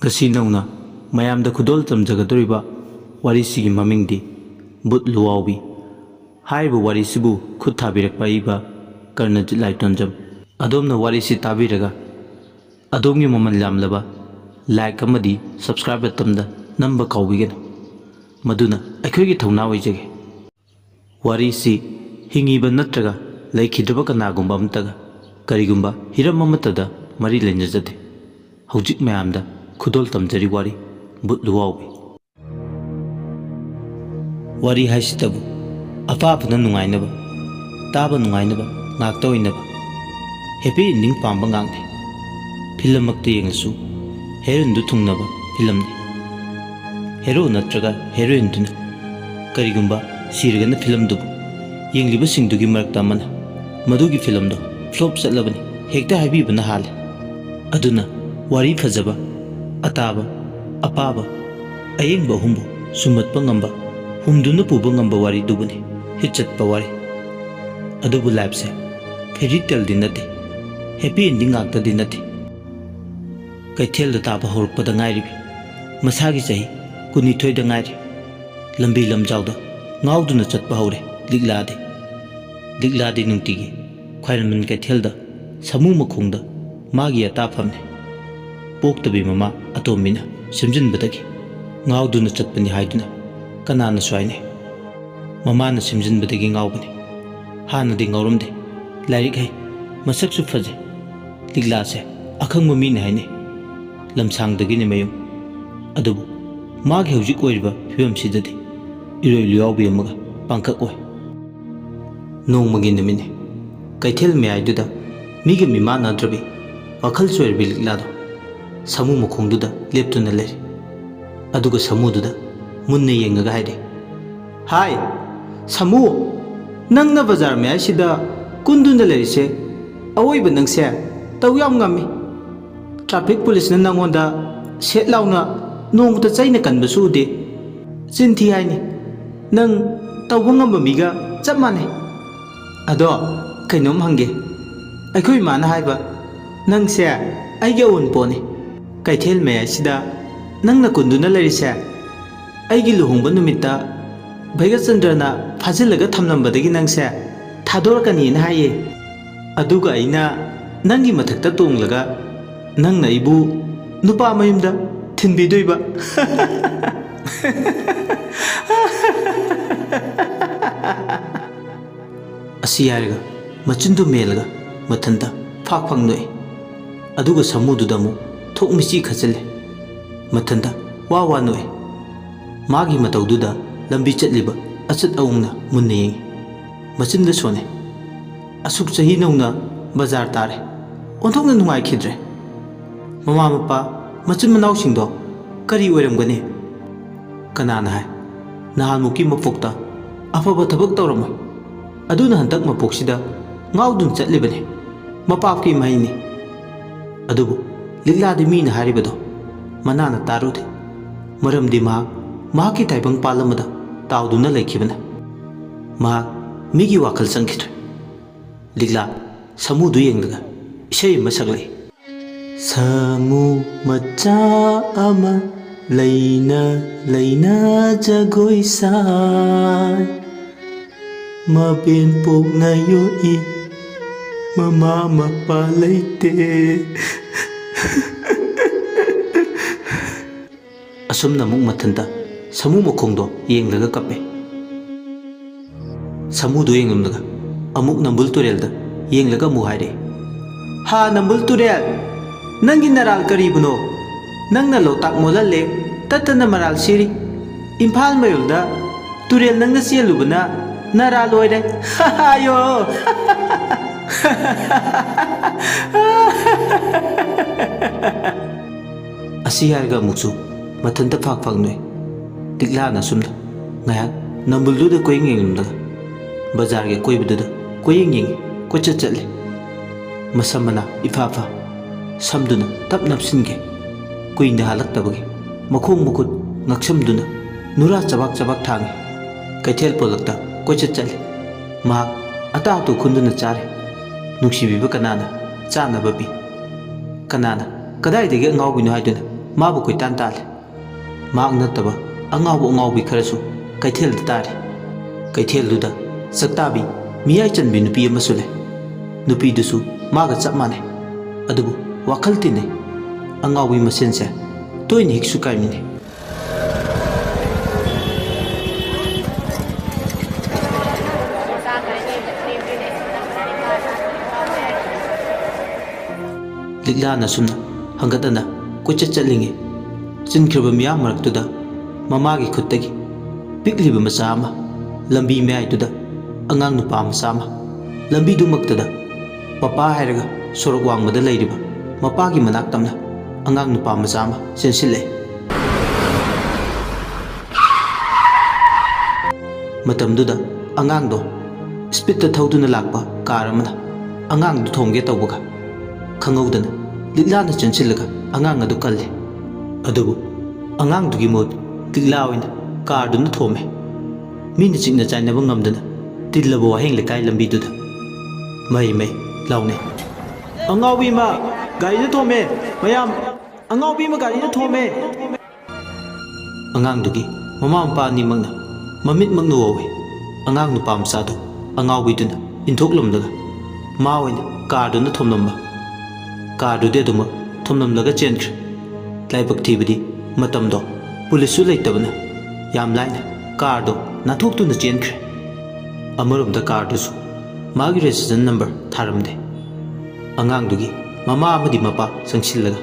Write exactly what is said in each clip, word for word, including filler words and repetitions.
ꯉꯁꯤ ꯅꯧꯅ ꯃꯌꯥꯝꯗ ꯈꯨꯗꯣꯜ ꯇꯝꯖꯒꯗꯧꯔꯤꯕ ꯋꯥꯔꯤꯁꯤꯒꯤ ꯃꯃꯤꯡꯗꯤ ꯕꯨꯠ ꯂꯨꯋꯥꯎꯕꯤ꯫ ꯍꯥꯏꯔꯤꯕ ꯋꯥꯔꯤꯁꯤꯕꯨ ꯈꯨꯠ ꯊꯥꯕꯤꯔꯛꯄ ꯑꯏꯕ ꯀꯔꯅꯖꯤꯠ ꯂꯥꯏꯇꯣꯟꯖꯝ꯫ ꯑꯗꯣꯝꯅ ꯋꯥꯔꯤꯁꯤ ꯇꯥꯕꯤꯔꯒ ꯑꯗꯣꯝꯒꯤ ꯃꯃꯜ ꯌꯥꯝꯂꯕ like ꯑꯃꯗꯤ subscribe buttonꯗ ꯅꯝꯕ ꯀꯥꯎꯕꯤꯒꯅꯨ꯫ ꯃꯗꯨꯅ ꯑꯩꯈꯣꯏꯒꯤ ꯊꯧꯅꯥ ꯑꯣꯏꯖꯒꯦ꯫ ꯋꯥꯔꯤꯁꯤ ꯍꯤꯡꯉꯤꯕ ꯅꯠꯇ꯭ꯔꯒ ꯂꯩꯈꯤꯗ꯭ꯔꯕ ꯀꯅꯥꯒꯨꯝꯕ ꯑꯃꯠꯇꯒ, ꯀꯔꯤꯒꯨꯝꯕ ꯍꯤꯔꯝ ꯑꯃꯠꯇꯗ ꯃꯔꯤ ꯂꯩꯅꯖꯗꯦ꯫ ꯍꯧꯖꯤꯛ ꯃꯌꯥꯝꯗ ꯈꯨꯗꯣꯜ ꯇꯝꯖꯔꯤ ꯋꯥꯔꯤ ꯕꯨꯠ ꯂꯨꯋꯥꯎꯕꯤ꯫ ꯋꯥꯔꯤ ꯍꯥꯏꯁꯤꯇꯕꯨ ꯑꯄꯥꯕꯅ ꯅꯨꯡꯉꯥꯏꯅꯕ, ꯇꯥꯕ ꯅꯨꯡꯉꯥꯏꯅꯕ, ꯉꯥꯛꯇ ꯑꯣꯏꯅꯕ, happy ending ꯄꯥꯝꯕ ꯉꯥꯛꯅꯤ꯫ ꯐꯤꯂꯝꯃꯛꯇ ꯌꯦꯡꯂꯁꯨ heroineꯗꯨ ꯊꯨꯡꯅꯕ ꯐꯤꯂꯝꯅꯤ꯫ Hero ꯅꯠꯇ꯭ꯔꯒ heroineꯗꯨꯅ ꯀꯔꯤꯒꯨꯝꯕ ꯁꯤꯔꯒꯅ ꯐꯤꯂꯝꯗꯨꯕꯨ ꯌꯦꯡꯂꯤꯕꯁꯤꯡꯗꯨꯒꯤ ꯃꯔꯛꯇ ꯑꯃꯅ ꯃꯗꯨꯒꯤ ꯐꯤꯂꯝꯗꯣ flop ꯆꯠꯂꯕꯅꯤ ꯍꯦꯛꯇ ꯍꯥꯏꯕꯤꯕꯅ ꯍꯥꯜꯂꯦ꯫ ꯑꯗꯨꯅ ꯋꯥꯔꯤ ꯐꯖꯕ, ꯑꯇꯥꯕ, ꯑꯄꯥꯕ, ꯑꯌꯦꯡꯕ ꯑꯍꯨꯝꯕꯨ ꯁꯨꯝꯍꯠꯄ ꯉꯝꯕ, ꯍꯨꯝꯗꯨꯅ ꯄꯨꯕ ꯉꯝꯕ ꯋꯥꯔꯤꯗꯨꯕꯨꯅꯤ hit ꯆꯠꯄ ꯋꯥꯔꯤ꯫ ꯑꯗꯨꯕꯨ lifeꯁꯦ fairy taleꯗꯤ ꯅꯠꯇꯦ, happy ending ꯉꯥꯛꯇꯗꯤ ꯅꯠꯇꯦ꯫ ꯀꯩꯊꯦꯜꯗ ꯇꯥꯕ ꯍꯧꯔꯛꯄꯗ ꯉꯥꯏꯔꯤꯕꯤ ꯃꯁꯥꯒꯤ ꯆꯍꯤ ꯀꯨꯟꯅꯤꯊꯣꯏꯗ ꯉꯥꯏꯔꯤ꯫ ꯂꯝꯕꯤ ꯂꯝꯖꯥꯎꯗ ꯉꯥꯎꯗꯨꯅ ꯆꯠꯄ ꯍꯧꯔꯦ ꯂꯤꯛꯂꯥꯗꯤ꯫ ꯂꯤꯛꯂꯥꯗꯤ ꯅꯨꯡꯇꯤꯒꯤ ꯈ꯭ꯋꯥꯏꯔꯝꯕꯟ ꯀꯩꯊꯦꯜꯗ ꯁꯥꯃꯨ ꯃꯈꯣꯡꯗ ꯃꯥꯒꯤ ꯑꯇꯥꯐꯝꯅꯤ꯫ ꯄꯣꯛꯇꯕꯤ ꯃꯃꯥ ꯑꯇꯣꯝꯕꯤꯅ ꯁꯦꯝꯖꯤꯟꯕꯗꯒꯤ ꯉꯥꯎꯗꯨꯅ ꯆꯠꯄꯅꯤ ꯍꯥꯏꯗꯨꯅ ꯀꯅꯥꯅꯁꯨ ꯍꯥꯏꯅꯩ꯫ ꯃꯃꯥꯅ ꯁꯦꯝꯖꯤꯟꯕꯗꯒꯤ ꯉꯥꯎꯕꯅꯤ꯫ ꯍꯥꯟꯅꯗꯤ ꯉꯥꯎꯔꯝꯗꯦ꯫ ꯂꯥꯏꯔꯤꯛ ꯍꯩ, ꯃꯁꯛꯁꯨ ꯐꯖꯩ꯫ ꯂꯤꯛꯂꯥꯁꯦ ꯑꯈꯪꯕ ꯃꯤꯅ ꯍꯥꯏꯅꯩ ꯂꯝꯁꯥꯡꯗꯒꯤꯅꯤ ꯃꯌꯨꯝ꯫ ꯑꯗꯨꯕꯨ ꯃꯥꯒꯤ ꯍꯧꯖꯤꯛ ꯑꯣꯏꯔꯤꯕ ꯐꯤꯕꯝꯁꯤꯗꯗꯤ ꯏꯔꯣꯏ ꯂꯨꯌꯥꯎꯕꯤ ꯑꯃꯒ ꯄꯥꯡꯈꯛ ꯑꯣꯏ꯫ ꯅꯣꯡꯃꯒꯤ ꯅꯨꯃꯤꯠꯅꯤ꯫ ꯀꯩꯊꯦꯜ ꯃꯌꯥꯏꯗꯨꯗ ꯃꯤꯒ ꯃꯤꯃꯥꯟꯅꯗ꯭ꯔꯕꯤ ꯋꯥꯈꯜ ꯆꯣꯏꯔꯕꯤ ꯂꯤꯛꯂꯥꯗꯣ ꯁꯥꯃꯨ ꯃꯈꯣꯡꯗꯨꯗ ꯂꯦꯞꯇꯨꯅ ꯂꯩꯔꯤ꯫ ꯑꯗꯨꯒ ꯁꯥꯃꯨꯗꯨꯗ ꯃꯨꯟꯅ ꯌꯦꯡꯉꯒ ꯍꯥꯏꯔꯦ, "ꯍꯥꯏ, ꯁꯥꯃꯨ, ꯅꯪꯅ ꯕꯖꯥꯔ ꯃꯌꯥꯏꯁꯤꯗ ꯀꯨꯟꯗꯨꯅ ꯂꯩꯔꯤꯁꯦ ꯑꯋꯣꯏꯕ ꯅꯪꯁꯦ ꯇꯧ ꯌꯥꯝ ꯉꯝꯃꯤ꯫ Traffic policeꯅ ꯅꯪꯉꯣꯟꯗ ꯁꯦꯠ ꯂꯥꯎꯅ ꯅꯣꯡꯃꯇ ꯆꯩꯅ ꯀꯟꯕꯁꯨ ꯎꯗꯦ꯫ ꯆꯤꯟ ꯊꯤ ꯍꯥꯏꯅꯤ꯫ ꯅꯪ ꯇꯧꯕ ꯉꯝꯕ ꯃꯤꯒ ꯆꯞ ꯃꯥꯟꯅꯩ꯫ ꯑꯗꯣ ꯀꯩꯅꯣꯝ ꯍꯪꯒꯦ꯫ ꯑꯩꯈꯣꯏ ꯏꯃꯥꯅ ꯍꯥꯏꯕ ꯅꯪꯁꯦ ꯑꯩꯒꯤ ꯑꯋꯨꯟꯄꯣꯠꯅꯤ꯫ ꯀꯩꯊꯦꯜ ꯃꯌꯥꯏꯁꯤꯗ ꯅꯪꯅ ꯀꯨꯟꯗꯨꯅ ꯂꯩꯔꯤꯁꯦ, ꯑꯩꯒꯤ ꯂꯨꯍꯣꯡꯕ ꯅꯨꯃꯤꯠꯇ ꯚꯩꯒꯆꯟꯗ꯭ꯔꯅ ꯐꯥꯖꯤꯜꯂꯒ ꯊꯝꯂꯝꯕꯗꯒꯤ ꯅꯪꯁꯦ ꯊꯥꯗꯣꯔꯛꯀꯅꯤꯅ ꯍꯥꯏꯌꯦ꯫ ꯑꯗꯨꯒ ꯑꯩꯅ ꯅꯪꯒꯤ ꯃꯊꯛꯇ ꯇꯣꯡꯂꯒ ꯅꯪꯅ ꯑꯩꯕꯨ ꯅꯨꯄꯥ ꯃꯌꯨꯝꯗ ꯊꯤꯟꯕꯤꯗꯣꯏꯕ꯫ ꯑꯁꯤ ꯍꯥꯏꯔꯒ ꯃꯆꯤꯟꯗꯨ ꯃꯦꯜꯂꯒ ꯃꯊꯟꯇ ꯐꯥꯛ ꯐꯥꯛ ꯅꯣꯛꯏ꯫ ꯑꯗꯨꯒ ꯁꯥꯃꯨꯗꯨꯗ ꯑꯃꯨꯛ ꯊꯣꯛ ꯃꯤꯆꯤ ꯈꯠꯆꯤꯜꯂꯦ꯫ ꯃꯊꯟꯇ ꯋꯥ ꯋꯥ ꯅꯣꯛꯏ꯫ ꯃꯥꯒꯤ ꯃꯇꯧꯗꯨꯗ ꯂꯝꯕꯤ ꯆꯠꯂꯤꯕ ꯑꯆꯠ ꯑꯋꯣꯡꯅ ꯃꯨꯟꯅ ꯌꯦꯡꯏ꯫ ꯃꯆꯤꯟꯗ ꯁꯣꯟꯅꯩ꯫ ꯑꯁꯨꯛ ꯆꯍꯤ ꯅꯧꯅ ꯕꯖꯥꯔ ꯇꯥꯔꯦ꯫ ꯑꯣꯟꯊꯣꯛꯅ ꯅꯨꯡꯉꯥꯏꯈꯤꯗ꯭ꯔꯦ꯫ ꯃꯃꯥ ꯃꯄꯥ, ꯃꯆꯤꯟ ꯃꯅꯥꯎꯁꯤꯡꯗꯣ ꯀꯔꯤ ꯑꯣꯏꯔꯝꯒꯅꯤ? ꯀꯅꯥꯅ ꯍꯥꯏ? ꯅꯍꯥꯟꯃꯨꯛꯀꯤ ꯃꯄꯣꯛꯇ ꯑꯐꯕ ꯊꯕꯛ ꯇꯧꯔꯝꯃꯣꯏ꯫ ꯑꯗꯨꯅ ꯍꯟꯗꯛ ꯃꯄꯣꯛꯁꯤꯗ ꯉꯥꯎꯗꯨꯅ ꯆꯠꯂꯤꯕꯅꯤ꯫ ꯃꯄꯥꯞꯀꯤ ꯃꯍꯩꯅꯤ꯫ ꯑꯗꯨꯕꯨ ꯂꯤꯛꯂꯥꯗꯤ ꯃꯤꯅ ꯍꯥꯏꯔꯤꯕꯗꯣ ꯃꯅꯥꯅ ꯇꯥꯔꯨꯗꯦ꯫ ꯃꯔꯝꯗꯤ ꯃꯍꯥꯛ ꯃꯍꯥꯛꯀꯤ ꯇꯥꯏꯕꯪ ꯄꯥꯜ ꯑꯃꯗ ꯇꯥꯎꯗꯨꯅ ꯂꯩꯈꯤꯕꯅ ꯃꯍꯥꯛ ꯃꯤꯒꯤ ꯋꯥꯈꯜ ꯆꯪꯈꯤꯗ꯭ꯔꯦ꯫ ꯂꯤꯛꯂꯥ ꯁꯥꯃꯨꯗꯨ ꯌꯦꯡꯂꯒ ꯏꯁꯩ ꯑꯃ ꯁꯛꯂꯛꯏ꯫ ꯁꯥꯃꯨ ꯃꯆꯥ ꯑꯃ ꯂꯩꯅ ꯂꯩꯅ ꯖꯒꯣꯏ ꯁꯥꯏ꯫ ꯃꯕꯦꯟ ꯄꯣꯛꯅ ꯌꯣꯛꯏ, ꯃꯃꯥ ꯃꯄꯥ ꯂꯩꯇꯦ꯫ ꯑꯁꯨꯝꯅ ꯑꯃꯨꯛ ꯃꯊꯟꯇ ꯁꯥꯃꯨ ꯃꯈꯣꯡꯗꯣ ꯌꯦꯡꯂꯒ ꯀꯞꯄꯦ꯫ ꯁꯥꯃꯨꯗꯣ ꯌꯦꯡꯂꯝꯂꯒ ꯑꯃꯨꯛ ꯅꯝꯕꯨꯜ ꯇꯨꯔꯦꯜꯗ ꯌꯦꯡꯂꯒ ꯑꯃꯨꯛ ꯍꯥꯏꯔꯛꯏ, "ꯍꯥ ꯅꯝꯕꯨꯜ ꯇꯨꯔꯦꯜ, ꯅꯪꯒꯤ ꯅꯔꯥꯜ ꯀꯔꯤꯕꯨꯅꯣ? ꯅꯪꯅ ꯂꯣꯛꯇꯥꯛ ꯃꯣꯠꯍꯜꯂꯦ, ꯇꯠꯇꯅ ꯃꯔꯥꯜ ꯁꯤꯔꯤ꯫ ꯏꯝꯐꯥꯜ ꯃꯌꯣꯜꯗ ꯇꯨꯔꯦꯜ ꯅꯪꯅ ꯆꯦꯜꯂꯨꯕꯅ ꯅꯔꯥꯜ ꯑꯣꯏꯔꯦ꯫ ꯑꯌꯣ!" ꯑꯁꯤ ꯍꯥꯏꯔꯒ ꯑꯃꯨꯛꯁꯨ ꯃꯊꯟꯇ ꯐꯥꯛ ꯐꯥꯛ ꯅꯣꯛꯏ꯫ ꯂꯤꯛꯂꯥꯅ ꯑꯁꯨꯝꯅ ꯉꯥꯏꯍꯥꯛ ꯅꯝꯕꯨꯜꯗꯨꯗ ꯀꯣꯏꯌꯦꯡ ꯌꯦꯡꯂꯝꯂꯒ ꯕꯖꯥꯔꯒꯤ ꯑꯀꯣꯏꯕꯗꯨꯗ ꯀꯣꯏꯌꯦꯡ ꯌꯦꯡꯉꯤ, ꯀꯣꯏꯆꯠ ꯆꯠꯂꯤ꯫ ꯃꯁꯝ ꯃꯅꯥ ꯏꯐꯥ ꯐꯥ ꯁꯝꯗꯨꯅ ꯇꯞ ꯅꯞꯁꯤꯟꯈꯤ꯫ ꯀꯨꯏꯅ ꯍꯜꯂꯛꯇꯕꯒꯤ ꯃꯈꯣꯡ ꯃꯈꯨꯠ ꯉꯛꯁꯝꯗꯨꯅ ꯅꯨꯔꯥ ꯆꯕꯥꯛ ꯆꯕꯥꯛ ꯊꯥꯡꯉꯤ꯫ ꯀꯩꯊꯦꯜ ꯄꯣꯂꯛꯇ ꯀꯣꯏꯆꯠ ꯆꯠꯂꯤ꯫ ꯃꯍꯥꯛ ꯑꯇꯥ ꯑꯇꯨ ꯈꯨꯟꯗꯨꯅ ꯆꯥꯔꯤ꯫ ꯅꯨꯡꯁꯤꯕꯤꯕ ꯀꯅꯥꯅ ꯆꯥꯅꯕ ꯄꯤ? ꯀꯅꯥꯅ ꯀꯗꯥꯏꯗꯒꯤ ꯑꯉꯥꯎꯕꯤꯅꯣ ꯍꯥꯏꯗꯨꯅ ꯃꯥꯕꯨ ꯀꯣꯏꯇꯥꯟ ꯇꯥꯜꯂꯤ꯫ ꯃꯍꯥꯛ ꯅꯠꯇꯕ ꯑꯉꯥꯎꯕ ꯑꯉꯥꯎꯕꯤ ꯈꯔꯁꯨ ꯀꯩꯊꯦꯜꯗ ꯇꯥꯔꯤ꯫ ꯀꯩꯊꯦꯜꯗꯨꯗ ꯆꯥꯛꯇꯥꯕꯤ, ꯃꯤꯌꯥꯏ ꯆꯟꯕꯤ ꯅꯨꯄꯤ ꯑꯃꯁꯨ ꯂꯩ꯫ ꯅꯨꯄꯤꯗꯨꯁꯨ ꯃꯥꯒ ꯆꯞ ꯃꯥꯟꯅꯩ꯫ ꯑꯗꯨꯕꯨ ꯋꯥꯈꯜ ꯇꯤꯟꯅꯩ꯫ ꯑꯉꯥꯎꯕꯤ ꯃꯁꯦꯟꯁꯦ ꯇꯣꯏꯅ ꯍꯤꯛꯁꯨ ꯀꯥꯏꯃꯤꯟꯅꯩ꯫ ꯂꯤꯛꯂꯥꯅ ꯁꯨꯝꯅ ꯍꯪꯒꯠ ꯍꯟꯗ ꯀꯣꯏꯆꯠ ꯆꯠꯂꯤꯉꯩ, ꯆꯤꯟꯈ꯭ꯔꯕ ꯃꯤꯌꯥꯝ ꯃꯔꯛꯇꯨꯗ ꯃꯃꯥꯒꯤ ꯈꯨꯠꯇꯒꯤ ꯄꯤꯛꯂꯤꯕ ꯃꯆꯥ ꯑꯃ, ꯂꯝꯕꯤ ꯃꯌꯥꯏꯗꯨꯗ ꯑꯉꯥꯡ ꯅꯨꯄꯥ ꯃꯆꯥ ꯑꯃ, ꯂꯝꯕꯤꯗꯨꯃꯛꯇꯗ ꯄꯄꯥ ꯍꯥꯏꯔꯒ ꯁꯣꯔꯣꯛ ꯋꯥꯡꯃꯗ ꯂꯩꯔꯤꯕ ꯃꯄꯥꯒꯤ ꯃꯅꯥꯛ ꯇꯝꯅ ꯑꯉꯥꯡ ꯅꯨꯄꯥ ꯃꯆꯥ ꯑꯃ ꯆꯦꯟꯁꯤꯜꯂꯛꯑꯦ꯫ ꯃꯇꯝꯗꯨꯗ ꯑꯉꯥꯡꯗꯣ ꯁ꯭ꯄꯤꯠꯇ ꯊꯧꯗꯨꯅ ꯂꯥꯛꯄ ꯀꯥꯔ ꯑꯃꯅ ꯑꯉꯥꯡꯗꯨ ꯊꯣꯝꯒꯦ ꯇꯧꯕꯒ, ꯈꯪꯍꯧꯗꯅ ꯂꯤꯛꯂꯥꯅ ꯆꯦꯟꯁꯤꯜꯂꯒ ꯑꯉꯥꯡ ꯑꯗꯨ ꯀꯜꯂꯦ꯫ ꯑꯗꯨꯕꯨ ꯑꯉꯥꯡꯗꯨꯒꯤ ꯃꯍꯨꯠ ꯂꯤꯛꯂꯥ ꯑꯣꯏꯅ ꯀꯥꯔꯗꯨꯅ ꯊꯣꯝꯃꯦ꯫ ꯃꯤꯅ ꯆꯤꯛꯅ ꯆꯥꯏꯅꯕ ꯉꯝꯗꯅ ꯇꯤꯜꯂꯕ ꯋꯥꯍꯦꯡ ꯂꯩꯀꯥꯏ ꯂꯝꯕꯤꯗꯨꯗ ꯃꯩ ꯃꯩ ꯂꯥꯎꯅꯩ꯫ "ꯑꯉꯥꯎꯕꯤ ꯑꯃ ꯒꯥꯔꯤꯅ ꯊꯣꯝꯃꯦ! ꯃꯌꯥꯝ, ꯑꯉꯥꯎꯕꯤ ꯑꯃ ꯒꯥꯔꯤꯅ ꯊꯣꯝꯃꯦ!" ꯑꯉꯥꯡꯗꯨꯒꯤ ꯃꯃꯥ ꯃꯄꯥ ꯑꯅꯤꯃꯛꯅ ꯃꯃꯤꯠꯃꯛꯅ ꯎꯍꯧꯏ꯫ ꯑꯉꯥꯡ ꯅꯨꯄꯥ ꯃꯆꯥꯗꯨ ꯑꯉꯥꯎꯕꯤꯗꯨꯅ ꯏꯟꯊꯣꯛꯂꯝꯂꯒ ꯃꯥ ꯑꯣꯏꯅ ꯀꯥꯔꯗꯨꯅ ꯊꯣꯝꯂꯝꯕ꯫ ꯀꯥꯔꯗꯨꯗꯤ ꯑꯗꯨꯃꯛ ꯊꯣꯝꯂꯝꯂꯒ ꯆꯦꯟꯈ꯭ꯔꯦ꯫ ꯂꯥꯏꯕꯛ ꯊꯤꯕꯗꯤ ꯃꯇꯝꯗꯣ ꯄꯨꯂꯤꯁꯁꯨ ꯂꯩꯇꯕꯅ ꯌꯥꯝ ꯂꯥꯏꯅ ꯀꯥꯔꯗꯣ ꯅꯥꯟꯊꯣꯛꯇꯨꯅ ꯆꯦꯟꯈ꯭ꯔꯦ꯫ ꯑꯃꯔꯣꯝꯗ ꯀꯥꯔꯗꯨꯁꯨ ꯃꯥꯒꯤ ꯔꯦꯖꯤꯁꯇ꯭ꯔꯦꯁꯟ ꯅꯝꯕꯔ ꯊꯥꯔꯝꯗꯦ꯫ ꯑꯉꯥꯡꯗꯨꯒꯤ ꯃꯃꯥ ꯑꯃꯗꯤ ꯃꯄꯥ ꯆꯪꯁꯤꯜꯂꯒ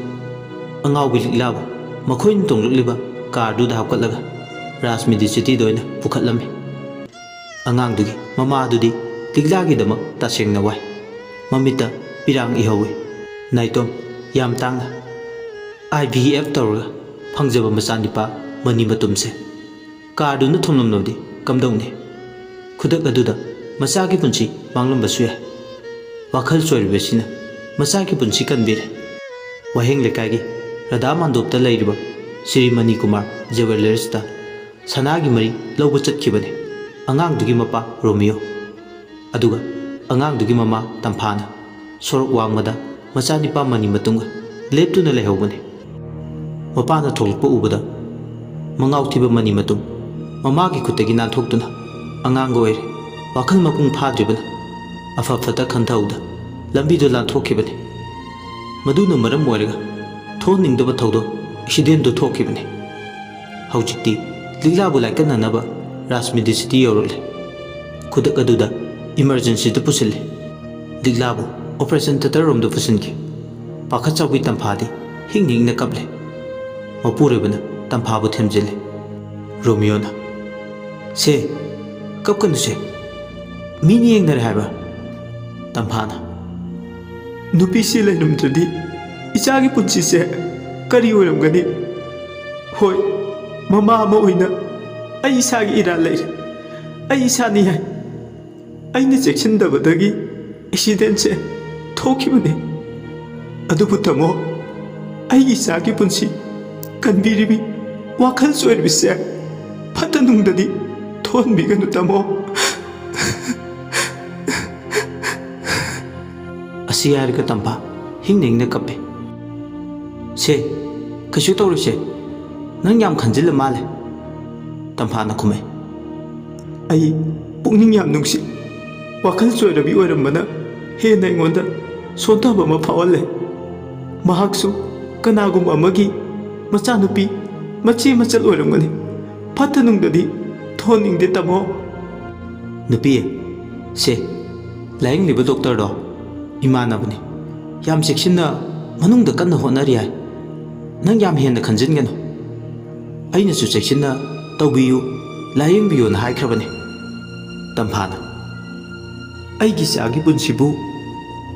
ꯑꯉꯥꯎꯕꯤ ꯂꯤꯛꯂꯥꯕꯨ ꯃꯈꯣꯏꯅ ꯇꯣꯡꯂꯛꯂꯤꯕ ꯀꯥꯔꯗꯨꯗ ꯍꯥꯞꯀꯠꯂꯒ ꯔꯥꯖꯃꯤꯗꯤ ꯁꯤꯇꯤꯗ ꯑꯣꯏꯅ ꯄꯨꯈꯠꯂꯝꯃꯤ꯫ ꯑꯉꯥꯡꯗꯨꯒꯤ ꯃꯃꯥ ꯑꯗꯨꯗꯤ ꯂꯤꯛꯂꯥꯒꯤꯗꯃꯛ ꯇꯁꯦꯡꯅ ꯋꯥꯏ꯫ ꯃꯃꯤꯠꯇ ꯄꯤꯔꯥꯡ ꯏꯍꯧꯏ꯫ ꯅꯥꯏꯇꯣꯝ ꯌꯥꯝ ꯇꯥꯡꯅ ꯑꯥꯏ ꯚꯤ ꯑꯦꯐ ꯇꯧꯔꯒ ꯐꯪꯖꯕ ꯃꯆꯥꯅꯤꯄꯥ ꯃꯅꯤ ꯃꯇꯨꯝꯁꯦ ꯀꯥꯔꯗꯨꯅ ꯊꯣꯝꯂꯝꯂꯕꯗꯤ ꯀꯝꯗꯧꯅꯤ? ꯈꯨꯗꯛ ꯑꯗꯨꯗ ꯃꯆꯥꯒꯤ ꯄꯨꯟꯁꯤ ꯃꯥꯡꯂꯝꯕꯁꯨ ꯌꯥꯏ꯫ ꯋꯥꯈꯜ ꯆꯣꯏꯔꯤꯕꯁꯤꯅ ꯃꯆꯥꯒꯤ ꯄꯨꯟꯁꯤ ꯀꯟꯕꯤꯔꯦ꯫ ꯋꯥꯍꯦꯡ ꯂꯩꯀꯥꯏꯒꯤ ꯔꯙꯥ ꯃꯥꯟꯗꯣꯞꯇ ꯂꯩꯔꯤꯕ ꯁ꯭ꯔꯤ ꯃꯅꯤ ꯀꯨꯃꯥꯔ ꯖꯨꯋꯦꯂꯔꯁꯇ ꯁꯅꯥꯒꯤ ꯃꯔꯤ ꯂꯧꯕ ꯆꯠꯈꯤꯕꯅꯤ ꯑꯉꯥꯡꯗꯨꯒꯤ ꯃꯄꯥ ꯔꯣꯃꯤꯌꯣ꯫ ꯑꯗꯨꯒ ꯑꯉꯥꯡꯗꯨꯒꯤ ꯃꯃꯥ ꯇꯝꯐꯥꯅ ꯁꯣꯔꯣꯛ ꯋꯥꯡꯃꯗ ꯃꯆꯥꯅꯤꯄꯥ ꯃꯅꯤ ꯃꯇꯨꯝꯒ ꯂꯦꯞꯇꯨꯅ ꯂꯩꯍꯧꯕꯅꯤ꯫ ꯃꯄꯥꯅ ꯊꯣꯛꯂꯛꯄ ꯎꯕꯗ ꯃꯉꯥꯎ ꯊꯤꯕ ꯃꯅꯤ ꯃꯇꯨꯝ ꯃꯃꯥꯒꯤ ꯈꯨꯠꯇꯒꯤ ꯅꯥꯟꯊꯣꯛꯇꯨꯅ ꯑꯉꯥꯡꯒ ꯑꯣꯏꯔꯦ꯫ ꯋꯥꯈꯜ ꯃꯄꯨꯡ ꯐꯥꯗ꯭ꯔꯤꯕꯅ ꯑꯐ ꯐꯠꯇ ꯈꯟꯊꯍꯧꯗ ꯂꯝꯕꯤꯗ ꯂꯥꯟꯊꯣꯛꯈꯤꯕꯅꯤ꯫ ꯃꯗꯨꯅ ꯃꯔꯝ ꯑꯣꯏꯔꯒ ꯊꯣꯛꯍꯟꯅꯤꯡꯗꯕ ꯊꯧꯗꯣꯛ ꯑꯦꯛꯁꯤꯗꯦꯟꯗꯨ ꯊꯣꯛꯈꯤꯕꯅꯤ꯫ ꯍꯧꯖꯤꯛꯇꯤ ꯂꯤꯛꯂꯥꯕꯨ ꯂꯥꯏꯀꯠꯅꯅꯕ ꯔꯥꯖꯃꯤꯗꯤ ꯁꯤꯇꯤ ꯌꯧꯔꯛꯂꯦ꯫ ꯈꯨꯗꯛ ꯑꯗꯨꯗ ꯏꯃꯔꯖꯦꯟꯁꯤꯗ ꯄꯨꯁꯤꯜꯂꯦ꯫ ꯂꯤꯛꯂꯥꯕꯨ ꯑꯣꯄꯔꯦꯁꯟ ꯊꯤꯌꯦꯇꯔ ꯔꯣꯝꯗ ꯄꯨꯁꯤꯟꯈꯤ꯫ ꯄꯥꯈꯠ ꯆꯥꯎꯕꯤ ꯇꯝꯐꯥꯗꯤ ꯍꯤꯡꯅ ꯍꯤꯡꯅ ꯀꯞꯂꯦ꯫ ꯃꯄꯨꯔꯣꯏꯕꯅ ꯇꯝꯐꯥꯕꯨ ꯊꯦꯝꯖꯤꯜꯂꯦ꯫ ꯔꯣꯃꯤꯌꯣꯅ, "ꯁꯦ, ꯀꯞꯀꯅꯨꯁꯦ꯫ ꯃꯤꯅ ꯌꯦꯡꯅꯔꯦ ꯍꯥꯏꯕ?" ꯇꯝꯐꯥꯅ, "ꯅꯨꯄꯤꯁꯤ ꯂꯩꯔꯝꯗ꯭ꯔꯗꯤ ꯏꯆꯥꯒꯤ ꯄꯨꯟꯁꯤꯁꯦ ꯀꯔꯤ ꯑꯣꯏꯔꯝꯒꯅꯤ? ꯍꯣꯏ, ꯃꯃꯥ ꯑꯃ ꯑꯣꯏꯅ ꯑꯩ ꯏꯁꯥꯒꯤ ꯏꯔꯥꯜ ꯂꯩꯔꯦ꯫ ꯑꯩ ꯏꯁꯥꯅꯤ ꯍꯥꯏ꯫ ꯑꯩꯅ ꯆꯦꯛꯁꯤꯟꯗꯕꯗꯒꯤ ꯑꯦꯛꯁꯤꯗꯦꯟꯁꯦ ꯊꯣꯛꯈꯤꯕꯅꯦ꯫ ꯑꯗꯨꯕꯨ ꯇꯥꯃꯣ, ꯑꯩꯒꯤ ꯏꯆꯥꯒꯤ ꯄꯨꯟꯁꯤ ꯀꯟꯕꯤꯔꯤꯕꯤ ꯋꯥꯈꯜ ꯆꯣꯏꯔꯤꯕꯤꯁꯦ ꯐꯠꯇ ꯅꯨꯡꯗꯗꯤ ꯊꯣꯛꯍꯟꯕꯤꯒꯅꯨ ꯇꯥꯃꯣ꯫" ꯑꯁꯤ ꯍꯥꯏꯔꯒ ꯇꯝꯐꯥ ꯍꯤꯡꯅ ꯍꯤꯡꯅ ꯀꯞꯄꯦ꯫ "ꯁꯦ, ꯀꯩꯁꯨ ꯇꯧꯔꯣꯏꯁꯦ, ꯅꯪ ꯌꯥꯝ ꯈꯟꯖꯤꯜꯂ ꯃꯥꯜꯂꯦ꯫" ꯇꯝꯐꯥꯅ ꯈꯨꯝꯃꯦ꯫ "ꯑꯩ ꯄꯨꯛꯅꯤꯡ ꯌꯥꯝ ꯅꯨꯡꯁꯤ꯫ ꯋꯥꯈꯜ ꯆꯣꯏꯔꯕꯤ ꯑꯣꯏꯔꯝꯕꯅ ꯍꯦꯟꯅ ꯑꯩꯉꯣꯟꯗ ꯁꯣꯟꯊꯕ ꯑꯃ ꯐꯥꯎꯍꯜꯂꯦ꯫ ꯃꯍꯥꯛꯁꯨ ꯀꯅꯥꯒꯨꯝꯕ ꯑꯃꯒꯤ ꯃꯆꯥꯅꯨꯄꯤ, ꯃꯆꯦ ꯃꯆꯜ ꯑꯣꯏꯔꯝꯒꯅꯤ꯫ ꯐꯠꯇ ꯅꯨꯡꯗꯗꯤ ꯊꯣꯟꯅꯤꯡꯗꯦ ꯇꯥꯃꯣ꯫" "ꯅꯨꯄꯤ, ꯁꯦ, ꯂꯥꯌꯦꯡꯂꯤꯕ ꯗꯣꯛꯇꯔꯗꯣ ꯏꯃꯥꯟꯅꯕꯅꯤ꯫ ꯌꯥꯝ ꯆꯦꯛꯁꯤꯟꯅ ꯃꯅꯨꯡꯗ ꯀꯟꯅ ꯍꯣꯠꯅꯔꯤ ꯍꯥꯏ꯫ ꯅꯪ ꯌꯥꯝ ꯍꯦꯟꯅ ꯈꯟꯖꯤꯟꯒꯅꯨ꯫ ꯑꯩꯅꯁꯨ ꯆꯦꯛꯁꯤꯟꯅ ꯇꯧꯕꯤꯌꯨ, ꯂꯥꯌꯦꯡꯕꯤꯌꯨꯅ ꯍꯥꯏꯈ꯭ꯔꯕꯅꯤ꯫" ꯇꯝꯐꯥꯅ, "ꯑꯩꯒꯤ ꯏꯆꯥꯒꯤ ꯄꯨꯟꯁꯤꯕꯨ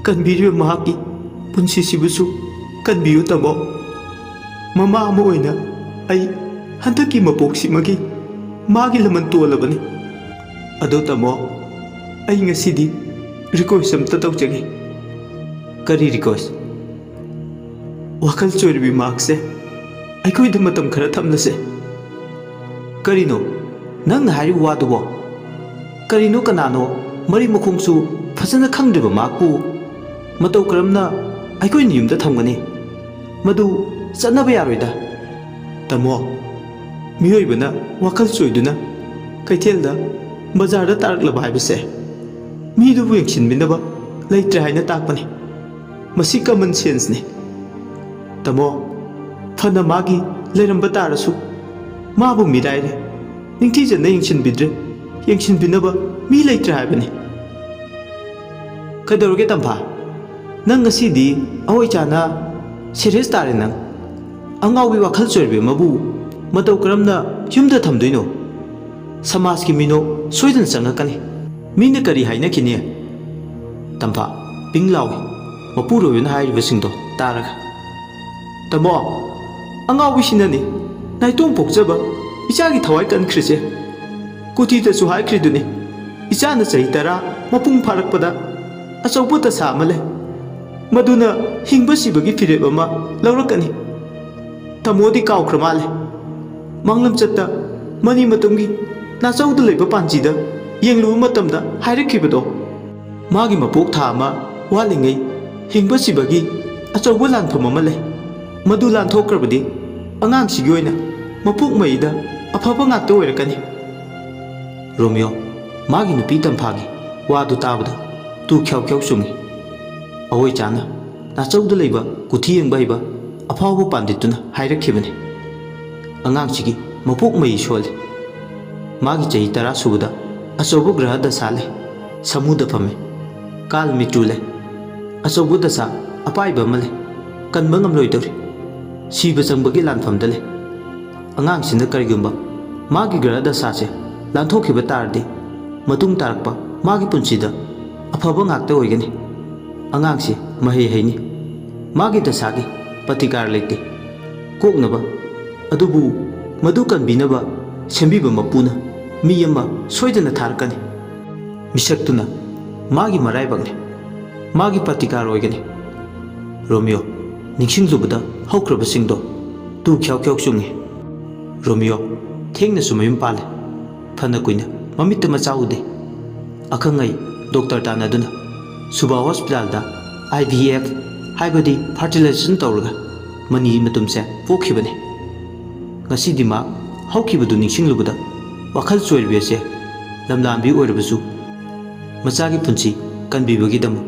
ꯀꯟꯕꯤꯔꯤꯕ ꯃꯍꯥꯛꯀꯤ ꯄꯨꯟꯁꯤꯁꯤꯕꯨꯁꯨ ꯀꯟꯕꯤꯌꯨ ꯇꯥꯃꯣ꯫ ꯃꯃꯥ ꯑꯃ ꯑꯣꯏꯅ ꯑꯩ ꯍꯟꯗꯛꯀꯤ ꯃꯄꯣꯛꯁꯤꯃꯒꯤ ꯃꯥꯒꯤ ꯂꯃꯟ ꯇꯣꯜꯂꯕꯅꯤ꯫ ꯑꯗꯣ ꯇꯥꯃꯣ, ꯑꯩ ꯉꯁꯤꯗꯤ ꯔꯤꯀ꯭ꯋꯦꯁ ꯑꯝꯇ ꯇꯧꯖꯒꯦ꯫" "ꯀꯔꯤ ꯔꯤꯀ꯭ꯋꯦꯁ?" "ꯋꯥꯈꯜ ꯆꯣꯏꯔꯕꯤ ꯃꯍꯥꯛꯁꯦ ꯑꯩꯈꯣꯏꯗ ꯃꯇꯝ ꯈꯔ ꯊꯝꯂꯁꯦ꯫" "ꯀꯔꯤꯅꯣ ꯅꯪꯅ ꯍꯥꯏꯔꯤꯕ ꯋꯥꯗꯨꯕꯣ? ꯀꯔꯤꯅꯣ, ꯀꯅꯥꯅꯣ, ꯃꯔꯤ ꯃꯈꯣꯡꯁꯨ ꯐꯖꯅ ꯈꯪꯗ꯭ꯔꯤꯕ ꯃꯍꯥꯛꯄꯨ ꯃꯇꯧ ꯀꯔꯝꯅ ꯑꯩꯈꯣꯏꯅ ꯌꯨꯝꯗ ꯊꯝꯒꯅꯤ? ꯃꯗꯨ ꯆꯠꯅꯕ ꯌꯥꯔꯣꯏꯗ꯫ ꯇꯥꯃꯣ, ꯃꯤꯑꯣꯏꯕꯅ ꯋꯥꯈꯜ ꯆꯣꯏꯗꯨꯅ ꯀꯩꯊꯦꯜꯗ, ꯕꯖꯥꯔꯗ ꯇꯥꯔꯛꯂꯕ ꯍꯥꯏꯕꯁꯦ ꯃꯤꯗꯨꯕꯨ ꯌꯦꯡꯁꯤꯟꯕꯤꯅꯕ ꯂꯩꯇ꯭ꯔꯦ ꯍꯥꯏꯅ ꯇꯥꯛꯄꯅꯤ꯫ ꯃꯁꯤ common senseꯅꯤ꯫ ꯇꯥꯃꯣ, ꯐꯅ ꯃꯥꯒꯤ ꯂꯩꯔꯝꯕ ꯇꯥꯔꯁꯨ, ꯃꯥꯕꯨ ꯃꯤꯔꯥꯏꯔꯦ, ꯅꯤꯡꯊꯤꯖꯅ ꯌꯦꯡꯁꯤꯟꯕꯤꯗ꯭ꯔꯦ, ꯌꯦꯡꯁꯤꯟꯕꯤꯅꯕ ꯃꯤ ꯂꯩꯇ꯭ꯔꯦ ꯍꯥꯏꯕꯅꯤ꯫ ꯀꯩꯗꯧꯔꯒꯦ ꯇꯝꯐꯥ? ꯅꯪ ꯉꯁꯤꯗꯤ ꯑꯑꯣꯏ ꯆꯥꯅ serious ꯇꯥꯔꯦ ꯅꯪ꯫ ꯑꯉꯥꯎꯕꯤ ꯋꯥꯈꯜ ꯆꯣꯏꯔꯕꯤ ꯑꯃꯕꯨ ꯃꯇꯧ ꯀꯔꯝꯅ ꯌꯨꯝꯗ ꯊꯝꯗꯣꯏꯅꯣ? ꯁꯃꯥꯖꯀꯤ ꯃꯤꯅꯣꯛ ꯁꯣꯏꯗꯅ ꯆꯪꯉꯛꯀꯅꯤ꯫ ꯃꯤꯅ ꯀꯔꯤ ꯍꯥꯏꯅꯈꯤꯅꯤ? ꯇꯝꯐꯥ ꯄꯤꯡ ꯂꯥꯎꯏ, ꯃꯄꯨꯔꯣꯏꯕꯅ ꯍꯥꯏꯔꯤꯕꯁꯤꯡꯗꯣ ꯇꯥꯔꯒ꯫ ꯇꯥꯃꯣ, ꯑꯉꯥꯎꯕꯤꯁꯤꯅꯅꯤ ꯅꯥꯏꯇꯣꯝ ꯄꯣꯛꯆꯕ ꯏꯆꯥꯒꯤ ꯊꯋꯥꯏ ꯀꯟꯈ꯭ꯔꯤꯁꯦ꯫ ꯀꯨꯊꯤꯗꯁꯨ ꯍꯥꯏꯈ꯭ꯔꯤꯗꯨꯅꯤ, ꯏꯆꯥꯅ ꯆꯍꯤ ꯇꯔꯥ ꯃꯄꯨꯡ ꯐꯥꯔꯛꯄꯗ ꯑꯆꯧꯕ ꯗꯁꯥ ꯑꯃ ꯂꯩ, ꯃꯗꯨꯅ ꯍꯤꯡꯕ ꯁꯤꯕꯒꯤ ꯐꯤꯔꯦꯞ ꯑꯃ ꯂꯧꯔꯛꯀꯅꯤ꯫ ꯇꯥꯃꯣꯗꯤ ꯀꯥꯎꯈ꯭ꯔ ꯃꯥꯜꯂꯦ꯫ ꯃꯥꯡꯂꯝꯆꯠꯇ ꯃꯅꯤ ꯃꯇꯨꯡꯒꯤ ꯅꯥꯆꯧꯗ ꯂꯩꯕ ꯄꯥꯟꯖꯤꯗ ꯌꯦꯡꯂꯨꯕ ꯃꯇꯝꯗ ꯍꯥꯏꯔꯛꯈꯤꯕꯗꯣ꯫ ꯃꯥꯒꯤ ꯃꯄꯣꯛ ꯊꯥ ꯑꯃ ꯋꯥꯠꯂꯤꯉꯩ ꯍꯤꯡꯕ ꯁꯤꯕꯒꯤ ꯑꯆꯧꯕ ꯂꯥꯟꯐꯝ ꯑꯃ ꯂꯩ꯫ ꯃꯗꯨ ꯂꯥꯟꯊꯣꯛꯈ꯭ꯔꯕꯗꯤ ꯑꯉꯥꯡꯁꯤꯒꯤ ꯑꯣꯏꯅ ꯃꯄꯣꯛ ꯃꯩꯗ ꯑꯐꯕ ꯉꯥꯛꯇ ꯑꯣꯏꯔꯛꯀꯅꯤ꯫ ꯔꯣꯃꯤꯌꯣ ꯃꯥꯒꯤ ꯅꯨꯄꯤ ꯇꯝꯐꯥꯒꯤ ꯋꯥꯗꯨ ꯇꯥꯕꯗ ꯇꯨ ꯈ꯭ꯌꯥꯎ ꯈ꯭ꯌꯥꯎ ꯆꯨꯡꯏ꯫ ꯑꯑꯣꯏ ꯆꯥꯅ ꯅꯥꯆꯧꯗ ꯂꯩꯕ ꯀꯨꯊꯤ ꯌꯦꯡꯕ ꯍꯩꯕ ꯑꯐꯥꯎꯕ ꯄꯥꯟꯗꯤꯠꯇꯨꯅ ꯍꯥꯏꯔꯛꯈꯤꯕꯅꯤ꯫ ꯑꯉꯥꯡꯁꯤꯒꯤ ꯃꯄꯣꯛ ꯃꯩ ꯁꯣꯜꯂꯤ꯫ ꯃꯥꯒꯤ ꯆꯍꯤ ꯇꯔꯥ ꯁꯨꯕꯗ ꯑꯆꯧꯕ ꯒ꯭ꯔꯍ ꯗꯁꯥ ꯂꯩ꯫ ꯁꯃꯨꯗ ꯐꯝꯃꯤ꯫ ꯀꯥꯜ ꯃꯤꯇ꯭ꯔꯨ ꯂꯩ꯫ ꯑꯆꯧꯕ ꯗꯁꯥ ꯑꯄꯥꯏꯕ ꯑꯃ ꯂꯩ꯫ ꯀꯟꯕ ꯉꯝꯂꯣꯏꯗꯧꯔꯤ꯫ ꯁꯤꯕ ꯆꯪꯕꯒꯤ ꯂꯥꯟꯐꯝꯗ ꯂꯩ꯫ ꯑꯉꯥꯡꯁꯤꯅ ꯀꯔꯤꯒꯨꯝꯕ ꯃꯥꯒꯤ ꯒ꯭ꯔꯍ ꯗꯁꯥꯁꯦ ꯂꯥꯟꯊꯣꯛꯈꯤꯕ ꯇꯥꯔꯗꯤ, ꯃꯇꯨꯡ ꯇꯥꯔꯛꯄ ꯃꯥꯒꯤ ꯄꯨꯟꯁꯤꯗ ꯑꯐꯕ ꯉꯥꯛꯇ ꯑꯣꯏꯒꯅꯤ꯫ ꯑꯉꯥꯡꯁꯤ ꯃꯍꯩ ꯍꯩꯅꯤ꯫ ꯃꯥꯒꯤ ꯗꯁꯥꯒꯤ ꯄ꯭ꯔꯇꯤꯀꯥꯔ ꯂꯩꯇꯦ꯫ ꯀꯣꯛꯅꯕ, ꯑꯗꯨꯕꯨ ꯃꯗꯨ ꯀꯟꯕꯤꯅꯕ ꯁꯦꯝꯕꯤꯕ ꯃꯄꯨꯅ ꯃꯤ ꯑꯃ ꯁꯣꯏꯗꯅ ꯊꯥꯔꯛꯀꯅꯤ꯫ ꯃꯤꯁꯛꯇꯨꯅ ꯃꯥꯒꯤ ꯃꯔꯥꯏꯕꯛꯅꯤ꯫ ꯃꯥꯒꯤ ꯄ꯭ꯔꯇꯤꯀꯥꯔ ꯑꯣꯏꯒꯅꯤ꯫ ꯔꯣꯃꯤꯌꯣ ꯅꯤꯡꯁꯤꯡꯂꯨꯕꯗ ꯍꯧꯈ꯭ꯔꯕꯁꯤꯡꯗꯣ ꯇꯨ ꯈ꯭ꯌꯥꯎ ꯈ꯭ꯌꯥꯎ ꯆꯨꯡꯉꯤ꯫ ꯔꯣꯃꯤꯌꯣ ꯊꯦꯡꯅꯁꯨ ꯃꯌꯨꯝ ꯄꯥꯜꯂꯦ꯫ ꯐꯅ ꯀꯨꯏꯅ ꯃꯃꯤꯠꯇ ꯃꯆꯥ ꯎꯗꯦ꯫ ꯑꯈꯪ ꯑꯍꯩ ꯗꯣꯛꯇꯔ ꯇꯥꯟꯅꯗꯨꯅ ꯁꯨꯕꯥ ꯍꯣꯁꯄꯤꯇꯥꯜꯗ I V F, ꯍꯥꯏꯕꯗꯤ fertilization ꯇꯧꯔꯒ ꯃꯅꯤ ꯃꯇꯨꯝꯁꯦ ꯄꯣꯛꯈꯤꯕꯅꯤ꯫ ꯉꯁꯤꯗꯤ ꯃꯥ ꯍꯧꯈꯤꯕꯗꯨ ꯅꯤꯡꯁꯤꯡꯂꯨꯕꯗ ꯋꯥꯈꯜ ꯆꯣꯏꯔꯕꯤ ꯑꯁꯦ ꯂꯝꯂꯥꯟꯕꯤ ꯑꯣꯏꯔꯕꯁꯨ ꯃꯆꯥꯒꯤ ꯄꯨꯟꯁꯤ ꯀꯟꯕꯤꯕꯒꯤꯗꯃꯛ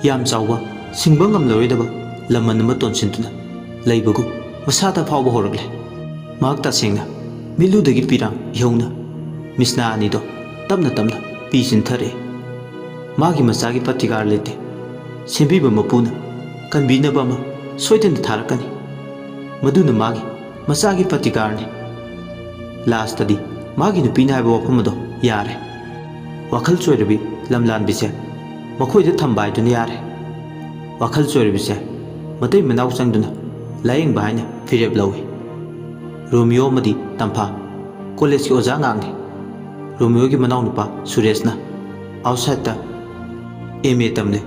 ꯌꯥꯝ ꯆꯥꯎꯕ, ꯁꯤꯡꯕ ꯉꯝꯂꯔꯣꯏꯗꯕ ꯂꯃꯟ ꯑꯃ ꯇꯣꯟꯁꯤꯟꯗꯨꯅ ꯂꯩꯕꯒꯨꯝ ꯃꯁꯥꯗ ꯐꯥꯎꯕ ꯍꯧꯔꯛꯂꯦ꯫ ꯃꯍꯥꯛ ꯇꯁꯦꯡꯅ ꯃꯤꯠꯂꯨꯗꯒꯤ ꯄꯤꯔꯥꯡ ꯏꯍꯧꯅ ꯃꯤꯁꯅꯥ ꯑꯅꯤꯗꯣ ꯇꯞꯅ ꯇꯞꯅ ꯄꯤ ꯆꯤꯟꯊꯔꯛꯏ꯫ ꯃꯥꯒꯤ ꯃꯆꯥꯒꯤ ꯄ꯭ꯔꯇꯤꯀꯥꯔ ꯂꯩꯇꯦ꯫ ꯁꯦꯝꯕꯤꯕ ꯃꯄꯨꯅ ꯀꯟꯕꯤꯅꯕ ꯑꯃ ꯁꯣꯏꯗꯅ ꯊꯥꯔꯛꯀꯅꯤ꯫ ꯃꯗꯨꯅ ꯃꯥꯒꯤ ꯃꯆꯥꯒꯤ ꯄ꯭ꯔꯇꯤꯀꯥꯔꯅꯤ꯫ ꯂꯥꯁꯇꯗꯤ ꯃꯥꯒꯤ ꯅꯨꯄꯤꯅ ꯍꯥꯏꯕ ꯋꯥꯐꯝ ꯑꯗꯣ ꯌꯥꯔꯦ꯫ ꯋꯥꯈꯜ ꯆꯣꯏꯔꯕꯤ ꯂꯝꯂꯥꯟꯕꯤꯁꯦ ꯃꯈꯣꯏꯗ ꯊꯝꯕ ꯍꯥꯏꯗꯨꯅ ꯌꯥꯔꯦ꯫ ꯋꯥꯈꯜ ꯆꯣꯏꯔꯕꯤꯁꯦ ꯃꯇꯩ ꯃꯅꯥꯎ ꯆꯪꯗꯨꯅ ꯂꯥꯌꯦꯡꯕ ꯍꯥꯏꯅ ꯐꯤꯔꯦꯞ ꯂꯧꯏ꯫ ꯔꯣꯃꯤꯌꯣ ꯑꯃꯗꯤ ꯇꯝꯐꯥ ꯀꯣꯂꯦꯖꯀꯤ ꯑꯣꯖꯥ ꯉꯥꯛꯅꯤ꯫ ꯔꯣꯃꯤꯌꯣꯒꯤ ꯃꯅꯥꯎꯅꯨꯄꯥ ꯁꯨꯔꯦꯁꯅ ꯑꯥꯎꯠꯁꯥꯏꯠꯇ ꯑꯦꯝ ꯑꯦ ꯇꯝꯂꯤ꯫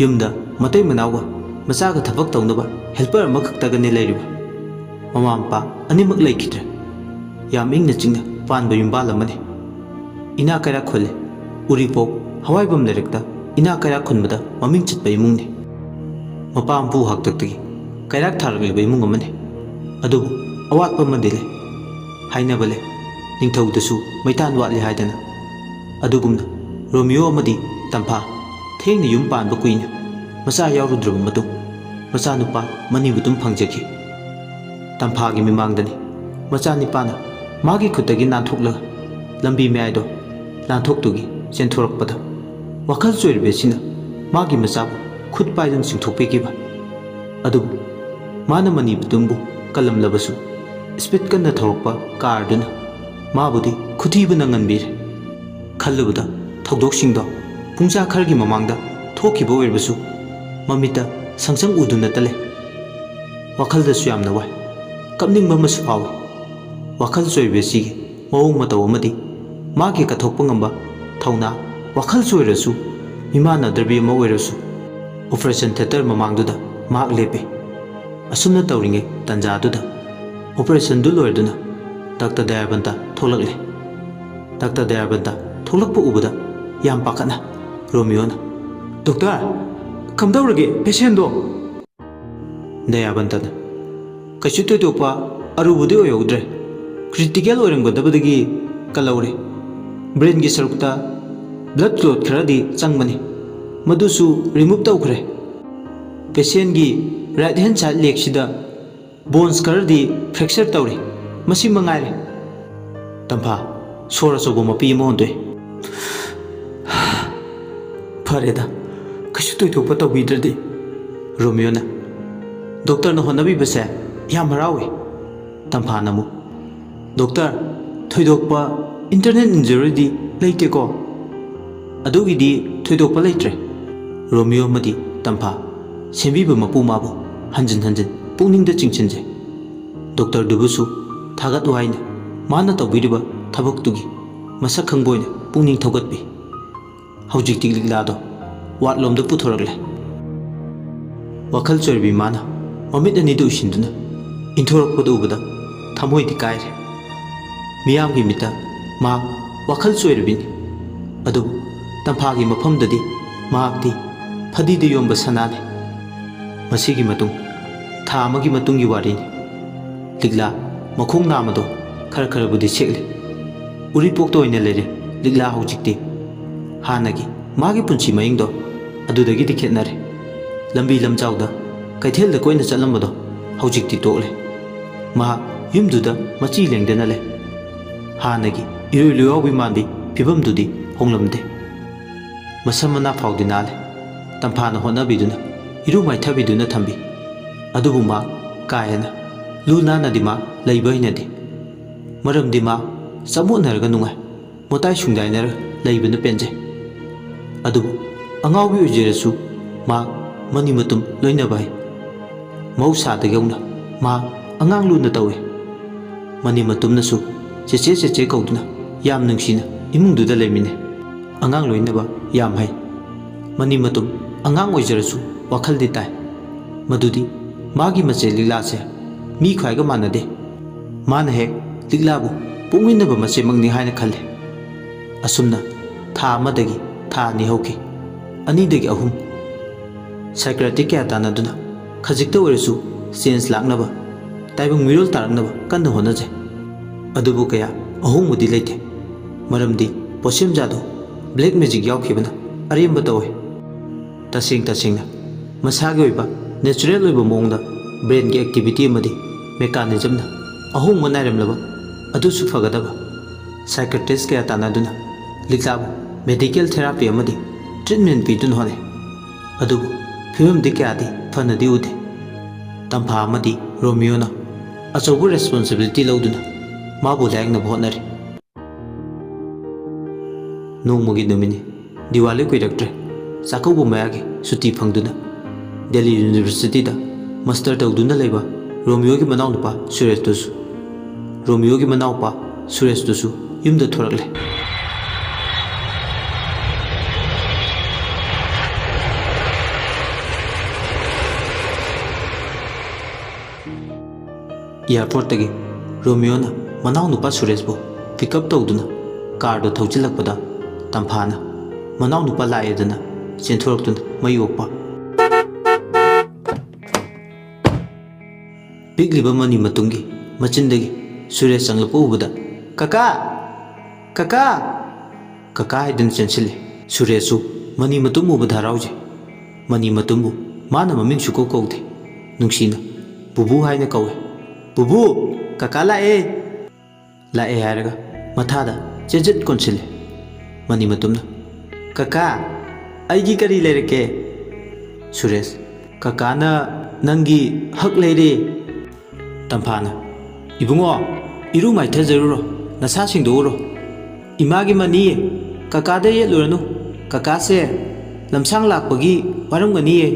ꯌꯨꯝꯗ ꯃꯇꯩ ꯃꯅꯥꯎꯒ ꯃꯆꯥꯒ ꯊꯕꯛ ꯇꯧꯅꯕ ꯍꯦꯜꯄꯔ ꯑꯃꯈꯛꯇꯒꯅꯤ ꯂꯩꯔꯤꯕ꯫ ꯃꯃꯥ ꯃꯄꯥ ꯑꯅꯤꯃꯛ ꯂꯩꯈꯤꯗ꯭ꯔꯦ꯫ ꯌꯥꯝ ꯏꯪꯅ ꯆꯤꯛꯅ ꯄꯥꯟꯕ ꯌꯨꯝꯕꯥꯜ ꯑꯃꯅꯤ꯫ ꯏꯅꯥꯛ ꯀꯩꯔꯥꯛ ꯈꯨꯜꯂꯤ꯫ ꯎꯔꯤꯄꯣꯛ ꯍꯋꯥꯏꯕꯝ ꯂꯩꯔꯛꯇ ꯏꯅꯥꯛ ꯀꯩꯔꯥꯛ ꯈꯨꯟꯕꯗ ꯃꯃꯤꯡ ꯆꯠꯄ ꯏꯃꯨꯡꯅꯤ꯫ ꯃꯄꯥ ꯃꯄꯨ ꯍꯥꯛꯇꯛꯇꯒꯤ ꯀꯩꯔꯥꯛ ꯊꯥꯔꯛꯂꯤꯕ ꯏꯃꯨꯡ ꯑꯃꯅꯤ꯫ ꯑꯗꯨꯕꯨ ꯑꯋꯥꯠꯄ ꯑꯃꯗꯤ ꯂꯩ꯫ ꯍꯥꯏꯅꯕ ꯂꯩ, ꯅꯤꯡꯊꯧꯗꯁꯨ ꯃꯩꯇꯥꯟ ꯋꯥꯠꯂꯤ ꯍꯥꯏꯗꯅ꯫ ꯑꯗꯨꯒꯨꯝꯅ ꯔꯣꯃꯤꯌꯣ ꯑꯃꯗꯤ ꯇꯝꯐꯥ ꯊꯦꯡꯅ ꯌꯨꯝ ꯄꯥꯟꯕ ꯀꯨꯏꯅ ꯃꯆꯥ ꯌꯥꯎꯔꯨꯗ꯭ꯔꯕ ꯃꯇꯨꯡ ꯃꯆꯥꯅꯨꯄꯥ ꯃꯅꯤꯕꯨꯇꯨꯝ ꯐꯪꯖꯈꯤ꯫ ꯇꯝꯐꯥꯒꯤ ꯃꯤꯃꯥꯡꯗꯅꯤ ꯃꯆꯥꯅꯤꯄꯥꯅ ꯃꯥꯒꯤ ꯈꯨꯠꯇꯒꯤ ꯅꯥꯟꯊꯣꯛꯂꯒ ꯂꯝꯕꯤ ꯃꯌꯥꯏꯗꯣ ꯂꯥꯟꯊꯣꯛꯇꯨꯒꯤ ꯆꯦꯟꯊꯣꯔꯛꯄꯗ ꯋꯥꯈꯜ ꯆꯣꯏꯔꯕꯤ ꯑꯁꯤꯅ ꯃꯥꯒꯤ ꯃꯆꯥꯕꯨ ꯈꯨꯠ ꯄꯥꯏꯗꯨꯅ ꯆꯤꯡꯊꯣꯛꯄꯤꯈꯤꯕ꯫ ꯑꯗꯨꯕꯨ ꯃꯥꯅ ꯃꯅꯤꯕꯨꯇꯨꯝꯕꯨ ꯀꯜꯂꯝꯂꯕꯁꯨ ꯁ꯭ꯄꯤꯗ ꯀꯟꯅ ꯊꯧꯔꯛꯄ ꯀꯥꯔꯗꯨꯅ ꯃꯥꯕꯨꯗꯤ ꯈꯨꯊꯤꯕ ꯅꯪꯍꯟꯕꯤꯔꯦ꯫ ꯈꯜꯂꯨꯕꯗ ꯊꯧꯗꯣꯛꯁꯤꯡꯗꯣ ꯄꯨꯡꯖꯥ ꯈꯔꯒꯤ ꯃꯃꯥꯡꯗ ꯊꯣꯛꯈꯤꯕ ꯑꯣꯏꯔꯕꯁꯨ ꯃꯃꯤꯠꯇ ꯁꯪꯁꯪ ꯎꯗꯨꯅꯇ ꯂꯩ꯫ ꯋꯥꯈꯜꯗꯁꯨ ꯌꯥꯝꯅ ꯋꯥꯏ, ꯀꯞꯅꯤꯡꯕ ꯑꯃꯁꯨ ꯐꯥꯎꯏ꯫ ꯋꯥꯈꯜ ꯆꯣꯏꯕ ꯑꯁꯤꯒꯤ ꯃꯑꯣꯡ ꯃꯇꯧ ꯑꯃꯗꯤ ꯃꯥꯒꯤ ꯀꯠꯊꯣꯛꯄ ꯉꯝꯕ ꯊꯧꯅꯥ, ꯋꯥꯈꯜ ꯆꯣꯏꯔꯁꯨ ꯃꯤꯃꯥꯟꯅꯗ꯭ꯔꯕꯤ ꯑꯃ ꯑꯣꯏꯔꯁꯨ ꯑꯣꯄꯔꯦꯁꯟ ꯊꯤꯌꯦꯇꯔ ꯃꯃꯥꯡꯗꯨꯗ ꯃꯍꯥꯛ ꯂꯦꯞꯄꯤ꯫ ꯑꯁꯨꯝꯅ ꯇꯧꯔꯤꯉꯩ ꯇꯥꯟꯖꯥꯗꯨꯗ ꯑꯣꯄꯔꯦꯁꯟꯗꯨ ꯂꯣꯏꯔꯗꯨꯅ ꯗꯥꯛꯇꯔ ꯗꯌꯥꯕꯟꯇ ꯊꯣꯛꯂꯛꯂꯦ꯫ ꯗꯥꯛꯇꯔ ꯗꯌꯥꯕꯟꯇ ꯊꯣꯛꯂꯛꯄ ꯎꯕꯗ ꯌꯥꯝ ꯄꯥꯈꯠꯅ ꯔꯣꯃꯤꯌꯣꯅ, "ꯗꯣꯛꯇꯔ, ꯀꯝꯗꯧꯔꯒꯦ ꯄꯦꯁꯦꯟꯗꯣ?" ꯗꯌꯥꯕꯟꯇꯅ, "ꯀꯩꯁꯨ ꯊꯣꯏꯗꯣꯛꯄ ꯑꯔꯨꯕꯗꯤ ꯑꯣꯏꯍꯧꯗ꯭ꯔꯦ꯫ ꯀ꯭ꯔꯤꯇꯤꯀꯦꯜ ꯑꯣꯏꯔꯝꯒꯗꯕꯗꯒꯤ ꯀꯜꯍꯧꯔꯦ꯫ ꯕ꯭ꯔꯦꯟꯒꯤ ꯁꯔꯨꯛꯇ ꯕ꯭ꯂꯗ ꯀ꯭ꯂꯣꯠ ꯈꯔꯗꯤ ꯆꯪꯕꯅꯤ, ꯃꯗꯨꯁꯨ ꯔꯤꯃꯨꯚ ꯇꯧꯈ꯭ꯔꯦ꯫ ꯄꯦꯁꯦꯟꯒꯤ ꯔꯥꯏꯠ ꯍꯦꯟ ꯁꯥꯏꯗ ꯂꯦꯒꯁꯤꯗ ꯕꯣꯟꯁ ꯈꯔꯗꯤ ꯐ꯭ꯔꯦꯛꯆꯔ ꯇꯧꯔꯦ꯫ ꯃꯁꯤ ꯃꯉꯥꯏꯔꯦ꯫" ꯇꯝꯐꯥ ꯁꯣꯔ ꯑꯆꯧꯕ ꯃꯄꯤ ꯑꯃ ꯍꯣꯟꯗꯣꯛꯏ꯫ "ꯐꯔꯦꯗ, ꯀꯩꯁꯨ ꯊꯣꯏꯗꯣꯛꯄ ꯇꯧꯕꯤꯗ꯭ꯔꯗꯤ꯫" ꯔꯣꯃꯤꯌꯣꯅ, "ꯗꯣꯛꯇꯔꯅ ꯍꯣꯠꯅꯕꯤꯕꯁꯦ ꯌꯥꯝ ꯍꯔꯥꯎꯏ꯫" ꯇꯝꯐꯥꯅ ꯑꯃꯨꯛ, "ꯗꯣꯛꯇꯔ, ꯊꯣꯏꯗꯣꯛꯄ ꯏꯟꯇꯔꯅꯦꯜ ꯏꯟꯖꯨꯔꯤꯗꯤ ꯂꯩꯇꯦꯀꯣ? ꯑꯗꯨꯒꯤꯗꯤ ꯊꯣꯏꯗꯣꯛꯄ ꯂꯩꯇ꯭ꯔꯦ꯫" ꯔꯣꯃꯤꯌꯣ ꯑꯃꯗꯤ ꯇꯝꯐꯥ ꯁꯦꯝꯕꯤꯕ ꯃꯄꯨ ꯃꯥꯕꯨ ꯍꯟꯖꯤꯟ ꯍꯟꯖꯤꯟ ꯄꯨꯛꯅꯤꯡꯗ ꯆꯤꯡꯁꯤꯟꯖꯩ꯫ ꯗꯣꯛꯇꯔꯗꯨꯕꯨꯁꯨ ꯊꯥꯒꯠ ꯋꯥꯍꯩꯅ ꯃꯥꯅ ꯇꯧꯕꯤꯔꯤꯕ ꯊꯕꯛꯇꯨꯒꯤ ꯃꯁꯛ ꯈꯪꯕ ꯑꯣꯏꯅ ꯄꯨꯛꯅꯤꯡ ꯊꯧꯒꯠꯄꯤ꯫ ꯍꯧꯖꯤꯛꯇꯤ ꯂꯤꯛꯂꯥꯗꯣ ꯋꯥꯔꯗꯂꯣꯝꯗ ꯄꯨꯊꯣꯔꯛꯂꯦ꯫ ꯋꯥꯈꯜ ꯆꯣꯏꯔꯕꯤ ꯃꯥꯅ ꯃꯃꯤꯠ ꯑꯅꯤꯗꯨ ꯎꯏꯁꯤꯟꯗꯨꯅ ꯏꯟꯊꯣꯔꯛꯄꯗꯨ ꯎꯕꯗ ꯊꯃꯣꯏꯗꯤ ꯀꯥꯏꯔꯦ꯫ ꯃꯤꯌꯥꯝꯒꯤ ꯃꯤꯠꯇ ꯃꯍꯥꯛ ꯋꯥꯈꯜ ꯆꯣꯏꯔꯕꯤꯅꯤ꯫ ꯑꯗꯨꯕꯨ ꯇꯝꯐꯥꯒꯤ ꯃꯐꯝꯗꯗꯤ ꯃꯍꯥꯛꯇꯤ ꯐꯗꯤꯗ ꯌꯣꯝꯕ ꯁꯅꯥꯅꯤ꯫ ꯃꯁꯤꯒꯤ ꯃꯇꯨꯡ ꯊꯥ ꯑꯃꯒꯤ ꯃꯇꯨꯡꯒꯤ ꯋꯥꯔꯤꯅꯤ꯫ ꯂꯤꯛꯂꯥ ꯃꯈꯣꯡ ꯅꯥꯝꯃꯗꯣ ꯈꯔ ꯈꯔꯕꯨꯗꯤ ꯁꯦꯛꯂꯦ꯫ ꯎꯔꯤꯄꯣꯛꯇ ꯑꯣꯏꯅ ꯂꯩꯔꯦ ꯂꯤꯛꯂꯥ ꯍꯧꯖꯤꯛꯇꯤ꯫ ꯍꯥꯟꯅꯒꯤ ꯃꯥꯒꯤ ꯄꯨꯟꯁꯤ ꯃꯍꯤꯡꯗꯣ ꯑꯗꯨꯗꯒꯤꯗꯤ ꯈꯦꯠꯅꯔꯦ꯫ ꯂꯝꯕꯤ ꯂꯝꯖꯥꯎꯗ, ꯀꯩꯊꯦꯜꯗ ꯀꯣꯏꯅ ꯆꯠꯂꯝꯕꯗꯣ ꯍꯧꯖꯤꯛꯇꯤ ꯇꯣꯛꯂꯦ꯫ ꯃꯍꯥꯛ ꯌꯨꯝꯗꯨꯗ ꯃꯆꯤ ꯂꯦꯡꯗꯅ ꯂꯩ꯫ ꯍꯥꯟꯅꯒꯤ ꯏꯔꯣꯏ ꯂꯣꯌꯥꯎꯕꯤ ꯃꯥꯟꯕꯤ ꯐꯤꯕꯝꯗꯨꯗꯤ ꯍꯣꯡꯂꯝꯗꯦ꯫ ꯃꯁꯝ ꯃꯅꯥ ꯐꯥꯎꯗꯤ ꯅꯥꯜꯂꯦ꯫ ꯇꯝꯐꯥꯅ ꯍꯣꯠꯅꯕꯤꯗꯨꯅ, ꯏꯔꯨ ꯃꯥꯏꯊꯕꯤꯗꯨꯅ ꯊꯝꯕꯤ꯫ ꯑꯗꯨꯕꯨ ꯃꯥ ꯀꯥ ꯍꯦꯟꯅ ꯂꯨ ꯅꯥꯟꯅꯗꯤ ꯃꯥ ꯂꯩꯕ ꯍꯩꯅꯗꯦ꯫ ꯃꯔꯝꯗꯤ ꯃꯥ ꯆꯃꯣꯠꯅꯔꯒ ꯅꯨꯡꯉꯥꯏ, ꯃꯣꯇꯥꯏ ꯁꯨꯡꯗꯥꯏꯅꯔꯒ ꯂꯩꯕꯅ ꯄꯦꯟꯖꯩ꯫ ꯑꯗꯨꯕꯨ ꯑꯉꯥꯎꯕꯤ ꯑꯣꯏꯖꯔꯁꯨ ꯃꯥ ꯃꯅꯤ ꯃꯇꯨꯝ ꯂꯣꯏꯅꯕ ꯍꯩ꯫ ꯃꯍꯧꯁꯥꯗꯒꯤ ꯍꯧꯅ ꯃꯥ ꯑꯉꯥꯡ ꯂꯨꯅ ꯇꯧꯏ꯫ ꯃꯅꯤ ꯃꯇꯨꯝꯅꯁꯨ ꯆꯦꯆꯦ ꯆꯦꯆꯦ ꯀꯧꯗꯨꯅ ꯌꯥꯝ ꯅꯨꯡꯁꯤꯅ ꯏꯃꯨꯡꯗꯨꯗ ꯂꯩꯃꯤꯟꯅꯩ꯫ ꯑꯉꯥꯡ ꯂꯣꯏꯅꯕ ꯌꯥꯝ ꯍꯩ꯫ ꯃꯅꯤ ꯃꯇꯨꯝ ꯑꯉꯥꯡ ꯑꯣꯏꯖꯔꯁꯨ ꯋꯥꯈꯜꯗꯤ ꯇꯥꯏ꯫ ꯃꯗꯨꯗꯤ ꯃꯥꯒꯤ ꯃꯆꯦ ꯂꯤꯛꯂꯥꯁꯦ ꯃꯤ ꯈ꯭ꯋꯥꯏꯒ ꯃꯥꯟꯅꯗꯦ꯫ ꯃꯥꯅ ꯍꯦꯛ ꯂꯤꯛꯂꯥꯕꯨ ꯄꯣꯛꯃꯤꯟꯅꯕ ꯃꯆꯦꯃꯛꯅꯤ ꯍꯥꯏꯅ ꯈꯜꯂꯤ꯫ ꯑꯁꯨꯝꯅ ꯊꯥ ꯑꯃꯗꯒꯤ ꯊꯥ ꯑꯅꯤ ꯍꯧꯈꯤ꯫ ꯑꯅꯤꯗꯒꯤ ꯑꯍꯨꯝ꯫ ꯁꯥꯏꯀ꯭ꯔꯦꯇꯤꯛ ꯀꯌꯥ ꯇꯥꯟꯅꯗꯨꯅ ꯈꯖꯤꯛꯇ ꯑꯣꯏꯔꯁꯨ ꯆꯦꯟꯖ ꯂꯥꯛꯅꯕ, ꯇꯥꯏꯕꯪ ꯃꯤꯔꯣꯜ ꯇꯥꯔꯛꯅꯕ ꯀꯟꯅ ꯍꯣꯠꯅꯖꯩ꯫ ꯑꯗꯨꯕꯨ ꯀꯌꯥ ꯑꯍꯣꯡꯕꯗꯤ ꯂꯩꯇꯦ꯫ ꯃꯔꯝꯗꯤ ꯄꯣꯠꯁꯦꯝꯖꯥꯗꯣ ꯕ꯭ꯂꯦꯛ ꯃꯦꯖꯤꯛ ꯌꯥꯎꯈꯤꯕꯅ ꯑꯔꯦꯝꯕ ꯇꯧꯋꯦ꯫ ꯇꯁꯦꯡ ꯇꯁꯦꯡꯅ ꯃꯁꯥꯒꯤ ꯑꯣꯏꯕ ꯅꯦꯆꯔꯦꯜ ꯑꯣꯏꯕ ꯃꯑꯣꯡꯗ ꯕ꯭ꯔꯦꯟꯒꯤ ꯑꯦꯛꯇꯤꯚꯤꯇꯤ ꯑꯃꯗꯤ ꯃꯦꯀꯥꯅꯤꯖꯝꯅ ꯑꯍꯣꯡꯕ ꯅꯥꯏꯔꯝꯂꯕ ꯑꯗꯨꯁꯨ ꯐꯒꯗꯕ꯫ ꯁꯥꯏꯀ꯭ꯔꯦꯇꯤꯁ ꯀꯌꯥ ꯇꯥꯟꯅꯗꯨꯅ ꯂꯤꯛꯂꯥꯕꯨ ꯃꯦꯗꯤꯀꯦꯜ ꯊꯦꯔꯥꯄꯤ ꯑꯃꯗꯤ ꯇ꯭ꯔꯤꯠꯃꯦꯟ ꯄꯤꯗꯨꯅ ꯍꯣꯠꯅꯩ꯫ ꯑꯗꯨꯕꯨ ꯐꯤꯕꯝꯗꯤ ꯀꯌꯥꯗꯤ ꯐꯅꯗꯤ ꯎꯗꯦ꯫ ꯇꯝꯐꯥ ꯑꯃꯗꯤ ꯔꯣꯃꯤꯌꯣꯅ ꯑꯆꯧꯕ ꯔꯦꯁꯄꯣꯟꯁꯤꯕꯤꯂꯤꯇꯤ ꯂꯧꯗꯨꯅ ꯃꯥꯕꯨ ꯂꯥꯌꯦꯡꯅꯕ ꯍꯣꯠꯅꯔꯤ꯫ ꯅꯣꯡꯃꯒꯤ ꯅꯨꯃꯤꯠꯅꯤ꯫ ꯗꯤꯋꯥꯂꯤ ꯀꯨꯏꯔꯛꯇ꯭ꯔꯦ꯫ ꯆꯥꯛꯀꯧꯕ ꯃꯌꯥꯒꯤ ꯁꯨꯇꯤ ꯐꯪꯗꯨꯅ ꯗꯦꯜꯂꯤ ꯌꯨꯅꯤꯚꯔꯁꯤꯇꯤꯗ ꯃꯁꯇꯔ ꯇꯧꯗꯨꯅ ꯂꯩꯕ ꯔꯣꯃꯤꯌꯣꯒꯤ ꯃꯅꯥꯎꯅꯨꯄꯥ ꯁꯨꯔꯦꯁꯇꯨꯁꯨ, ꯔꯣꯃꯤꯌꯣꯒꯤ ꯃꯅꯥꯎꯄꯥ ꯁꯨꯔꯦꯁꯇꯨꯁꯨ ꯌꯨꯝꯗ ꯊꯣꯔꯛꯂꯦ꯫ ꯑꯦꯌꯥꯔꯄꯣꯔꯠꯇꯒꯤ ꯔꯣꯃꯤꯌꯣꯅ ꯃꯅꯥꯎꯅꯨꯄꯥ ꯁꯨꯔꯦꯁꯄꯨ ꯄꯤꯛ ꯑꯞ ꯇꯧꯗꯨꯅ ꯀꯥꯔꯗꯣ ꯊꯧꯖꯤꯜꯂꯛꯄꯗ, ꯇꯝꯐꯥꯅ ꯃꯅꯥꯎꯅꯨꯄꯥ ꯂꯥꯛꯑꯦꯗꯅ ꯆꯦꯟꯊꯣꯔꯛꯇꯨꯅ ꯃꯩ ꯑꯣꯛꯄ꯫ ꯄꯤꯛꯂꯤꯕ ꯃꯅꯤ ꯃꯇꯨꯝꯒꯤ ꯃꯆꯤꯟꯗꯒꯤ ꯁꯨꯔꯦꯁ ꯆꯪꯂꯛꯄ ꯎꯕꯗ, "ꯀꯀꯥ! ꯀꯀꯥ!" ꯀꯀꯥ ꯍꯥꯏꯗꯨꯅ ꯆꯦꯟꯁꯤꯜꯂꯤ꯫ ꯁꯨꯔꯦꯁꯁꯨ ꯃꯅꯤ ꯃꯇꯨꯝ ꯎꯕꯗ ꯍꯔꯥꯎꯖꯩ꯫ ꯃꯅꯤ ꯃꯇꯨꯝꯕꯨ ꯃꯥꯅ ꯃꯃꯤꯡ ꯁꯨꯀꯧ ꯀꯧꯗꯦ꯫ ꯅꯨꯡꯁꯤꯅ "ꯕꯨꯕꯨ" ꯍꯥꯏꯅ ꯀꯧꯏ꯫ "ꯕꯨꯕꯨ, ꯀꯀꯥ ꯂꯥꯛꯑꯦ!" ꯂꯥꯛꯑꯦ ꯍꯥꯏꯔꯒ ꯃꯊꯥꯗ ꯆꯦꯖꯠ ꯀꯣꯟꯁꯤꯜꯂꯦ꯫ ꯃꯅꯤ ꯃꯇꯨꯝꯅ, "ꯀꯀꯥ, ꯑꯩꯒꯤ ꯀꯔꯤ ꯂꯩꯔꯛꯀꯦ?" ꯁꯨꯔꯦꯁ, "ꯀꯀꯥꯅ ꯅꯪꯒꯤ ꯍꯛ ꯂꯩꯔꯦ!" ꯇꯝꯐꯥꯅ, "ꯏꯕꯨꯡꯉꯣ, ꯏꯔꯨ ꯃꯥꯏꯊꯖꯔꯨꯔꯣ, ꯅꯁꯥ ꯁꯦꯡꯗꯣꯛꯎꯔꯣ꯫ ꯏꯃꯥꯒꯤ ꯃꯅꯤ ꯀꯀꯥꯗ ꯌꯦꯠꯂꯨꯔꯅꯨ, ꯀꯀꯥꯁꯦ ꯂꯝꯁꯥꯡ ꯂꯥꯛꯄꯒꯤ ꯋꯥꯔꯝꯒꯅꯤꯌꯦ꯫"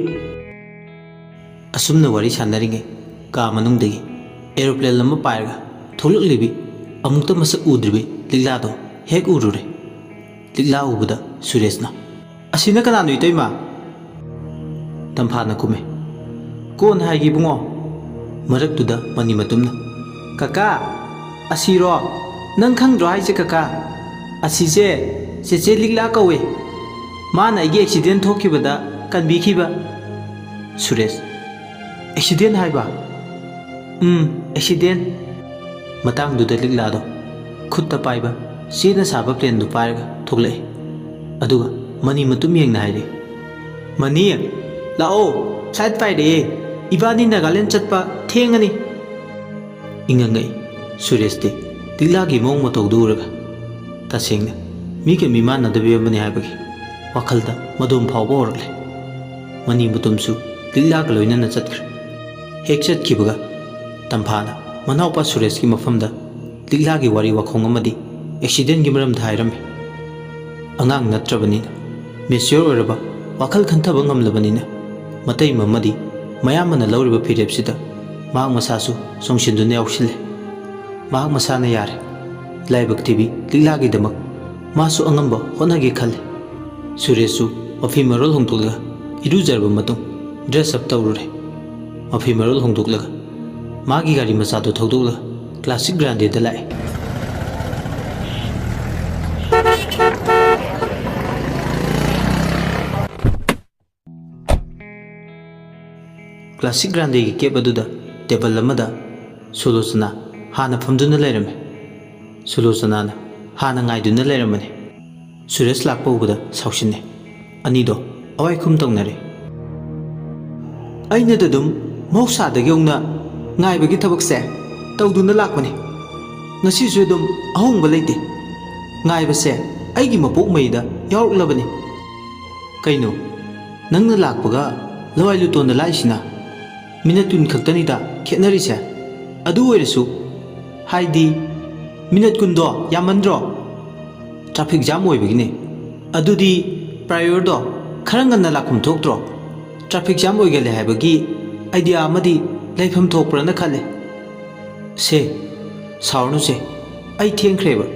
ꯑꯁꯨꯝꯅ ꯋꯥꯔꯤ ꯁꯥꯟꯅꯔꯤꯉꯩ ꯀꯥ ꯃꯅꯨꯡꯗꯒꯤ ꯑꯦꯔꯣꯄ꯭ꯂꯦꯟ ꯑꯃ ꯄꯥꯏꯔꯒ ꯊꯣꯛꯂꯛꯂꯤꯕꯤ, ꯑꯃꯨꯛꯇ ꯃꯁꯛ ꯎꯗ꯭ꯔꯤꯕꯤ ꯂꯤꯛꯂꯥꯗꯣ ꯍꯦꯛ ꯎꯔꯨꯔꯦ꯫ ꯂꯤꯛꯂꯥ ꯎꯕꯗ ꯁꯨꯔꯦꯁꯅ, "ꯑꯁꯤꯅ ꯀꯅꯥꯅꯣ, ꯏꯇꯩꯃ?" ꯇꯝꯐꯥꯅ ꯈꯨꯝꯃꯦ, "ꯀꯣꯟꯅ ꯍꯥꯏꯒꯦ, ꯏꯕꯨꯡꯉꯣ꯫" ꯃꯔꯛꯇꯨꯗ ꯃꯅꯤ ꯃꯇꯨꯝꯅ, "ꯀꯀꯥ, ꯑꯁꯤꯔꯣ? ꯅꯪ ꯈꯪꯗ꯭ꯔꯣ ꯍꯥꯏꯁꯦ, ꯀꯀꯥ? ꯑꯁꯤꯁꯦ ꯆꯦꯆꯦ ꯂꯤꯛꯂꯥ ꯀꯧꯋꯦ꯫ ꯃꯥꯅ ꯑꯩꯒꯤ ꯑꯦꯛꯁꯤꯗꯦꯟ ꯊꯣꯛꯈꯤꯕꯗ ꯀꯟꯕꯤꯈꯤꯕ꯫" ꯁꯨꯔꯦꯁ, ꯑꯦꯛꯁꯤꯗꯦꯟ ꯍꯥꯏꯕ? ꯎꯝ, ꯑꯦꯛꯁꯤꯗꯦꯟ꯫ ꯃꯇꯥꯡꯗꯨꯗ ꯂꯤꯛꯂꯥꯗꯣ ꯈꯨꯠꯇ ꯄꯥꯏꯕ ꯆꯦꯅ ꯁꯥꯕ ꯄ꯭ꯂꯦꯟꯗꯨ ꯄꯥꯏꯔꯒ ꯊꯣꯛꯂꯛꯏ꯫ ꯑꯗꯨꯒ ꯃꯅꯤ ꯃꯇꯨꯝ ꯌꯦꯡꯅ ꯍꯥꯏꯔꯤ, "ꯃꯅꯤ, ꯂꯥꯛꯑꯣ, ꯐ꯭ꯂꯥꯏꯠ ꯄꯥꯏꯔꯛꯑꯦ, ꯏꯕꯥꯅꯤ ꯅꯥꯒꯥꯂꯦꯟ ꯆꯠꯄ ꯊꯦꯡꯉꯅꯤ꯫" ꯏꯉꯛ ꯉꯛꯏ꯫ ꯁꯨꯔꯦꯁꯇꯤ ꯂꯤꯛꯂꯥꯒꯤ ꯃꯑꯣꯡ ꯃꯇꯧꯗꯨ ꯎꯔꯒ, ꯇꯁꯦꯡꯅ ꯃꯤꯒ ꯃꯤꯃꯥꯟꯅꯗꯕꯤ ꯑꯃꯅꯤ ꯍꯥꯏꯕꯒꯤ ꯋꯥꯈꯜꯗ ꯃꯗꯣꯝ ꯐꯥꯎꯕ ꯍꯧꯔꯛꯂꯦ꯫ ꯃꯅꯤ ꯃꯇꯨꯝꯁꯨ ꯂꯤꯛꯂꯥꯒ ꯂꯣꯏꯅꯅ ꯆꯠꯈ꯭ꯔꯦ꯫ ꯍꯦꯛ ꯆꯠꯈꯤꯕꯒ ꯇꯝꯐꯥꯅ ꯃꯅꯥꯎꯄꯥ ꯁꯨꯔꯦꯁꯀꯤ ꯃꯐꯝꯗ ꯂꯤꯛꯂꯥꯒꯤ ꯋꯥꯔꯤ ꯋꯥꯈꯣꯡ ꯑꯃꯗꯤ ꯑꯦꯛꯁꯤꯗꯦꯟꯒꯤ ꯃꯔꯝꯗ ꯍꯥꯏꯔꯝꯃꯤ꯫ ꯑꯉꯥꯡ ꯅꯠꯇ꯭ꯔꯕꯅꯤꯅ, ꯃꯦꯆ꯭ꯌꯣꯔ ꯑꯣꯏꯔꯕ, ꯋꯥꯈꯜ ꯈꯟꯊꯕ ꯉꯝꯂꯕꯅꯤꯅ, ꯃꯇꯩ ꯑꯃꯗꯤ ꯃꯌꯥꯝꯕꯅ ꯂꯧꯔꯤꯕ ꯐꯤꯔꯦꯞꯁꯤꯗ ꯃꯍꯥꯛ ꯃꯁꯥꯁꯨ ꯆꯣꯡꯁꯤꯟꯗꯨꯅ ꯌꯥꯎꯁꯤꯜꯂꯦ꯫ ꯃꯍꯥꯛ ꯃꯁꯥꯅ ꯌꯥꯔꯦ꯫ ꯂꯥꯏꯕꯛ ꯊꯤꯕꯤ ꯂꯤꯛꯂꯥꯒꯤꯗꯃꯛ ꯃꯥꯁꯨ ꯑꯉꯝꯕ ꯍꯣꯠꯅꯒꯦ ꯈꯜꯂꯦ꯫ ꯁꯨꯔꯦꯁꯁꯨ ꯃꯐꯤ ꯃꯔꯣꯜ ꯍꯣꯡꯗꯣꯛꯂꯒ ꯏꯔꯨꯖꯔꯕ ꯃꯇꯨꯡ ꯗ꯭ꯔꯦꯁ ꯑꯞ ꯇꯧꯔꯨꯔꯦ꯫ ꯃꯐꯤ ꯃꯔꯣꯜ ꯍꯣꯡꯗꯣꯛꯂꯒ ꯃꯥꯒꯤ ꯒꯥꯔꯤ ꯃꯆꯥꯗꯨ ꯊꯧꯗꯣꯛꯂꯒ ꯀ꯭ꯂꯥꯁꯤꯛ ꯒ꯭ꯔꯥꯟꯗꯦꯗ ꯂꯥꯛꯑꯦ꯫ ꯀ꯭ꯂꯥꯁꯤꯛ ꯒ꯭ꯔꯥꯟꯗꯦꯒꯤ ꯀꯦꯞ ꯑꯗꯨꯗ ꯇꯦꯕꯜ ꯑꯃꯗ ꯁꯨꯂꯣꯆꯅꯥ ꯍꯥꯟꯅ ꯐꯝꯗꯨꯅ ꯂꯩꯔꯝꯃꯤ꯫ ꯁꯨꯂꯣꯆꯅꯥꯅ ꯍꯥꯟꯅ ꯉꯥꯏꯗꯨꯅ ꯂꯩꯔꯝꯕꯅꯤ꯫ ꯁꯨꯔꯦꯁ ꯂꯥꯛꯄ ꯎꯕꯗ ꯁꯥꯎꯁꯤꯟꯅꯩ꯫ ꯑꯅꯤꯗꯣ ꯑꯋꯥꯏꯈꯨꯝ ꯇꯧꯅꯔꯦ꯫ "ꯑꯩꯅꯗ ꯑꯗꯨꯝ ꯃꯍꯧꯁꯥꯗꯒꯤ ꯍꯧꯅ ꯉꯥꯏꯕꯒꯤ ꯊꯕꯛꯁꯦ ꯇꯧꯗꯨꯅ ꯂꯥꯛꯄꯅꯤ꯫ ꯉꯁꯤꯁꯨ ꯑꯗꯨꯝ ꯑꯍꯣꯡꯕ ꯂꯩꯇꯦ꯫ ꯉꯥꯏꯕꯁꯦ ꯑꯩꯒꯤ ꯃꯄꯣꯛ ꯃꯩꯗ ꯌꯥꯎꯔꯛꯂꯕꯅꯤ꯫" "ꯀꯩꯅꯣ, ꯅꯪꯅ ꯂꯥꯛꯄꯒ ꯂꯋꯥꯏ ꯂꯨꯇꯣꯟꯗ ꯂꯥꯛꯏꯁꯤꯅ? ꯃꯤꯅꯠ ꯀꯨꯟ ꯈꯛꯇꯅꯤꯗ ꯈꯦꯠꯅꯔꯤꯁꯦ꯫ ꯑꯗꯨ ꯑꯣꯏꯔꯁꯨ, ꯍꯥꯏꯗꯤ, ꯃꯤꯅꯠ ꯀꯨꯟꯗꯣ ꯌꯥꯝꯃꯟꯗ꯭ꯔꯣ?" "ꯇ꯭ꯔꯥꯐꯤꯛ ꯖꯥꯝ ꯑꯣꯏꯕꯒꯤꯅꯦ꯫" "ꯑꯗꯨꯗꯤ ꯄ꯭ꯔꯥꯏꯌꯣꯔꯗꯣ ꯈꯔ ꯉꯟꯅ ꯂꯥꯛꯐꯝ ꯊꯣꯛꯇ꯭ꯔꯣ? ꯇ꯭ꯔꯥꯐꯤꯛ ꯖꯥꯝ ꯑꯣꯏꯒꯜꯂꯦ ꯍꯥꯏꯕꯒꯤ ꯑꯥꯏꯗꯤꯌꯥ ꯑꯃꯗꯤ ꯂꯩꯐꯝ ꯊꯣꯛꯄ꯭ꯔꯅ ꯈꯜꯂꯦ꯫" "ꯁꯦ, ꯁꯥꯎꯔꯅꯨꯁꯦ, ꯑꯩ ꯊꯦꯡꯈ꯭ꯔꯦꯕ꯫"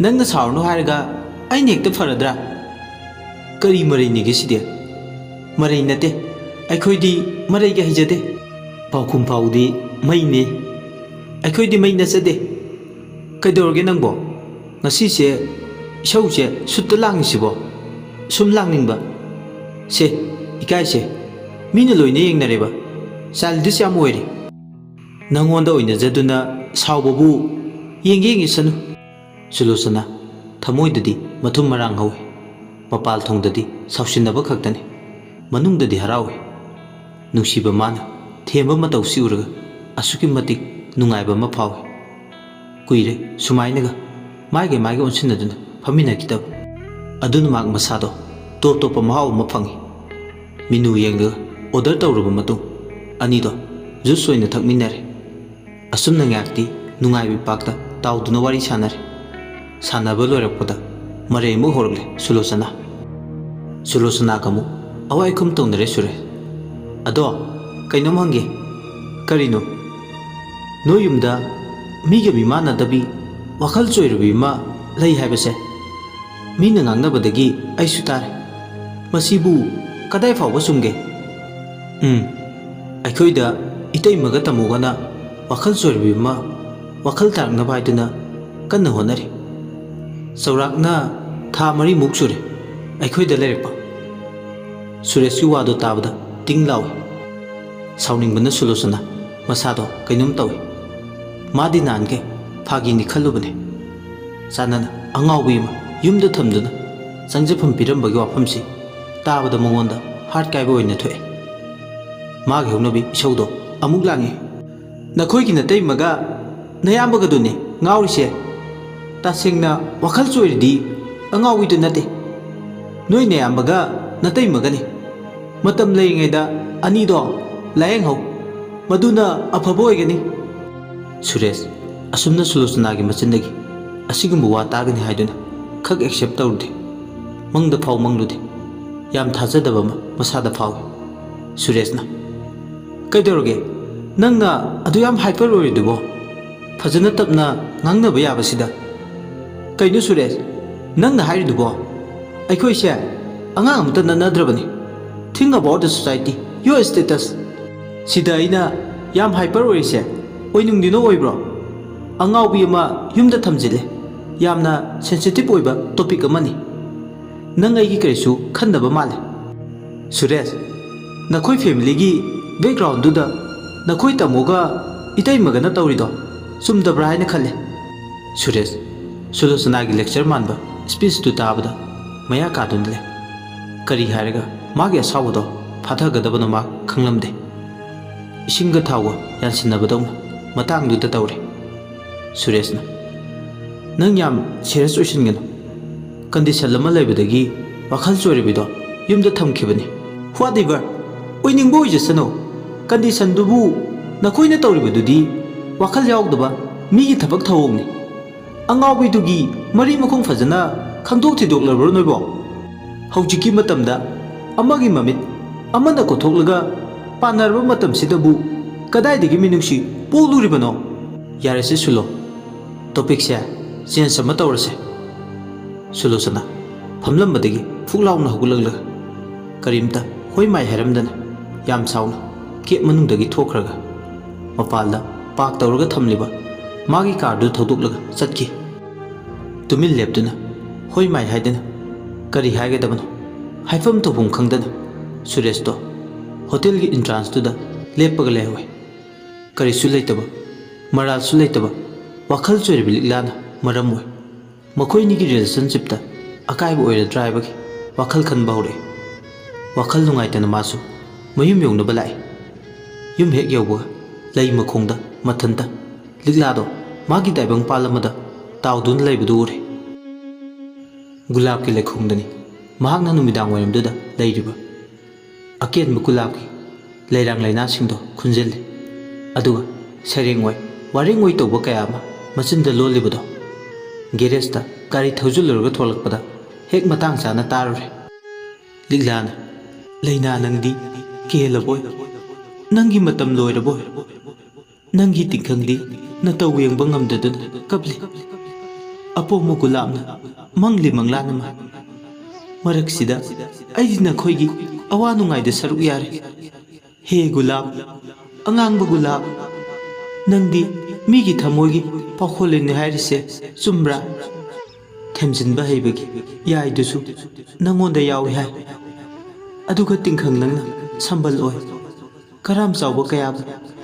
"ꯅꯪꯅ ꯁꯥꯎꯔꯅꯨ ꯍꯥꯏꯔꯒ ꯑꯩꯅ ꯍꯦꯛꯇ ꯐꯔꯗ꯭ꯔꯥ? ꯀꯔꯤ ꯃꯔꯩꯅꯤꯒꯦ ꯁꯤꯗꯤ?" "ꯃꯔꯩ ꯅꯠꯇꯦ, ꯑꯩꯈꯣꯏꯗꯤ ꯃꯔꯩꯒ ꯍꯩꯖꯗꯦ꯫ ꯄꯥꯎꯈꯨꯝ ꯐꯥꯎꯗꯤ ꯃꯩꯅꯦ, ꯑꯩꯈꯣꯏꯗꯤ ꯃꯩ ꯅꯠꯆꯗꯦ꯫ ꯀꯩꯗꯧꯔꯒꯦ ꯅꯪꯕꯣ? ꯉꯁꯤꯁꯦ ꯏꯁꯧꯁꯦ ꯁꯨꯠꯇ ꯂꯥꯡꯉꯤꯁꯤꯕꯣ? ꯁꯨꯝ ꯂꯥꯡꯅꯤꯡꯕ꯫ ꯁꯦ, ꯏꯀꯥꯏꯁꯦ, ꯃꯤꯅ ꯂꯣꯏꯅ ꯌꯦꯡꯅꯔꯦꯕ꯫ Childish ꯌꯥꯝ ꯑꯣꯏꯔꯦ꯫ ꯅꯪꯉꯣꯟꯗ ꯑꯣꯏꯅꯖꯗꯨꯅ ꯁꯥꯎꯕꯕꯨ ꯌꯦꯡꯒꯦ ꯌꯦꯡꯉꯤꯁꯅꯨ꯫ ꯁꯨꯂꯣꯆꯅꯥ, ꯊꯃꯣꯏꯗꯗꯤ ꯃꯊꯨꯝ ꯃꯔꯥꯡ ꯍꯧꯏ꯫ ꯃꯄꯥꯜ ꯊꯣꯡꯗꯗꯤ ꯁꯥꯎꯁꯤꯟꯅꯕ ꯈꯛꯇꯅꯤ꯫ ꯃꯅꯨꯡꯗꯗꯤ ꯍꯔꯥꯎꯏ꯫ ꯅꯨꯡꯁꯤꯕ ꯃꯥꯅ ꯊꯦꯝꯕ ꯃꯇꯧꯁꯤ ꯎꯔꯒ ꯑꯁꯨꯛꯀꯤ ꯃꯇꯤꯛ ꯅꯨꯡꯉꯥꯏꯕ ꯑꯃ ꯐꯥꯎꯏ꯫ ꯀꯨꯏꯔꯦ ꯁꯨꯃꯥꯏꯅꯒ ꯃꯥꯏꯒ ꯃꯥꯏꯒ ꯑꯣꯟꯁꯤꯟꯅꯗꯨꯅ ꯐꯝꯃꯤꯟꯅꯈꯤꯗꯕ꯫ ꯑꯗꯨꯅ ꯃꯍꯥꯛ ꯃꯁꯥꯗꯣ ꯇꯣꯞ ꯇꯣꯞꯄ ꯃꯍꯥꯎ ꯑꯃ ꯐꯪꯏ꯫ ꯃꯤꯅꯨ ꯌꯦꯡꯂꯒ order ꯇꯧꯔꯕ ꯃꯇꯨꯡ ꯑꯅꯤꯗꯣ juice ꯑꯣꯏꯅ ꯊꯛꯃꯤꯟꯅꯔꯦ꯫ ꯑꯁꯨꯝꯅ ꯉꯥꯏꯍꯥꯛꯇꯤ ꯅꯨꯡꯉꯥꯏꯕ ꯏꯄꯥꯛꯇ ꯇꯥꯎꯗꯨꯅ ꯋꯥꯔꯤ ꯁꯥꯟꯅꯔꯦ꯫ ꯁꯥꯟꯅꯕ ꯂꯣꯏꯔꯛꯄꯗ ꯃꯔꯩ ꯑꯃꯨꯛ ꯍꯧꯔꯛꯂꯦ ꯁꯨꯂꯣꯆꯅꯥ꯫ ꯁꯨꯂꯣꯆꯅꯥꯒ ꯑꯃꯨꯛ ꯑꯋꯥꯏ ꯑꯈꯨꯝ ꯇꯧꯅꯔꯦ ꯁꯨꯔꯦ꯫ "ꯑꯗꯣ ꯀꯩꯅꯣꯝ ꯍꯪꯒꯦ꯫" "ꯀꯔꯤꯅꯣ?" "ꯅꯣꯏ ꯌꯨꯝꯗ ꯃꯤꯒ ꯃꯤꯃꯥꯟꯅꯗꯕꯤ ꯋꯥꯈꯜ ꯆꯣꯏꯔꯕꯤ ꯑꯃ ꯂꯩ ꯍꯥꯏꯕꯁꯦ ꯃꯤꯅ ꯉꯥꯡꯅꯕꯗꯒꯤ ꯑꯩꯁꯨ ꯇꯥꯔꯦ꯫ ꯃꯁꯤꯕꯨ ꯀꯗꯥꯏ ꯐꯥꯎꯕ ꯆꯨꯝꯒꯦ?" "ꯎꯝ, ꯑꯩꯈꯣꯏꯗ ꯏꯇꯩꯃꯒ ꯇꯥꯃꯣꯒꯅ ꯋꯥꯈꯜ ꯆꯣꯏꯔꯕꯤ ꯑꯃ ꯋꯥꯈꯜ ꯇꯥꯔꯛꯅꯕ ꯍꯥꯏꯗꯨꯅ ꯀꯟꯅ ꯍꯣꯠꯅꯔꯤ꯫ ꯆꯥꯎꯔꯥꯛꯅ ꯊꯥ ꯃꯔꯤꯃꯨꯛ ꯁꯨꯔꯦ ꯑꯩꯈꯣꯏꯗ ꯂꯩꯔꯛꯄ꯫" ꯁꯨꯔꯦꯁꯀꯤ ꯋꯥꯗꯣ ꯇꯥꯕꯗ ꯇꯤꯡ ꯂꯥꯎꯏ꯫ ꯁꯥꯎꯅꯤꯡꯕꯅ ꯁꯨꯂꯣꯆꯅꯥ ꯃꯁꯥꯗꯣ ꯀꯩꯅꯣꯝ ꯇꯧꯏ꯫ ꯃꯥꯗꯤ ꯅꯍꯥꯟꯈꯩ ꯐꯥꯒꯤꯅꯤ ꯈꯜꯂꯨꯕꯅꯤ꯫ ꯆꯥꯟꯅꯅ ꯑꯉꯥꯎꯕꯤ ꯑꯃ ꯌꯨꯝꯗ ꯊꯝꯗꯨꯅ ꯆꯪꯖꯐꯝ ꯄꯤꯔꯝꯕꯒꯤ ꯋꯥꯐꯝꯁꯤ ꯇꯥꯕꯗ ꯃꯉꯣꯟꯗ heart ꯀꯥꯏꯕ ꯑꯣꯏꯅ ꯊꯣꯛꯑꯦ꯫ ꯃꯥꯒꯤ ꯍꯧꯅꯕꯤ ꯏꯁꯧꯗꯣ ꯑꯃꯨꯛ ꯂꯥꯡꯉꯤ꯫ "ꯅꯈꯣꯏꯒꯤ ꯅꯇꯩꯃꯒ ꯅꯌꯥꯝꯕꯒꯗꯨꯅꯦ ꯉꯥꯎꯔꯤꯁꯦ꯫ ꯇꯁꯦꯡꯅ ꯋꯥꯈꯜ ꯆꯣꯏꯔꯗꯤ ꯑꯉꯥꯎꯕꯤꯗꯨ ꯅꯠꯇꯦ꯫ ꯅꯣꯏ ꯅꯌꯥꯝꯕꯒ ꯅꯇꯩꯃꯒꯅꯤ꯫ ꯃꯇꯝ ꯂꯩꯔꯤꯉꯩꯗ ꯑꯅꯤꯗꯣ ꯂꯥꯌꯦꯡꯍꯧ꯫ ꯃꯗꯨꯅ ꯑꯐꯕ ꯑꯣꯏꯒꯅꯤ꯫" ꯁꯨꯔꯦꯁ ꯑꯁꯨꯝꯅ ꯁꯨꯂꯣꯆꯅꯥꯒꯤ ꯃꯆꯤꯟꯗꯒꯤ ꯑꯁꯤꯒꯨꯝꯕ ꯋꯥ ꯇꯥꯒꯅꯤ ꯍꯥꯏꯗꯨꯅ ꯈꯛ accept ꯇꯧꯔꯨꯗꯦ꯫ ꯃꯪꯗ ꯐꯥꯎ ꯃꯪꯂꯨꯗꯦ꯫ ꯌꯥꯝ ꯊꯥꯖꯗꯕ ꯑꯃ ꯃꯁꯥꯗ ꯐꯥꯎꯏ꯫ ꯁꯨꯔꯦꯁꯅ, "ꯀꯩꯗꯧꯔꯒꯦ? ꯅꯪꯅ ꯑꯗꯨ ꯌꯥꯝ hyper ꯑꯣꯏꯔꯤꯗꯨꯕꯣ? ꯐꯖꯅ ꯇꯞꯅ ꯉꯥꯡꯅꯕ ꯌꯥꯕꯁꯤꯗ꯫" "ꯀꯩꯅꯣ ꯁꯨꯔꯦꯁ, ꯅꯪꯅ ꯍꯥꯏꯔꯤꯗꯨꯕꯣ? ꯑꯩꯈꯣꯏꯁꯦ ꯑꯉꯥꯡ ꯑꯃꯇ ꯅꯠꯅꯗ꯭ꯔꯕꯅꯤ꯫ Think about the society, your status꯫ ꯁꯤꯗ ꯑꯩꯅ ꯌꯥꯝ hyper ꯑꯣꯏꯔꯤꯁꯦ ꯑꯣꯏꯅꯤꯡꯗꯨꯅ ꯑꯣꯏꯕ꯭ꯔꯣ? ꯑꯉꯥꯎꯕꯤ ꯑꯃ ꯌꯨꯝꯗ ꯊꯝꯖꯤꯜꯂꯦ꯫ ꯌꯥꯝꯅ sensitive ꯑꯣꯏꯕ topic ꯑꯃꯅꯤ꯫ ꯅꯪ ꯑꯩꯒꯤ ꯀꯔꯤꯁꯨ ꯈꯟꯗꯕ ꯃꯥꯜꯂꯦ꯫" "ꯁꯨꯔꯦꯁ, ꯅꯈꯣꯏ ꯐꯦꯃꯤꯂꯤꯒꯤ ꯕꯦꯛꯒ꯭ꯔꯥꯎꯟꯗꯨꯗ ꯅꯈꯣꯏ ꯇꯥꯃꯣꯒ ꯏꯇꯩꯃꯒꯅ ꯇꯧꯔꯤꯗꯣ ꯆꯨꯝꯗꯕ꯭ꯔꯥ ꯍꯥꯏꯅ ꯈꯜꯂꯦ꯫ ꯁꯨꯔꯦꯁ, ꯁꯨꯂꯣꯆꯅꯥꯒꯤ ꯂꯦꯛꯆꯔ ꯃꯥꯟꯕ ꯁ꯭ꯄꯤꯆꯇꯨ ꯇꯥꯕꯗ ꯃꯌꯥ ꯀꯥꯗꯨꯅ ꯂꯩ꯫ ꯀꯔꯤ ꯍꯥꯏꯔꯒ ꯃꯥꯒꯤ ꯑꯁꯥꯎꯕꯗꯣ ꯐꯥꯊꯒꯗꯕꯅꯣ ꯃꯥ ꯈꯪꯂꯝꯗꯦ꯫ ꯏꯁꯤꯡꯒ ꯊꯥꯎꯒ ꯌꯥꯟꯁꯤꯟꯅꯕꯗꯧꯅ ꯃꯇꯥꯡꯗꯨꯗ ꯇꯧꯔꯦ꯫ ꯁꯨꯔꯦꯁꯅ, "ꯅꯪ ꯌꯥꯝ ꯁꯤꯔꯤꯌꯁ ꯑꯣꯏꯁꯤꯟꯒꯅꯨ꯫ ꯀꯟꯗꯤꯁꯟ ꯑꯃ ꯂꯩꯕꯗꯒꯤ ꯋꯥꯈꯜ ꯆꯣꯏꯔꯕꯤꯗꯣ ꯌꯨꯝꯗ ꯊꯝꯈꯤꯕꯅꯤ꯫ ꯋꯥꯠ ꯑꯦꯚꯔ, ꯑꯣꯏꯅꯤꯡꯕ ꯑꯣꯏꯖꯁꯅꯨ꯫ ꯀꯟꯗꯤꯁꯟꯗꯨꯕꯨ ꯅꯈꯣꯏꯅ ꯇꯧꯔꯤꯕꯗꯨꯗꯤ ꯋꯥꯈꯜ ꯌꯥꯎꯗꯕ ꯃꯤꯒꯤ ꯊꯕꯛ ꯊꯧꯑꯣꯡꯅꯤ꯫ ꯑꯉꯥꯎꯕꯤꯗꯨꯒꯤ ꯃꯔꯤ ꯃꯈꯣꯡ ꯐꯖꯅ ꯈꯪꯗꯣꯛ ꯊꯤꯗꯣꯛꯂꯕ꯭ꯔꯣ ꯅꯣꯏꯕꯣ? ꯍꯧꯖꯤꯛꯀꯤ ꯃꯇꯝꯗ ꯑꯃꯒꯤ ꯃꯃꯤꯠ ꯑꯃꯅ ꯀꯣꯊꯣꯛꯂꯒ ꯄꯥꯟꯅꯔꯕ ꯃꯇꯝꯁꯤꯗꯕꯨ ꯀꯗꯥꯏꯗꯒꯤ ꯃꯤꯅꯨꯡꯁꯤ ꯄꯣꯛꯂꯨꯔꯤꯕꯅꯣ?" "ꯌꯥꯔꯦꯁꯦ ꯁꯨꯂꯣ, ꯇꯣꯄꯤꯛꯁꯦ ꯆꯦꯟꯖ ꯑꯃ ꯇꯧꯔꯁꯦ꯫" ꯁꯨꯂꯣꯆꯅꯥ ꯐꯝꯂꯝꯕꯗꯒꯤ ꯐꯨꯛ ꯂꯥꯎꯅ ꯍꯧꯒꯠꯂꯛꯂꯒ ꯀꯔꯤꯝꯇ ꯍꯣꯏ ꯃꯥꯏ ꯍꯥꯏꯔꯝꯗꯅ ꯌꯥꯝ ꯁꯥꯎꯅ ꯀꯦꯕ ꯃꯅꯨꯡꯗꯒꯤ ꯊꯣꯛꯈ꯭ꯔꯒ ꯃꯄꯥꯟꯗ ꯄꯥꯔꯛ ꯇꯧꯔꯒ ꯊꯝꯂꯤꯕ ꯃꯥꯒꯤ ꯀꯥꯔꯗꯨ ꯊꯧꯗꯣꯛꯂꯒ ꯆꯠꯈꯤ꯫ ꯇꯨꯃꯤꯟ ꯂꯦꯞꯇꯨꯅ ꯍꯣꯏ ꯃꯥꯏ ꯍꯥꯏꯗꯅ ꯀꯔꯤ ꯍꯥꯏꯒꯗꯕꯅꯣ ꯍꯥꯏꯐꯝ ꯇꯧꯐꯝ ꯈꯪꯗꯅ ꯁꯨꯔꯦꯁꯇꯣ ꯍꯣꯇꯦꯜꯒꯤ ꯏꯟꯇ꯭ꯔꯥꯟꯁꯇꯨꯗ ꯂꯦꯞꯄꯒ ꯂꯩꯍꯧꯋꯦ꯫ ꯀꯔꯤꯁꯨ ꯂꯩꯇꯕ, ꯃꯔꯥꯜꯁꯨ ꯂꯩꯇꯕ, ꯋꯥꯈꯜ ꯆꯣꯏꯔꯕꯤ ꯂꯤꯛꯂꯥꯅ ꯃꯔꯝ ꯑꯣꯏ꯫ ꯃꯈꯣꯏꯅꯤꯒꯤ ꯔꯤꯂꯦꯁꯟꯁꯤꯞꯇ ꯑꯀꯥꯏꯕ ꯑꯣꯏꯔꯗ꯭ꯔꯥ ꯍꯥꯏꯕꯒꯤ ꯋꯥꯈꯜ ꯈꯟꯕ ꯍꯧꯔꯛꯏ꯫ ꯋꯥꯈꯜ ꯅꯨꯡꯉꯥꯏꯇꯅ ꯃꯥꯁꯨ ꯃꯌꯨꯝ ꯌꯧꯅꯕ ꯂꯥꯛꯏ꯫ ꯌꯨꯝ ꯍꯦꯛ ꯌꯧꯕꯒ ꯂꯩ ꯃꯈꯣꯡꯗ ꯃꯊꯟꯇ ꯂꯤꯛꯂꯥꯗꯣ ꯃꯥꯒꯤ ꯇꯥꯏꯕꯪꯄꯥꯜ ꯑꯃꯗ ꯇꯥꯎꯗꯨꯅ ꯂꯩꯕꯗꯨ ꯎꯔꯦ꯫ ꯒꯨꯂꯥꯞꯀꯤ ꯂꯩꯈꯣꯡꯗꯅꯤ ꯃꯍꯥꯛꯅ ꯅꯨꯃꯤꯗꯥꯡ ꯋꯥꯏꯔꯝꯗꯨꯗ ꯂꯩꯔꯤꯕ꯫ ꯑꯀꯦꯟꯕ ꯒꯨꯂꯥꯞꯀꯤ ꯂꯩꯔꯥꯡ ꯂꯩꯅꯥꯁꯤꯡꯗꯣ ꯈꯨꯟꯖꯤꯜꯂꯤ꯫ ꯑꯗꯨꯒ ꯁꯩꯔꯦꯡ ꯑꯣꯏ ꯋꯥꯔꯦꯡ ꯑꯣꯏ ꯇꯧꯕ ꯀꯌꯥ ꯑꯃ ꯃꯆꯤꯟꯗ ꯂꯣꯜꯂꯤꯕꯗꯣ ꯒꯦꯔꯦꯖꯇ ꯒꯥꯔꯤ ꯊꯧꯖꯤꯜꯂꯨꯔꯒ ꯊꯣꯛꯂꯛꯄꯗ ꯍꯦꯛ ꯃꯇꯥꯡ ꯆꯥꯅ ꯇꯥꯔꯨꯔꯦ꯫ ꯂꯤꯛꯂꯥꯅ, "ꯂꯩꯅꯥ, ꯅꯪꯗꯤ ꯀꯦꯜꯂꯕꯣꯏ? ꯅꯪꯒꯤ ꯃꯇꯝ ꯂꯣꯏꯔꯕꯣꯏ? ꯅꯪꯒꯤ ꯇꯤꯡꯈꯪꯗꯤ ꯅꯇꯧ ꯌꯦꯡꯕ ꯉꯝꯗꯗꯨꯅ ꯀꯞꯂꯤ꯫ ꯑꯄꯣꯝꯕ ꯒꯨꯂꯥꯞꯅ ꯃꯪꯂꯤ ꯃꯪꯂꯥꯅ ꯃꯥ꯫ ꯃꯔꯛꯁꯤꯗ ꯑꯩꯗꯤ ꯅꯈꯣꯏꯒꯤ ꯑꯋꯥ ꯅꯨꯡꯉꯥꯏꯗ ꯁꯔꯨꯛ ꯌꯥꯔꯦ꯫ ꯍꯦ ꯒꯨꯂꯥꯞ, ꯑꯉꯥꯡꯕ ꯒꯨꯂꯥꯞ, ꯅꯪꯗꯤ ꯃꯤꯒꯤ ꯊꯃꯣꯏꯒꯤ ꯄꯥꯎꯈꯣꯜꯂꯤꯅꯤ ꯍꯥꯏꯔꯤꯁꯦ ꯆꯨꯝꯕ꯭ꯔꯥ? ꯊꯦꯝꯖꯤꯟꯕ ꯍꯩꯕꯒꯤ ꯌꯥꯏꯗꯨꯁꯨ ꯅꯪꯉꯣꯟꯗ ꯌꯥꯎꯏ ꯍꯥꯏ꯫ ꯑꯗꯨꯒ ꯇꯤꯡꯈꯪ ꯅꯪꯅ ꯁꯝꯕꯜ ꯑꯣꯏ꯫ ꯀꯔꯥꯝ ꯆꯥꯎꯕ ꯀꯌꯥꯕꯨ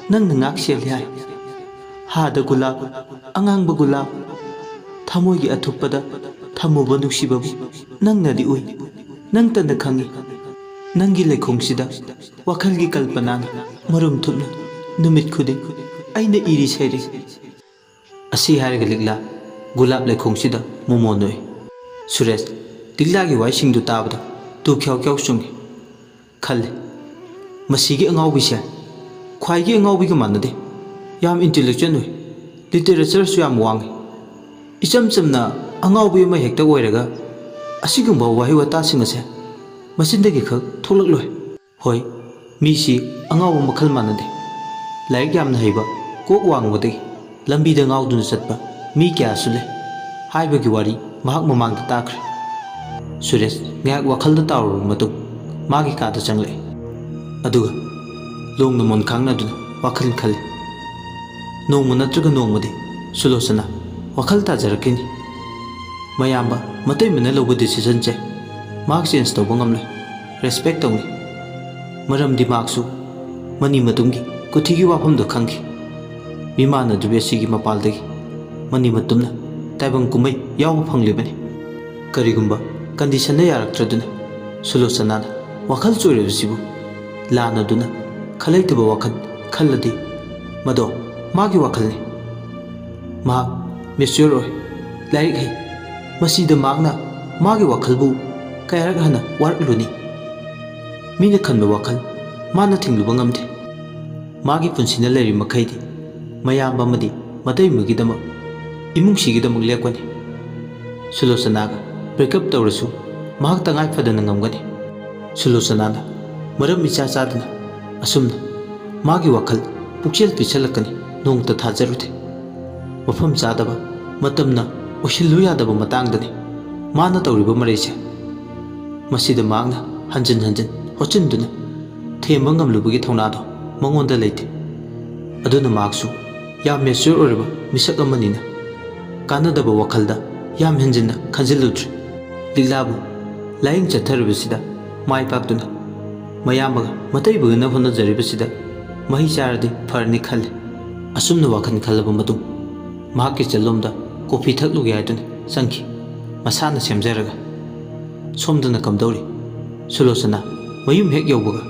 ꯅꯪꯅ ꯉꯥꯛ ꯁꯦꯜꯂꯤ ꯍꯥꯏ꯫ ꯍꯥꯗ ꯒꯨꯂꯥꯞ, ꯑꯉꯥꯡꯕ ꯒꯨꯂꯥꯞ, ꯊꯃꯣꯏꯒꯤ ꯑꯊꯨꯞꯄꯗ ꯊꯝꯃꯨꯕ ꯅꯨꯡꯁꯤꯕꯕꯨ ꯅꯪꯅꯗꯤ ꯎꯏ, ꯅꯪꯇꯅ ꯈꯪꯏ꯫ ꯅꯪꯒꯤ ꯂꯩꯈꯣꯡꯁꯤꯗ ꯋꯥꯈꯜꯒꯤ ꯀꯜꯄꯅꯥꯅ ꯃꯔꯨꯝ ꯊꯨꯞꯅ ꯅꯨꯃꯤꯠ ꯈꯨꯗꯤꯡ ꯑꯩꯅ ꯏꯔꯤ ꯁꯩꯔꯤ꯫ ꯑꯁꯤ ꯍꯥꯏꯔꯒ ꯂꯤꯛꯂꯥ ꯒꯨꯂꯥꯞ ꯂꯩꯈꯣꯡꯁꯤꯗ ꯃꯣꯃꯣꯟ ꯅꯣꯛꯏ꯫ ꯁꯨꯔꯦꯁ ꯂꯤꯛꯂꯥꯒꯤ ꯋꯥꯍꯩꯁꯤꯡꯗꯨ ꯇꯥꯕꯗ ꯇꯨ ꯈ꯭ꯌꯥꯎ ꯈ꯭ꯌꯥꯎ ꯆꯨꯡꯏ꯫ ꯈꯜꯂꯤ, "ꯃꯁꯤꯒꯤ ꯑꯉꯥꯎꯕꯤꯁꯦ ꯈ꯭ꯋꯥꯏꯒꯤ ꯑꯉꯥꯎꯕꯤꯒ ꯃꯥꯟꯅꯗꯦ꯫ ꯌꯥꯝ intelligent ꯑꯣꯏ, literature ꯁꯨ ꯌꯥꯝ ꯋꯥꯡꯉꯤ꯫ ꯏꯆꯝ ꯆꯝꯅ ꯑꯉꯥꯎꯕꯤ ꯑꯃ ꯍꯦꯛꯇ ꯑꯣꯏꯔꯒ ꯑꯁꯤꯒꯨꯝꯕ ꯋꯥꯍꯩ ꯋꯥꯇꯥꯁꯤꯡ ꯑꯁꯦ ꯃꯆꯤꯟꯗꯒꯤ ꯈꯛ ꯊꯣꯛꯂꯛꯂꯣꯏ꯫" ꯍꯣꯏ, ꯃꯤꯁꯤ ꯑꯉꯥꯎꯕ ꯃꯈꯜ ꯃꯥꯟꯅꯗꯦ꯫ ꯂꯥꯏꯔꯤꯛ ꯌꯥꯝꯅ ꯍꯩꯕ, ꯀꯣꯛ ꯋꯥꯡꯕꯗꯒꯤ ꯂꯝꯕꯤꯗ ꯉꯥꯎꯗꯨꯅ ꯆꯠꯄ ꯃꯤ ꯀꯌꯥꯁꯨ ꯂꯩ ꯍꯥꯏꯕꯒꯤ ꯋꯥꯔꯤ ꯃꯍꯥꯛ ꯃꯃꯥꯡꯗ ꯇꯥꯈ꯭ꯔꯦ꯫ ꯁꯨꯔꯦꯁ ꯉꯥꯏꯍꯥꯛ ꯋꯥꯈꯜꯗ ꯇꯥꯎꯔꯕ ꯃꯇꯨꯡ ꯃꯥꯒꯤ ꯀꯥꯗ ꯆꯪꯂꯛꯏ꯫ ꯑꯗꯨꯒ ꯂꯣꯡꯅ ꯃꯣꯟ ꯈꯥꯡꯅꯗꯨꯅ ꯋꯥꯈꯜ ꯈꯜꯂꯤ꯫ ꯅꯣꯡꯃ ꯅꯠꯇ꯭ꯔꯒ ꯅꯣꯡꯃꯗꯤ ꯁꯨꯂꯣꯆꯅꯥ ꯋꯥꯈꯜ ꯇꯥꯖꯔꯛꯈꯤꯅꯤ꯫ ꯃꯌꯥꯝꯕ ꯃꯇꯩꯃꯅ ꯂꯧꯕ decision ꯁꯦ ꯃꯍꯥꯛ change ꯇꯧꯕ ꯉꯝꯂꯣꯏ꯫ Respect ꯇꯧꯅꯤ꯫ ꯃꯔꯝꯗꯤ ꯃꯍꯥꯛꯁꯨ ꯃꯅꯤ ꯃꯇꯨꯝꯒꯤ ꯀꯨꯊꯤꯒꯤ ꯋꯥꯐꯝꯗꯣ ꯈꯪꯈꯤ꯫ ꯃꯤꯃꯥꯟꯅꯗ꯭ꯔꯕꯤ ꯑꯁꯤꯒꯤ ꯃꯄꯥꯜꯗꯒꯤ ꯃꯅꯤ ꯃꯇꯨꯝꯅ ꯇꯥꯏꯕꯪ ꯀꯨꯝꯍꯩ ꯌꯥꯎꯕ ꯐꯪꯂꯤꯕꯅꯤ꯫ ꯀꯔꯤꯒꯨꯝꯕ condition ꯅ ꯌꯥꯔꯛꯇ꯭ꯔꯗꯨꯅ ꯁꯨꯂꯣꯆꯅꯥꯅ ꯋꯥꯈꯜ ꯆꯣꯏꯔꯕꯁꯤꯕꯨ ꯂꯥꯟꯅꯗꯨꯅ ꯈꯜꯂꯩꯇꯕ ꯋꯥꯈꯜ ꯈꯜꯂꯗꯤ ꯃꯗꯣ ꯃꯥꯒꯤ ꯋꯥꯈꯜꯅꯤ꯫ ꯃꯍꯥꯛ mature ꯑꯣꯏ, ꯂꯥꯏꯔꯤꯛ ꯍꯩ꯫ ꯃꯁꯤꯗ ꯃꯍꯥꯛꯅ ꯃꯥꯒꯤ ꯋꯥꯈꯜꯕꯨ ꯀꯌꯥꯔꯛ ꯍꯟꯅ ꯋꯥꯔꯛꯂꯨꯅꯤ? ꯃꯤꯅ ꯈꯟꯕ ꯋꯥꯈꯜ ꯃꯥꯅ ꯊꯤꯡꯂꯨꯕ ꯉꯝꯗꯦ꯫ ꯃꯥꯒꯤ ꯄꯨꯟꯁꯤꯅ ꯂꯩꯔꯤ ꯃꯈꯩꯗꯤ ꯃꯌꯥꯝꯕ ꯑꯃꯗꯤ ꯃꯇꯩꯃꯒꯤꯗꯃꯛ, ꯏꯃꯨꯡꯁꯤꯒꯤꯗꯃꯛ ꯂꯦꯞꯀꯅꯤ꯫ ꯁꯨꯂꯣꯆꯅꯥꯒ breakup ꯇꯧꯔꯁꯨ ꯃꯍꯥꯛ ꯇꯉꯥꯏ ꯐꯗꯅ ꯉꯝꯒꯅꯤ꯫ ꯁꯨꯂꯣꯆꯅꯥꯅ ꯃꯔꯝ ꯏꯆꯥ ꯆꯥꯗꯅ ꯑꯁꯨꯝꯅ ꯃꯥꯒꯤ ꯋꯥꯈꯜ ꯄꯨꯛꯆꯦꯜ ꯄꯤꯛꯁꯜꯂꯛꯀꯅꯤ ꯅꯣꯡꯃꯇ ꯊꯥꯖꯔꯨꯗꯦ꯫ ꯃꯐꯝ ꯆꯥꯗꯕ, ꯃꯇꯝꯅ ꯑꯣꯏꯁꯤꯜꯂꯨ ꯌꯥꯗꯕ ꯃꯇꯥꯡꯗꯅꯤ ꯃꯥꯅ ꯇꯧꯔꯤꯕ ꯃꯔꯩꯁꯦ꯫ ꯃꯁꯤꯗ ꯃꯍꯥꯛꯅ ꯍꯟꯖꯤꯟ ꯍꯟꯖꯤꯟ ꯍꯣꯠꯆꯤꯟꯗꯨꯅ ꯊꯦꯝꯕ ꯉꯝꯂꯨꯕꯒꯤ ꯊꯧꯅꯥꯗꯣ ꯃꯉꯣꯟꯗ ꯂꯩꯇꯦ꯫ ꯑꯗꯨꯅ ꯃꯍꯥꯛꯁꯨ ꯌꯥꯝ mature ꯑꯣꯏꯔꯕ ꯃꯤꯁꯛ ꯑꯃꯅꯤꯅ ꯀꯥꯟꯅꯗꯕ ꯋꯥꯈꯜꯗ ꯌꯥꯝ ꯍꯦꯟꯖꯤꯟꯅ ꯈꯟꯖꯤꯜꯂꯨꯗ꯭ꯔꯦ꯫ ꯂꯤꯛꯂꯥꯕꯨ ꯂꯥꯏꯌꯦꯡ ꯆꯠꯊꯔꯤꯕꯁꯤꯗ ꯃꯥꯏ ꯄꯥꯛꯇꯨꯅ ꯃꯌꯥꯝꯕꯒ ꯃꯇꯩꯕꯒꯅ ꯍꯣꯠꯅꯖꯔꯤꯕꯁꯤꯗ ꯃꯍꯩ ꯆꯥꯔꯗꯤ ꯐꯔꯅꯤ ꯈꯜꯂꯤ꯫ ꯑꯁꯨꯝꯅ ꯋꯥꯈꯜ ꯈꯜꯂꯕ ꯃꯇꯨꯡ ꯃꯍꯥꯛꯀꯤ ꯆꯠꯂꯣꯝꯗ ꯀꯣꯐꯤ ꯊꯛꯂꯨꯒꯦ ꯍꯥꯏꯗꯨꯅ ꯆꯪꯈꯤ꯫ ꯃꯁꯥꯅ ꯁꯦꯝꯖꯔꯒ꯫ ꯁꯣꯝꯗꯅ ꯀꯝꯗꯧꯔꯤ? ꯁꯨꯂꯣꯆꯅꯥ ꯃꯌꯨꯝ ꯍꯦꯛ ꯌꯧꯕꯒ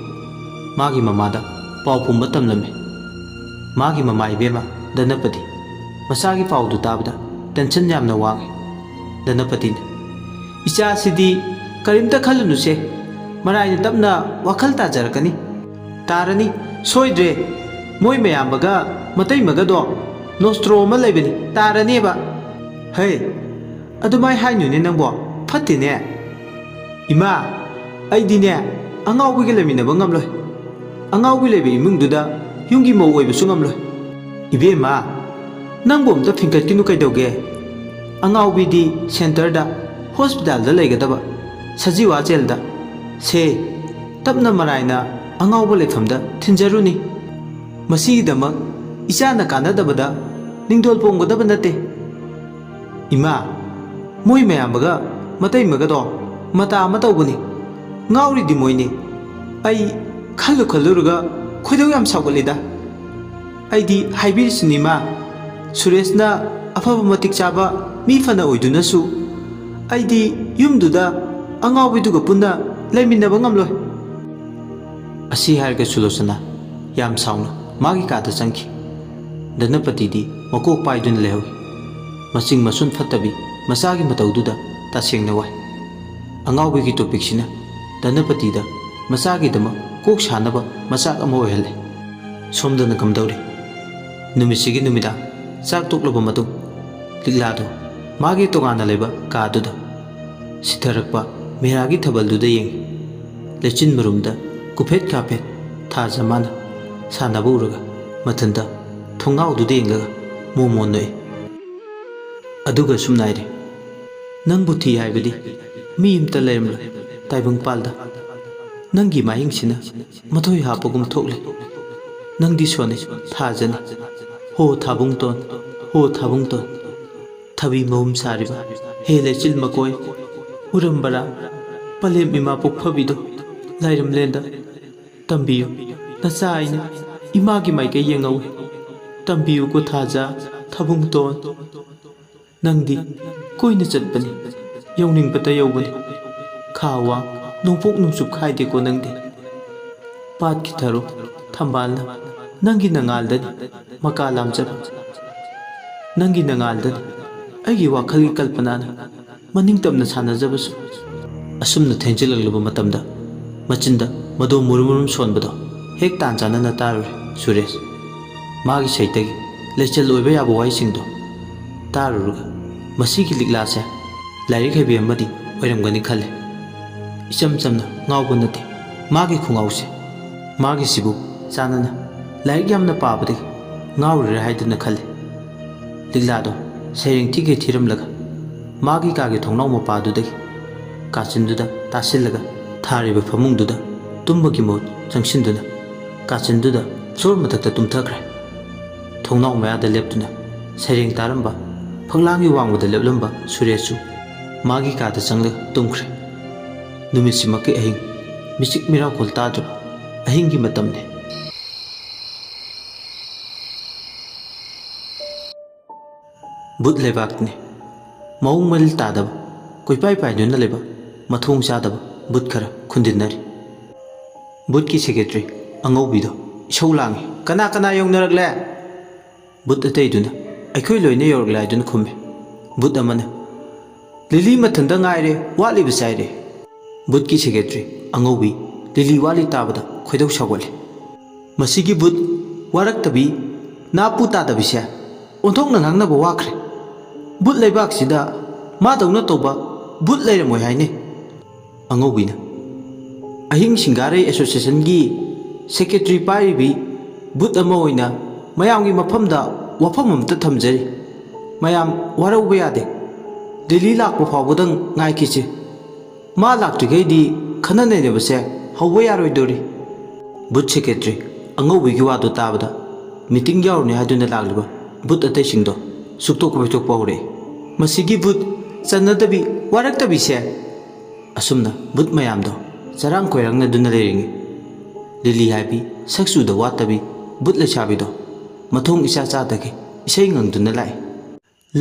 ꯃꯥꯒꯤ ꯃꯃꯥꯗ ꯄꯥꯎ ꯄꯨꯝꯕ ꯇꯝꯂꯝꯃꯤ꯫ ꯃꯥꯒꯤ ꯃꯃꯥ ꯏꯕꯦꯝꯃ ꯙꯅꯄꯇꯤ ꯃꯆꯥꯒꯤ ꯄꯥꯎꯗꯨ ꯇꯥꯕꯗ ꯇꯦꯟꯁꯟ ꯌꯥꯝꯅ ꯋꯥꯡꯉꯤ꯫ ꯙꯅꯄꯇꯤꯅ, "ꯏꯆꯥꯁꯤꯗꯤ ꯀꯔꯤꯝꯇ ꯈꯜꯂꯨꯅꯨꯁꯦ, ꯃꯔꯥꯏꯅ ꯇꯞꯅ ꯋꯥꯈꯜ ꯇꯥꯖꯔꯛꯀꯅꯤ꯫ ꯇꯥꯔꯅꯤ, ꯁꯣꯏꯗ꯭ꯔꯦ꯫ ꯃꯣꯏ ꯃꯌꯥꯝꯕꯒ ꯃꯇꯩꯃꯒꯗꯣ ꯅꯣꯁꯇ꯭ꯔꯣ ꯑꯃ ꯂꯩꯕꯅꯤ, ꯇꯥꯔꯅꯦꯕ꯫" "ꯍꯩ, ꯑꯗꯨꯃꯥꯏ ꯍꯥꯏꯅꯨꯅꯦ ꯅꯪꯕꯣ, ꯐꯠꯇꯦꯅꯦ꯫" "ꯏꯃꯥ, ꯑꯩꯗꯤꯅꯦ ꯑꯉꯥꯎꯕꯤꯒ ꯂꯩꯃꯤꯟꯅꯕ ꯉꯝꯂꯣꯏ꯫ ꯑꯉꯥꯎꯕꯤ ꯂꯩꯕ ꯏꯃꯨꯡꯗꯨꯗ ꯌꯨꯝꯒꯤ ꯃꯧ ꯑꯣꯏꯕꯁꯨ ꯉꯝꯂꯣꯏ꯫" "ꯏꯕꯦꯝꯃ, ꯅꯪꯕꯨ ꯑꯝꯇ ꯐꯤꯡꯀꯠꯈꯤꯅꯨ ꯀꯩꯗꯧꯒꯦ? ꯑꯉꯥꯎꯕꯤꯗꯤ ꯁꯦꯟꯇꯔꯗ, ꯍꯣꯁꯄꯤꯇꯥꯜꯗ ꯂꯩꯒꯗꯕ, ꯁꯖꯤꯋꯥ ꯖꯦꯜꯗ꯫ ꯁꯦ, ꯇꯞꯅ ꯃꯔꯥꯏꯅ ꯑꯉꯥꯎꯕ ꯂꯩꯐꯝꯗ ꯊꯤꯟꯖꯔꯨꯅꯤ꯫ ꯃꯁꯤꯒꯤꯗꯃꯛ ꯏꯆꯥꯅ ꯀꯥꯟꯅꯗꯕꯗ ꯅꯤꯡꯗꯣꯜ ꯄꯣꯡꯒꯗꯕ ꯅꯠꯇꯦ꯫" "ꯏꯃꯥ, ꯃꯣꯏ ꯃꯌꯥꯝꯕꯒ ꯃꯇꯩꯃꯒꯗꯣ ꯃꯇꯥ ꯑꯃ ꯇꯧꯕꯅꯤ꯫ ꯉꯥꯎꯔꯤꯗꯤ ꯃꯣꯏꯅꯤ꯫ ꯑꯩ ꯈꯜꯂꯨ ꯈꯜꯂꯨꯔꯒ ꯈꯣꯏꯗꯧ ꯌꯥꯝ ꯁꯥꯎꯒꯠꯂꯤꯗ꯫ ꯑꯩꯗꯤ ꯍꯥꯏꯕꯤꯔꯤꯁꯤꯅꯤ ꯏꯃꯥ, ꯁꯨꯔꯦꯁꯅ ꯑꯐꯕ ꯃꯇꯤꯛ ꯆꯥꯕ ꯃꯤ ꯐꯅ ꯑꯣꯏꯗꯨꯅꯁꯨ ꯑꯩꯗꯤ ꯌꯨꯝꯗꯨꯗ ꯑꯉꯥꯎꯕꯤꯗꯨꯒ ꯄꯨꯟꯅ ꯂꯩꯃꯤꯟꯅꯕ ꯉꯝꯂꯣꯏ꯫" ꯑꯁꯤ ꯍꯥꯏꯔꯒ ꯁꯨꯂꯣꯆꯅꯥ ꯌꯥꯝ ꯁꯥꯎꯅ ꯃꯥꯒꯤ ꯀꯥꯗ ꯆꯪꯈꯤ꯫ ꯙꯅꯄꯇꯤꯗꯤ ꯃꯀꯣꯛ ꯄꯥꯏꯗꯨꯅ ꯂꯩꯍꯧꯏ꯫ ꯃꯆꯤꯡ ꯃꯁꯨꯟ ꯐꯠꯇꯕꯤ ꯃꯆꯥꯒꯤ ꯃꯇꯧꯗꯨꯗ ꯇꯁꯦꯡꯅ ꯋꯥꯏ꯫ ꯑꯉꯥꯎꯕꯤꯒꯤ ꯇꯣꯄꯤꯛꯁꯤꯅ ꯙꯅꯄꯇꯤꯗ ꯃꯆꯥꯒꯤꯗꯃꯛ ꯀꯣꯛ ꯁꯥꯅꯕ ꯃꯆꯥꯛ ꯑꯃ ꯑꯣꯏꯍꯜꯂꯦ꯫ ꯁꯣꯝꯗꯅ ꯀꯝꯗꯧꯔꯤ? ꯅꯨꯃꯤꯠꯁꯤꯒꯤ ꯅꯨꯃꯤꯗꯥꯡ ꯆꯥꯛ ꯇꯣꯛꯂꯕ ꯃꯇꯨꯡ ꯂꯤꯛꯂꯥꯗꯨ ꯃꯥꯒꯤ ꯇꯣꯉꯥꯟꯅ ꯂꯩꯕ ꯀꯥꯗꯨꯗ ꯁꯤꯊꯔꯛꯄ ꯃꯤꯔꯥꯒꯤ ꯊꯥꯕꯜꯗꯨꯗ ꯌꯦꯡꯏ꯫ ꯂꯩꯆꯤꯟ ꯃꯔꯨꯝꯗ ꯀꯨꯐꯦꯠ ꯀꯥꯐꯦꯠ ꯊꯥꯖ ꯃꯥꯅ ꯁꯥꯟꯅꯕ ꯎꯔꯒ ꯃꯊꯟꯇ ꯊꯣꯡꯅꯥꯎꯗꯨꯗ ꯌꯦꯡꯂꯒ ꯃꯣꯃꯣꯟ ꯅꯣꯛꯏ꯫ ꯑꯗꯨꯒ ꯁꯨꯝ ꯅꯥꯏꯔꯦ꯫ ꯅꯪꯕꯨ ꯊꯤ ꯍꯥꯏꯕꯗꯤ ꯃꯤ ꯑꯃꯇ ꯂꯩꯔꯝꯂꯣꯏ ꯇꯥꯏꯕꯪꯄꯥꯜꯗ꯫ ꯅꯪꯒꯤ ꯃꯍꯤꯡꯁꯤꯅ ꯃꯊꯣꯏ ꯍꯥꯞꯄꯒꯨꯝ ꯊꯣꯛꯂꯤ꯫ ꯅꯪꯗꯤ ꯁꯣꯟꯅꯤ, ꯊꯥꯖꯅꯤ꯫ ꯍꯣ ꯊꯥꯕꯨꯡꯇꯣꯟ, ꯍꯣ ꯊꯥꯕꯨꯡꯇꯣꯟ꯫ ꯊꯕꯤ ꯃꯍꯨꯝ ꯁꯥꯔꯤꯕ ꯍꯦ ꯂꯩꯆꯤꯜ ꯃꯀꯣꯏ, ꯎꯔꯝꯕꯔꯥ ꯄꯂꯦꯝ ꯏꯃꯥ ꯄꯨꯛꯐꯕꯤꯗꯣ? ꯂꯥꯏꯔꯝꯂꯦꯟꯗ, ꯇꯝꯕꯤꯌꯨ꯫ ꯅꯆꯥ ꯑꯩꯅ ꯏꯃꯥꯒꯤ ꯃꯥꯏꯀꯩ ꯌꯦꯡꯍꯧꯏ꯫ ꯇꯝꯕꯤꯌꯨꯀꯣ ꯊꯥꯖ, ꯊꯥꯕꯨꯡꯇꯣꯟ꯫ ꯅꯪꯗꯤ ꯀꯣꯏꯅ ꯆꯠꯄꯅꯤ, ꯌꯧꯅꯤꯡꯕꯇ ꯌꯧꯕꯅꯤ꯫ ꯈꯥ ꯋꯥ ꯅꯣꯡꯄꯣꯛ ꯅꯣꯡꯆꯨꯞ ꯈꯥꯏꯗꯦꯀꯣ ꯅꯪꯗꯤ꯫ ꯄꯥꯠꯀꯤ ꯊꯔꯣ ꯊꯝꯕꯥꯜꯅ ꯅꯪꯒꯤ ꯅꯉꯥꯜꯗꯅꯤ ꯃꯀꯥ ꯂꯥꯝꯖꯕ꯫ ꯅꯪꯒꯤ ꯅꯉꯥꯜꯗꯅꯤ ꯑꯩꯒꯤ ꯋꯥꯈꯜꯒꯤ ꯀꯜꯄꯅꯥꯅ ꯃꯅꯤꯡ ꯇꯝꯅ ꯁꯥꯟꯅꯖꯕꯁꯨ꯫ ꯑꯁꯨꯝꯅ ꯊꯦꯡꯖꯤꯜꯂꯛꯂꯕ ꯃꯇꯝꯗ ꯃꯆꯤꯟꯗ ꯃꯗꯣ ꯃꯨꯔꯨꯝ ꯃꯨꯔꯨꯝ ꯁꯣꯟꯕꯗꯣ ꯍꯦꯛ ꯇꯥꯟ ꯆꯥꯅꯅ ꯇꯥꯔꯨꯔꯦ ꯁꯨꯔꯦꯁ꯫ ꯃꯥꯒꯤ ꯁꯩꯇꯒꯤ ꯂꯩꯆꯜ ꯑꯣꯏꯕ ꯌꯥꯕ ꯋꯥꯍꯩꯁꯤꯡꯗꯣ ꯇꯥꯔꯨꯔꯒ, "ꯃꯁꯤꯒꯤ ꯂꯤꯛꯂꯥꯁꯦ ꯂꯥꯏꯔꯤꯛ ꯍꯩꯕꯤ ꯑꯃꯗꯤ ꯑꯣꯏꯔꯝꯒꯅꯤ" ꯈꯜꯂꯦ꯫ ꯏꯆꯝ ꯆꯝꯅ ꯉꯥꯎꯕ ꯅꯠꯇꯦ ꯃꯥꯒꯤ ꯈꯣꯡꯉꯥꯎꯁꯦ꯫ ꯃꯥꯒꯤꯁꯤꯕꯨ ꯆꯥꯟꯅꯅ ꯂꯥꯏꯔꯤꯛ ꯌꯥꯝꯅ ꯄꯥꯕꯗꯒꯤ ꯉꯥꯎꯔꯤꯔꯥ ꯍꯥꯏꯗꯨꯅ ꯈꯜꯂꯦ꯫ ꯂꯤꯛꯂꯥꯗꯣ ꯁꯩꯔꯦꯡ ꯊꯤꯈꯩ ꯊꯤꯔꯝꯂꯒ ꯃꯥꯒꯤ ꯀꯥꯒꯤ ꯊꯣꯡꯅꯥꯎ ꯃꯄꯥꯗꯨꯗꯒꯤ ꯀꯥꯆꯤꯟꯗꯨꯗ ꯇꯥꯁꯤꯜꯂꯒ ꯊꯥꯔꯤꯕ ꯐꯃꯨꯡꯗꯨꯗ ꯇꯨꯝꯕꯒꯤ ꯃꯍꯨꯠ ꯆꯪꯁꯤꯟꯗꯨꯅ ꯀꯥꯆꯤꯟꯗꯨꯗ ꯐ꯭ꯂꯣꯔ ꯃꯊꯛꯇ ꯇꯨꯝꯊꯈ꯭ꯔꯦ꯫ ꯊꯣꯡꯅꯥꯎ ꯃꯌꯥꯗ ꯂꯦꯞꯇꯨꯅ ꯁꯩꯔꯦꯡ ꯇꯥꯔꯝꯕ ꯐꯛꯂꯥꯡꯒꯤ ꯋꯥꯡꯃꯗ ꯂꯦꯞꯂꯝꯕ ꯁꯨꯔꯦꯁꯁꯨ ꯃꯥꯒꯤ ꯀꯥꯗ ꯆꯪꯂꯒ ꯇꯨꯝꯈ꯭ꯔꯦ꯫ ꯅꯨꯃꯤꯠꯁꯤꯃꯛꯀꯤ ꯑꯍꯤꯡ ꯃꯤꯆꯤꯛ ꯃꯤꯔꯥꯎꯈꯣꯜ ꯇꯥꯗ꯭ꯔꯕ ꯑꯍꯤꯡꯒꯤ ꯃꯇꯝꯅꯤ꯫ ꯕꯨꯠ ꯂꯩꯕꯥꯛꯅꯤ꯫ ꯃꯑꯣꯡ ꯃꯔꯤꯜ ꯇꯥꯗꯕ, ꯀꯣꯏꯄꯥꯏ ꯄꯥꯏꯗꯨꯅ ꯂꯩꯕ, ꯃꯊꯣꯡ ꯆꯥꯗꯕ ꯕꯨꯠ ꯈꯔ ꯈꯨꯟꯗꯤꯟꯅꯔꯤ꯫ ꯕꯨꯠꯀꯤ ꯁꯦꯀ꯭ꯔꯦꯇꯔꯤ ꯑꯉꯧꯕꯤꯗꯣ ꯏꯁꯧ ꯂꯥꯡꯉꯤ꯫ "ꯀꯅꯥ ꯀꯅꯥ ꯌꯧꯅꯔꯛꯂꯦ?" ꯕꯨꯠ ꯑꯇꯩꯗꯨꯅ, "ꯑꯩꯈꯣꯏ ꯂꯣꯏꯅ ꯌꯧꯔꯛꯂꯦ" ꯍꯥꯏꯗꯨꯅ ꯈꯨꯝꯃꯤ꯫ ꯕꯨꯠ ꯑꯃꯅ, "ꯂꯤꯂꯤ ꯃꯊꯟꯇ ꯉꯥꯏꯔꯦ, ꯋꯥꯠꯂꯤꯕ ꯆꯥꯏꯔꯦ"꯫ ꯕꯨꯠꯀꯤ ꯁꯦꯀ꯭ꯔꯦꯇꯔꯤ ꯑꯉꯧꯕꯤ ꯂꯤꯂꯤ ꯋꯥꯠꯂꯤ ꯇꯥꯕꯗ ꯈꯣꯏꯗꯧ ꯁꯥꯎꯒꯠꯂꯤ꯫ "ꯃꯁꯤꯒꯤ ꯕꯨꯠ ꯋꯥꯔꯛꯇꯕꯤ, ꯅꯥꯄꯨ ꯇꯥꯗꯕꯤꯁꯦ ꯑꯣꯟꯊꯣꯛꯅ ꯉꯥꯡꯅꯕ ꯋꯥꯈ꯭ꯔꯦ꯫ ꯕꯨꯠ ꯂꯩꯕꯥꯛꯁꯤꯗ ꯃꯥꯗꯧꯅ ꯇꯧꯕ ꯕꯨꯠ ꯂꯩꯔꯝꯃꯣꯏ ꯍꯥꯏꯅꯦ"꯫ ꯑꯉꯧꯕꯤꯅ, "ꯑꯍꯤꯡ ꯁꯤꯡꯒꯥꯔꯩ ꯑꯦꯁꯣꯁꯤꯌꯦꯁꯟꯒꯤ ꯁꯦꯀ꯭ꯔꯦꯇꯔꯤ ꯄꯥꯏꯔꯤꯕꯤ ꯕꯨꯠ ꯑꯃ ꯑꯣꯏꯅ ꯃꯌꯥꯝꯒꯤ ꯃꯐꯝꯗ ꯋꯥꯐꯝ ꯑꯃꯇ ꯊꯝꯖꯔꯤ꯫ ꯃꯌꯥꯝ ꯋꯥꯔꯧꯕ ꯌꯥꯗꯦ꯫ ꯗꯤꯜꯂꯤ ꯂꯥꯛꯄ ꯐꯥꯎꯕꯗꯪ ꯉꯥꯏꯈꯤꯁꯤ꯫ ꯃꯥ ꯂꯥꯛꯇ꯭ꯔꯤꯈꯩꯗꯤ ꯈꯟꯅ ꯅꯩꯅꯕꯁꯦ ꯍꯧꯕ ꯌꯥꯔꯣꯏꯗꯣꯔꯤ"꯫ ꯕꯨꯠ ꯁꯦꯀ꯭ꯔꯦꯇꯔꯤ ꯑꯉꯧꯕꯤꯒꯤ ꯋꯥꯗꯨ ꯇꯥꯕꯗ ꯃꯤꯇꯤꯡ ꯌꯥꯎꯔꯨꯅꯤ ꯍꯥꯏꯗꯨꯅ ꯂꯥꯛꯂꯤꯕ ꯕꯨꯠ ꯑꯇꯩꯁꯤꯡꯗꯣ ꯁꯨꯛꯇꯣꯛꯄ ꯐꯩꯊꯣꯛꯄ ꯍꯧꯔꯛꯏ꯫ "ꯃꯁꯤꯒꯤ ꯕꯨꯠ ꯆꯟꯅꯗꯕꯤ, ꯋꯥꯔꯛꯇꯕꯤꯁꯦ"꯫ ꯑꯁꯨꯝꯅ ꯕꯨꯠ ꯃꯌꯥꯝꯗꯣ ꯆꯔꯥꯡ ꯈꯣꯏꯔꯥꯡꯅꯗꯨꯅ ꯂꯩꯔꯤꯉꯩ, ꯂꯤꯂꯤ ꯍꯥꯏꯕꯤ ꯁꯛ ꯆꯨꯗ ꯋꯥꯠꯇꯕꯤ ꯕꯨꯠ ꯂꯩꯁꯥꯕꯤꯗꯣ ꯃꯊꯣꯡ ꯏꯆꯥ ꯆꯥꯗꯒꯩ ꯏꯁꯩ ꯉꯪꯗꯨꯅ ꯂꯥꯛꯑꯦ꯫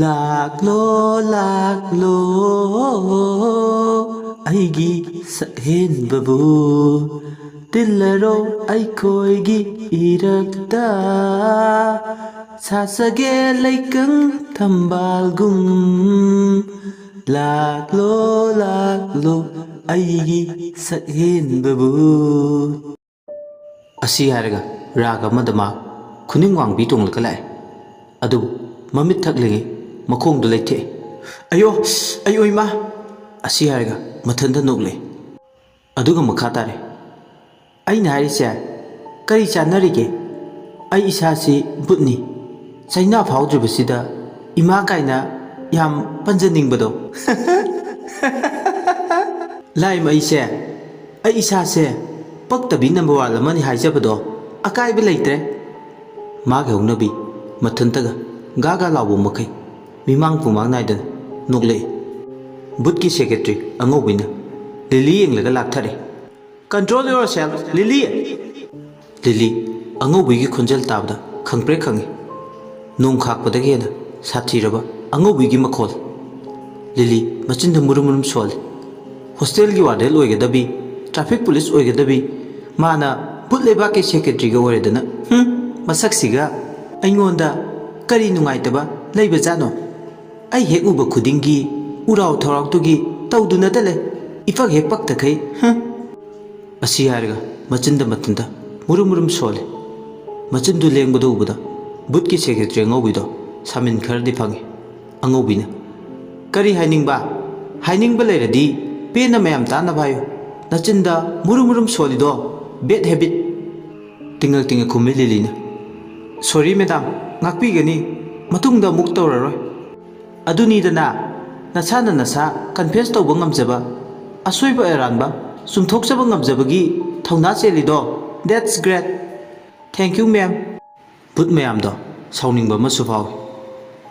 ꯂꯥꯛꯂꯣ, ꯂꯥꯛꯂꯣ, ꯑꯩꯒꯤ ꯁꯛꯍꯦꯟꯕꯕꯨ, ꯇꯤꯜꯂꯔꯣ ꯑꯩꯈꯣꯏꯒꯤ ꯏꯔꯛꯇ, ꯁꯥꯁꯒꯦ ꯂꯩꯀꯪ ꯊꯝꯕꯥꯜꯒꯨꯝ꯫ ꯂꯥꯛꯂꯣ, ꯂꯥꯛꯂꯣ, ꯑꯩꯒꯤ ꯁꯛꯍꯦꯟꯕꯕꯨ꯫ ꯑꯁꯤ ꯍꯥꯏꯔꯒ ꯔꯥꯒ ꯑꯃꯗ ꯃꯥ ꯈꯨꯅꯤꯡ ꯋꯥꯡꯕꯤ ꯇꯣꯡꯂꯒ ꯂꯥꯛꯑꯦ꯫ ꯑꯗꯨꯕꯨ ꯃꯃꯤꯠ ꯊꯛꯂꯤꯉꯩ ꯃꯈꯣꯡꯗꯨ ꯂꯩꯊꯦꯛꯑꯦ꯫ "ꯑꯌꯣ, ꯑꯌꯣ ꯏꯃꯥ!" ꯑꯁꯤ ꯍꯥꯏꯔꯒ ꯃꯊꯟꯇ ꯅꯣꯛꯂꯛꯑꯦ꯫ ꯑꯗꯨꯒ ꯃꯈꯥ ꯇꯥꯔꯦ꯫ "ꯑꯩꯅ ꯍꯥꯏꯔꯤꯁꯦ ꯀꯔꯤ ꯆꯥꯟꯅꯔꯤꯒꯦ? ꯑꯩ ꯏꯁꯥꯁꯤ ꯕꯨꯠꯅꯤ꯫ ꯆꯩꯅꯥ ꯐꯥꯎꯗ꯭ꯔꯤꯕꯁꯤꯗ ꯏꯃꯥ ꯀꯥꯏꯅ ꯌꯥꯝ ꯄꯟꯖꯅꯤꯡꯕꯗꯣ꯫" ꯂꯥꯏꯃ ꯑꯩꯁꯦ, ꯑꯩ ꯏꯁꯥꯁꯦ ꯄꯛꯇꯕꯤ ꯅꯝꯕꯔ ꯋꯥꯟ ꯑꯃꯅꯤ ꯍꯥꯏꯖꯕꯗꯣ ꯑꯀꯥꯏꯕ ꯂꯩꯇ꯭ꯔꯦ꯫ ꯃꯥꯒꯤ ꯍꯧꯅꯕꯤ ꯃꯊꯟꯇꯒ ꯒꯥ ꯒꯥ ꯂꯥꯎꯕ ꯃꯈꯩ ꯃꯤꯃꯥꯡ ꯄꯨꯃꯥꯡ ꯅꯥꯏꯗꯅ ꯅꯣꯛꯂꯛꯏ꯫ ꯕꯨꯠꯀꯤ ꯁꯦꯀ꯭ꯔꯦꯇꯔꯤ ꯑꯉꯧꯕꯤꯅ ꯂꯤꯂꯤ ꯌꯦꯡꯂꯒ ꯂꯥꯛꯊꯔꯦ꯫ "Control yourself, ꯂꯤꯂꯤ!" ꯂꯤꯂꯤ ꯑꯉꯧꯕꯤꯒꯤ ꯈꯣꯟꯖꯦꯜ ꯇꯥꯕꯗ ꯈꯪꯄ꯭ꯔꯦꯛ ꯈꯪꯉꯤ꯫ ꯅꯣꯡ ꯈꯥꯛꯄꯗꯒꯤ ꯍꯦꯟꯅ ꯁꯥꯊꯤꯔꯕ ꯑꯉꯧꯕꯤꯒꯤ ꯃꯈꯣꯜ꯫ ꯂꯤꯂꯤ ꯃꯆꯤꯟꯗ ꯃꯨꯔꯨꯝ ꯃꯨꯔꯨꯝ ꯁꯣꯜꯂꯤ꯫ ꯍꯣꯁꯇꯦꯜꯒꯤ ꯋꯥꯔꯗꯦꯟ ꯑꯣꯏꯒꯗꯕꯤ, ꯇ꯭ꯔꯥꯐꯤꯛ ꯄꯨꯂꯤꯁ ꯑꯣꯏꯒꯗꯕꯤ, ꯃꯥꯅ ꯕꯨꯠ ꯂꯩꯕꯥꯛꯀꯤ ꯁꯦꯀ꯭ꯔꯦꯇꯔꯤꯒ ꯑꯣꯏꯔꯗꯅ, ꯍꯨꯝ, ꯃꯁꯛꯁꯤꯒ ꯑꯩꯉꯣꯟꯗ ꯀꯔꯤ ꯅꯨꯡꯉꯥꯏꯇꯕ ꯂꯩꯕꯖꯥꯠꯅꯣ? ꯑꯩ ꯍꯦꯛ ꯎꯕ ꯈꯨꯗꯤꯡꯒꯤ ꯎꯔꯥꯎ ꯊꯧꯔꯥꯎꯗꯨꯒꯤ ꯇꯧꯗꯨꯅꯇ ꯂꯩ꯫ ꯏꯄꯛ ꯍꯦꯛ ꯄꯛꯇꯈꯩ, ꯍꯨꯝ꯫ ꯑꯁꯤ ꯍꯥꯏꯔꯒ ꯃꯆꯤꯟꯗ ꯃꯊꯟꯇ ꯃꯨꯔꯨꯝ ꯃꯨꯔꯨꯝ ꯁꯣꯜꯂꯤ꯫ ꯃꯆꯤꯟꯗꯨ ꯂꯦꯡꯕꯗꯨ ꯎꯕꯗ ꯕꯨꯠꯀꯤ ꯁꯦꯀ꯭ꯔꯦꯇꯔꯤ ꯑꯉꯧꯕꯤꯗꯣ ꯁꯥꯃꯤꯟ ꯈꯔꯗꯤ ꯐꯪꯉꯤ꯫ ꯑꯉꯧꯕꯤꯅ, "ꯀꯔꯤ ꯍꯥꯏꯅꯤꯡꯕ? ꯍꯥꯏꯅꯤꯡꯕ ꯂꯩꯔꯗꯤ ꯄꯦꯟꯅ ꯃꯌꯥꯝ ꯇꯥꯅꯕ ꯍꯥꯏꯌꯨ꯫ ꯅꯆꯤꯟꯗ ꯃꯨꯔꯨꯝ ꯃꯨꯔꯨꯝ ꯁꯣꯜꯂꯤꯗꯣ bad habit꯫" ꯇꯤꯡꯉꯛ ꯇꯤꯡꯉꯛ ꯈꯨꯝꯃꯤ ꯂꯤꯂꯤꯅ꯫ "Sorry madam, ꯉꯥꯛꯄꯤꯒꯅꯤ, ꯃꯇꯨꯡꯗ ꯑꯃꯨꯛ ꯇꯧꯔꯔꯣꯏ꯫" ꯑꯗꯨꯅꯤꯗꯅ, ꯅꯁꯥꯅ ꯅꯁꯥ confess ꯇꯧꯕ ꯉꯝꯖꯕ, ꯑꯁꯣꯏꯕ ꯑꯔꯥꯟꯕ ꯆꯨꯝꯊꯣꯛꯆꯕ ꯉꯝꯖꯕꯒꯤ ꯊꯧꯅꯥ ꯆꯦꯜꯂꯤꯗꯣ꯫ That's great. Thank you, ma'am꯫ ꯕꯨꯠ ꯃꯌꯥꯝꯗꯣ ꯁꯥꯎꯅꯤꯡꯕ ꯑꯃꯁꯨ ꯐꯥꯎꯏ꯫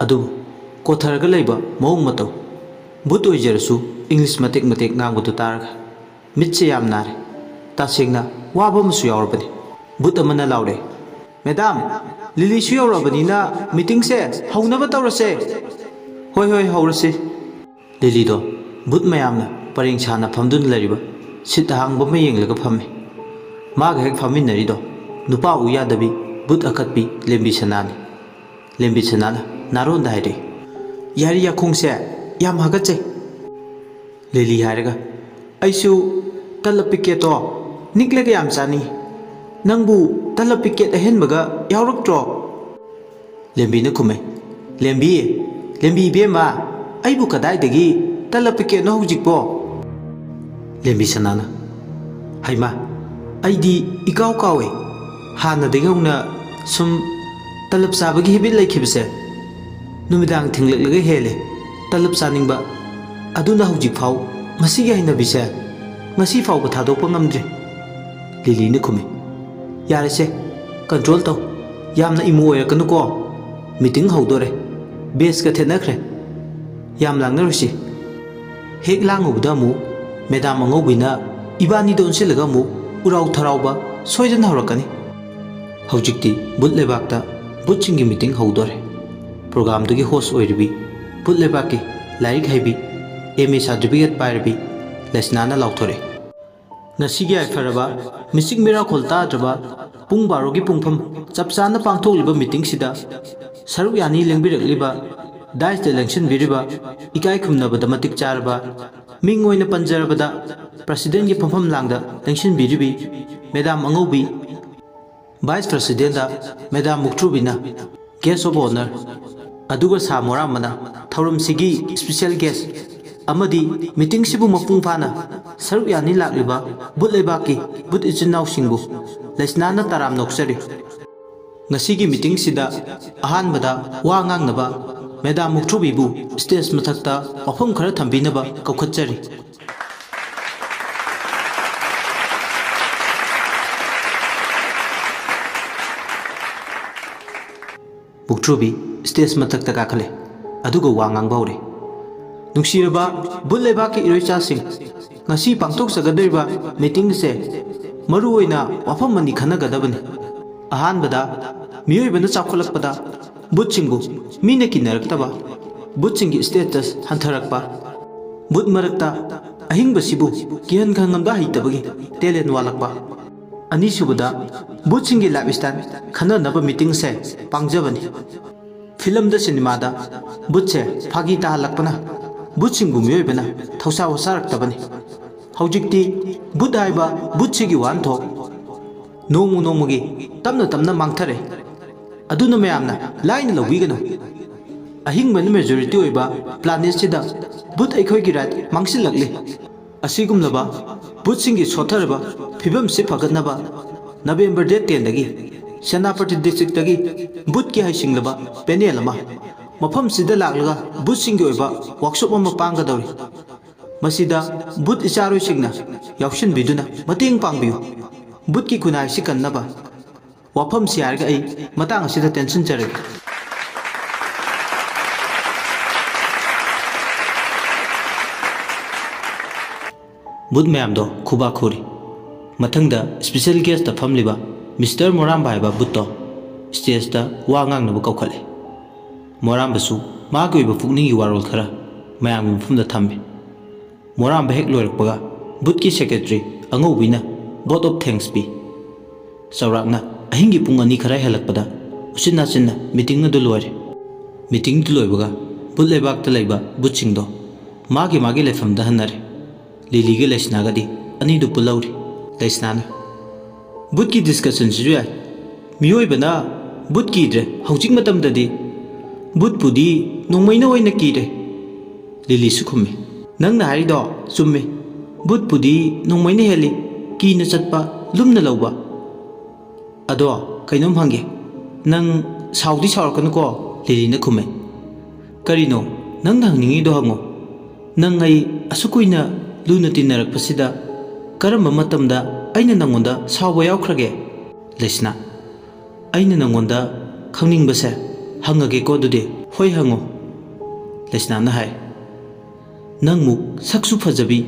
ꯑꯗꯨꯕꯨ ꯀꯣꯊꯔꯒ ꯂꯩꯕ ꯃꯑꯣꯡ ꯃꯇꯧ, ꯕꯨꯠ ꯑꯣꯏꯖꯔꯁꯨ English ꯃꯇꯦꯛ ꯃꯇꯦꯛ ꯉꯥꯡꯕꯗꯨ ꯇꯥꯔꯒ, ꯃꯤꯠꯁꯦ ꯌꯥꯝ ꯅꯥꯔꯦ꯫ ꯇꯁꯦꯡꯅ ꯋꯥꯕ ꯑꯃꯁꯨ ꯌꯥꯎꯔꯕꯅꯤ꯫ ꯕꯨꯠ ꯑꯃꯅ ꯂꯥꯎꯔꯦ, "ꯃꯦꯗꯥꯝ, ꯂꯤꯂꯤꯁꯨ ꯌꯧꯔꯕꯅꯤꯅ ꯃꯤꯇꯤꯡꯁꯦ ꯍꯧꯅꯕ ꯇꯧꯔꯁꯦ!" "ꯍꯣꯏ, ꯍꯣꯏ, ꯍꯧꯔꯁꯤ!" ꯂꯤꯂꯤꯗꯣ ꯕꯨꯠ ꯃꯌꯥꯝꯅ ꯄꯔꯦꯡ ꯁꯥꯅ ꯐꯝꯗꯨꯅ ꯂꯩꯔꯤꯕ ꯁꯤꯠ ꯑꯍꯥꯡꯕ ꯑꯃ ꯌꯦꯡꯂꯒ ꯐꯝꯃꯤ꯫ ꯃꯥꯒ ꯍꯦꯛ ꯐꯝꯃꯤꯟꯅꯔꯤꯗꯣ ꯅꯨꯄꯥ ꯎ ꯌꯥꯗꯕꯤ ꯕꯨꯠ ꯑꯀꯠꯄꯤ ꯂꯦꯝꯕꯤ ꯁꯅꯥꯅꯤ꯫ ꯂꯦꯝꯕꯤ ꯁꯅꯥꯅ ꯅꯥꯔꯣꯟꯗ ꯍꯥꯏꯔꯛꯏ, "ꯌꯥꯔꯤ ꯌꯥꯈꯣꯡꯁꯦ ꯌꯥꯝ ꯍꯥꯒꯠꯆꯩ!" ꯂꯤꯂꯤ ꯍꯥꯏꯔꯒ, "ꯑꯩꯁꯨ ꯇꯂꯞ ꯄꯤꯀꯦꯠꯇꯣ ꯅꯤꯛꯂꯒ ꯌꯥꯝ ꯆꯥꯅꯤꯡꯏ꯫ ꯅꯪꯕꯨ ꯇꯂꯞ ꯄꯤꯀꯦꯠ ꯑꯍꯦꯟꯕꯒ ꯌꯥꯎꯔꯛꯇ꯭ꯔꯣ?" ꯂꯦꯝꯕꯤꯅ ꯈꯨꯝꯃꯦ, "ꯂꯦꯝꯕꯤ, ꯂꯦꯝꯕꯤ ꯏꯕꯦꯝꯃ, ꯑꯩꯕꯨ ꯀꯗꯥꯏꯗꯒꯤ ꯇꯂꯞ ꯄꯤꯀꯦꯠꯅꯣ ꯍꯧꯖꯤꯛꯄꯣ?" ꯂꯦꯝꯕꯤ ꯁꯅꯥꯅ, "ꯍꯩꯃꯥ, ꯑꯩꯗꯤ ꯏꯀꯥꯎ ꯀꯥꯎꯋꯦ꯫ ꯍꯥꯟꯅꯗꯒꯤ ꯍꯧꯅ ꯁꯨꯝ ꯇꯂꯞ ꯆꯥꯕꯒꯤ ꯍꯦꯕꯤꯠ ꯂꯩꯈꯤꯕꯁꯦ ꯅꯨꯃꯤꯗꯥꯡ ꯊꯦꯡꯂꯛꯂꯒ ꯍꯦꯜꯂꯦ ꯇꯂꯞ ꯆꯥꯅꯤꯡꯕ꯫ ꯑꯗꯨꯅ ꯍꯧꯖꯤꯛꯐꯥꯎ ꯃꯁꯤꯒꯤ ꯍꯩꯅꯕꯤꯁꯦ ꯉꯁꯤ ꯐꯥꯎꯕ ꯊꯥꯗꯣꯛꯄ ꯉꯝꯗ꯭ꯔꯤ꯫" ꯂꯤꯂꯤꯅ ꯈꯨꯝꯃꯤ, "ꯌꯥꯔꯦꯁꯦ, ꯀꯟꯇ꯭ꯔꯣꯜ ꯇꯧ꯫ ꯌꯥꯝꯅ ꯏꯃꯣ ꯑꯣꯏꯔꯛꯀꯅꯨꯀꯣ꯫ ꯃꯤꯇꯤꯡ ꯍꯧꯗꯣꯔꯦ꯫ ꯕꯦꯁꯀ ꯊꯦꯠꯅꯈ꯭ꯔꯦ꯫ ꯌꯥꯝ ꯂꯥꯡꯅꯔꯣꯏꯁꯤ꯫ ꯍꯦꯛ ꯂꯥꯡꯉꯨꯕꯗ ꯑꯃꯨꯛ ꯃꯦꯗꯥꯝ ꯑꯉꯧꯕꯤꯅ ꯏꯕꯥꯅꯤꯗ ꯑꯣꯟꯁꯤꯜꯂꯒ ꯑꯃꯨꯛ ꯎꯔꯥꯎ ꯊꯔꯥꯎꯕ ꯁꯣꯏꯗꯅ ꯍꯧꯔꯛꯀꯅꯤ꯫" ꯍꯧꯖꯤꯛꯇꯤ ꯕꯨꯠ ꯂꯩꯕꯥꯛꯇ ꯕꯨꯠꯁꯤꯡꯒꯤ ꯃꯤꯇꯤꯡ ꯍꯧꯗꯣꯔꯦ꯫ ꯄ꯭ꯔꯣꯒꯥꯝꯗꯨꯒꯤ ꯍꯣꯁ ꯑꯣꯏꯔꯤꯕꯤ ꯕꯨꯠ ꯂꯩꯕꯥꯛꯀꯤ ꯂꯥꯏꯔꯤꯛ ꯍꯩꯕꯤ, ꯑꯦꯝ ꯑꯦ ꯁꯥꯔꯇꯤꯐꯤꯀꯦꯠ ꯄꯥꯏꯔꯕꯤ ꯂꯩꯁꯅꯥꯅ ꯂꯥꯎꯊꯣꯔꯛꯏ, "ꯉꯁꯤꯒꯤ ꯌꯥꯏꯐꯔꯕ, ꯃꯤꯆꯤꯛ ꯃꯤꯔꯥꯈꯣꯜ ꯇꯥꯗ꯭ꯔꯕ ꯄꯨꯡ ꯕꯥꯔꯣꯒꯤ ꯄꯨꯡꯐꯝ ꯆꯞ ꯆꯥꯅ ꯄꯥꯡꯊꯣꯛꯂꯤꯕ ꯃꯤꯇꯤꯡꯁꯤꯗ ꯁꯔꯨꯛ ꯌꯥꯅꯤ ꯂꯦꯡꯕꯤꯔꯛꯂꯤꯕ, ꯗꯥꯏꯁꯇ ꯂꯦꯡꯁꯤꯟꯕꯤꯔꯤꯕ, ꯏꯀꯥꯏ ꯈꯨꯝꯅꯕꯗ ꯃꯇꯤꯛ ꯆꯥꯔꯕ, ꯃꯤꯡ ꯑꯣꯏꯅ ꯄꯟꯖꯔꯕꯗ ꯄ꯭ꯔꯁꯤꯗꯦꯟꯒꯤ ꯐꯝꯐꯝ ꯂꯥꯡꯗ ꯂꯦꯡꯁꯤꯟꯕꯤꯔꯤꯕꯤ ꯃꯦꯗꯥꯝ ꯑꯉꯧꯕꯤ, ꯚꯥꯏꯁ ꯄ꯭ꯔꯁꯤꯗꯦꯟꯗ ꯃꯦꯗꯥꯝ ꯃꯨꯛꯊ꯭ꯔꯨꯕꯤꯅ ꯒꯦꯁ ꯑꯣꯐ ꯑꯣꯅꯔ, ꯑꯗꯨꯒ ꯁꯥ ꯃꯣꯔꯥꯝꯕꯅ ꯊꯧꯔꯝꯁꯤꯒꯤ ꯏꯁꯄꯤꯁꯦꯜ ꯒꯦꯁ ꯑꯃꯗꯤ ꯃꯤꯇꯤꯡꯁꯤꯕꯨ ꯃꯄꯨꯡ ꯐꯥꯅ ꯁꯔꯨꯛ ꯌꯥꯅꯤ ꯂꯥꯛꯂꯤꯕ ꯕꯨꯠ ꯂꯩꯕꯥꯛꯀꯤ ꯕꯨꯠ ꯏꯆꯤꯟ ꯏꯅꯥꯎꯁꯤꯡꯕꯨ ꯂꯩꯁꯅꯥꯅ ꯇꯔꯥꯝ ꯅꯣꯛꯆꯔꯤ꯫ ꯉꯁꯤꯒꯤ ꯃꯤꯇꯤꯡꯁꯤꯗ ꯑꯍꯥꯟꯕꯗ ꯋꯥ ꯉꯥꯡꯅꯕ ꯃꯦꯗꯥꯝ ꯃꯨꯛꯊ꯭ꯔꯨꯕꯤꯕꯨ ꯁ꯭ꯇꯦꯖ ꯃꯊꯛꯇ ꯋꯥꯐꯝ ꯈꯔ ꯊꯝꯕꯤꯅꯕ ꯀꯧꯈꯠꯆꯔꯤ꯫" ꯃꯨꯛꯊ꯭ꯔꯨꯕꯤ ꯁ꯭ꯇꯦꯖ ꯃꯊꯛꯇ ꯀꯥꯈꯠꯂꯦ, ꯑꯗꯨꯒ ꯋꯥ ꯉꯥꯡꯕ ꯍꯧꯔꯦ꯫ "ꯅꯨꯡꯁꯤꯔꯕ ꯕꯨꯠ ꯂꯩꯕꯥꯛꯀꯤ ꯏꯔꯣꯏꯆꯥꯁꯤꯡ, ꯉꯁꯤ ꯄꯥꯡꯊꯣꯛꯆꯒꯗꯧꯔꯤꯕ ꯃꯤꯇꯤꯡꯁꯦ ꯃꯔꯨꯑꯣꯏꯅ ꯋꯥꯐꯝ ꯑꯅꯤ ꯈꯟꯅꯒꯗꯕꯅꯤ꯫ ꯑꯍꯥꯟꯕꯗ, ꯃꯤꯑꯣꯏꯕꯅ ꯆꯥꯎꯈꯠꯂꯛꯄꯗ ꯕꯨꯠꯁꯤꯡꯕꯨ ꯃꯤꯅ ꯀꯤꯅꯔꯛꯇꯕ, ꯕꯨꯠꯁꯤꯡꯒꯤ ꯁ꯭ꯇꯦꯇꯁ ꯍꯟꯊꯔꯛꯄ, ꯕꯨꯠ ꯃꯔꯛꯇ ꯑꯍꯤꯡꯕꯁꯤꯕꯨ ꯀꯤꯍꯟ ꯈꯪꯍꯟꯕ ꯍꯩꯇꯕꯒꯤ ꯇꯦꯂꯦꯟ ꯋꯥꯠꯂꯛꯄ꯫ ꯑꯅꯤꯁꯨꯕꯗ, ꯕꯨꯠꯁꯤꯡꯒꯤ ꯂꯥꯏꯐ ꯁ꯭ꯇꯥꯏꯜ ꯈꯟꯅꯅꯕ ꯃꯤꯇꯤꯡꯁꯦ ꯄꯥꯡꯖꯕꯅꯤ꯫ ꯐꯤꯂꯝꯗ, ꯁꯤꯅꯦꯃꯥꯗ ꯕꯨꯠꯁꯦ ꯐꯥꯒꯤ ꯇꯥꯍꯜꯂꯛꯄꯅ ꯕꯨꯠꯁꯤꯡꯕꯨ ꯃꯤꯑꯣꯏꯕꯅ ꯊꯧꯁꯥ ꯋꯥꯁꯥꯔꯛꯇꯕꯅꯤ꯫ ꯍꯧꯖꯤꯛꯇꯤ ꯕꯨꯠ ꯍꯥꯏꯕ ꯕꯨꯠꯁꯤꯒꯤ ꯋꯥꯍꯟꯊꯣꯛ ꯅꯣꯡꯃ ꯅꯣꯡꯃꯒꯤ ꯇꯞꯅ ꯇꯞꯅ ꯃꯥꯡꯊꯔꯦ꯫ ꯑꯗꯨꯅ ꯃꯌꯥꯝꯅ ꯂꯥꯏꯅ ꯂꯧꯕꯤꯒꯅꯨ꯫ ꯑꯍꯤꯡꯕꯅ ꯃꯦꯖꯣꯔꯤꯇꯤ ꯑꯣꯏꯕ ꯄ꯭ꯂꯥꯅꯦꯠꯁꯤꯗ ꯕꯨꯠ ꯑꯩꯈꯣꯏꯒꯤ ꯔꯥꯏꯠ ꯃꯥꯡꯁꯤꯜꯂꯛꯂꯤ꯫ ꯑꯁꯤꯒꯨꯝꯂꯕ ꯕꯨꯠꯁꯤꯡꯒꯤ ꯁꯣꯠꯊꯔꯕ ꯐꯤꯕꯝꯁꯤ ꯐꯒꯠꯅꯕ ꯅꯕꯦꯝꯕꯔ ꯗꯦꯠ ꯇꯦꯟꯗꯒꯤ ꯁꯦꯅꯥꯄꯇꯤ ꯗꯤꯁꯇ꯭ꯔꯤꯛꯇꯒꯤ ꯕꯨꯠꯀꯤ ꯍꯩꯁꯤꯡꯂꯕ ꯄꯦꯅꯦꯜ ꯑꯃ ꯃꯐꯝꯁꯤꯗ ꯂꯥꯛꯂꯒ ꯕꯨꯠꯁꯤꯡꯒꯤ ꯑꯣꯏꯕ ꯋꯥꯛꯁꯣꯞ ꯑꯃ ꯄꯥꯡꯒꯗꯧꯔꯤ꯫ ꯃꯁꯤꯗ ꯕꯨꯠ ꯏꯆꯥꯔꯣꯏꯁꯤꯡꯅ ꯌꯥꯎꯁꯤꯟꯕꯤꯗꯨꯅ ꯃꯇꯦꯡ ꯄꯥꯡꯕꯤꯌꯨ꯫ ꯕꯨꯠꯀꯤ ꯈꯨꯟꯅꯥꯏꯁꯤ ꯀꯟꯅꯕ ꯋꯥꯐꯝꯁꯤ ꯍꯥꯏꯔꯒ ꯑꯩ ꯃꯇꯥꯡ ꯑꯁꯤꯗ ꯇꯦꯟꯁꯤꯟꯖꯔꯒꯦ꯫ ꯕꯨꯠ ꯃꯌꯥꯝꯗꯣ ꯈꯨꯕꯥꯛ ꯈꯨꯔꯤ꯫ ꯃꯊꯪꯗ ꯁ꯭ꯄꯤꯁꯦꯜ ꯒꯦꯁꯇ ꯐꯝꯂꯤꯕ ꯃꯤꯁꯇꯔ ꯃꯣꯔꯥꯝꯕ ꯍꯥꯏꯕ ꯕꯨꯠꯇꯣ ꯁ꯭ꯇꯦꯖꯇ ꯋꯥ ꯉꯥꯡꯅꯕ ꯀꯧꯈꯠꯂꯦ꯫ ꯃꯣꯔꯥꯝꯕꯁꯨ ꯃꯥꯒꯤ ꯑꯣꯏꯕ ꯄꯨꯛꯅꯤꯡꯒꯤ ꯋꯥꯔꯣꯜ ꯈꯔ ꯃꯌꯥꯝꯒꯤ ꯃꯐꯝꯗ ꯊꯝꯃꯤ꯫ ꯃꯣꯔꯥꯝꯕ ꯍꯦꯛ ꯂꯣꯏꯔꯛꯄꯒ ꯕꯨꯠꯀꯤ ꯁꯦꯀ꯭ꯔꯦꯇꯔꯤ ꯑꯉꯧꯕꯤꯅ vote of thanks ꯄꯤ꯫ ꯆꯥꯎꯔꯥꯛꯅ ꯑꯍꯤꯡꯒꯤ ꯄꯨꯡ ꯑꯅꯤ ꯈꯔ ꯍꯦꯜꯂꯛꯄꯗ ꯎꯆꯤꯟ ꯅꯥꯆꯤꯟꯅ ꯃꯤꯇꯤꯡ ꯑꯗꯨ ꯂꯣꯏꯔꯦ꯫ ꯃꯤꯇꯤꯡꯗꯨ ꯂꯣꯏꯕꯒ ꯕꯨꯠ ꯂꯩꯕꯥꯛꯇ ꯂꯩꯕ ꯕꯨꯠꯁꯤꯡꯗꯣ ꯃꯥꯒꯤ ꯃꯥꯒꯤ ꯂꯩꯐꯝꯗ ꯍꯟꯅꯔꯦ꯫ ꯂꯤꯂꯤꯒ ꯂꯩꯁꯅꯥꯒꯗꯤ ꯑꯅꯤꯗꯨ ꯄꯨꯜꯍꯧꯔꯤ꯫ ꯂꯩꯁꯅꯥꯅ, "ꯕꯨꯠꯀꯤ ꯗꯤꯁꯀꯁꯟꯁꯤꯁꯨ ꯌꯥꯏ꯫ ꯃꯤꯑꯣꯏꯕꯅ ꯕꯨꯠ ꯀꯤꯗ꯭ꯔꯦ ꯍꯧꯖꯤꯛ ꯃꯇꯝꯗꯗꯤ꯫ ꯕꯨꯠꯄꯨꯗꯤ ꯅꯣꯡꯃꯩꯅ ꯑꯣꯏꯅ ꯀꯤꯔꯦ꯫" ꯂꯤꯂꯤꯁꯨ ꯈꯨꯝꯃꯤ, "ꯅꯪꯅ ꯍꯥꯏꯔꯤꯗꯣ ꯆꯨꯝꯃꯤ꯫ ꯕꯨꯠꯄꯨꯗꯤ ꯅꯣꯡꯃꯩꯅ ꯍꯦꯜꯂꯤ ꯀꯤꯅ ꯆꯠꯄ, ꯂꯨꯝꯅ ꯂꯧꯕ꯫ ꯑꯗꯣ ꯀꯩꯅꯣꯝ ꯍꯪꯒꯦ, ꯅꯪ ꯁꯥꯎꯗꯤ ꯁꯥꯎꯔꯛꯀꯅꯨꯀꯣ?" ꯂꯤꯂꯤꯅ ꯈꯨꯝꯃꯦ꯫ "ꯀꯔꯤꯅꯣ ꯅꯪꯅ ꯍꯪꯅꯤꯡꯉꯤꯗꯣ? ꯍꯪꯉꯣ꯫ ꯅꯪ ꯑꯩ ꯑꯁꯨꯛ ꯀꯨꯏꯅ ꯂꯨꯅ ꯇꯤꯟꯅꯔꯛꯄꯁꯤꯗ ꯀꯔꯝꯕ ꯃꯇꯝꯗ ꯑꯩꯅ ꯅꯪꯉꯣꯟꯗ ꯁꯥꯎꯕ ꯌꯥꯎꯈ꯭ꯔꯒꯦ?" ꯂꯩꯁꯅꯥ, "ꯑꯩꯅ ꯅꯪꯉꯣꯟꯗ ꯈꯪꯅꯤꯡꯕꯁꯦ ꯍꯪꯉꯒꯦꯀꯣ ꯑꯗꯨꯗꯤ?" "ꯍꯣꯏ, ꯍꯪꯉꯣ꯫" ꯂꯩꯁꯅꯥꯅ ꯍꯥꯏ, "ꯅꯪꯃꯨꯛ ꯁꯛꯁꯨ ꯐꯖꯕꯤ,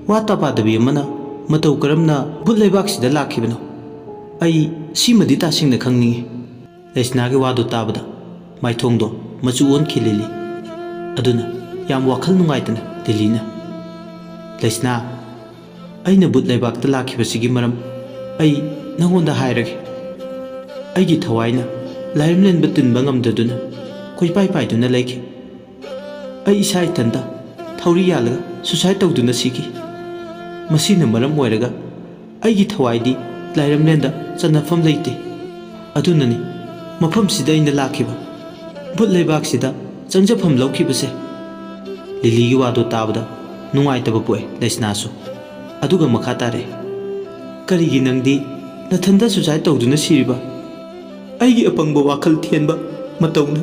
ꯋꯥ ꯇꯥ ꯄꯥꯗꯕꯤ ꯑꯃꯅ ꯃꯇꯧ ꯀꯔꯝꯅ ꯚꯨꯠ ꯂꯩꯕꯥꯛꯁꯤꯗ ꯂꯥꯛꯈꯤꯕꯅꯣ? ꯑꯩ ꯁꯤꯃꯗꯤ ꯇꯥꯁꯤꯡꯅ ꯈꯪꯅꯤꯡꯏ꯫ ꯂꯩꯁꯅꯥꯒꯤ ꯋꯥꯗꯨ ꯇꯥꯕꯗ ꯃꯥꯏꯊꯣꯡꯗꯣ ꯃꯆꯨ ꯑꯣꯟꯈꯤ ꯂꯤꯂꯤ꯫ ꯑꯗꯨꯅ ꯌꯥꯝ ꯋꯥꯈꯜ ꯅꯨꯡꯉꯥꯏꯇꯅ ꯂꯤꯂꯤꯅ, "ꯂꯩꯁꯅꯥ, ꯑꯩꯅ ꯚꯨꯠ ꯂꯩꯕꯥꯛꯇ ꯂꯥꯛꯈꯤꯕꯁꯤꯒꯤ ꯃꯔꯝ ꯑꯩ ꯅꯪꯉꯣꯟꯗ ꯍꯥꯏꯔꯒꯦ꯫ ꯑꯩꯒꯤ ꯊꯋꯥꯏꯅ ꯂꯥꯏꯔꯝꯂꯦꯟꯕ ꯇꯤꯟꯕ ꯉꯝꯗꯗꯨꯅ ꯀꯣꯏꯄꯥꯏ ꯄꯥꯏꯗꯨꯅ ꯂꯩꯈꯤ꯫ ꯑꯩ ꯏꯁꯥ ꯏꯊꯟꯇ ꯊꯧꯔꯤ ꯌꯥꯜꯂꯒ suicide ꯇꯧꯗꯨꯅ ꯁꯤꯈꯤ꯫ ꯃꯁꯤꯅ ꯃꯔꯝ ꯑꯣꯏꯔꯒ ꯑꯩꯒꯤ ꯊꯋꯥꯏꯗꯤ ꯂꯥꯏꯔꯝꯂꯦꯟꯗ ꯆꯟꯅꯐꯝ ꯂꯩꯇꯦ꯫ ꯑꯗꯨꯅꯅꯤ ꯃꯐꯝꯁꯤꯗ ꯑꯩꯅ ꯂꯥꯛꯈꯤꯕ, ꯚꯨꯠ ꯂꯩꯕꯥꯛꯁꯤꯗ ꯆꯪꯖꯐꯝ ꯂꯧꯈꯤꯕꯁꯦ꯫" ꯂꯤꯂꯤꯒꯤ ꯋꯥꯗꯨ ꯇꯥꯕꯗ ꯅꯨꯡꯉꯥꯏꯇꯕ ꯄꯣꯛꯑꯦ ꯂꯩꯁꯅꯥꯁꯨ꯫ ꯑꯗꯨꯒ ꯃꯈꯥ ꯇꯥꯔꯛꯑꯦ, "ꯀꯔꯤꯒꯤ ꯅꯪꯗꯤ ꯅꯊꯟꯗ suicide ꯇꯧꯗꯨꯅ ꯁꯤꯔꯤꯕ? ꯑꯩꯒꯤ ꯑꯄꯪꯕ ꯋꯥꯈꯜ ꯊꯦꯟꯕ ꯃꯇꯧꯅ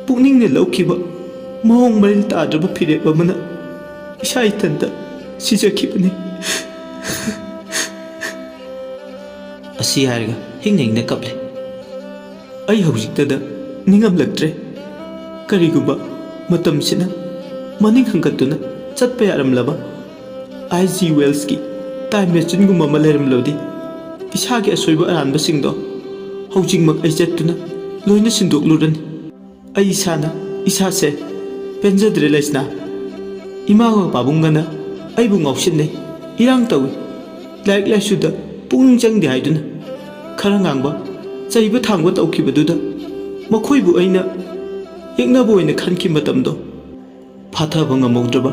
ꯄꯨꯛꯅꯤꯡꯅ ꯂꯧꯈꯤꯕ ꯃꯑꯣꯡ ꯃꯔꯤꯜ ꯇꯥꯗ꯭ꯔꯕ ꯐꯤꯔꯦꯞ ꯑꯃꯅ ꯏꯁꯥ ꯏꯊꯟꯇ ꯁꯤꯖꯈꯤꯕꯅꯤ꯫" ꯑꯁꯤ ꯍꯥꯏꯔꯒ ꯍꯤꯡꯅ ꯍꯤꯡꯅ ꯀꯞꯂꯦ꯫ ꯑꯩ ꯍꯧꯖꯤꯛꯇꯗ ꯅꯤꯡꯉꯝꯂꯛꯇ꯭ꯔꯦ꯫ ꯀꯔꯤꯒꯨꯝꯕ ꯃꯇꯝꯁꯤꯅ ꯃꯅꯤꯡ ꯍꯟꯒꯠꯇꯨꯅ ꯆꯠꯄ ꯌꯥꯔꯝꯂꯕ, ꯑꯥꯏ ꯖꯤ ꯋꯦꯜꯁꯀꯤ time machineꯒꯨꯝꯕ ꯑꯃ ꯂꯩꯔꯝꯂꯕꯗꯤ, ꯏꯁꯥꯒꯤ ꯑꯁꯣꯏꯕ ꯑꯔꯥꯟꯕꯁꯤꯡꯗꯣ ꯍꯧꯖꯤꯛꯃꯛ ꯑꯩ ꯆꯠꯇꯨꯅ ꯂꯣꯏꯅ ꯁꯤꯟꯗꯣꯛꯂꯨꯔꯅꯤ꯫ ꯑꯩ ꯏꯁꯥꯅ ꯏꯁꯥꯁꯦ ꯄꯦꯟꯖꯗ꯭ꯔꯦ ꯂꯩꯁꯅꯥ꯫ ꯏꯃꯥꯒ ꯄꯥꯕꯨꯡꯒꯅ ꯑꯩꯕꯨ ꯉꯥꯎꯁꯤꯟꯅꯩ, ꯏꯔꯥꯡ ꯇꯧꯏ, ꯂꯥꯏꯔꯤꯛ ꯂꯥꯏꯁꯨꯗ ꯄꯨꯛꯅꯤꯡ ꯆꯪꯗꯦ ꯍꯥꯏꯗꯨꯅ ꯈꯔ ꯉꯥꯡꯕ, ꯆꯩꯕ ꯊꯥꯡꯕ ꯇꯧꯈꯤꯕꯗꯨꯗ ꯃꯈꯣꯏꯕꯨ ꯑꯩꯅ ꯌꯦꯛꯅꯕ ꯑꯣꯏꯅ ꯈꯟꯈꯤ꯫ ꯃꯇꯝꯗꯣ ꯐꯥꯊꯕ ꯉꯝꯍꯧꯗ꯭ꯔꯕ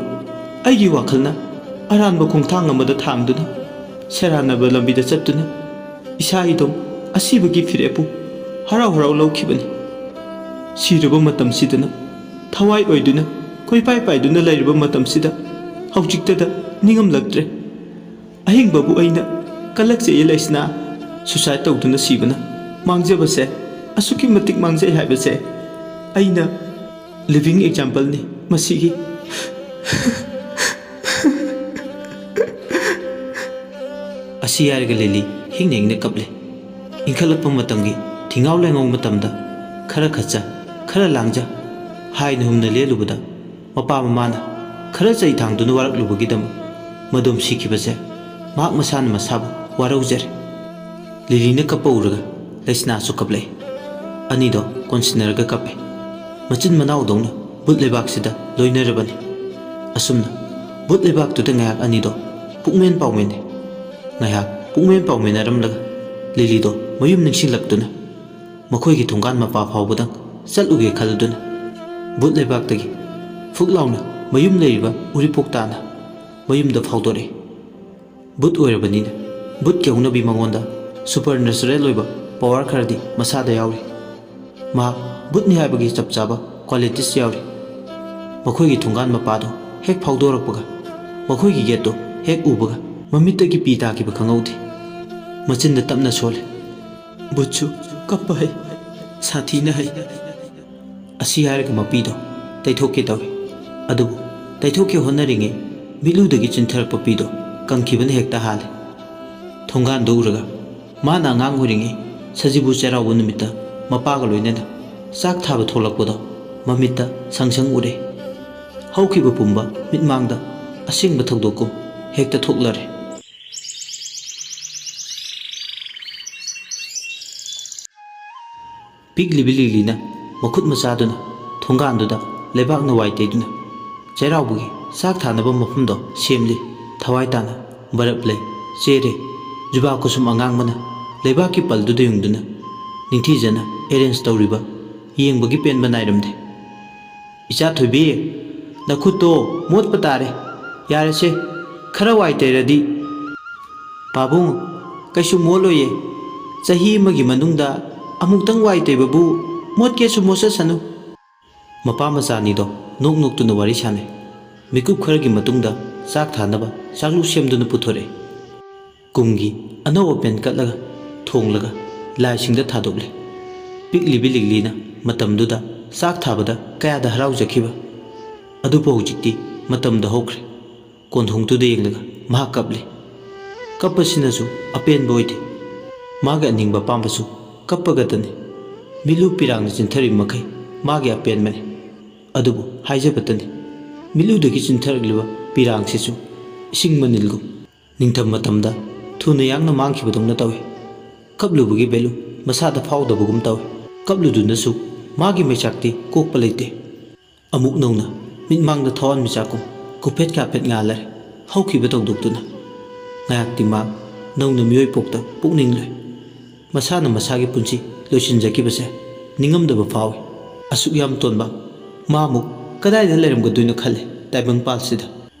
ꯑꯩꯒꯤ ꯋꯥꯈꯜꯅ ꯑꯔꯥꯟꯕ ꯈꯣꯡꯊꯥꯡ ꯑꯃꯗ ꯊꯥꯡꯗꯨꯅ ꯁꯦꯔꯥꯟꯅꯕ ꯂꯝꯕꯤꯗ ꯆꯠꯇꯨꯅ ꯏꯁꯥ ꯏꯇꯣꯝ ꯑꯁꯤꯕꯒꯤ ꯐꯤꯔꯦꯞꯄꯨ ꯍꯔꯥꯎ ꯍꯔꯥꯎ ꯂꯧꯈꯤꯕꯅꯤ꯫ ꯁꯤꯔꯕ ꯃꯇꯝꯁꯤꯗꯅ ꯊꯋꯥꯏ ꯑꯣꯏꯗꯨꯅ ꯀꯣꯏꯄꯥꯏ ꯄꯥꯏꯗꯨꯅ ꯂꯩꯔꯕ ꯃꯇꯝꯁꯤꯗ ꯍꯧꯖꯤꯛꯇꯗ ꯅꯤꯡꯉꯝꯂꯛꯇ꯭ꯔꯦ꯫ ꯑꯍꯤꯡꯕꯕꯨ ꯑꯩꯅ ꯀꯜꯂꯛꯆꯩ ꯂꯩꯁꯅꯥ꯫ Suicide ꯇꯧꯗꯨꯅ ꯁꯤꯕꯅ ꯃꯥꯡꯖꯕꯁꯦ ꯑꯁꯨꯛꯀꯤ ꯃꯇꯤꯛ ꯃꯥꯡꯖꯩ ꯍꯥꯏꯕꯁꯦ ꯑꯩꯅ living exampleꯅꯤ ꯃꯁꯤꯒꯤ꯫ ꯑꯁꯤ ꯍꯥꯏꯔꯒ ꯂꯤꯂꯤ ꯍꯤꯡꯅ ꯍꯤꯡꯅ ꯀꯞꯂꯦ꯫ ꯏꯟꯈꯠꯂꯛꯄ ꯃꯇꯝꯒꯤ ꯊꯤꯉꯥꯎ ꯂꯩꯉꯥꯎ ꯃꯇꯝꯗ ꯈꯔ ꯈꯠꯆ, ꯈꯔ ꯂꯥꯡꯖ ꯍꯥꯏꯅ ꯍꯨꯝꯅ ꯂꯦꯜꯂꯨꯕꯗ ꯃꯄꯥ ꯃꯃꯥꯅ ꯈꯔ ꯆꯩ ꯊꯥꯡꯗꯨꯅ ꯋꯥꯔꯛꯂꯨꯕꯒꯤꯗꯃꯛ ꯃꯗꯣꯝ ꯁꯤꯈꯤꯕꯁꯦ ꯃꯍꯥꯛ ꯃꯁꯥꯅ ꯃꯁꯥꯕꯨ ꯋꯥꯔꯧꯖꯔꯦ꯫ ꯂꯤꯂꯤꯅ ꯀꯞꯄ ꯎꯔꯒ ꯂꯩꯁꯅꯥꯁꯨ ꯀꯞꯂꯛꯏ꯫ ꯑꯅꯤꯗꯣ ꯀꯣꯟꯁꯤꯟꯅꯔꯒ ꯀꯞꯄꯦ꯫ ꯃꯆꯤꯟ ꯃꯅꯥꯎꯗꯧꯅ ꯕꯨꯠ ꯂꯩꯕꯥꯛꯁꯤꯗ ꯂꯣꯏꯅꯔꯕꯅꯤ꯫ ꯑꯁꯨꯝꯅ ꯕꯨꯠ ꯂꯩꯕꯥꯛꯇꯨꯗ ꯉꯥꯏꯍꯥꯛ ꯑꯅꯤꯗꯣ ꯄꯨꯛꯃꯦꯟ ꯄꯥꯎꯃꯦꯟꯅꯤ꯫ ꯉꯥꯏꯍꯥꯛ ꯄꯨꯛꯃꯦꯟ ꯄꯥꯎꯃꯦꯟꯅꯔꯝꯂꯒ ꯂꯤꯂꯤꯗꯣ ꯃꯌꯨꯝ ꯅꯤꯡꯁꯤꯡꯂꯛꯇꯨꯅ ꯃꯈꯣꯏꯒꯤ ꯊꯣꯡꯒꯥꯟ ꯃꯄꯥ ꯐꯥꯎꯕꯗꯪ ꯆꯠꯂꯨꯒꯦ ꯈꯜꯂꯗꯨꯅ ꯕꯨꯠ ꯂꯩꯕꯥꯛꯇꯒꯤ ꯐꯨꯛ ꯂꯥꯎꯅ ꯃꯌꯨꯝ ꯂꯩꯔꯤꯕ ꯎꯔꯤꯄꯣꯛ ꯇꯥꯅ ꯃꯌꯨꯝꯗ ꯐꯥꯎꯗꯣꯔꯛꯏ꯫ ꯕꯨꯠ ꯑꯣꯏꯔꯕꯅꯤꯅ ꯕꯨꯠꯀꯤ ꯍꯧꯅꯕꯤ ꯃꯉꯣꯟꯗ ꯁꯨꯄꯔ ꯅꯦꯆꯔꯦꯜ ꯑꯣꯏꯕ ꯄꯋꯥꯔ ꯈꯔꯗꯤ ꯃꯁꯥꯗ ꯌꯥꯎꯔꯤ꯫ ꯃꯍꯥꯛ ꯕꯨꯠꯅꯤ ꯍꯥꯏꯕꯒꯤ ꯆꯞ ꯆꯥꯕ ꯀ꯭ꯋꯥꯂꯤꯇꯤꯁ ꯌꯥꯎꯔꯤ꯫ ꯃꯈꯣꯏꯒꯤ ꯊꯣꯡꯒꯥꯟ ꯃꯄꯥꯗꯣ ꯍꯦꯛ ꯐꯥꯎꯗꯣꯔꯛꯄꯒ, ꯃꯈꯣꯏꯒꯤ ꯒꯦꯠꯇꯣ ꯍꯦꯛ ꯎꯕꯒ ꯃꯃꯤꯠꯇꯒꯤ ꯄꯤ ꯇꯥꯈꯤꯕ ꯈꯪꯍꯧꯗꯦ꯫ ꯃꯆꯤꯟꯗ ꯇꯞꯅ ꯁꯣꯜꯂꯤ, "ꯕꯨꯠꯁꯨ ꯀꯞꯄ ꯍꯩ, ꯁꯥꯊꯤꯅ ꯍꯩ"꯫ ꯑꯁꯤ ꯍꯥꯏꯔꯒ ꯃꯄꯤꯗꯣ ꯇꯩꯊꯣꯛꯀꯦ ꯇꯧꯏ꯫ ꯑꯗꯨꯕꯨ ꯇꯩꯊꯣꯛꯀꯦ ꯍꯣꯠꯅꯔꯤꯉꯩ ꯃꯤꯠꯂꯨꯗꯒꯤ ꯆꯤꯟꯊꯔꯛꯄ ꯄꯤꯗꯣ ꯀꯪꯈꯤꯕꯅ ꯍꯦꯛꯇ ꯍꯥꯜꯂꯦ꯫ ꯊꯣꯡꯒꯥꯟꯗꯨ ꯎꯔꯒ ꯃꯥꯅ ꯑꯉꯥꯡ ꯑꯣꯏꯔꯤꯉꯩ ꯁꯖꯤꯕꯨ ꯆꯩꯔꯥꯎꯕ ꯅꯨꯃꯤꯠꯇ ꯃꯄꯥꯒ ꯂꯣꯏꯅꯅ ꯆꯥꯛ ꯊꯥꯕ ꯊꯣꯛꯂꯛꯄꯗꯣ ꯃꯃꯤꯠꯇ ꯁꯪ ꯁꯪ ꯎꯔꯦ꯫ ꯍꯧꯈꯤꯕ ꯄꯨꯝꯕ ꯃꯤꯠꯃꯥꯡꯗ ꯑꯁꯦꯡꯕ ꯊꯧꯗꯣꯛꯀꯨꯝ ꯍꯦꯛꯇ ꯊꯣꯛꯂꯔꯦ꯫ ꯄꯤꯛꯂꯤꯕꯤ ꯂꯤꯂꯤꯅ ꯃꯈꯨꯠ ꯃꯆꯥꯗꯨꯅ ꯊꯣꯡꯒꯥꯟꯗꯨꯗ ꯂꯩꯕꯥꯛꯅ ꯋꯥꯏ ꯇꯩꯗꯨꯅ ꯆꯩꯔꯥꯎꯕꯒꯤ ꯆꯥꯛ ꯊꯥꯅꯕ ꯃꯐꯝꯗꯣ ꯁꯦꯝꯂꯤ꯫ ꯊꯋꯥꯏ ꯇꯥꯅ ꯕꯔꯞ ꯂꯩ, ꯆꯦꯔꯦ, ꯖꯨꯕꯥ ꯀꯨꯁꯨꯝ ꯑꯉꯥꯡꯕꯅ ꯂꯩꯕꯥꯛꯀꯤ ꯄꯜꯗꯨꯗ ꯌꯨꯡꯗꯨꯅ ꯅꯤꯡꯊꯤꯖꯅ ꯑꯦꯔꯦꯟꯖ ꯇꯧꯔꯤꯕ ꯌꯦꯡꯕꯒꯤ ꯄꯦꯟꯕ ꯅꯥꯏꯔꯝꯗꯦ꯫ "ꯏꯆꯥ ꯊꯣꯏꯕꯤ, ꯅꯈꯨꯠꯇꯣ ꯃꯣꯠꯄ ꯇꯥꯔꯦ꯫ ꯌꯥꯔꯦꯁꯦ, ꯈꯔ ꯋꯥꯏ ꯇꯩꯔꯗꯤ"꯫ "ꯄꯥꯕꯨꯡ, ꯀꯩꯁꯨ ꯃꯣꯠꯂꯣꯏꯌꯦ꯫ ꯆꯍꯤ ꯑꯃꯒꯤ ꯃꯅꯨꯡꯗ ꯑꯃꯨꯛꯇꯪ ꯋꯥꯏ ꯇꯩꯕꯕꯨ ꯃꯣꯠꯀꯦꯁꯨ ꯃꯣꯠꯆꯁꯅꯨ"꯫ ꯃꯄꯥ ꯃꯆꯥ ꯑꯅꯤꯗꯣ ꯅꯣꯛ ꯅꯣꯛꯇꯨꯅ ꯋꯥꯔꯤ ꯁꯥꯟꯅꯩ꯫ ꯃꯤꯀꯨꯞ ꯈꯔꯒꯤ ꯃꯇꯨꯡꯗ ꯆꯥꯛ ꯊꯥꯅꯕ ꯆꯥꯛꯂꯨꯛ ꯁꯦꯝꯗꯨꯅ ꯄꯨꯊꯣꯔꯛꯑꯦ꯫ ꯀꯨꯝꯒꯤ ꯑꯅꯧꯕ ꯄꯦꯟ ꯀꯠꯂꯒ ꯊꯣꯡꯂꯒ ꯂꯥꯏꯁꯤꯡꯗ ꯊꯥꯗꯣꯛꯂꯦ꯫ ꯄꯤꯛꯂꯤꯕꯤ ꯂꯤꯛꯂꯤꯅ ꯃꯇꯝꯗꯨꯗ ꯆꯥꯛ ꯊꯥꯕꯗ ꯀꯌꯥꯗ ꯍꯔꯥꯎꯖꯈꯤꯕ꯫ ꯑꯗꯨꯕꯨ ꯍꯧꯖꯤꯛꯇꯤ ꯃꯇꯝꯗꯣ ꯍꯧꯈ꯭ꯔꯦ꯫ ꯀꯣꯟꯊꯣꯡꯗꯨꯗ ꯌꯦꯡꯂꯒ ꯃꯍꯥꯛ ꯀꯞꯂꯤ꯫ ꯀꯞꯄꯁꯤꯅꯁꯨ ꯑꯄꯦꯟꯕ ꯑꯣꯏꯗꯦ꯫ ꯃꯥꯒꯤ ꯑꯅꯤꯡꯕ ꯑꯄꯥꯝꯕꯁꯨ ꯀꯞꯄꯒꯇꯅꯤ꯫ ꯃꯤꯠꯂꯨ ꯄꯤꯔꯥꯡꯅ ꯆꯤꯟꯊꯔꯤꯕ ꯃꯈꯩ ꯃꯥꯒꯤ ꯑꯄꯦꯟꯕꯅꯤ꯫ ꯑꯗꯨꯕꯨ ꯍꯥꯏꯖꯕꯇꯅꯤ, ꯃꯤꯠꯂꯨꯗꯒꯤ ꯆꯤꯟꯊꯔꯛꯂꯤꯕ ꯄꯤꯔꯥꯡꯁꯤꯁꯨ ꯏꯁꯤꯡ ꯃꯅꯤꯜꯒꯨꯝ ꯅꯤꯡꯊꯝ ꯃꯇꯝꯗ ꯊꯨꯅ ꯌꯥꯡꯅ ꯃꯥꯡꯈꯤꯕꯗꯧꯅ ꯇꯧꯏ꯫ ꯀꯞꯂꯨꯕꯒꯤ ꯚꯦꯂꯨ ꯃꯁꯥꯗ ꯐꯥꯎꯗꯕꯒꯨꯝ ꯇꯧꯏ꯫ ꯀꯞꯂꯨꯗꯨꯅꯁꯨ ꯃꯥꯒꯤ ꯃꯩꯆꯥꯛꯇꯤ ꯀꯣꯛꯄ ꯂꯩꯇꯦ꯫ ꯑꯃꯨꯛ ꯅꯧꯅ ꯃꯤꯠꯃꯥꯡꯗ ꯊꯋꯥꯟꯃꯤꯆꯥꯛꯀꯨꯝ ꯀꯨꯐꯦꯠ ꯀꯥꯐꯦꯠ ꯉꯥꯜꯂꯔꯦ꯫ ꯍꯧꯈꯤꯕ ꯊꯧꯗꯣꯛꯇꯨꯅ ꯉꯥꯏꯍꯥꯛꯇꯤ ꯃꯥ ꯅꯧꯅ ꯃꯤꯑꯣꯏ ꯄꯣꯛꯇ ꯄꯨꯛꯅꯤꯡꯂꯣꯏ꯫ ꯃꯁꯥꯅ ꯃꯁꯥꯒꯤ ꯄꯨꯟꯁꯤ ꯂꯣꯏꯁꯤꯟꯖꯈꯤꯕꯁꯦ ꯅꯤꯡꯉꯝꯗꯕ ꯐꯥꯎꯏ꯫ ꯑꯁꯨꯛ ꯌꯥꯝ ꯇꯣꯟꯕ ꯃꯥ ꯑꯃꯨꯛ ꯀꯗꯥꯏꯗ ꯂꯩꯔꯝꯒꯗꯣꯏꯅꯣ ꯈꯜꯂꯦ ꯇꯥꯏꯕꯪꯄꯥꯜꯁꯤꯗ꯫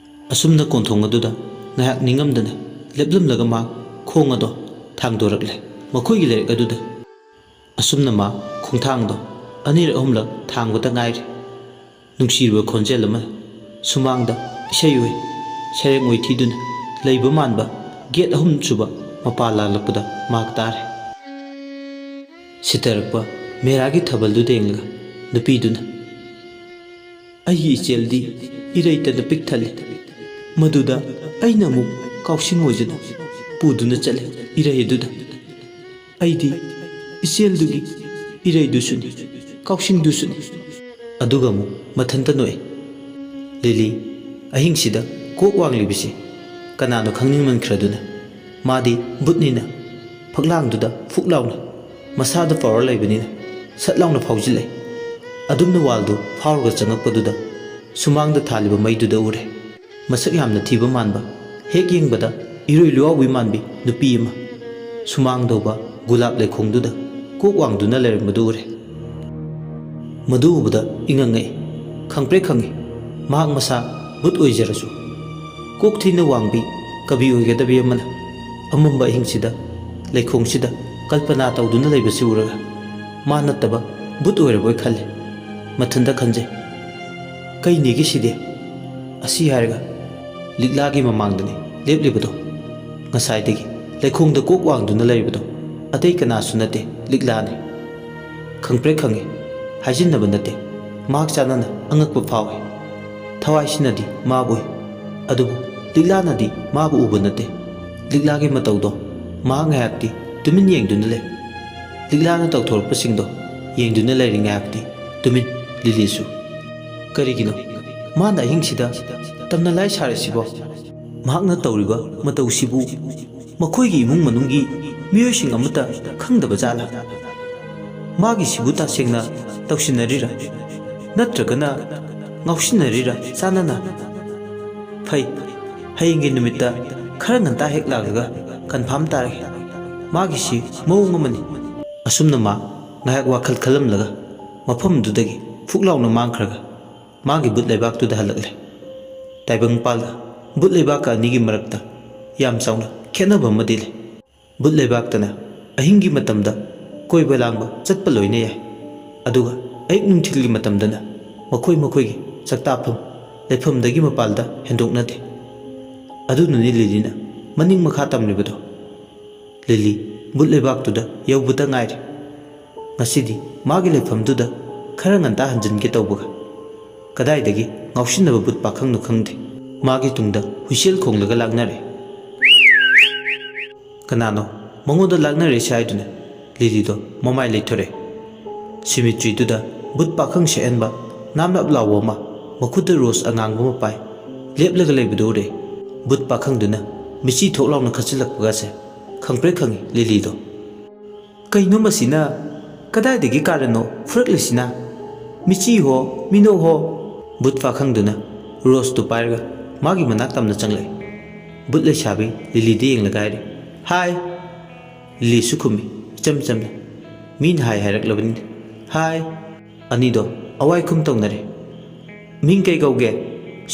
ꯑꯁꯨꯝꯅ ꯀꯣꯟꯊꯣꯡ ꯑꯗꯨꯗ ꯉꯥꯏꯍꯥꯛ ꯅꯤꯡꯉꯝꯗꯅ ꯂꯦꯞꯂꯝꯂꯒ ꯃꯥ ꯈꯣꯡ ꯑꯗꯣ ꯊꯥꯡꯗꯣꯔꯛꯂꯦ ꯃꯈꯣꯏꯒꯤ ꯂꯩꯔꯛ ꯑꯗꯨꯗ꯫ ꯑꯁꯨꯝꯅ ꯃꯥ ꯈꯣꯡꯊꯥꯡꯗꯣ ꯑꯅꯤꯔꯛ ꯑꯍꯨꯝꯂꯛ ꯊꯥꯡꯕꯗ ꯉꯥꯏꯔꯤ꯫ ꯅꯨꯡꯁꯤꯔꯕ ꯈꯣꯟꯖꯦꯜ ꯑꯃ ꯁꯨꯃꯥꯡꯗ ꯏꯁꯩ ꯑꯣꯏ ꯁꯩꯔꯦꯡ ꯑꯣꯏ ꯊꯤꯗꯨꯅ ꯂꯩꯕ ꯃꯥꯟꯕ ꯒꯦꯠ ꯑꯍꯨꯝꯁꯨꯕ ꯃꯄꯥ ꯂꯥꯜꯂꯛꯄꯗ ꯃꯍꯥꯛ ꯇꯥꯔꯦ꯫ ꯁꯤꯊꯔꯛꯄ ꯃꯦꯔꯥꯒꯤ ꯊꯥꯕꯜꯗꯨꯗ ꯌꯦꯡꯂꯒ ꯅꯨꯄꯤꯗꯨꯅ, "ꯑꯩꯒꯤ ꯏꯆꯦꯜꯗꯤ ꯏꯔꯩꯇꯅ ꯄꯤꯛ ꯊꯜꯂꯤ꯫ ꯃꯗꯨꯗ ꯑꯩꯅ ꯑꯃꯨꯛ ꯀꯥꯎꯁꯤꯡ ꯑꯣꯏꯖꯅ ꯄꯨꯗꯨꯅ ꯆꯠꯂꯤ ꯏꯔꯩ ꯑꯗꯨꯗ꯫ ꯑꯩꯗꯤ ꯏꯆꯦꯜꯗꯨꯒꯤ ꯏꯔꯩꯗꯨꯁꯨꯅꯤ, ꯀꯥꯎꯁꯤꯡꯗꯨꯁꯨꯅꯤ꯫" ꯑꯗꯨꯒ ꯑꯃꯨꯛ ꯃꯊꯟꯇ ꯅꯣꯛꯏ꯫ ꯂꯤꯂꯤ, ꯑꯍꯤꯡꯁꯤꯗ ꯀꯣꯛ ꯋꯥꯡꯂꯤꯕꯁꯤ ꯀꯅꯥꯅꯣ ꯈꯪꯅꯤꯡꯃꯟꯈ꯭ꯔꯗꯨꯅ? ꯃꯥꯗꯤ ꯕꯨꯠꯅꯤꯅ ꯐꯛꯂꯥꯡꯗꯨꯗ ꯐꯨꯛ ꯂꯥꯎꯅ ꯃꯁꯥꯗ ꯄꯥꯋꯔ ꯂꯩꯕꯅꯤꯅ ꯁꯠ ꯂꯥꯎꯅ ꯐꯥꯎꯖꯤꯜꯂꯦ꯫ ꯑꯗꯨꯝꯅ ꯋꯥꯜꯗꯨ ꯐꯥꯎꯔꯒ ꯆꯪꯉꯛꯄꯗꯨꯗ ꯁꯨꯃꯥꯡꯗ ꯊꯥꯜꯂꯤꯕ ꯃꯩꯗꯨꯗ ꯎꯔꯦ꯫ ꯃꯁꯛ ꯌꯥꯝꯅ ꯊꯤꯕ ꯃꯥꯟꯕ, ꯍꯦꯛ ꯌꯦꯡꯕꯗ ꯏꯔꯣꯏ ꯂꯨꯋꯥꯎꯕꯤ ꯃꯥꯟꯕꯤ ꯅꯨꯄꯤ ꯑꯃ ꯁꯨꯃꯥꯡꯗ ꯍꯧꯕ ꯒꯨꯂꯥꯞ ꯂꯩꯈꯣꯡꯗꯨꯗ ꯀꯣꯛ ꯋꯥꯡꯗꯨꯅ ꯂꯩꯔꯝꯕꯗꯨ ꯎꯔꯦ꯫ ꯃꯗꯨ ꯎꯕꯗ ꯏꯉꯛ ꯉꯛꯏ꯫ ꯈꯪꯄ꯭ꯔꯦꯛ ꯈꯪꯉꯤ꯫ ꯃꯍꯥꯛ ꯃꯁꯥ ꯕꯨꯠ ꯑꯣꯏꯖꯔꯁꯨ ꯀꯣꯛ ꯊꯤꯅ ꯋꯥꯡꯕꯤ ꯀꯕꯤ ꯑꯣꯏꯒꯗꯕꯤ ꯑꯃꯅ ꯑꯃꯝꯕ ꯑꯍꯤꯡꯁꯤꯗ ꯂꯩꯈꯣꯡꯁꯤꯗ ꯀꯜꯄꯅꯥ ꯇꯧꯗꯨꯅ ꯂꯩꯕꯁꯤ ꯎꯔꯒ ꯃꯥ ꯅꯠꯇꯕ ꯕꯨꯠ ꯑꯣꯏꯔꯕꯣꯏ ꯈꯜꯂꯦ꯫ ꯃꯊꯟꯇ ꯈꯟꯖꯩ, "ꯀꯩꯅꯦꯒꯦ ꯁꯤꯗꯤ?" ꯑꯁꯤ ꯍꯥꯏꯔꯒ ꯂꯤꯛꯂꯥꯒꯤ ꯃꯃꯥꯡꯗꯅꯤ ꯂꯦꯞꯂꯤꯕꯗꯣ꯫ ꯉꯁꯥꯏꯗꯒꯤ ꯂꯩꯈꯣꯡꯗ ꯀꯣꯛ ꯋꯥꯡꯗꯨꯅ ꯂꯩꯔꯤꯕꯗꯣ ꯑꯇꯩ ꯀꯅꯥꯁꯨ ꯅꯠꯇꯦ, ꯂꯤꯛꯂꯥꯅꯤ꯫ ꯈꯪꯄ꯭ꯔꯦꯛ ꯈꯪꯉꯤ, ꯍꯥꯏꯖꯤꯟꯅꯕ ꯅꯠꯇꯦ, ꯃꯍꯥꯛ ꯆꯥꯟꯅꯅ ꯑꯉꯛꯄ ꯐꯥꯎꯏ꯫ ꯊꯋꯥꯏꯁꯤꯅꯗꯤ ꯃꯥꯕꯨ ꯎꯏ, ꯑꯗꯨꯕꯨ ꯂꯤꯛꯂꯥꯅꯗꯤ ꯃꯥꯕꯨ ꯎꯕ ꯅꯠꯇꯦ꯫ ꯂꯤꯛꯂꯥꯒꯤ ꯃꯇꯧꯗꯣ ꯃꯍꯥꯛ ꯉꯥꯏꯍꯥꯛꯇꯤ ꯇꯨꯃꯤꯟ ꯌꯦꯡꯗꯨꯅ ꯂꯩ꯫ ꯂꯤꯛꯂꯥꯅ ꯇꯧꯊꯣꯔꯛꯄꯁꯤꯡꯗꯣ ꯌꯦꯡꯗꯨꯅ ꯂꯩꯔꯤ ꯉꯥꯏꯍꯥꯛꯇꯤ ꯇꯨꯃꯤꯟ ꯂꯤꯂꯤꯁꯨ꯫ ꯀꯔꯤꯒꯤꯅꯣ ꯃꯥꯅ ꯑꯍꯤꯡꯁꯤꯗ ꯇꯝꯅ ꯂꯥꯏ ꯁꯥꯔꯤꯁꯤꯕꯣ? ꯃꯍꯥꯛꯅ ꯇꯧꯔꯤꯕ ꯃꯇꯧꯁꯤꯕꯨ ꯃꯈꯣꯏꯒꯤ ꯏꯃꯨꯡ ꯃꯅꯨꯡꯒꯤ ꯃꯤꯑꯣꯏꯁꯤꯡ ꯑꯃꯠꯇ ꯈꯪꯗꯕ ꯖꯥꯠꯂꯥ? ꯃꯥꯒꯤꯁꯤꯕꯨ ꯇꯁꯦꯡꯅ ꯇꯧꯁꯤꯟꯅꯔꯤꯔꯥ? ꯅꯠꯇ꯭ꯔꯒꯅ ꯉꯥꯎꯁꯤꯟꯅꯔꯤꯔꯥ ꯆꯥꯟꯅꯅ? ꯐꯩ, ꯍꯌꯦꯡꯒꯤ ꯅꯨꯃꯤꯠꯇ ꯈꯔ ꯉꯟꯇꯥ ꯍꯦꯛ ꯂꯥꯛꯂꯒ ꯀꯟꯐꯥꯝ ꯇꯥꯔꯒꯦ꯫ ꯃꯥꯒꯤꯁꯤ ꯃꯑꯣꯡ ꯑꯃꯅꯤ꯫ ꯑꯁꯨꯝꯅ ꯃꯥ ꯉꯥꯏꯍꯥꯛ ꯋꯥꯈꯜ ꯈꯜꯂꯝꯂꯒ ꯃꯐꯝꯗꯨꯗꯒꯤ ꯐꯨꯛ ꯂꯥꯎꯅ ꯃꯥꯡꯈ꯭ꯔꯒ ꯃꯥꯒꯤ ꯕꯨꯠ ꯂꯩꯕꯥꯛꯇꯨꯗ ꯍꯜꯂꯛꯂꯦ꯫ ꯇꯥꯏꯕꯪꯄꯥꯜꯒ ꯕꯨꯠ ꯂꯩꯕꯥꯛꯀ ꯑꯅꯤꯒꯤ ꯃꯔꯛꯇ ꯌꯥꯝ ꯆꯥꯎꯅ ꯈꯦꯠꯅꯕ ꯑꯃꯗꯤ ꯂꯩ꯫ ꯕꯨꯠ ꯂꯩꯕꯥꯛꯇꯅ ꯑꯍꯤꯡꯒꯤ ꯃꯇꯝꯗ ꯀꯣꯏꯕ ꯂꯥꯡꯕ ꯆꯠꯄ ꯂꯣꯏꯅ ꯌꯥꯏ, ꯑꯗꯨꯒ ꯑꯌꯨꯛ ꯅꯨꯡꯊꯤꯜꯒꯤ ꯃꯇꯝꯗꯅ ꯃꯈꯣꯏ ꯃꯈꯣꯏꯒꯤ ꯆꯥꯛꯇꯥꯐꯝ ꯂꯩꯐꯝꯗꯒꯤ ꯃꯄꯥꯜꯗ ꯍꯦꯟꯗꯣꯛꯅꯗꯦ꯫ ꯑꯗꯨꯅꯅꯤ ꯂꯤꯂꯤꯅ ꯃꯅꯤꯡ ꯃꯈꯥ ꯇꯝꯂꯤꯕꯗꯣ꯫ ꯂꯤꯂꯤ ꯕꯨꯠ ꯂꯩꯕꯥꯛꯇꯨꯗ ꯌꯧꯕꯇ ꯉꯥꯏꯔꯤ꯫ ꯉꯁꯤꯗꯤ ꯃꯥꯒꯤ ꯂꯩꯐꯝꯗꯨꯗ ꯈꯔ ꯉꯟꯇꯥ ꯍꯟꯖꯤꯟꯒꯦ ꯇꯧꯕꯒ ꯀꯗꯥꯏꯗꯒꯤ ꯉꯥꯎꯁꯤꯟꯅꯕ ꯕꯨꯠ ꯄꯥꯈꯪꯅꯣ ꯈꯪꯗꯦ, ꯃꯥꯒꯤ ꯇꯨꯡꯗ ꯍꯨꯏꯁꯦꯜ ꯈꯣꯡꯂꯒ ꯂꯥꯛꯅꯔꯦ꯫ ꯀꯅꯥꯅꯣ ꯃꯉꯣꯟꯗ ꯂꯥꯛꯅꯔꯤꯁꯦ ꯍꯥꯏꯗꯨꯅ ꯂꯤꯂꯤꯗꯣ ꯃꯃꯥꯏ ꯂꯩꯊꯣꯔꯛꯑꯦ꯫ ꯁꯤꯃꯤꯇ꯭ꯔꯤꯗꯨꯗ ꯕꯨꯠ ꯄꯥꯈꯪ ꯁꯦꯛꯍꯟꯕ ꯅꯥꯞ ꯅꯥꯞ ꯂꯥꯎꯕ ꯑꯃ ꯃꯈꯨꯠꯇ ꯔꯣꯁ ꯑꯉꯥꯡꯕ ꯑꯃ ꯄꯥꯏ ꯂꯦꯞꯂꯒ ꯂꯩꯕꯗꯨ ꯎꯔꯦ꯫ ꯕꯨꯠ ꯄꯥꯈꯪꯗꯨꯅ ꯃꯤꯆꯤ ꯊꯣꯛ ꯂꯥꯎꯅ ꯈꯠꯆꯤꯜꯂꯛꯄꯒꯁꯦ ꯈꯪꯄ꯭ꯔꯦꯛ ꯈꯪꯉꯤ ꯂꯤꯂꯤꯗꯣ꯫ "ꯀꯩꯅꯣ ꯃꯁꯤꯅ? ꯀꯗꯥꯏꯗꯒꯤ ꯀꯥꯔꯟꯅꯣ ꯐꯨꯔꯛꯂꯤꯁꯤꯅ? ꯃꯤꯆꯤ ꯍꯣ, ꯃꯤꯅꯣꯛ ꯍꯣ!" ꯕꯨꯠ ꯄꯥꯈꯪꯗꯨꯅ ꯔꯣꯁꯇꯨ ꯄꯥꯏꯔꯒ ꯃꯥꯒꯤ ꯃꯅꯥꯛ ꯇꯝꯅ ꯆꯪꯂꯛꯏ꯫ ꯕꯨꯠ ꯂꯩꯁꯥꯕꯤ ꯂꯤꯂꯤꯗ ꯌꯦꯡꯂꯒ ꯍꯥꯏꯔꯤ, "ꯍꯥꯏ!" ꯂꯤꯂꯤꯁꯨ ꯈꯨꯝꯃꯤ ꯏꯆꯝ ꯆꯝꯅ, "ꯃꯤꯅ ꯍꯥꯏ ꯍꯥꯏꯔꯛꯂꯕꯅꯤ, ꯍꯥꯏ!" ꯑꯅꯤꯗꯣ ꯑꯋꯥꯏ ꯈꯨꯝ ꯇꯧꯅꯔꯦ꯫ "ꯃꯤꯡ ꯀꯩ ꯀꯧꯒꯦ?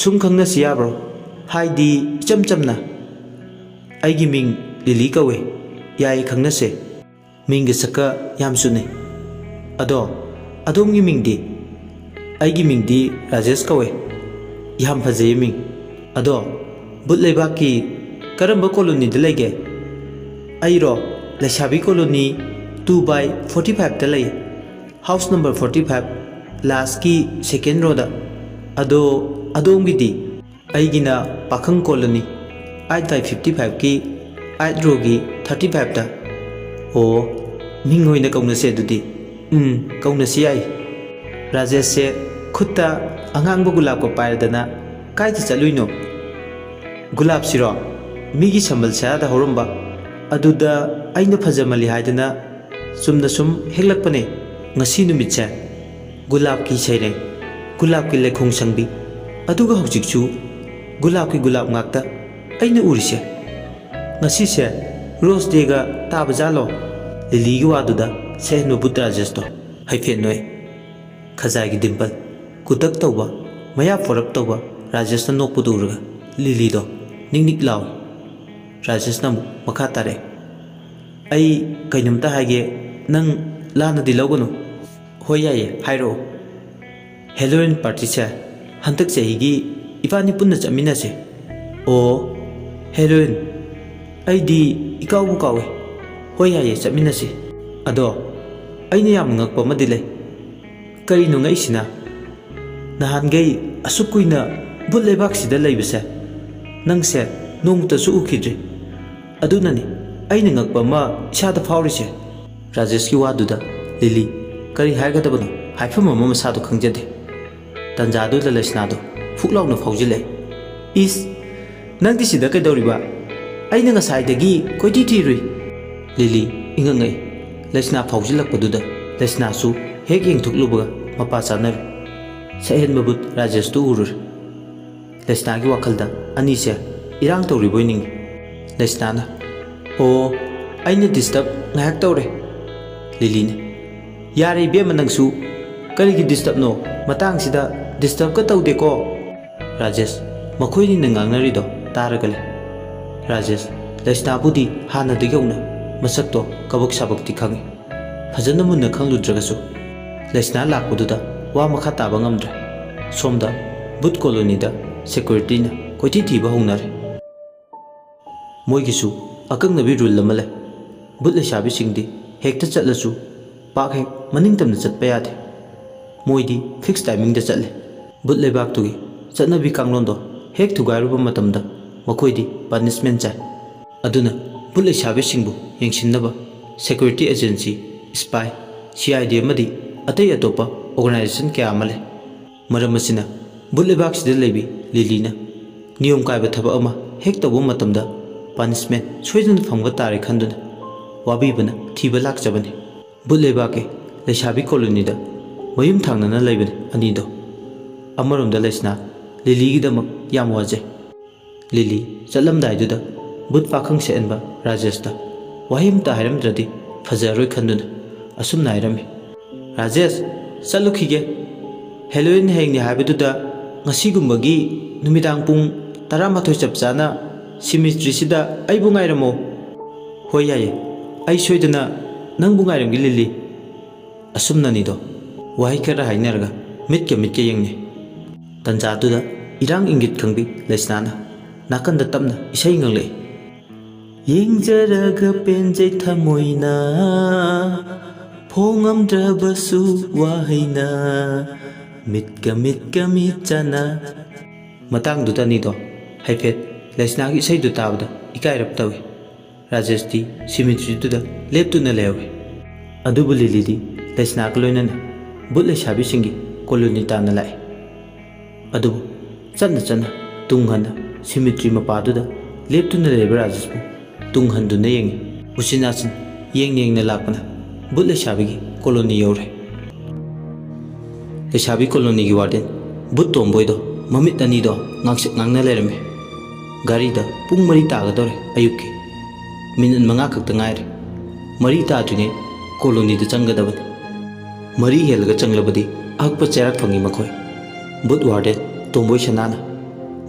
ꯁꯨꯝ ꯈꯪꯅꯁꯤ ꯌꯥꯕ꯭ꯔꯣ? ꯍꯥꯏꯗꯤ ꯏꯆꯝ ꯆꯝꯅ?" "ꯑꯩꯒꯤ ꯃꯤꯡ ꯂꯤꯂꯤ ꯀꯧꯋꯦ꯫ ꯌꯥꯏꯌꯦ, ꯈꯪꯅꯁꯦ꯫ ꯃꯤꯡꯒ ꯁꯛꯀ ꯌꯥꯝ ꯆꯨꯅꯩ꯫ ꯑꯗꯣ ꯑꯗꯣꯝꯒꯤ ꯃꯤꯡꯗꯤ?" "ꯑꯩꯒꯤ ꯃꯤꯡꯗꯤ ꯔꯥꯖꯦꯁ ꯀꯧꯋꯦ꯫" "ꯌꯥꯝ ꯐꯖꯩꯌꯦ ꯃꯤꯡ꯫ ꯑꯗꯣ ꯕꯨꯠ ꯂꯩꯕꯥꯛꯀꯤ ꯀꯔꯝꯕ ꯀꯣꯂꯣꯅꯤꯗ ꯂꯩꯒꯦ?" "ꯑꯩꯔꯣ? ꯂꯩꯁꯥꯕꯤ ꯀꯣꯂꯣꯅꯤ two by forty fiveꯇ ꯂꯩ꯫ House number forty five, lastꯀꯤ second rowꯗ꯫" "ꯑꯗꯣ ꯑꯗꯣꯝꯒꯤꯗꯤ?" "ꯑꯩꯒꯤꯅ ꯄꯥꯈꯪ colony, eight by fifty fiveꯀꯤ eight rowꯒꯤ thirty fiveꯇ꯫" "ꯑꯣ, ꯃꯤꯡ ꯑꯣꯏꯅ ꯀꯧꯅꯁꯦ ꯑꯗꯨꯗꯤ꯫" "ꯎꯝ, ꯀꯧꯅꯁꯤ ꯌꯥꯏ꯫" ꯔꯥꯖꯦꯁꯁꯦ ꯈꯨꯠꯇ ꯑꯉꯥꯡꯕ ꯒꯨꯂꯥꯞꯀ ꯄꯥꯏꯔꯗꯅ, "ꯀꯥꯏꯗ ꯆꯠꯂꯨꯏꯅꯣ?" ꯒꯨꯂꯥꯞꯁꯤꯔꯣ? ꯃꯤꯒꯤ ꯁꯝꯕꯜ ꯁꯌꯥꯗ ꯍꯧꯔꯝꯕ꯫ ꯑꯗꯨꯗ ꯑꯩꯅ ꯐꯖꯃꯜꯂꯤ ꯍꯥꯏꯗꯅ ꯆꯨꯝꯅ ꯁꯨꯝ ꯍꯦꯛꯂꯛꯄꯅꯦ꯫ ꯉꯁꯤ ꯅꯨꯃꯤꯠꯁꯦ ꯒꯨꯂꯥꯞꯀꯤ ꯁꯩꯔꯦꯡ, ꯒꯨꯂꯥꯞꯀꯤ ꯂꯩꯈꯣꯡ ꯁꯪꯕꯤ, ꯑꯗꯨꯒ ꯍꯧꯖꯤꯛꯁꯨ ꯒꯨꯂꯥꯞꯀꯤ ꯒꯨꯂꯥꯞ ꯉꯥꯛꯇ ꯑꯩꯅ ꯎꯔꯤꯁꯦ꯫ ꯉꯁꯤꯁꯦ ꯔꯣꯁ ꯗꯦꯒ ꯇꯥꯕ ꯖꯥꯠꯂꯣ? ꯂꯤꯂꯤꯒꯤ ꯋꯥꯗꯨꯗ ꯁꯦꯍꯟꯕ ꯕꯨꯠ ꯔꯥꯖꯦꯁꯇꯣ ꯍꯥꯏꯐꯦꯠ ꯅꯣꯛꯑꯦ꯫ ꯈꯖꯥꯏꯒꯤ ꯗꯤꯝꯄꯜ ꯀꯨꯗꯛ ꯇꯧꯕ, ꯃꯌꯥ ꯐꯣꯔꯞ ꯇꯧꯕ ꯔꯥꯖꯦꯁꯅ ꯅꯣꯛꯄꯗꯨ ꯎꯔꯒ ꯂꯤꯂꯤꯗꯣ ꯅꯤꯛ ꯅꯤꯛ ꯂꯥꯎꯏ꯫ ꯔꯥꯖꯦꯁꯅ ꯑꯃꯨꯛ ꯃꯈꯥ ꯇꯥꯔꯛꯑꯦ, "ꯑꯩ ꯀꯩꯅꯣꯝꯇ ꯍꯥꯏꯒꯦ, ꯅꯪ ꯂꯥꯟꯅꯗꯤ ꯂꯧꯒꯅꯨ꯫" "ꯍꯣꯏ, ꯌꯥꯏꯌꯦ, ꯍꯥꯏꯔꯛꯑꯣ꯫" "ꯍꯦꯂꯣꯋꯤꯟ ꯄꯥꯔꯇꯤꯁꯦ ꯍꯟꯗꯛ ꯆꯍꯤꯒꯤ ꯏꯕꯥꯅꯤ ꯄꯨꯟꯅ ꯆꯠꯃꯤꯟꯅꯁꯦ꯫" "ꯑꯣ, ꯍꯦꯂꯣꯋꯤꯟ, ꯑꯩꯗꯤ ꯏꯀꯥꯎꯕꯨ ꯀꯥꯎꯏ꯫ ꯍꯣꯏ, ꯌꯥꯏꯌꯦ, ꯆꯠꯃꯤꯟꯅꯁꯤ꯫ ꯑꯗꯣ ꯑꯩꯅ ꯌꯥꯝꯅ ꯉꯛꯄ ꯑꯃꯗꯤ ꯂꯩ꯫" "ꯀꯔꯤꯅꯣ ꯉꯛꯏꯁꯤꯅ?" "ꯅꯍꯥꯟꯈꯩ ꯑꯁꯨꯛ ꯀꯨꯏꯅ ꯕꯨꯠ ꯂꯩꯕꯥꯛꯁꯤꯗ ꯂꯩꯕꯁꯦ ꯅꯪꯁꯦ ꯅꯣꯡꯃꯇꯁꯨ ꯎꯈꯤꯗ꯭ꯔꯤ꯫ ꯑꯗꯨꯅꯅꯤ ꯑꯩꯅ ꯉꯛꯄ ꯑꯃ ꯏꯁꯥꯗ ꯐꯥꯎꯔꯤꯁꯦ꯫" ꯔꯥꯖꯦꯁꯀꯤ ꯋꯥꯗꯨꯗ ꯂꯤꯂꯤ ꯀꯔꯤ ꯍꯥꯏꯒꯗꯕꯅꯣ ꯍꯥꯏꯐꯝ ꯑꯃ ꯃꯁꯥꯗꯣ ꯈꯪꯖꯗꯦ꯫ ꯇꯟꯖꯥꯗꯨꯗ ꯂꯩꯁꯅꯥꯗꯣ ꯐꯨꯛ ꯂꯥꯎꯅ ꯐꯥꯎꯖꯤꯜꯂꯛꯑꯦ꯫ "ꯏꯁ, ꯅꯪꯗꯤ ꯁꯤꯗ ꯀꯩꯗꯧꯔꯤꯕ? ꯑꯩꯅ ꯉꯁꯥꯏꯗꯒꯤ ꯀꯣꯏꯊꯤ ꯊꯤꯔꯨꯏ꯫" ꯂꯤꯂꯤ ꯏꯉꯛ ꯉꯛꯏ꯫ ꯂꯩꯁꯅꯥ ꯐꯥꯎꯖꯤꯜꯂꯛꯄꯗꯨꯗ ꯂꯩꯁꯅꯥꯁꯨ ꯍꯦꯛ ꯌꯦꯡꯊꯣꯛꯂꯨꯕꯒ ꯃꯄꯥ ꯆꯥꯅꯔꯦ꯫ ꯁꯛꯍꯦꯟꯕ ꯕꯨꯠ ꯔꯥꯖꯦꯁꯇꯨ ꯎꯔꯨꯔꯦ꯫ ꯂꯩꯁꯅꯥꯒꯤ ꯋꯥꯈꯜꯗ ꯑꯅꯤꯁꯦ ꯏꯔꯥꯡ ꯇꯧꯔꯤꯕꯣꯏ ꯅꯤꯡꯏ꯫ ꯂꯩꯁꯅꯥꯅ, "ꯑꯣ, ꯑꯩꯅ ꯗꯤꯁꯇꯔꯕ ꯉꯥꯏꯍꯥꯛ ꯇꯧꯔꯦ꯫" ꯂꯤꯂꯤꯅ, "ꯌꯥꯔꯦ ꯏꯕꯦꯝꯃ ꯅꯪꯁꯨ, ꯀꯔꯤꯒꯤ ꯗꯤꯁꯇꯔꯕꯅꯣ? ꯃꯇꯥꯡꯁꯤꯗ ꯗꯤꯁꯇꯔꯕꯀ ꯇꯧꯗꯦꯀꯣ꯫" ꯔꯥꯖꯦꯁ ꯃꯈꯣꯏꯅꯤꯅ ꯉꯥꯡꯅꯔꯤꯗꯣ ꯇꯥꯔꯒ ꯂꯩ꯫ ꯔꯥꯖꯦꯁ, ꯂꯩꯁꯅꯥꯕꯨꯗꯤ ꯍꯥꯟꯅꯗꯒꯤ ꯍꯧꯅ ꯃꯁꯛꯇꯣ ꯀꯕꯛ ꯁꯥꯕꯛꯇꯤ ꯈꯪꯏ꯫ ꯐꯖꯅ ꯃꯨꯟꯅ ꯈꯪꯂꯨꯗ꯭ꯔꯒꯁꯨ ꯂꯩꯁꯅꯥ ꯂꯥꯛꯄꯗꯨꯗ ꯋꯥ ꯃꯈꯥ ꯇꯥꯕ ꯉꯝꯗ꯭ꯔꯦ꯫ ꯁꯣꯝꯗ ꯕꯨꯠ ꯀꯣꯂꯣꯅꯤꯗ ꯁꯦꯀ꯭ꯌꯨꯔꯤꯇꯤꯅ ꯀꯣꯏꯊꯤ ꯊꯤꯕ ꯍꯧꯅꯔꯦ꯫ ꯃꯣꯏꯒꯤꯁꯨ ꯑꯀꯛꯅꯕꯤ ꯔꯨꯜ ꯑꯃ ꯂꯩ꯫ ꯕꯨꯠ ꯂꯩꯁꯥꯕꯤꯁꯤꯡꯗꯤ ꯍꯦꯛꯇ ꯆꯠꯂꯁꯨ ꯄꯥꯛ ꯍꯦꯛ ꯃꯅꯤꯡ ꯇꯝꯅ ꯆꯠꯄ ꯌꯥꯗꯦ꯫ ꯃꯣꯏꯗꯤ ꯐꯤꯛꯁ ꯇꯥꯏꯃꯤꯡꯗ ꯆꯠꯂꯦ꯫ ꯕꯨꯠ ꯂꯩꯕꯥꯛꯇꯨꯒꯤ ꯆꯠꯅꯕꯤ ꯀꯥꯡꯂꯣꯟꯗꯣ ꯍꯦꯛ ꯊꯨꯒꯥꯏꯔꯨꯕ ꯃꯇꯝꯗ ꯃꯈꯣꯏꯗꯤ ꯄꯅꯤꯁꯃꯦꯟ ꯆꯥꯏ꯫ ꯑꯗꯨꯅ ꯕꯨꯠ ꯂꯩꯁꯥꯕꯤꯁꯤꯡꯕꯨ ꯌꯦꯡꯁꯤꯟꯅꯕ security agency, ꯁ꯭ꯄꯥꯏ, C I D ꯑꯃꯗꯤ ꯑꯇꯩ ꯑꯇꯣꯞꯄ ꯑꯣꯔꯒꯅꯥꯏꯖꯦꯁꯟ ꯀꯌꯥ ꯑꯃ ꯂꯩ꯫ ꯃꯔꯝ ꯑꯁꯤꯅ ꯕꯨꯠ ꯂꯩꯕꯥꯛꯁꯤꯗ ꯂꯩꯕꯤ ꯂꯤꯂꯤꯅ ꯅꯤꯌꯣꯝ ꯀꯥꯏꯕ ꯊꯕꯛ ꯑꯃ ꯍꯦꯛ ꯇꯧꯕ ꯃꯇꯝꯗ ꯄꯥꯅꯤꯁꯃꯦꯟ ꯁꯣꯏꯗꯅ ꯐꯪꯕ ꯇꯥꯔꯦ ꯈꯟꯗꯨꯅ ꯋꯥꯕꯤꯕꯅ ꯊꯤꯕ ꯂꯥꯛꯆꯕꯅꯤ꯫ ꯕꯨꯠ ꯂꯩꯕꯥꯛꯀꯤ ꯂꯩꯁꯥꯕꯤ ꯀꯣꯂꯣꯅꯤꯗ ꯃꯌꯨꯝ ꯊꯪꯅꯅ ꯂꯩꯕꯅꯤ ꯑꯅꯤꯗꯣ꯫ ꯑꯃꯔꯣꯝꯗ ꯂꯩꯁꯅꯥ ꯂꯤꯂꯤꯒꯤꯗꯃꯛ ꯌꯥꯝ ꯋꯥꯖꯩ꯫ ꯂꯤꯂꯤ ꯆꯠꯂꯝꯗꯥꯏꯗꯨꯗ ꯕꯨꯠ ꯄꯥꯈꯪ ꯁꯦꯠꯍꯟꯕ ꯔꯥꯖꯦꯁꯇ ꯋꯥꯍꯩ ꯑꯃꯇ ꯍꯥꯏꯔꯝꯗ꯭ꯔꯗꯤ ꯐꯖꯔꯣꯏ ꯈꯟꯗꯨꯅ ꯑꯁꯨꯝꯅ ꯍꯥꯏꯔꯝꯃꯤ, "ꯔꯥꯖꯦꯁ, ꯆꯠꯂꯨꯈꯤꯒꯦ꯫ ꯍꯦꯂꯣꯋꯤꯟ ꯍꯌꯦꯡꯅꯤ ꯍꯥꯏꯕꯗꯨꯗ ꯉꯁꯤꯒꯨꯝꯕꯒꯤ ꯅꯨꯃꯤꯗꯥꯡ ꯄꯨꯡ ꯇꯔꯥꯃꯥꯊꯣꯏ ꯆꯞ ꯆꯥꯅ ꯁꯤꯃꯤꯇ꯭ꯔꯤꯁꯤꯗ ꯑꯩꯕꯨ ꯉꯥꯏꯔꯝꯃꯣ꯫" "ꯍꯣꯏ, ꯌꯥꯏꯌꯦ꯫ ꯑꯩ ꯁꯣꯏꯗꯅ ꯅꯪꯕꯨ ꯉꯥꯏꯔꯝꯒꯦ, ꯂꯤꯂꯤ꯫" ꯑꯁꯨꯝꯅꯅꯤꯗꯣ ꯋꯥꯍꯩ ꯈꯔ ꯍꯥꯏꯅꯔꯒ ꯃꯤꯠꯀ ꯃꯤꯠꯀ ꯌꯦꯡꯅꯩ꯫ ꯇꯟꯖꯥꯗꯨꯗ ꯏꯔꯥꯡ ꯏꯪꯒꯤꯠ ꯈꯪꯕꯤ ꯂꯩꯁꯅꯥꯅ ꯅꯥꯀꯟꯗ ꯇꯞꯅ ꯏꯁꯩ ꯉꯪꯂꯛꯏ꯫ "ꯌꯦꯡꯖꯔꯒ ꯄꯦꯟꯖꯩ ꯊꯃꯣꯏꯅ, ꯐꯣꯡꯉꯝꯗ꯭ꯔꯕꯁꯨ ꯋꯥꯍꯩꯅ, ꯃꯤꯠꯀ ꯃꯤꯠꯀ ꯃꯤꯠ ꯆꯥꯅ꯫" ꯃꯇꯥꯡꯗꯨꯗ ꯑꯅꯤꯗꯣ ꯍꯥꯏꯐꯦꯠ ꯂꯩꯁꯅꯥꯒꯤ ꯏꯁꯩꯗꯨ ꯇꯥꯕꯗ ꯏꯀꯥꯏꯔꯞ ꯇꯧꯏ꯫ ꯔꯥꯖꯦꯁꯇꯤ ꯁꯤꯃꯤꯇ꯭ꯔꯤꯗꯨꯗ ꯂꯦꯞꯇꯨꯅ ꯂꯩꯍꯧꯏ꯫ ꯑꯗꯨꯕꯨ ꯂꯤꯂꯤꯗꯤ ꯂꯩꯁꯅꯥꯒ ꯂꯣꯏꯅꯅ ꯕꯨꯠ ꯂꯩꯁꯥꯕꯤꯁꯤꯡꯒꯤ ꯀꯣꯂꯣꯅꯤ ꯇꯥꯟꯅ ꯂꯥꯛꯏ꯫ ꯑꯗꯨꯕꯨ ꯆꯠꯅ ꯆꯠꯅ ꯇꯨꯡ ꯍꯟꯅ ꯁꯤꯃꯤꯇ꯭ꯔꯤ ꯃꯄꯥꯗꯨꯗ ꯂꯦꯞꯇꯨꯅ ꯂꯩꯔꯤꯕ ꯔꯥꯖꯦꯁꯄꯨ ꯇꯨꯡ ꯍꯟꯗꯨꯅ ꯌꯦꯡꯏ꯫ ꯎꯆꯤꯟ ꯅꯥꯆꯤꯟ ꯌꯦꯡ ꯌꯦꯡꯅ ꯂꯥꯛꯄꯅ ꯕꯨꯠ ꯂꯩꯁꯥꯕꯤꯒꯤ ꯀꯣꯂꯣꯅꯤ ꯌꯧꯔꯦ꯫ ꯂꯩꯁꯥꯕꯤ ꯀꯣꯂꯣꯅꯤꯒꯤ ꯋꯥꯔꯗꯦꯟ ꯕꯨꯠ ꯇꯣꯝꯕꯣꯏꯗꯣ ꯃꯃꯤꯠ ꯑꯅꯤꯗꯣ ꯉꯥꯡꯁꯛ ꯉꯥꯡꯅ ꯂꯩꯔꯝꯃꯤ꯫ ꯒꯥꯔꯤꯗ ꯄꯨꯡ ꯃꯔꯤ ꯇꯥꯒꯗꯧꯔꯦ ꯑꯌꯨꯛꯀꯤ꯫ ꯃꯤꯅꯤꯠ ꯃꯉꯥ ꯈꯛꯇ ꯉꯥꯏꯔꯦ꯫ ꯃꯔꯤ ꯇꯥꯗ꯭ꯔꯤꯉꯩ ꯀꯣꯂꯣꯅꯤꯗ ꯆꯪꯒꯗꯕꯅꯤ꯫ ꯃꯔꯤ ꯍꯦꯜꯂꯒ ꯆꯪꯂꯕꯗꯤ ꯑꯍꯛꯄ ꯆꯩꯔꯥꯛ ꯐꯪꯏ ꯃꯈꯣꯏ꯫ ꯕꯨꯠ ꯋꯥꯔꯗꯦꯟ ꯇꯣꯝꯕꯣꯏ ꯁꯅꯥꯅ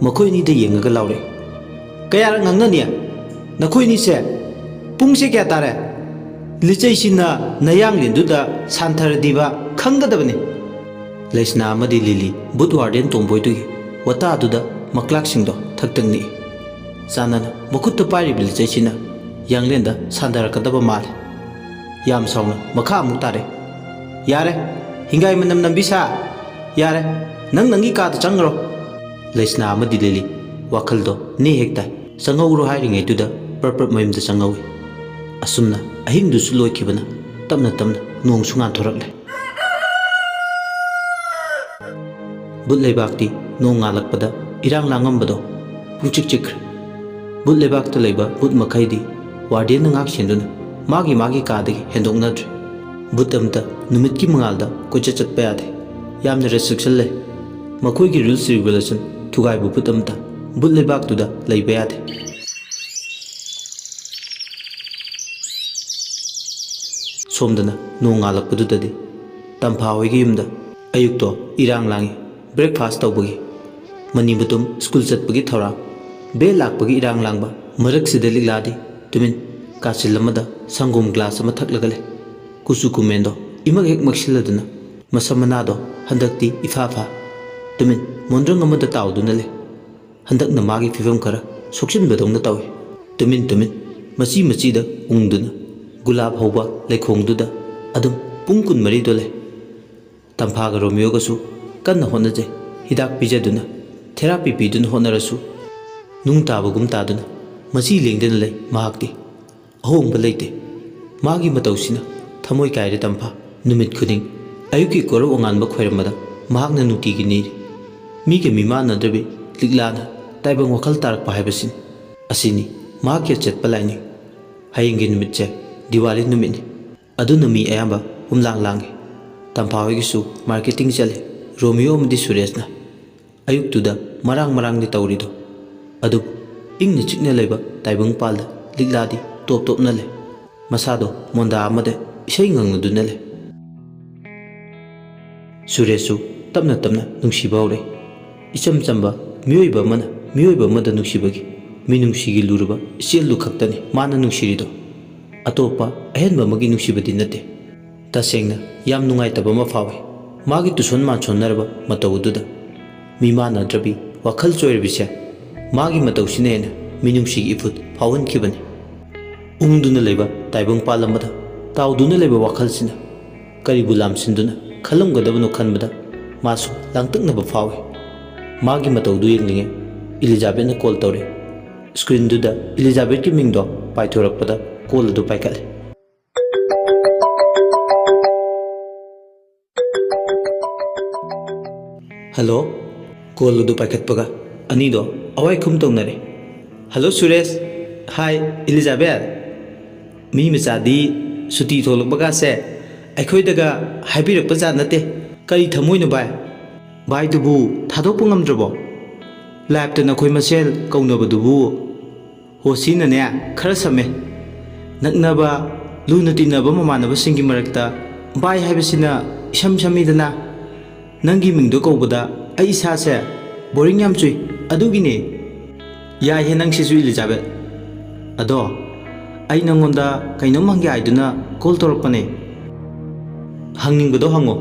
ꯃꯈꯣꯏ ꯑꯅꯤꯗ ꯌꯦꯡꯉꯒ ꯂꯥꯎꯔꯛꯏ, "ꯀꯌꯥꯔꯛ ꯉꯥꯡꯅꯅꯤ? ꯅꯈꯣꯏ ꯑꯅꯤꯁꯦ ꯄꯨꯡꯁꯦ ꯀꯌꯥ ꯇꯥꯔꯦ? ꯂꯤꯆꯩꯁꯤꯅ ꯅꯌꯥꯡꯂꯦꯟꯗꯨꯗ ꯁꯥꯟꯊꯔꯗꯤꯕ ꯈꯪꯒꯗꯕꯅꯤ꯫" ꯂꯩꯁꯅꯥ ꯑꯃꯗꯤ ꯂꯤꯂꯤ ꯕꯨꯠ ꯋꯥꯔꯗꯦꯟ ꯇꯣꯝꯕꯣꯏꯗꯨꯒꯤ ꯋꯥꯇꯥꯗꯨꯗ ꯃꯀ꯭ꯂꯥꯛꯁꯤꯡꯗꯣ ꯊꯛ ꯊꯛ ꯅꯤꯛꯏ꯫ ꯆꯥꯟꯅꯅ ꯃꯈꯨꯠꯇ ꯄꯥꯏꯔꯤꯕ ꯂꯤꯆꯩꯁꯤꯅ ꯌꯥꯡꯂꯦꯟꯗ ꯁꯥꯟꯊꯔꯛꯀꯗꯕ ꯃꯥꯜꯂꯤ꯫ ꯌꯥꯝ ꯁꯥꯎꯅ ꯃꯈꯥ ꯑꯃꯨꯛ ꯇꯥꯔꯦ, "ꯌꯥꯔꯦ, ꯍꯤꯡꯒꯥꯏ ꯃꯅꯝ ꯅꯝꯕꯤ ꯁꯥ꯫ ꯌꯥꯔꯦ, ꯅꯪ ꯅꯪꯒꯤ ꯀꯥꯗ ꯆꯪꯈ꯭ꯔꯣ꯫" ꯂꯩꯁꯅꯥ ꯑꯃꯗꯤ ꯂꯤꯂꯤ ꯋꯥꯈꯜꯗꯣ ꯅꯦ ꯍꯦꯛ ꯇꯥꯏ꯫ ꯆꯪꯍꯧꯔꯣ ꯍꯥꯏꯔꯤꯉꯩꯗꯨꯗ ꯄ꯭ꯔꯞ ꯄ꯭ꯔꯞ ꯃꯌꯨꯝꯗ ꯆꯪꯍꯧꯏ꯫ ꯑꯁꯨꯝꯅ ꯑꯍꯤꯡꯗꯨꯁꯨ ꯂꯣꯏꯈꯤꯕꯅ ꯇꯞꯅ ꯇꯞꯅ ꯅꯣꯡꯁꯨ ꯉꯥꯟꯊꯣꯔꯛꯂꯦ꯫ ꯕꯨꯠ ꯂꯩꯕꯥꯛꯇꯤ ꯅꯣꯡ ꯉꯥꯜꯂꯛꯄꯗ ꯏꯔꯥꯡ ꯂꯥꯡꯉꯝꯕꯗꯣ ꯄꯨꯡꯆꯤꯛ ꯆꯤꯛꯈ꯭ꯔꯦ꯫ ꯕꯨꯠ ꯂꯩꯕꯥꯛꯇ ꯂꯩꯕ ꯕꯨꯠ ꯃꯈꯩꯗꯤ ꯋꯥꯔꯗꯦꯟꯅ ꯉꯥꯛ ꯁꯦꯟꯗꯨꯅ ꯃꯥꯒꯤ ꯃꯥꯒꯤ ꯀꯥꯗꯒꯤ ꯍꯦꯟꯗꯣꯛꯅꯗ꯭ꯔꯦ꯫ ꯕꯨꯠ ꯑꯃꯇ ꯅꯨꯃꯤꯠꯀꯤ ꯃꯉꯥꯜꯗ ꯀꯣꯏꯆꯠ ꯆꯠꯄ ꯌꯥꯗꯦ꯫ ꯌꯥꯝꯅ ꯔꯦꯁꯇ꯭ꯔꯤꯛꯁꯟ ꯂꯩ꯫ ꯃꯈꯣꯏꯒꯤ ꯔꯨꯜꯁ ꯔꯤꯒꯨꯂꯦꯁꯟ ꯊꯨꯒꯥꯏꯕ ꯕꯨꯠ ꯑꯃꯇ ꯕꯨꯠ ꯂꯩꯕꯥꯛꯇꯨꯗ ꯂꯩꯕ ꯌꯥꯗꯦ꯫ ꯁꯣꯝꯗꯅ ꯅꯣꯡ ꯉꯥꯜꯂꯛꯄꯗꯨꯗꯗꯤ ꯇꯝꯐꯥ ꯍꯣꯏꯒꯤ ꯌꯨꯝꯗ ꯑꯌꯨꯛꯇꯣ ꯏꯔꯥꯡ ꯂꯥꯡꯉꯤ꯫ ꯕ꯭ꯔꯦꯛꯐꯥꯁ ꯇꯧꯕꯒꯤ, ꯃꯅꯤ ꯃꯇꯨꯝ ꯁ꯭ꯀꯨꯜ ꯆꯠꯄꯒꯤ ꯊꯧꯔꯥꯡ, ꯕꯦꯜ ꯂꯥꯛꯄꯒꯤ ꯏꯔꯥꯡ ꯂꯥꯡꯕ ꯃꯔꯛꯁꯤꯗ ꯂꯤꯛꯂꯥꯗꯤ ꯇꯨꯃꯤꯟ ꯀꯥꯆꯤꯜ ꯑꯃꯗ ꯁꯪꯒꯣꯝ ꯒ꯭ꯂꯥꯁ ꯑꯃ ꯊꯛꯂꯒ ꯂꯩ꯫ ꯀꯨꯆꯨ ꯀꯨꯃꯦꯟꯗꯣ ꯏꯃꯛ ꯍꯦꯛ ꯃꯛꯁꯤꯜꯂꯗꯨꯅ ꯃꯁꯝ ꯃꯅꯥꯗꯣ ꯍꯟꯗꯛꯇꯤ ꯏꯐꯥ ꯐꯥ ꯇꯨꯃꯤꯟ ꯃꯣꯟꯗ꯭ꯔꯪ ꯑꯃꯗ ꯇꯥꯎꯗꯨꯅ ꯂꯩ꯫ ꯍꯟꯗꯛꯅ ꯃꯥꯒꯤ ꯐꯤꯕꯝ ꯈꯔ ꯁꯣꯛꯆꯤꯟꯕꯗꯧꯅ ꯇꯧꯏ꯫ ꯇꯨꯃꯤꯟ ꯇꯨꯃꯤꯟ, ꯃꯆꯤ ꯃꯆꯤꯗ ꯎꯪꯗꯨꯅ ꯒꯨꯂꯥꯞ ꯍꯧꯕ ꯂꯩꯈꯣꯡꯗꯨꯗ ꯑꯗꯨꯝ ꯄꯨꯡ ꯀꯨꯟꯃꯔꯤꯗꯣ ꯂꯩ꯫ ꯇꯝꯐꯥꯒ ꯔꯣꯃꯤꯌꯣꯒꯁꯨ ꯀꯟꯅ ꯍꯣꯠꯅꯖꯩ꯫ ꯍꯤꯗꯥꯛ ꯄꯤꯖꯗꯨꯅ, ꯊꯦꯔꯥꯄꯤ ꯄꯤꯗꯨꯅ ꯍꯣꯠꯅꯔꯁꯨ ꯅꯨꯡ ꯇꯥꯕꯒꯨꯝ ꯇꯥꯗꯨꯅ ꯃꯆꯤ ꯂꯦꯡꯗꯅ ꯂꯩ ꯃꯍꯥꯛꯇꯤ꯫ ꯑꯍꯣꯡꯕ ꯂꯩꯇꯦ꯫ ꯃꯥꯒꯤ ꯃꯇꯧꯁꯤꯅ ꯊꯃꯣꯏ ꯀꯥꯏꯔꯦ ꯇꯝꯐꯥ꯫ ꯅꯨꯃꯤꯠ ꯈꯨꯗꯤꯡ ꯑꯌꯨꯛꯀꯤ ꯀꯣꯔꯧ ꯑꯉꯥꯟꯕ ꯈꯣꯏꯔꯝꯕꯗ ꯃꯍꯥꯛꯅ ꯅꯨꯡꯇꯤꯒꯤ ꯅꯤꯔꯤ꯫ ꯃꯤꯒ ꯃꯤꯃꯥꯟꯅꯗ꯭ꯔꯕꯤ ꯂꯤꯛꯂꯥꯅ ꯇꯥꯏꯕꯪ ꯋꯥꯈꯜ ꯇꯥꯔꯛꯄ ꯍꯥꯏꯕꯁꯤꯅꯤ꯫ ꯑꯁꯤꯅꯤ ꯃꯍꯥꯛꯀꯤ ꯑꯆꯦꯠꯄ ꯂꯥꯏꯅꯤꯡ꯫ ꯍꯌꯦꯡꯒꯤ ꯅꯨꯃꯤꯠꯁꯦ ꯗꯤꯋꯥꯂꯤ ꯅꯨꯃꯤꯠꯅꯤ꯫ ꯑꯗꯨꯅ ꯃꯤ ꯑꯌꯥꯝꯕ ꯍꯨꯝꯂꯥꯡ ꯂꯥꯡꯉꯤ꯫ ꯇꯝꯐꯥ ꯍꯣꯏꯒꯤꯁꯨ ꯃꯥꯔꯀꯦꯇꯤꯡ ꯆꯠꯂꯤ꯫ ꯔꯣꯃꯤꯌꯣ ꯑꯃꯗꯤ ꯁꯨꯔꯦꯁꯅ꯫ ꯑꯌꯨꯛꯇꯨꯗ ꯃꯔꯥꯡ ꯃꯔꯥꯡꯗꯤ ꯇꯧꯔꯤꯗꯣ꯫ ꯑꯗꯨꯕꯨ ꯏꯪꯅ ꯆꯤꯛꯅ ꯂꯩꯕ ꯇꯥꯏꯕꯪꯄꯥꯜꯗ ꯂꯤꯛꯂꯥꯗꯤ ꯇꯣꯞ ꯇꯣꯞꯅ ꯂꯩ꯫ ꯃꯁꯥꯗꯣ ꯃꯣꯟꯗꯥ ꯑꯃꯗ ꯏꯁꯩ ꯉꯪꯅꯗꯨꯅ ꯂꯩ꯫ ꯁꯨꯔꯦꯁꯁꯨ ꯇꯞꯅ ꯇꯞꯅ ꯅꯨꯡꯁꯤꯕ ꯍꯧꯔꯛꯏ꯫ ꯏꯆꯝ ꯆꯝꯕ ꯃꯤꯑꯣꯏꯕ ꯑꯃꯅ ꯃꯤꯑꯣꯏꯕ ꯑꯃꯗ ꯅꯨꯡꯁꯤꯕꯒꯤ ꯃꯤꯅꯨꯡꯁꯤꯒꯤ ꯂꯨꯔꯕ ꯏꯆꯦꯜꯗꯨ ꯈꯛꯇꯅꯤ ꯃꯥꯅ ꯅꯨꯡꯁꯤꯔꯤꯗꯣ꯫ ꯑꯇꯣꯞꯄ ꯑꯍꯦꯟꯕ ꯑꯃꯒꯤ ꯅꯨꯡꯁꯤꯕꯗꯤ ꯅꯠꯇꯦ꯫ ꯇꯁꯦꯡꯅ ꯌꯥꯝ ꯅꯨꯡꯉꯥꯏꯇꯕ ꯑꯃ ꯐꯥꯎꯏ꯫ ꯃꯥꯒꯤ ꯇꯨꯁꯣꯟ ꯃꯥꯟꯁꯣꯟꯅꯔꯕ ꯃꯇꯧ ꯑꯗꯨꯗ ꯃꯤꯃꯥꯟꯅꯗ꯭ꯔꯕꯤ ꯋꯥꯈꯜ ꯆꯣꯏꯔꯕꯤꯁꯦ ꯃꯥꯒꯤ ꯃꯇꯧꯁꯤꯅ ꯍꯦꯟꯅ ꯃꯤꯅꯨꯡꯁꯤꯒꯤ ꯏꯐꯨꯠ ꯐꯥꯎꯍꯟꯈꯤꯕꯅꯤ꯫ ꯎꯪꯗꯨꯅ ꯂꯩꯕ ꯇꯥꯏꯕꯪꯄꯥꯜ ꯑꯃꯗ ꯇꯥꯎꯗꯨꯅ ꯂꯩꯕ ꯋꯥꯈꯜꯁꯤꯅ ꯀꯔꯤꯕꯨ ꯂꯥꯝꯁꯤꯟꯗꯨꯅ ꯈꯜꯂꯝꯒꯗꯕꯅꯣ ꯈꯟꯕꯗ ꯃꯥꯁꯨ ꯂꯥꯡꯇꯛꯅꯕ ꯐꯥꯎꯏ꯫ ꯃꯥꯒꯤ ꯃꯇꯧꯗꯨ ꯌꯦꯡꯂꯤꯉꯩ ꯏꯂꯤꯖꯥꯕꯦꯠꯅ ꯀꯣꯜ ꯇꯧꯔꯛꯏ꯫ ꯁ꯭ꯀ꯭ꯔꯤꯟꯗꯨꯗ ꯏꯂꯤꯖꯥꯕꯦꯠꯀꯤ ꯃꯤꯡꯗꯣ ꯄꯥꯏꯊꯣꯔꯛꯄꯗ ꯀꯣꯜ ꯑꯗꯨ ꯄꯥꯏꯈꯠꯂꯦ꯫ "ꯍꯜꯂꯣ?" ꯀꯣꯜ ꯑꯗꯨ ꯄꯥꯏꯈꯠꯄꯒ ꯑꯅꯤꯗꯣ ꯑꯋꯥꯏꯈꯨꯝ ꯇꯧꯅꯔꯦ꯫ "ꯍꯜꯂꯣ ꯁꯨꯔꯦꯁ꯫ ꯍꯥꯏ ꯏꯂꯤꯖꯥꯕꯦꯠ꯫ ꯃꯤ ꯃꯆꯥꯗꯤ ꯁꯨꯇꯤ ꯊꯣꯛꯂꯛꯄꯒꯥꯁꯦ ꯑꯩꯈꯣꯏꯗꯒ ꯍꯥꯏꯕꯤꯔꯛꯄ ꯖꯥꯠ ꯅꯠꯇꯦ꯫ ꯀꯔꯤ ꯊꯃꯣꯏꯅꯣ ꯚꯥꯏ? ꯚꯥꯏꯗꯨꯕꯨ ꯊꯥꯗꯣꯛꯄ ꯉꯝꯗ꯭ꯔꯕꯣ? ꯂꯥꯏꯞꯇ ꯅꯈꯣꯏ ꯃꯁꯦꯜ ꯀꯧꯅꯕꯗꯨꯕꯨ?" ꯍꯣꯁꯤꯅꯅꯦ ꯈꯔ ꯁꯝꯃꯦ꯫ "ꯅꯛꯅꯕ, ꯂꯨꯅ ꯇꯤꯟꯅꯕ ꯃꯃꯥꯟꯅꯕꯁꯤꯡꯒꯤ ꯃꯔꯛꯇ ꯚꯥꯏ ꯍꯥꯏꯕꯁꯤꯅ ꯏꯁꯝ ꯁꯝꯃꯤꯗꯅ꯫ ꯅꯪꯒꯤ ꯃꯤꯡꯗꯣ ꯀꯧꯕꯗ ꯑꯩ ꯏꯁꯥꯁꯦ ꯕꯣꯔꯤꯡ ꯌꯥꯝ ꯆꯨꯏ꯫ ꯑꯗꯨꯒꯤꯅꯦ꯫" "ꯌꯥꯏꯍꯦ ꯅꯪꯁꯤꯁꯨ ꯏꯂꯤꯖꯥꯕꯦꯠ꯫ ꯑꯗꯣ ꯑꯩ ꯅꯪꯉꯣꯟꯗ ꯀꯩꯅꯣꯝ ꯍꯪꯒꯦ ꯍꯥꯏꯗꯨꯅ ꯀꯣꯜ ꯇꯧꯔꯛꯄꯅꯦ꯫" "ꯍꯪꯅꯤꯡꯕꯗꯣ ꯍꯪꯉꯣ꯫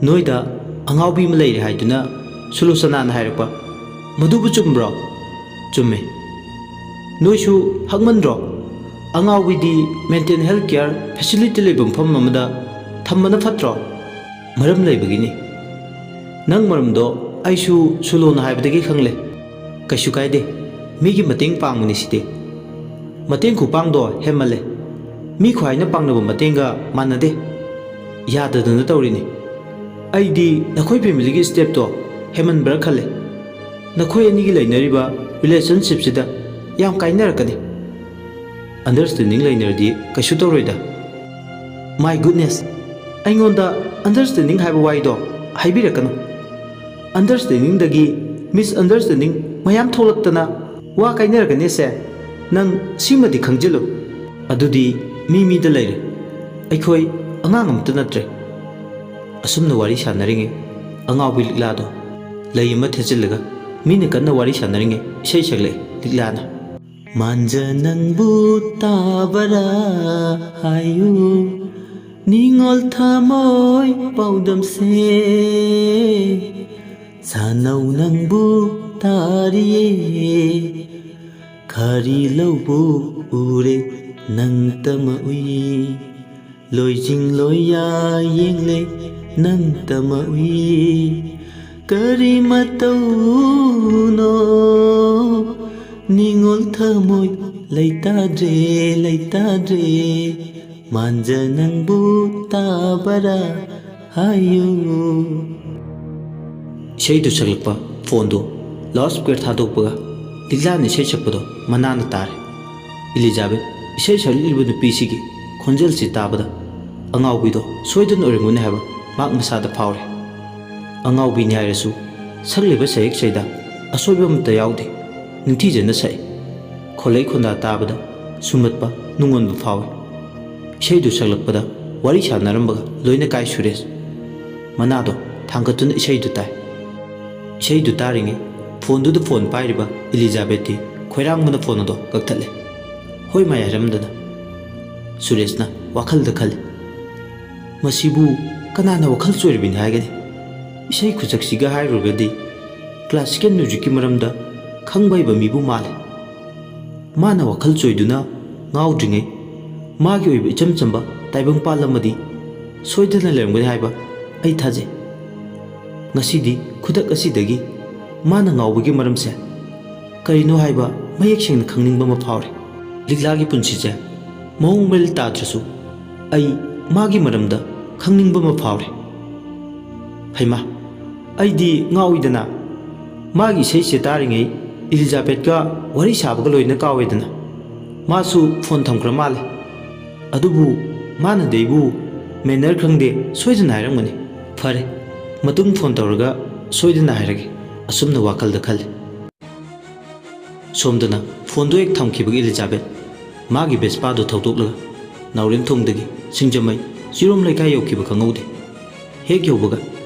ꯅꯣꯏꯗ ꯑꯉꯥꯎꯕꯤ ꯑꯃ ꯂꯩꯔꯦ ꯍꯥꯏꯗꯨꯅ ꯁꯨꯂꯣꯆꯅꯥꯅ ꯍꯥꯏꯔꯛꯄ, ꯃꯗꯨꯕꯨ ꯆꯨꯝꯕ꯭ꯔꯣ?" "ꯆꯨꯝꯃꯦ꯫" "ꯅꯣꯏꯁꯨ ꯍꯛꯃꯟꯗ꯭ꯔꯣ? ꯑꯉꯥꯎꯕꯤꯗꯤ ꯃꯦꯟꯇꯦꯜ ꯍꯦꯜꯊ ꯀꯤꯌꯔ ꯐꯦꯁꯤꯂꯤꯇꯤ ꯂꯩꯕ ꯃꯐꯝ ꯑꯃꯗ ꯊꯝꯕꯅ ꯐꯠꯇ꯭ꯔꯣ?" "ꯃꯔꯝ ꯂꯩꯕꯒꯤꯅꯤ꯫ ꯅꯪ ꯃꯔꯝꯗꯣ ꯑꯩꯁꯨ ꯁꯨꯂꯣꯅ ꯍꯥꯏꯕꯗꯒꯤ ꯈꯪꯂꯦ꯫ ꯀꯩꯁꯨ ꯀꯥꯏꯗꯦ, ꯃꯤꯒꯤ ꯃꯇꯦꯡ ꯄꯥꯡꯕꯅꯤ ꯁꯤꯗꯤ꯫ ꯃꯇꯦꯡ ꯈꯨꯄꯥꯡꯗꯣ ꯍꯦꯟꯃꯜꯂꯦ꯫ ꯃꯤ ꯈ꯭ꯋꯥꯏꯅ ꯄꯥꯡꯅꯕ ꯃꯇꯦꯡꯒ ꯃꯥꯟꯅꯗꯦ꯫ ꯌꯥꯗꯗꯅ ꯇꯧꯔꯤꯅꯤ꯫ ꯑꯩꯗꯤ ꯅꯈꯣꯏ ꯐꯦꯃꯤꯂꯤꯒꯤ ꯁ꯭ꯇꯦꯞꯇꯣ ꯍꯦꯟꯃꯟꯕ꯭ꯔꯥ ꯈꯜꯂꯦ꯫ ꯅꯈꯣꯏ ꯑꯅꯤꯒꯤ ꯂꯩꯅꯔꯤꯕ ꯔꯤꯂꯦꯁꯟꯁꯤꯞꯁꯤꯗ ꯌꯥꯝ ꯀꯥꯏꯅꯔꯛꯀꯅꯤ꯫ ꯑꯟꯗꯔꯁ꯭ꯇꯦꯟꯗꯤꯡ ꯂꯩꯅꯔꯗꯤ ꯀꯩꯁꯨ ꯇꯧꯔꯣꯏꯗ꯫" "ꯃꯥꯏ ꯒꯨꯗꯅꯦꯁ, ꯑꯩꯉꯣꯟꯗ ꯑꯟꯗꯔꯁ꯭ꯇꯦꯟꯗꯤꯡ ꯍꯥꯏꯕ ꯋꯥꯍꯩꯗꯣ ꯍꯥꯏꯕꯤꯔꯛꯀꯅꯨ꯫ ꯑꯟꯗꯔꯁ꯭ꯇꯦꯟꯗꯤꯡꯗꯒꯤ ꯃꯤꯁꯑꯟꯗꯔꯁ꯭ꯇꯦꯟꯗꯤꯡ ꯃꯌꯥꯝ ꯊꯣꯛꯂꯛꯇꯅ ꯋꯥ ꯀꯥꯏꯅꯔꯛꯀꯅꯤꯁꯦ ꯅꯪ ꯁꯤꯃꯗꯤ ꯈꯪꯖꯤꯜꯂꯨ꯫ ꯑꯗꯨꯗꯤ ꯃꯤ ꯃꯤꯗ ꯂꯩꯔꯦ꯫ ꯑꯩꯈꯣꯏ ꯑꯉꯥꯡ ꯑꯃꯠꯇ ꯅꯠꯇ꯭ꯔꯦ꯫" ꯑꯁꯨꯝꯅ ꯋꯥꯔꯤ ꯁꯥꯟꯅꯔꯤꯉꯩ ꯑꯉꯥꯎꯕꯤ ꯂꯤꯛꯂꯥꯗꯣ ꯂꯩ ꯑꯃ ꯊꯦꯠꯆꯤꯜꯂꯒ ꯃꯤꯅ ꯀꯟꯅ ꯋꯥꯔꯤ ꯁꯥꯟꯅꯔꯤꯉꯩ ꯏꯁꯩ ꯁꯛꯂꯛꯑꯦ ꯂꯤꯛꯂꯥꯅ꯫ ꯃꯥꯟꯖ ꯅꯪꯕꯨ ꯇꯥꯕꯔꯥ ꯍꯥꯏꯌꯨ, ꯅꯤꯡꯉꯣꯜ ꯊꯃꯣꯏ ꯄꯥꯎꯗꯝꯁꯦ꯫ ꯁꯥꯟꯅꯧ ꯅꯪꯕꯨ ꯇꯥꯔꯤꯌꯦ, ꯈꯥꯔꯤ ꯂꯧꯕꯨ ꯎꯔꯦ ꯅꯪ ꯇꯃ ꯎꯏ꯫ ꯂꯣꯏꯖꯤꯡ ꯂꯣꯏꯌꯥ ꯌꯦꯡꯂꯦ ꯅꯪ ꯇꯃ ꯎꯏ꯫ ꯀꯔꯤ ꯃꯇꯧꯅꯣ ꯅꯤꯡꯉꯣꯜ ꯊꯃꯣꯏ ꯂꯩꯇꯥꯗ꯭ꯔꯦ, ꯂꯩꯇꯥꯗ꯭ꯔꯦ꯫ ꯃꯥꯟꯖ ꯅꯪꯕꯨ ꯇꯥꯕꯔꯥ ꯍꯥꯏꯌꯨ꯫ ꯏꯁꯩꯗꯨ ꯁꯛꯂꯛꯄ ꯐꯣꯟꯗꯨ ꯂꯥꯎꯠ ꯁ꯭ꯄꯤꯀꯔ ꯊꯥꯗꯣꯛꯄꯒ ꯂꯤꯛꯂꯥꯅ ꯏꯁꯩ ꯁꯛꯄꯗꯣ ꯃꯅꯥꯅ ꯇꯥꯔꯦ꯫ ꯏꯂꯤꯖꯥꯕꯦꯠ ꯏꯁꯩ ꯁꯛꯂꯛꯂꯤꯕ ꯅꯨꯄꯤꯁꯤꯒꯤ ꯈꯣꯟꯖꯦꯜꯁꯤ ꯇꯥꯕꯗ ꯑꯉꯥꯎꯕꯤꯗꯣ ꯁꯣꯏꯗꯅ ꯑꯣꯏꯔꯝꯒꯅꯤ ꯍꯥꯏꯕ ꯃꯍꯥꯛ ꯃꯁꯥꯗ ꯐꯥꯎꯔꯦ꯫ ꯑꯉꯥꯎꯕꯤꯅꯤ ꯍꯥꯏꯔꯁꯨ ꯁꯛꯂꯤꯕ ꯁꯌꯦꯛꯁꯤꯗ ꯑꯁꯣꯏꯕ ꯑꯃꯠꯇ ꯌꯥꯎꯗꯦ꯫ ꯅꯤꯡꯊꯤꯖꯅ ꯁꯛꯏ꯫ ꯈꯣꯜꯂꯩ ꯈꯣꯟꯗꯥ ꯇꯥꯕꯗ ꯁꯨꯝꯍꯠꯄ ꯅꯨꯡꯉꯣꯟꯕ ꯐꯥꯎꯏ꯫ ꯏꯁꯩꯗꯨ ꯁꯛꯂꯛꯄꯗ ꯋꯥꯔꯤ ꯁꯥꯟꯅꯔꯝꯕꯒ ꯂꯣꯏꯅ ꯀꯥꯏ ꯁꯨꯔꯦꯁ꯫ ꯃꯅꯥꯗꯣ ꯊꯥꯡꯒꯠꯇꯨꯅ ꯏꯁꯩꯗꯨ ꯇꯥꯏ꯫ ꯏꯁꯩꯗꯨ ꯇꯥꯔꯤꯉꯩ ꯐꯣꯟꯗꯨꯗ ꯐꯣꯟ ꯄꯥꯏꯔꯤꯕ ꯏꯂꯤꯖꯥꯕꯦꯠꯇꯤ ꯈꯣꯏꯔꯥꯡꯕꯅ ꯐꯣꯟ ꯑꯗꯣ ꯀꯛꯊꯠꯂꯦ꯫ ꯍꯣꯏ ꯃꯥꯏ ꯍꯥꯏꯔꯝꯗꯅ꯫ ꯁꯨꯔꯦꯁꯅ ꯋꯥꯈꯜꯗ ꯈꯜꯂꯤ, "ꯃꯁꯤꯕꯨ ꯀꯅꯥꯅ ꯋꯥꯈꯜ ꯆꯣꯏꯔꯕꯤꯅꯤ ꯍꯥꯏꯒꯅꯤ? ꯏꯁꯩ ꯈꯨꯁꯛꯁꯤꯒ ꯍꯥꯏꯔꯨꯔꯒꯗꯤ ꯀ꯭ꯂꯥꯁꯤꯀꯦꯜ ꯃ꯭ꯌꯨꯖꯤꯛꯀꯤ ꯃꯔꯝꯗ ꯈꯪꯕ ꯍꯩꯕ ꯃꯤꯕꯨ ꯃꯥꯜꯂꯤ꯫ ꯃꯥꯅ ꯋꯥꯈꯜ ꯆꯣꯏꯗꯨꯅ ꯉꯥꯎꯗ꯭ꯔꯤꯉꯩ ꯃꯥꯒꯤ ꯑꯣꯏꯕ ꯏꯆꯝ ꯆꯝꯕ ꯇꯥꯏꯕꯪꯄꯥꯜ ꯑꯃꯗꯤ ꯁꯣꯏꯗꯅ ꯂꯩꯔꯝꯒꯅꯤ ꯍꯥꯏꯕ ꯑꯩ ꯊꯥꯖꯩ꯫ ꯉꯁꯤꯗꯤ ꯈꯨꯗꯛ ꯑꯁꯤꯗꯒꯤ ꯃꯥꯅ ꯉꯥꯎꯕꯒꯤ ꯃꯔꯝꯁꯦ ꯀꯔꯤꯅꯣ ꯍꯥꯏꯕ ꯃꯌꯦꯛ ꯁꯦꯡꯅ ꯈꯪꯅꯤꯡꯕ ꯑꯃ ꯐꯥꯎꯔꯦ꯫ ꯂꯤꯛꯂꯥꯒꯤ ꯄꯨꯟꯁꯤꯁꯦ ꯃꯑꯣꯡ ꯃꯔꯤꯜ ꯇꯥꯗ꯭ꯔꯁꯨ ꯑꯩ ꯃꯥꯒꯤ ꯃꯔꯝꯗ ꯈꯪꯅꯤꯡꯕ ꯑꯃ ꯐꯥꯎꯔꯦ꯫ ꯍꯩꯃꯥ, ꯑꯩꯗꯤ ꯉꯥꯎꯏꯗꯅ꯫ ꯃꯥꯒꯤ ꯏꯁꯩꯁꯦ ꯇꯥꯔꯤꯉꯩ ꯏꯂꯤꯖꯥꯕꯦꯠꯀ ꯋꯥꯔꯤ ꯁꯥꯕꯒ ꯂꯣꯏꯅ ꯀꯥꯎꯋꯦꯗꯅ꯫ ꯃꯥꯁꯨ ꯐꯣꯟ ꯊꯝꯈ꯭ꯔ ꯃꯥꯜꯂꯦ꯫ ꯑꯗꯨꯕꯨ ꯃꯥꯅꯗꯤ ꯑꯩꯕꯨ ꯃꯦꯅꯔ ꯈꯪꯗꯦ ꯁꯣꯏꯗꯅ ꯍꯥꯏꯔꯝꯒꯅꯤ꯫ ꯐꯔꯦ, ꯃꯇꯨꯡ ꯐꯣꯟ ꯇꯧꯔꯒ ꯁꯣꯏꯗꯅ ꯍꯥꯏꯔꯒꯦ," ꯑꯁꯨꯝꯅ ꯋꯥꯈꯜꯗ ꯈꯜꯂꯤ꯫ ꯁꯣꯝꯗꯅ ꯐꯣꯟꯗꯨ ꯍꯦꯛ ꯊꯝꯈꯤꯕꯒ ꯏꯂꯤꯖꯥꯕꯦꯠ ꯃꯥꯒꯤ ꯚꯦꯁꯄꯥꯗꯨ ꯊꯧꯗꯣꯛꯂꯒ ꯅꯥꯎꯔꯦꯝꯊꯣꯡꯗꯒꯤ ꯁꯤꯡꯖꯃꯩ ꯆꯤꯔꯣꯝ ꯂꯩꯀꯥꯏ ꯌꯧꯈꯤꯕ ꯈꯪꯍꯧꯗꯦ꯫ ꯍꯦꯛ ꯌꯧꯕꯒ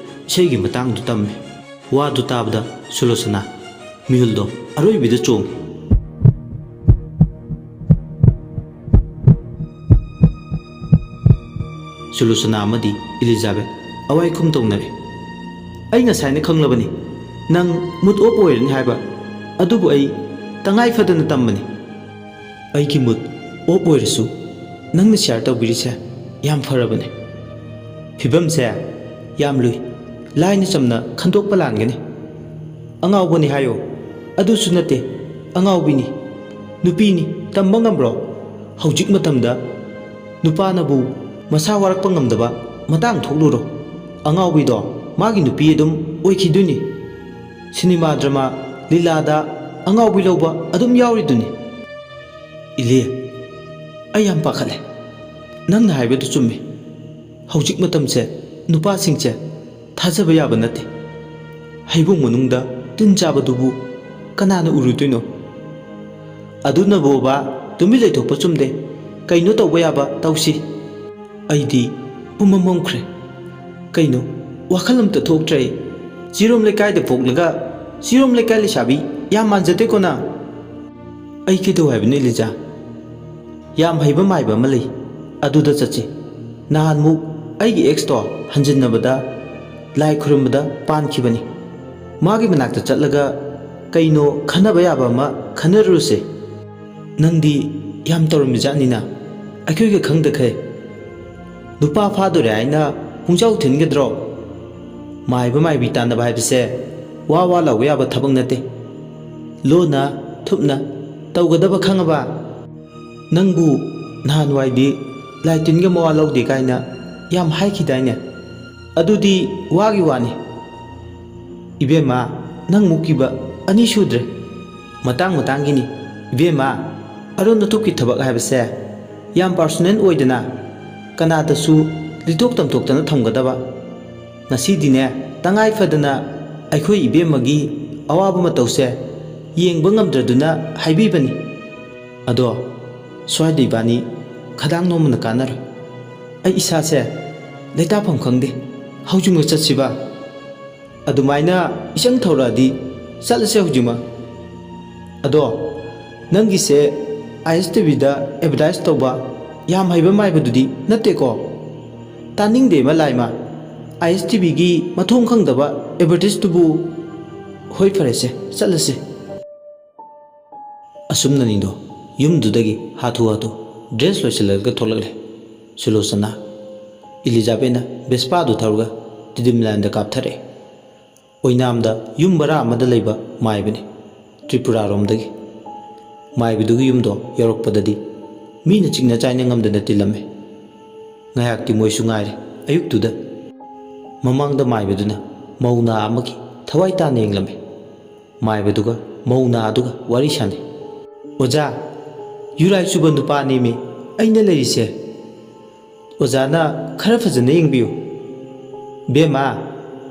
ꯏꯁꯩꯒꯤ ꯃꯇꯥꯡꯗꯨ ꯇꯝꯃꯦ꯫ ꯋꯥꯗꯨ ꯇꯥꯕꯗ ꯁꯨꯂꯣꯆꯅꯥ ꯃꯤꯍꯨꯜꯗꯣ ꯑꯔꯣꯏꯕꯤꯗ ꯆꯣꯡꯉꯤ꯫ ꯁꯨꯂꯣꯆꯅꯥ ꯑꯃꯗꯤ ꯏꯂꯤꯖꯥꯕꯦꯠ ꯑꯋꯥꯏꯈꯨꯝ ꯇꯧꯅꯔꯦ꯫ "ꯑꯩ ꯉꯁꯥꯏꯅ ꯈꯪꯂꯕꯅꯤ ꯅꯪ ꯃꯨꯠ ꯑꯣꯞ ꯑꯣꯏꯔꯅꯤ ꯍꯥꯏꯕ, ꯑꯗꯨꯕꯨ ꯑꯩ ꯇꯉꯥꯏ ꯐꯗꯅ ꯇꯝꯕꯅꯤ꯫" "ꯑꯩꯒꯤ ꯃꯨꯠ ꯑꯣꯞ ꯑꯣꯏꯔꯁꯨ ꯅꯪꯅ ꯁꯤꯌꯥꯔ ꯇꯧꯕꯤꯔꯤꯁꯦ ꯌꯥꯝ ꯐꯔꯕꯅꯦ꯫ ꯐꯤꯕꯝꯁꯦ ꯌꯥꯝ ꯂꯨꯏ, ꯂꯥꯏꯅ ꯆꯝꯅ ꯈꯟꯗꯣꯛꯄ ꯂꯥꯟꯒꯅꯤ꯫ ꯑꯉꯥꯎꯕꯅꯤ ꯍꯥꯏꯌꯣ, ꯑꯗꯨꯁꯨ ꯅꯠꯇꯦ, ꯑꯉꯥꯎꯕꯤꯅꯤ, ꯅꯨꯄꯤꯅꯤ, ꯇꯝꯕ ꯉꯝꯕ꯭ꯔꯣ? ꯍꯧꯖꯤꯛ ꯃꯇꯝꯗ ꯅꯨꯄꯥꯅꯕꯨ ꯃꯁꯥ ꯋꯥꯔꯛꯄ ꯉꯝꯗꯕ ꯃꯇꯥꯡ ꯊꯣꯛꯂꯨꯔꯣ? ꯑꯉꯥꯎꯕꯤꯗꯣ ꯃꯥꯒꯤ ꯅꯨꯄꯤ ꯑꯗꯨꯝ ꯑꯣꯏꯈꯤꯗꯣꯏꯅꯤ꯫ ꯁꯤꯅꯦꯃꯥ ꯗ꯭ꯔꯃꯥ ꯂꯤꯂꯥꯗ ꯑꯉꯥꯎꯕꯤ ꯂꯧꯕ ꯑꯗꯨꯝ ꯌꯥꯎꯔꯤꯗꯨꯅꯤ꯫ ꯏꯂꯦ, ꯑꯩ ꯌꯥꯝ ꯄꯥꯈꯠꯂꯦ꯫ ꯅꯪꯅ ꯍꯥꯏꯕꯗꯨ ꯆꯨꯝꯃꯤ꯫ ꯍꯧꯖꯤꯛ ꯃꯇꯝꯁꯦ ꯅꯨꯄꯥꯁꯤꯡꯁꯦ ꯊꯥꯖꯕ ꯌꯥꯕ ꯅꯠꯇꯦ꯫ ꯍꯩꯕꯨꯡ ꯃꯅꯨꯡꯗ ꯇꯤꯟ ꯆꯥꯕꯗꯨꯕꯨ ꯀꯅꯥꯅ ꯎꯔꯨꯗꯣꯏꯅꯣ? ꯑꯗꯨꯅꯕꯨ ꯕꯕꯥ, ꯇꯨꯃꯤꯟ ꯂꯩꯊꯣꯛꯄ ꯆꯨꯝꯗꯦ꯫ ꯀꯩꯅꯣ ꯇꯧꯕ ꯌꯥꯕ ꯇꯧꯁꯤ꯫ ꯑꯩꯗꯤ ꯄꯨꯝꯃꯝ ꯃꯝꯈ꯭ꯔꯦ꯫ ꯀꯩꯅꯣ, ꯋꯥꯈꯜ ꯑꯝꯇ ꯊꯣꯛꯇ꯭ꯔꯦ꯫ ꯆꯤꯔꯣꯝ ꯂꯩꯀꯥꯏꯗ ꯄꯣꯛꯂꯒ ꯆꯤꯔꯣꯝ ꯂꯩꯀꯥꯏ ꯂꯩꯁꯥꯕꯤ ꯌꯥꯝ ꯃꯥꯟꯖꯗꯦꯀꯣ ꯅꯪ? ꯑꯩ ꯀꯩꯗꯧ ꯍꯥꯏꯕꯅꯣ ꯏꯂꯤꯖꯥ? ꯌꯥꯝ ꯍꯩꯕ ꯃꯥꯏꯕ ꯑꯃ ꯂꯩ, ꯑꯗꯨꯗ ꯆꯠꯁꯤ꯫ ꯅꯍꯥꯟꯃꯨꯛ ꯑꯩꯒꯤ ꯑꯦꯛꯁꯇꯣ ꯍꯟꯖꯤꯟꯅꯕꯗ ꯂꯥꯏ ꯈꯨꯔꯨꯝꯕꯗ ꯄꯥꯟꯈꯤꯕꯅꯤ꯫ ꯃꯥꯒꯤ ꯃꯅꯥꯛꯇ ꯆꯠꯂꯒ ꯀꯩꯅꯣ ꯈꯟꯅꯕ ꯌꯥꯕ ꯑꯃ ꯈꯟꯅꯔꯨꯔꯁꯦ꯫ ꯅꯪꯗꯤ ꯌꯥꯝ ꯇꯧꯔꯝꯃꯤꯖꯥꯠꯅꯤꯅ, ꯑꯩꯈꯣꯏꯒ ꯈꯪꯗꯈꯩ꯫ ꯅꯨꯄꯥ ꯐꯥꯗꯣꯔꯦ ꯍꯥꯏꯅ ꯄꯨꯡꯖꯥꯎ ꯊꯤꯟꯒꯗ꯭ꯔꯣ? ꯃꯥꯏꯕ ꯃꯥꯏꯕꯤ ꯇꯥꯟꯅꯕ ꯍꯥꯏꯕꯁꯦ ꯋꯥ ꯋꯥ ꯂꯥꯎꯕ ꯌꯥꯕ ꯊꯕꯛ ꯅꯠꯇꯦ꯫ ꯂꯣꯟꯅ ꯊꯨꯞꯅ ꯇꯧꯒꯗꯕ ꯈꯪꯉꯕ? ꯅꯪꯕꯨ ꯅꯍꯥꯟꯋꯥꯏꯗꯤ ꯂꯥꯏ ꯇꯤꯟꯒ ꯃꯋꯥ ꯂꯧꯗꯦ ꯀꯥꯏꯅ ꯌꯥꯝ ꯍꯥꯏꯈꯤꯗꯥꯏꯅꯦ? ꯑꯗꯨꯗꯤ ꯋꯥꯒꯤ ꯋꯥꯅꯤ꯫ ꯏꯕꯦꯝꯃ, ꯅꯪ ꯃꯨꯛꯈꯤꯕ ꯑꯅꯤ ꯁꯨꯗ꯭ꯔꯦ꯫ ꯃꯇꯥꯡ ꯃꯇꯥꯡꯒꯤꯅꯤ꯫ ꯏꯕꯦꯝꯃ, ꯑꯔꯣꯟ ꯑꯊꯨꯞꯀꯤ ꯊꯕꯛ ꯍꯥꯏꯕꯁꯦ ꯌꯥꯝ ꯄꯥꯔꯁꯣꯅꯦꯜ ꯑꯣꯏꯗꯅ ꯀꯅꯥꯗꯁꯨ ꯂꯤꯊꯣꯛ ꯇꯝꯊꯣꯛꯇꯅ ꯊꯝꯒꯗꯕ꯫ ꯉꯁꯤꯗꯤꯅꯦ, ꯇꯉꯥꯏ ꯐꯗꯅ ꯑꯩꯈꯣꯏ ꯏꯕꯦꯝꯃꯒꯤ ꯑꯋꯥꯕ ꯃꯇꯧꯁꯦ ꯌꯦꯡꯕ ꯉꯝꯗ꯭ꯔꯗꯨꯅ ꯍꯥꯏꯕꯤꯕꯅꯤ꯫ ꯑꯗꯣ ꯁ꯭ꯋꯥꯏꯗ ꯏꯕꯥꯅꯤ ꯈꯗꯥꯡ ꯅꯣꯝꯕꯅ ꯀꯥꯟꯅꯔꯣꯏ꯫ ꯑꯩ ꯏꯁꯥꯁꯦ ꯂꯩꯇꯥꯐꯝ ꯈꯪꯗꯦ꯫ ꯍꯧꯖꯤꯛꯃꯛ ꯆꯠꯁꯤꯕ? ꯑꯗꯨꯃꯥꯏꯅ ꯏꯆꯪ ꯊꯧꯔꯛꯑꯗꯤ ꯆꯠꯂꯁꯦ ꯍꯧꯖꯤꯛꯃꯛ꯫ ꯑꯗꯣ ꯅꯪꯒꯤꯁꯦ ꯑꯥꯏ ꯑꯦꯁ ꯇꯤ ꯚꯤꯗ ꯑꯦꯗꯚꯔꯇꯥꯏꯁ ꯇꯧꯕ ꯌꯥꯝ ꯍꯩꯕ ꯃꯥꯏꯕꯗꯨꯗꯤ ꯅꯠꯇꯦꯀꯣ? ꯇꯥꯅꯤꯡꯗꯦ ꯃꯂꯥꯏꯃ, ꯑꯥꯏ ꯑꯦꯁ ꯇꯤ ꯚꯤꯒꯤ ꯃꯊꯣꯡ ꯈꯪꯗꯕ ꯑꯦꯗꯚꯔꯇꯤꯁꯇꯨꯕꯨ꯫ ꯍꯣꯏ, ꯐꯔꯦꯁꯦ, ꯆꯠꯂꯁꯦ꯫ ꯑꯁꯨꯝꯅꯅꯤꯗꯣ ꯌꯨꯝꯗꯨꯗꯒꯤ ꯍꯥꯊꯨ ꯍꯥꯊꯨ ꯗ꯭ꯔꯦꯁ ꯂꯣꯏꯁꯤꯜꯂꯒ ꯊꯣꯛꯂꯛꯂꯦ ꯁꯨꯂꯣꯆꯅꯥ꯫ ꯏꯂꯤꯖꯥꯕꯦꯠꯅ ꯚꯦꯁꯄꯥꯗꯨ ꯊꯧꯔꯒ ꯇꯤꯗꯤꯝꯂꯥꯏꯟꯗ ꯀꯥꯞꯊꯔꯛꯑꯦ꯫ ꯑꯣꯏꯅꯥꯝꯗ ꯌꯨꯝ ꯚꯔꯥ ꯑꯃꯗ ꯂꯩꯕ ꯃꯥꯏꯕꯅꯤ, ꯇ꯭ꯔꯤꯄꯨꯔꯥꯔꯣꯝꯗꯒꯤ꯫ ꯃꯥꯏꯕꯗꯨꯒꯤ ꯌꯨꯝꯗꯣ ꯌꯧꯔꯛꯄꯗꯗꯤ ꯃꯤꯅ ꯆꯤꯛꯅ ꯆꯥꯏꯅ ꯉꯝꯗꯅ ꯇꯤꯜꯂꯝꯃꯦ꯫ ꯉꯥꯏꯍꯥꯛꯇꯤ ꯃꯣꯏꯁꯨ ꯉꯥꯏꯔꯦ꯫ ꯑꯌꯨꯛꯇꯨꯗ ꯃꯃꯥꯡꯗ ꯃꯥꯏꯕꯗꯨꯅ ꯃꯧ ꯅꯍꯥ ꯑꯃꯒꯤ ꯊꯋꯥꯏ ꯇꯥꯅ ꯌꯦꯡꯂꯝꯃꯤ꯫ ꯃꯥꯏꯕꯗꯨꯒ ꯃꯧ ꯅꯥꯗꯨꯒ ꯋꯥꯔꯤ ꯁꯥꯟꯅꯩ꯫ "ꯑꯣꯖꯥ, ꯌꯨꯔꯥꯏ ꯆꯨꯕ ꯅꯨꯄꯥꯅꯦꯃꯤ ꯑꯩꯅ ꯂꯩꯔꯤꯁꯦ꯫ ꯑꯣꯖꯥꯅ ꯈꯔ ꯐꯖꯅ ꯌꯦꯡꯕꯤꯌꯨ꯫ ꯕꯦꯝꯃ,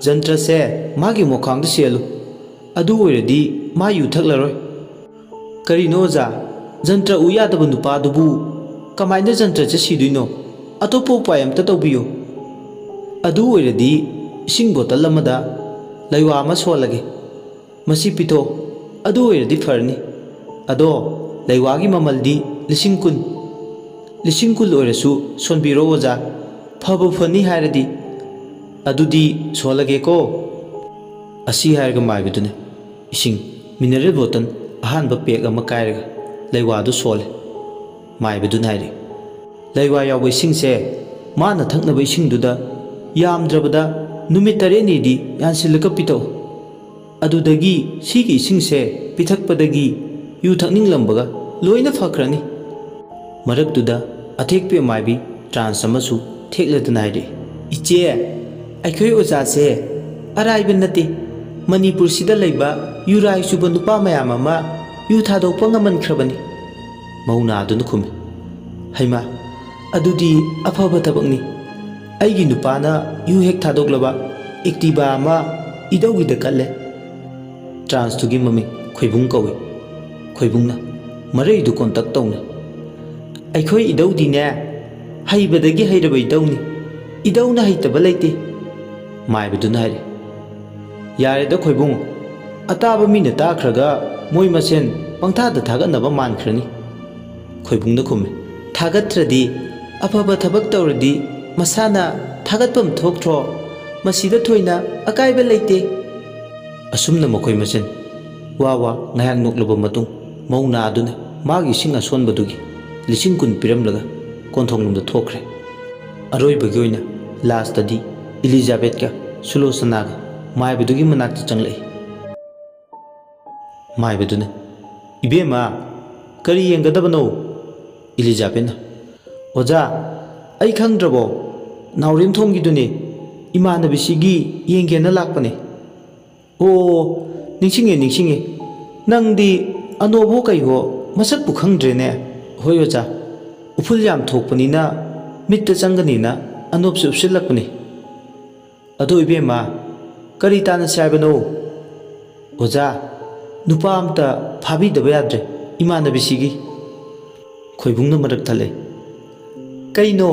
ꯖꯟꯇ꯭ꯔꯁꯦ ꯃꯥꯒꯤ ꯃꯣꯈꯥꯡꯗ ꯁꯤꯍꯜꯂꯨ꯫ ꯑꯗꯨ ꯑꯣꯏꯔꯗꯤ ꯃꯥ ꯌꯨ ꯊꯛꯂꯔꯣꯏ꯫" "ꯀꯔꯤꯅꯣ ꯑꯣꯖꯥ? ꯖꯟꯇ꯭ꯔ ꯎ ꯌꯥꯗꯕ ꯅꯨꯄꯥꯗꯨꯕꯨ ꯀꯃꯥꯏꯅ ꯖꯟꯇ꯭ꯔ ꯆꯠꯁꯤꯗꯣꯏꯅꯣ? ꯑꯇꯣꯞꯄ ꯎꯄꯥꯏ ꯑꯝꯇ ꯇꯧꯕꯤꯌꯨ꯫ ꯑꯗꯨ ꯑꯣꯏꯔꯗꯤ ꯏꯁꯤꯡ ꯕꯣꯇꯜ ꯑꯃꯗ ꯂꯩꯋꯥ ꯑꯃ ꯁꯣꯜꯂꯒꯦ꯫ ꯃꯁꯤ ꯄꯤꯊꯣꯛꯑꯣ꯫ ꯑꯗꯨ ꯑꯣꯏꯔꯗꯤ ꯐꯔꯅꯤ꯫ ꯑꯗꯣ ꯂꯩꯋꯥꯒꯤ ꯃꯃꯜꯗꯤ ꯂꯤꯁꯤꯡ ꯀꯨꯟ꯫ ꯂꯤꯁꯤꯡ ꯀꯨꯟ ꯑꯣꯏꯔꯁꯨ ꯁꯣꯟꯕꯤꯔꯣ ꯑꯣꯖꯥ꯫ ꯐꯕꯨ ꯐꯅꯤ ꯍꯥꯏꯔꯗꯤ꯫ ꯑꯗꯨꯗꯤ ꯁꯣꯜꯂꯒꯦꯀꯣ꯫" ꯑꯁꯤ ꯍꯥꯏꯔꯒ ꯃꯥꯏꯕꯗꯨꯅ ꯏꯁꯤꯡ ꯃꯤꯅꯔꯦꯜ ꯕꯣꯇꯜ ꯑꯍꯥꯟꯕ ꯄꯦꯛ ꯑꯃ ꯀꯥꯏꯔꯒ ꯂꯩꯋꯥꯗꯨ ꯁꯣꯜꯂꯦ꯫ ꯃꯥꯏꯕꯗꯨꯅ ꯍꯥꯏꯔꯤ, "ꯂꯩꯋꯥ ꯌꯥꯎꯕ ꯏꯁꯤꯡꯁꯦ ꯃꯥꯅ ꯊꯛꯅꯕ ꯏꯁꯤꯡꯗꯨꯗ ꯌꯥꯝꯗ꯭ꯔꯕꯗ ꯅꯨꯃꯤꯠ ꯇꯔꯦꯠꯅꯤꯗꯤ ꯌꯥꯟꯁꯤꯜꯂꯒ ꯄꯤꯊꯛꯎ꯫ ꯑꯗꯨꯗꯒꯤ ꯁꯤꯒꯤ ꯏꯁꯤꯡꯁꯦ ꯄꯤꯊꯛꯄꯗꯒꯤ ꯌꯨ ꯊꯛꯅꯤꯡꯂꯝꯕꯒ ꯂꯣꯏꯅ ꯐꯈ꯭ꯔꯅꯤ꯫" ꯃꯔꯛꯇꯨꯗ ꯑꯊꯦꯛꯄꯤ ꯑꯃꯥꯏꯕꯤ ꯇ꯭ꯔꯥꯟꯁ ꯑꯃꯁꯨ ꯊꯦꯛꯂꯗꯨꯅ ꯍꯥꯏꯔꯛꯏ, "ꯏꯆꯦ, ꯑꯩꯈꯣꯏ ꯑꯣꯖꯥꯁꯦ ꯑꯔꯥꯏꯕ ꯅꯠꯇꯦ꯫ ꯃꯅꯤꯄꯨꯔꯁꯤꯗ ꯂꯩꯕ ꯌꯨꯔꯥꯏ ꯆꯨꯕ ꯅꯨꯄꯥ ꯃꯌꯥꯝ ꯑꯃ ꯌꯨ ꯊꯥꯗꯣꯛꯄ ꯉꯝꯍꯟꯈ꯭ꯔꯕꯅꯤ꯫" ꯃꯧ ꯅꯥꯗꯨꯅ ꯈꯨꯝꯃꯤ, "ꯍꯩꯃꯥ, ꯑꯗꯨꯗꯤ ꯑꯐꯕ ꯊꯕꯛꯅꯤ꯫ ꯑꯩꯒꯤ ꯅꯨꯄꯥꯅ ꯌꯨ ꯍꯦꯛ ꯊꯥꯗꯣꯛꯂꯕ ꯑꯦꯛꯇꯤꯚꯥ ꯑꯃ ꯏꯙꯧꯒꯤꯗ ꯀꯠꯂꯦ꯫" ꯇ꯭ꯔꯥꯟꯁꯇꯨꯒꯤ ꯃꯃꯤꯡ ꯈꯣꯏꯕꯨꯡ ꯀꯧꯏ꯫ ꯈꯣꯏꯕꯨꯡꯅ ꯃꯔꯩꯗꯨ ꯀꯣꯟꯇꯛ ꯇꯧꯅꯩ꯫ "ꯑꯩꯈꯣꯏ ꯏꯙꯧꯗꯤꯅꯦ, ꯍꯩꯕꯗꯒꯤ ꯍꯩꯔꯕ ꯏꯙꯧꯅꯤ꯫ ꯏꯙꯧꯅ ꯍꯩꯇꯕ ꯂꯩꯇꯦ꯫" ꯃꯥꯏꯕꯗꯨꯅ ꯍꯥꯏꯔꯤ, "ꯌꯥꯔꯦꯗ ꯈꯣꯏꯕꯨꯡ, ꯑꯇꯥꯕ ꯃꯤꯅ ꯇꯥꯈ꯭ꯔꯒ ꯃꯣꯏ ꯃꯁꯦꯟ ꯄꯪꯊꯥꯗ ꯊꯥꯒꯠꯅꯕ ꯃꯥꯟꯈ꯭ꯔꯅꯤ꯫" ꯈꯣꯏꯕꯨꯡꯅ ꯈꯨꯝꯃꯤ, "ꯊꯥꯒꯠꯇ꯭ꯔꯗꯤ, ꯑꯐꯕ ꯊꯕꯛ ꯇꯧꯔꯗꯤ ꯃꯁꯥꯅ ꯊꯥꯒꯠꯐꯝ ꯊꯣꯛꯇ꯭ꯔꯣ? ꯃꯁꯤꯗ ꯊꯣꯏꯅ ꯑꯀꯥꯏꯕ ꯂꯩꯇꯦ꯫" ꯑꯁꯨꯝꯅ ꯃꯈꯣꯏ ꯃꯁꯦꯟ ꯋꯥ ꯋꯥ ꯉꯥꯏꯍꯥꯛ ꯅꯣꯛꯂꯕ ꯃꯇꯨꯡ, ꯃꯧ ꯅꯥ ꯑꯗꯨꯅ ꯃꯥꯒꯤ ꯏꯁꯤꯡ ꯑꯁꯣꯟꯕꯗꯨꯒꯤ ꯂꯤꯁꯤꯡ ꯀꯨꯟ ꯄꯤꯔꯝꯂꯒ ꯀꯣꯟꯊꯣꯡꯂꯣꯝꯗ ꯊꯣꯛꯈ꯭ꯔꯦ꯫ ꯑꯔꯣꯏꯕꯒꯤ ꯑꯣꯏꯅ ꯂꯥꯁꯇꯗꯤ ꯏꯂꯤꯖꯥꯕꯦꯠꯀ ꯁꯨꯂꯣꯆꯅꯥꯒ ꯃꯥꯏꯕꯗꯨꯒꯤ ꯃꯅꯥꯛꯇ ꯆꯪꯂꯛꯏ꯫ ꯃꯥꯏꯕꯗꯨꯅ, "ꯏꯕꯦꯝꯃ, ꯀꯔꯤ ꯌꯦꯡꯒꯗꯕꯅꯣ?" ꯏꯂꯤꯖꯥꯕꯦꯠꯅ, "ꯑꯣꯖꯥ, ꯑꯩ ꯈꯪꯗ꯭ꯔꯕꯣ? ꯅꯥꯎꯔꯦꯝꯊꯣꯡꯒꯤꯗꯨꯅꯦ, ꯏꯃꯥꯟꯅꯕꯤꯁꯤꯒꯤ ꯌꯦꯡꯒꯦꯅ ꯂꯥꯛꯄꯅꯦ꯫" "ꯑꯣ, ꯅꯤꯡꯁꯤꯡꯉꯦ, ꯅꯤꯡꯁꯤꯡꯉꯦ꯫ ꯅꯪꯗꯤ ꯑꯅꯣꯞꯍꯣ ꯀꯩꯍꯣ ꯃꯁꯛꯄꯨ ꯈꯪꯗ꯭ꯔꯦꯅꯦ꯫ ꯍꯣꯏ ꯑꯣꯖꯥ, ꯎꯐꯨꯜ ꯌꯥꯝ ꯊꯣꯛꯄꯅꯤꯅ ꯃꯤꯠꯇ ꯆꯪꯒꯅꯤꯅ ꯑꯅꯣꯞꯁꯦ ꯎꯞꯁꯤꯜꯂꯛꯄꯅꯤ꯫ ꯑꯗꯣ ꯏꯕꯦꯝꯃ, ꯀꯔꯤ ꯇꯥꯟꯅꯁꯦ ꯍꯥꯏꯕꯅꯣ? ꯑꯣꯖꯥ, ꯅꯨꯄꯥ ꯑꯝꯇ ꯐꯥꯕꯤꯗꯕ ꯌꯥꯗ꯭ꯔꯦ ꯏꯃꯥꯟꯅꯕꯤꯁꯤꯒꯤ꯫ ꯈꯣꯏꯕꯨꯡꯅ ꯃꯔꯛ ꯊꯠꯂꯦ꯫ ꯀꯩꯅꯣ,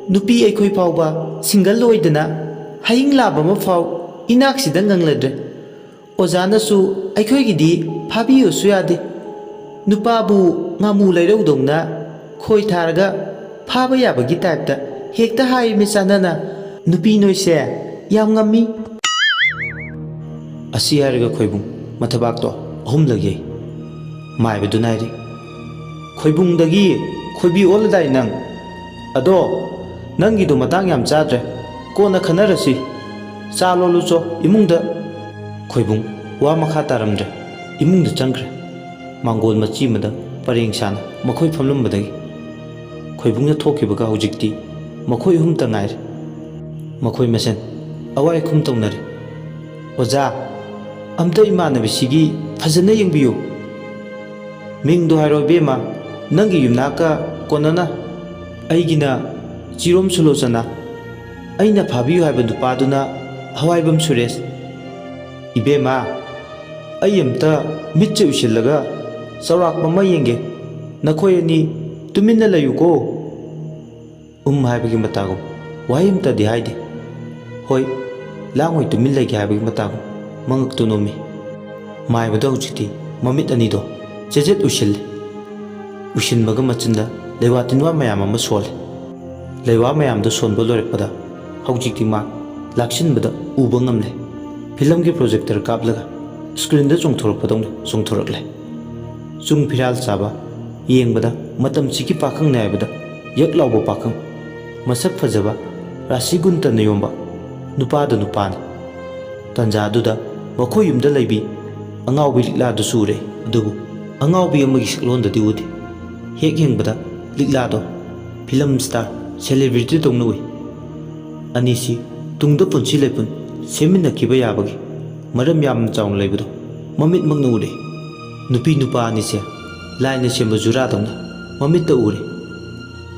ꯅꯨꯄꯤ ꯑꯩꯈꯣꯏ ꯐꯥꯎꯕ ꯁꯤꯡꯒꯜ ꯑꯣꯏꯗꯅ ꯍꯌꯤꯡ ꯂꯥꯕ ꯑꯃ ꯐꯥꯎ ꯏꯅꯥꯛꯁꯤꯗ ꯉꯪꯂꯗ꯭ꯔꯦ꯫ ꯑꯣꯖꯥꯅꯁꯨ ꯑꯩꯈꯣꯏꯒꯤꯗꯤ ꯐꯥꯕꯤꯌꯨꯁꯨ ꯌꯥꯗꯦ꯫ ꯅꯨꯄꯥꯕꯨ ꯉꯥꯃꯨ ꯂꯩꯔꯧꯗꯧꯅ ꯈꯣꯏ ꯊꯥꯔꯒ ꯐꯥꯕ ꯌꯥꯕꯒꯤ ꯇꯥꯏꯞꯇ ꯍꯦꯛꯇ ꯍꯥꯏꯃꯤ ꯆꯥꯟꯅꯅ꯫ ꯅꯨꯄꯤ ꯅꯣꯏꯁꯦ ꯌꯥꯝ ꯉꯝꯃꯤ꯫ ꯑꯁꯤ ꯍꯥꯏꯔꯒ ꯈꯣꯏꯕꯨꯡ ꯃꯊꯕꯥꯛꯇꯣ ꯑꯍꯨꯝꯂꯛ ꯌꯩ꯫ ꯃꯥꯏꯕꯗꯨꯅ ꯍꯥꯏꯔꯤ, "ꯈꯣꯏꯕꯨꯡꯗꯒꯤ ꯈꯣꯏꯕꯤ ꯑꯣꯜꯂꯗꯥꯏ ꯅꯪ? ꯑꯗꯣ ꯅꯪꯒꯤꯗꯣ ꯃꯇꯥꯡ ꯌꯥꯝ ꯆꯥꯗ꯭ꯔꯦ, ꯀꯣꯟꯅ ꯈꯟꯅꯔꯁꯤ꯫ ꯆꯥ ꯂꯣꯜꯂꯨꯆꯣ ꯏꯃꯨꯡꯗ꯫" ꯈꯣꯏꯕꯨꯡ ꯋꯥ ꯃꯈꯥ ꯇꯥꯔꯝꯗ꯭ꯔꯦ, ꯏꯃꯨꯡꯗ ꯆꯪꯈ꯭ꯔꯦ꯫ ꯃꯥꯡꯒꯣꯜ ꯃꯆꯤ ꯑꯃꯗ ꯄꯔꯦꯡ ꯁꯥꯅ ꯃꯈꯣꯏ ꯐꯝꯂꯝꯕꯗꯒꯤ ꯈꯣꯏꯕꯨꯡꯅ ꯊꯣꯛꯈꯤꯕꯒ ꯍꯧꯖꯤꯛꯇꯤ ꯃꯈꯣꯏ ꯑꯍꯨꯝꯇ ꯉꯥꯏꯔꯦ꯫ ꯃꯈꯣꯏ ꯃꯁꯦꯟ ꯑꯋꯥꯏ ꯑꯈꯨꯝ ꯇꯧꯅꯔꯦ꯫ "ꯑꯣꯖꯥ, ꯑꯝꯇ ꯏꯃꯥꯟꯅꯕꯤꯁꯤꯒꯤ ꯐꯖꯅ ꯌꯦꯡꯕꯤꯌꯨ꯫ ꯃꯤꯡꯗꯣ ꯍꯥꯏꯔꯣ ꯏꯕꯦꯝꯃ, ꯅꯪꯒꯤ ꯌꯨꯝꯅꯥꯛꯀ ꯀꯣꯟꯅꯅ?" "ꯑꯩꯒꯤꯅ ꯆꯤꯔꯣꯝ ꯁꯨꯂꯣꯆꯅꯥ, ꯑꯩꯅ ꯐꯥꯕꯤꯌꯨ ꯍꯥꯏꯕ ꯅꯨꯄꯥꯗꯨꯅ ꯍꯋꯥꯏꯕꯝ ꯁꯨꯔꯦꯁ꯫" "ꯏꯕꯦꯝꯃ, ꯑꯩ ꯑꯝꯇ ꯃꯤꯠꯁꯦ ꯎꯏꯁꯤꯜꯂꯒ ꯆꯥꯎꯔꯥꯛꯄ ꯑꯃ ꯌꯦꯡꯒꯦ꯫ ꯅꯈꯣꯏ ꯑꯅꯤ ꯇꯨꯃꯤꯟꯅ ꯂꯩꯌꯨꯀꯣ꯫" ꯎꯝ ꯍꯥꯏꯕꯒꯤ ꯃꯇꯥꯒꯨꯝ ꯋꯥꯍꯩ ꯑꯃꯇꯗꯤ ꯍꯥꯏꯗꯦ꯫ ꯍꯣꯏ, ꯂꯥꯡꯉꯣꯏ ꯇꯨꯃꯤꯟ ꯂꯩꯒꯦ ꯍꯥꯏꯕꯒꯤ ꯃꯇꯥꯒꯨꯝ ꯃꯉꯛꯇꯨ ꯅꯣꯝꯃꯤ꯫ ꯃꯥꯏꯕꯗ ꯍꯧꯖꯤꯛꯇꯤ ꯃꯃꯤꯠ ꯑꯅꯤꯗꯣ ꯆꯦꯖꯦꯠ ꯎꯏꯁꯤꯜꯂꯤ꯫ ꯎꯏꯁꯤꯟꯕꯒ ꯃꯆꯤꯟꯗ ꯂꯩꯋꯥ ꯇꯤꯟꯋꯥ ꯃꯌꯥꯝ ꯑꯃ ꯁꯣꯜꯂꯤ꯫ ꯂꯩꯋꯥ ꯃꯌꯥꯝꯗꯣ ꯁꯣꯟꯕ ꯂꯣꯏꯔꯛꯄꯗ ꯍꯧꯖꯤꯛꯇꯤ ꯃꯥ ꯂꯥꯛꯁꯤꯟꯕꯗ ꯎꯕ ꯉꯝꯂꯦ꯫ ꯐꯤꯂꯝꯒꯤ ꯄ꯭ꯔꯣꯖꯦꯛꯇꯔ ꯀꯥꯞꯂꯒ ꯁ꯭ꯀ꯭ꯔꯤꯟꯗ ꯆꯣꯡꯊꯣꯔꯛꯄꯗꯧꯅ ꯆꯣꯡꯊꯣꯔꯛꯂꯦ꯫ ꯆꯨꯡ ꯐꯤꯔꯥꯜ ꯆꯥꯕ, ꯌꯦꯡꯕꯗ ꯃꯇꯝꯁꯤꯒꯤ ꯄꯥꯈꯪꯅꯦ ꯍꯥꯏꯕꯗ ꯌꯛ ꯂꯥꯎꯕ ꯄꯥꯈꯪ, ꯃꯁꯛ ꯐꯖꯕ, ꯔꯥꯁꯤ ꯒꯨꯟꯇꯅ ꯌꯣꯝꯕ ꯅꯨꯄꯥꯗ ꯅꯨꯄꯥꯅꯤ꯫ ꯇꯟꯖꯥꯗꯨꯗ ꯃꯈꯣꯏ ꯌꯨꯝꯗ ꯂꯩꯕꯤ ꯑꯉꯥꯎꯕꯤ ꯂꯤꯛꯂꯥꯗꯨꯁꯨ ꯎꯔꯦ, ꯑꯗꯨꯕꯨ ꯑꯉꯥꯎꯕꯤ ꯑꯃꯒꯤ ꯁꯛꯂꯣꯟꯗꯗꯤ ꯎꯗꯦ꯫ ꯍꯦꯛ ꯌꯦꯡꯕꯗ ꯂꯤꯛꯂꯥꯗꯣ ꯐꯤꯂꯝ ꯁ꯭ꯇꯥꯔ, ꯁꯦꯂꯦꯕ꯭ꯔꯤꯇꯤꯗꯧꯅ ꯎꯏ꯫ ꯑꯅꯤꯁꯤ ꯇꯨꯡꯗ ꯄꯨꯟꯁꯤ ꯂꯩꯄꯨꯟ ꯁꯦꯝꯃꯤꯟꯅꯈꯤꯕ ꯌꯥꯕꯒꯤ ꯃꯔꯝ ꯌꯥꯝꯅ ꯆꯥꯎꯅ ꯂꯩꯕꯗꯣ ꯃꯃꯤꯠꯃꯛꯅ ꯎꯔꯦ꯫ ꯅꯨꯄꯤ ꯅꯨꯄꯥ ꯑꯅꯤꯁꯦ ꯂꯥꯏꯅ ꯁꯦꯝꯕ ꯖꯨꯔꯥꯗꯧꯅ ꯃꯃꯤꯠꯇ ꯎꯔꯦ꯫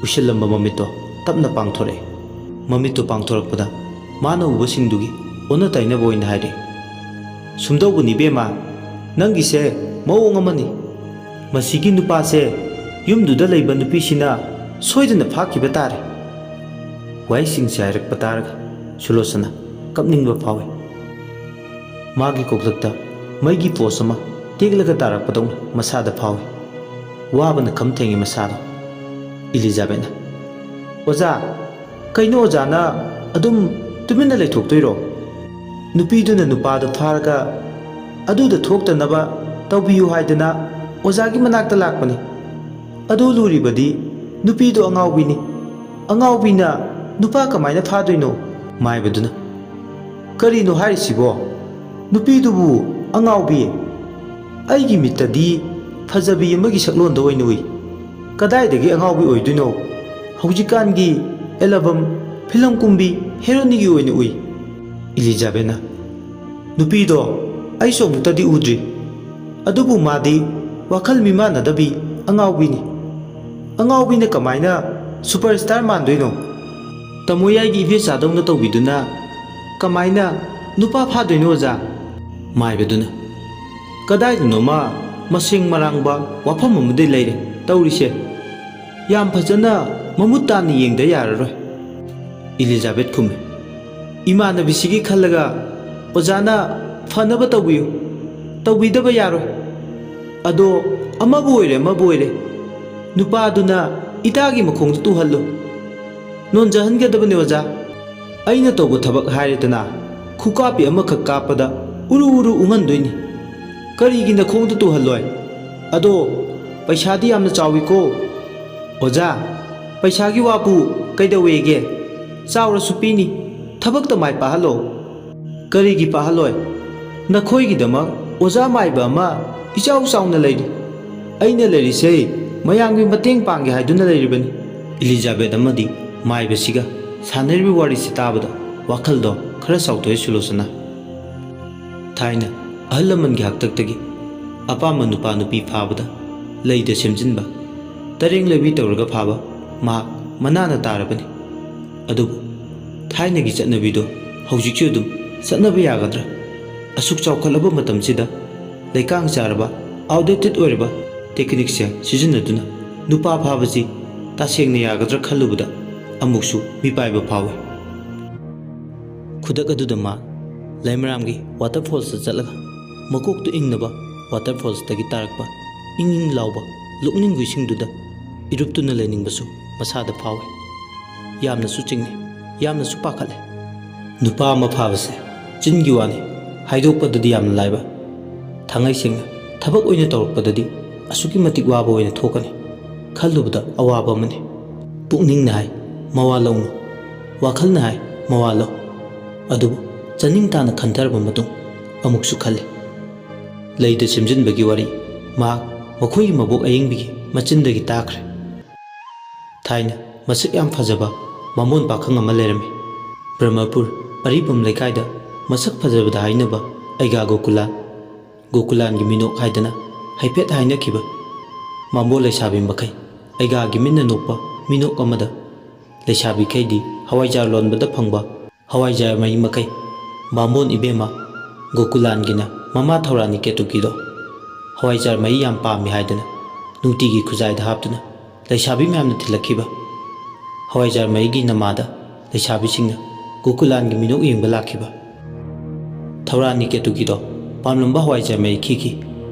ꯎꯏꯁꯤꯜꯂꯝꯕ ꯃꯃꯤꯠꯇꯣ ꯇꯞꯅ ꯄꯥꯡꯊꯣꯔꯛꯑꯦ꯫ ꯃꯃꯤꯠꯇꯣ ꯄꯥꯡꯊꯣꯔꯛꯄꯗ ꯃꯥꯅ ꯎꯕꯁꯤꯡꯗꯨꯒꯤ ꯑꯣꯟꯅ ꯇꯩꯅꯕ ꯑꯣꯏꯅ ꯍꯥꯏꯔꯦ, "ꯁꯨꯝꯗꯧꯕꯅꯤ ꯏꯕꯦꯝꯃ, ꯅꯪꯒꯤꯁꯦ ꯃꯑꯣꯡ ꯑꯃꯅꯤ꯫ ꯃꯁꯤꯒꯤ ꯅꯨꯄꯥꯁꯦ ꯌꯨꯝꯗꯨꯗ ꯂꯩꯕ ꯅꯨꯄꯤꯁꯤꯅ ꯁꯣꯏꯗꯅ ꯐꯥꯈꯤꯕ ꯇꯥꯔꯦ"꯫ ꯋꯥꯍꯩꯁꯤꯡꯁꯦ ꯍꯥꯏꯔꯛꯄ ꯇꯥꯔꯒ ꯁꯨꯂꯣꯆꯅꯥ ꯀꯞꯅꯤꯡꯕ ꯐꯥꯎꯏ꯫ ꯃꯥꯒꯤ ꯀꯣꯛꯊꯛꯇ ꯃꯩꯒꯤ ꯄꯣꯁ ꯑꯃ ꯇꯦꯛꯂꯒ ꯇꯥꯔꯛꯄꯗꯧꯅ ꯃꯁꯥꯗ ꯐꯥꯎꯏ꯫ ꯋꯥꯕꯅ ꯈꯝ ꯊꯦꯡꯉꯤ ꯃꯁꯥꯗꯣ꯫ ꯏꯂꯤꯖꯥꯕꯦꯠꯅ, "ꯑꯣꯖꯥ, ꯀꯩꯅꯣ ꯑꯣꯖꯥꯅ ꯑꯗꯨꯝ ꯇꯨꯃꯤꯟꯅ ꯂꯩꯊꯣꯛꯇꯣꯏꯔꯣ? ꯅꯨꯄꯤꯗꯨꯅ ꯅꯨꯄꯥꯗꯣ ꯐꯥꯔꯒ ꯑꯗꯨꯗ ꯊꯣꯛꯇꯅꯕ ꯇꯧꯕꯤꯌꯨ ꯍꯥꯏꯗꯅ ꯑꯣꯖꯥꯒꯤ ꯃꯅꯥꯛꯇ ꯂꯥꯛꯄꯅꯤ꯫ ꯑꯗꯨ ꯂꯨꯔꯤꯕꯗꯤ ꯅꯨꯄꯤꯗꯣ ꯑꯉꯥꯎꯕꯤꯅꯤ꯫ ꯑꯉꯥꯎꯕꯤꯅ ꯅꯨꯄꯥ ꯀꯃꯥꯏꯅ ꯐꯥꯗꯣꯏꯅꯣ?" ꯃꯥꯏꯕꯗꯨꯅ, "ꯀꯔꯤꯅꯣ ꯍꯥꯏꯔꯤꯁꯤꯕꯣ? ꯅꯨꯄꯤꯗꯨꯕꯨ ꯑꯉꯥꯎꯕꯤ? ꯑꯩꯒꯤ ꯃꯤꯠꯇꯗꯤ ꯐꯖꯕꯤ ꯑꯃꯒꯤ ꯁꯛꯂꯣꯟꯗ ꯑꯣꯏꯅ ꯎꯏ꯫ ꯀꯗꯥꯏꯗꯒꯤ ꯑꯉꯥꯎꯕꯤ ꯑꯣꯏꯗꯣꯏꯅꯣ? ꯍꯧꯖꯤꯛꯀꯥꯟꯒꯤ ꯑꯦꯂꯕꯝ ꯐꯤꯂꯝ ꯀꯨꯝꯕꯤ ꯍꯦꯔꯣꯅꯤꯒꯤ ꯑꯣꯏꯅ ꯎꯏ"꯫ ꯏꯂꯤꯖꯥꯕꯦꯠꯅ, "ꯅꯨꯄꯤꯗꯣ ꯑꯩꯁꯨ ꯑꯃꯨꯛꯇꯗꯤ ꯎꯗ꯭ꯔꯤ꯫ ꯑꯗꯨꯕꯨ ꯃꯥꯗꯤ ꯋꯥꯈꯜ ꯃꯤꯃꯥꯟꯅꯗꯕꯤ ꯑꯉꯥꯎꯕꯤꯅꯤ꯫ ꯑꯉꯥꯎꯕꯤꯅ ꯀꯃꯥꯏꯅ ꯁꯨꯄꯔ ꯁ꯭ꯇꯥꯔ ꯃꯥꯟꯗꯣꯏꯅꯣ? ꯇꯃꯣꯌꯥꯏꯒꯤ ꯏꯕꯦꯆꯥꯗꯧꯅ ꯇꯧꯕꯤꯗꯨꯅ ꯀꯃꯥꯏꯅ ꯅꯨꯄꯥ ꯐꯥꯗꯣꯏꯅꯣ, ꯑꯣꯖꯥ?" ꯃꯥꯏꯕꯗꯨꯅ, "ꯀꯗꯥꯏꯗꯅꯣꯃ ꯃꯁꯦꯡ ꯃꯔꯥꯡꯕ ꯋꯥꯐꯝ ꯑꯃꯗꯤ ꯂꯩꯔꯦ ꯇꯧꯔꯤꯁꯦ꯫ ꯌꯥꯝ ꯐꯖꯅ ꯃꯃꯨꯠ ꯇꯥꯅ ꯌꯦꯡꯗ ꯌꯥꯔꯔꯣꯏ"꯫ ꯏꯂꯤꯖꯥꯕꯦꯠ ꯈꯨꯝꯃꯤ, "ꯏꯃꯥꯟꯅꯕꯤꯁꯤꯒꯤ ꯈꯜꯂꯒ ꯑꯣꯖꯥꯅ ꯐꯅꯕ ꯇꯧꯕꯤꯌꯨ꯫ ꯇꯧꯕꯤꯗꯕ ꯌꯥꯔꯣꯏ꯫ ꯑꯗꯣ ꯑꯃꯕꯨ ꯑꯣꯏꯔꯦ, ꯑꯃꯕꯨ ꯑꯣꯏꯔꯦ, ꯅꯨꯄꯥꯗꯨꯅ ꯏꯇꯥꯒꯤ ꯃꯈꯣꯡꯗ ꯇꯨꯍꯜꯂꯨ꯫ ꯅꯣꯟꯖꯍꯟꯒꯗꯕꯅꯤ ꯑꯣꯖꯥ꯫ ꯑꯩꯅ ꯇꯧꯕ ꯊꯕꯛ ꯍꯥꯏꯔꯦꯗꯅ, ꯈꯨꯀꯥꯞꯄꯤ ꯑꯃꯈꯛ ꯀꯥꯞꯄꯗ ꯎꯔꯨ ꯎꯔꯨ ꯎꯪꯍꯟꯗꯣꯏꯅꯤ꯫ ꯀꯔꯤꯒꯤ ꯅꯈꯣꯡꯗ ꯇꯨꯍꯜꯂꯣꯏ? ꯑꯗꯣ ꯄꯩꯁꯥꯗꯤ ꯌꯥꯝꯅ ꯆꯥꯎꯏꯀꯣ꯫ ꯑꯣꯖꯥ, ꯄꯩꯁꯥꯒꯤ ꯋꯥꯕꯨ ꯀꯩꯗꯧꯋꯦꯒꯦ? ꯆꯥꯎꯔꯁꯨ ꯄꯤꯅꯤ꯫ ꯊꯕꯛꯇ ꯃꯥꯏ ꯄꯥꯛꯍꯜꯂꯣ"꯫ "ꯀꯔꯤꯒꯤ ꯄꯥꯛꯍꯜꯂꯣꯏ? ꯅꯈꯣꯏꯒꯤꯗꯃꯛ ꯑꯣꯖꯥ ꯃꯥꯏꯕ ꯑꯃ ꯏꯆꯥꯎ ꯆꯥꯎꯅ ꯂꯩꯔꯤ꯫ ꯑꯩꯅ ꯂꯩꯔꯤꯁꯦ ꯃꯌꯥꯝꯒꯤ ꯃꯇꯦꯡ ꯄꯥꯡꯒꯦ ꯍꯥꯏꯗꯨꯅ ꯂꯩꯔꯤꯕꯅꯤ"꯫ ꯏꯂꯤꯖꯥꯕꯦꯠ ꯑꯃꯗꯤ ꯃꯥꯏꯕꯁꯤꯒ ꯁꯥꯟꯅꯔꯤꯕ ꯋꯥꯔꯤꯁꯤ ꯇꯥꯕꯗ ꯋꯥꯈꯜꯗꯣ ꯈꯔ ꯆꯥꯎꯊꯣꯛꯑꯦ ꯁꯨꯂꯣꯆꯅꯥ꯫ ꯊꯥꯏꯅ ꯑꯍꯜ ꯂꯃꯟꯒꯤ ꯍꯥꯛꯇꯛꯇꯒꯤ ꯑꯄꯥꯝꯕ ꯅꯨꯄꯥ ꯅꯨꯄꯤ ꯐꯥꯕꯗ ꯂꯩꯗ ꯁꯦꯝꯖꯤꯟꯕ, ꯇꯔꯦꯡ ꯂꯩꯕꯤ ꯇꯧꯔꯒ ꯐꯥꯕ ꯃꯍꯥꯛ ꯃꯅꯥꯅ ꯇꯥꯔꯕꯅꯤ꯫ ꯑꯗꯨꯕꯨ ꯊꯥꯏꯅꯒꯤ ꯆꯠꯅꯕꯤꯗꯣ ꯍꯧꯖꯤꯛꯁꯨ ꯑꯗꯨꯝ ꯆꯠꯅꯕ ꯌꯥꯒꯗ꯭ꯔꯥ? ꯑꯁꯨꯛ ꯆꯥꯎꯈꯠꯂꯕ ꯃꯇꯝꯁꯤꯗ ꯂꯩꯀꯥꯡ ꯆꯥꯔꯕ, ꯑꯥꯎꯠꯗꯦꯇꯦꯠ ꯑꯣꯏꯔꯕ ꯇꯦꯛꯅꯤꯛꯁꯦ ꯁꯤꯖꯤꯟꯅꯗꯨꯅ ꯅꯨꯄꯥ ꯐꯥꯕꯁꯤ ꯇꯁꯦꯡꯅ ꯌꯥꯒꯗ꯭ꯔꯥ ꯈꯜꯂꯨꯕꯗ ꯑꯃꯨꯛꯁꯨ ꯃꯤꯄꯥꯏꯕ ꯐꯥꯎꯏ꯫ ꯈꯨꯗꯛ ꯑꯗꯨꯗ ꯃꯥ ꯂꯩꯃꯔꯥꯝꯒꯤ ꯋꯥꯇꯔꯐꯣꯜꯁꯇ ꯆꯠꯂꯒ ꯃꯀꯣꯛꯇꯨ ꯏꯪꯅꯕ ꯋꯥꯇꯔꯐꯣꯜꯁꯇꯒꯤ ꯇꯥꯔꯛꯄ ꯏꯪ ꯏꯪ ꯂꯥꯎꯕ ꯂꯣꯛꯅꯤꯡꯒꯨ ꯏꯁꯤꯡꯗꯨꯗ ꯏꯔꯨꯞꯇꯨꯅ ꯂꯩꯅꯤꯡꯕꯁꯨ ꯃꯁꯥꯗ ꯐꯥꯎꯏ꯫ ꯌꯥꯝꯅꯁꯨ ꯆꯤꯡꯅꯩ, ꯌꯥꯝꯅꯁꯨ ꯄꯥꯈꯠꯂꯦ꯫ ꯅꯨꯄꯥ ꯑꯃ ꯐꯥꯕꯁꯦ ꯆꯤꯟꯒꯤ ꯋꯥꯅꯤ, ꯍꯥꯏꯗꯣꯛꯄꯗꯗꯤ ꯌꯥꯝꯅ ꯂꯥꯏꯕ, ꯊꯥꯡꯉꯩ ꯁꯦꯡꯅ ꯊꯕꯛ ꯑꯣꯏꯅ ꯇꯧꯔꯛꯄꯗꯗꯤ ꯑꯁꯨꯛꯀꯤ ꯃꯇꯤꯛ ꯋꯥꯕ ꯑꯣꯏꯅ ꯊꯣꯛꯀꯅꯤ ꯈꯜꯂꯨꯕꯗ ꯑꯋꯥꯕ ꯑꯃꯅꯤ꯫ ꯄꯨꯛꯅꯤꯡꯅ ꯍꯥꯏ, "ꯃꯋꯥ ꯂꯧꯅꯨ"꯫ ꯋꯥꯈꯜꯅ ꯍꯥꯏ, "ꯃꯋꯥ ꯂꯧ"꯫ ꯑꯗꯨꯕꯨ ꯆꯅꯤꯡ ꯇꯥꯅ ꯈꯟꯊꯔꯕ ꯃꯇꯨꯡ ꯑꯃꯨꯛꯁꯨ ꯈꯜꯂꯤ꯫ ꯂꯩꯗ ꯁꯦꯝꯖꯤꯟꯕꯒꯤ ꯋꯥꯔꯤ ꯃꯍꯥꯛ ꯃꯈꯣꯏꯒꯤ ꯃꯕꯣꯛ ꯑꯌꯤꯡꯕꯤꯒꯤ ꯃꯆꯤꯟꯗꯒꯤ ꯇꯥꯈ꯭ꯔꯦ꯫ ꯊꯥꯏꯅ ꯃꯁꯛ ꯌꯥꯝ ꯐꯖꯕ ꯕꯥꯃꯣꯟ ꯄꯥꯈꯪ ꯑꯃ ꯂꯩꯔꯝꯃꯤ꯫ ꯕ꯭ꯔꯍꯃꯄꯨꯔ ꯑꯔꯤꯕꯝ ꯂꯩꯀꯥꯏꯗ ꯃꯁꯛ ꯐꯖꯕꯗ ꯍꯥꯏꯅꯕ ꯑꯩꯒꯥ ꯒꯣꯀꯨꯂꯥꯟ, ꯒꯣꯀꯨꯂꯥꯟꯒꯤ ꯃꯤꯅꯣꯛ ꯍꯥꯏꯗꯅ ꯍꯥꯏꯐꯦꯠ ꯍꯥꯏꯅꯈꯤꯕ ꯕꯥꯃꯣꯟ ꯂꯩꯁꯥꯕꯤ ꯃꯈꯩ ꯑꯩꯒꯥꯒꯤ ꯃꯤꯠꯅ ꯅꯣꯛꯄ ꯃꯤꯅꯣꯛ ꯑꯃꯗ ꯂꯩꯁꯥꯕꯤꯈꯩꯗꯤ ꯍꯋꯥꯏꯖꯥꯔ ꯂꯣꯟꯕꯗ ꯐꯪꯕ ꯍꯋꯥꯏꯖꯥꯔ ꯃꯍꯤ ꯃꯈꯩ ꯕꯥꯃꯣꯟ ꯏꯕꯦꯝꯃ ꯒꯣꯀꯨꯂꯥꯟꯒꯤꯅ ꯃꯃꯥ ꯊꯧꯔꯥꯅꯤ ꯀꯦꯇꯨꯀꯤꯗꯣ ꯍꯋꯥꯏꯖꯥꯔ ꯃꯍꯤ ꯌꯥꯝ ꯄꯥꯝꯃꯤ ꯍꯥꯏꯗꯅ ꯅꯨꯡꯇꯤꯒꯤ ꯈꯨꯖꯥꯏꯗ ꯍꯥꯞꯇꯨꯅ ꯂꯩꯁꯥꯕꯤ ꯃꯌꯥꯝꯅ ꯊꯤꯜꯂꯛꯈꯤꯕ ꯍꯋꯥꯏꯖꯥꯔ ꯃꯍꯤꯒꯤ ꯅꯃꯥꯗ ꯂꯩꯁꯥꯕꯤꯁꯤꯡꯅ ꯒꯣꯀꯨꯂꯥꯟꯒꯤ ꯃꯤꯅꯣꯛ ꯌꯦꯡꯕ ꯂꯥꯛꯈꯤꯕ꯫ ꯊꯧꯔꯥꯅꯤ ꯀꯦꯇꯨꯀꯤꯗꯣ ꯄꯥꯝꯂꯝꯕ ꯍꯋꯥꯏꯖꯥꯔ ꯃꯍꯤ ꯈꯤꯈꯤ꯫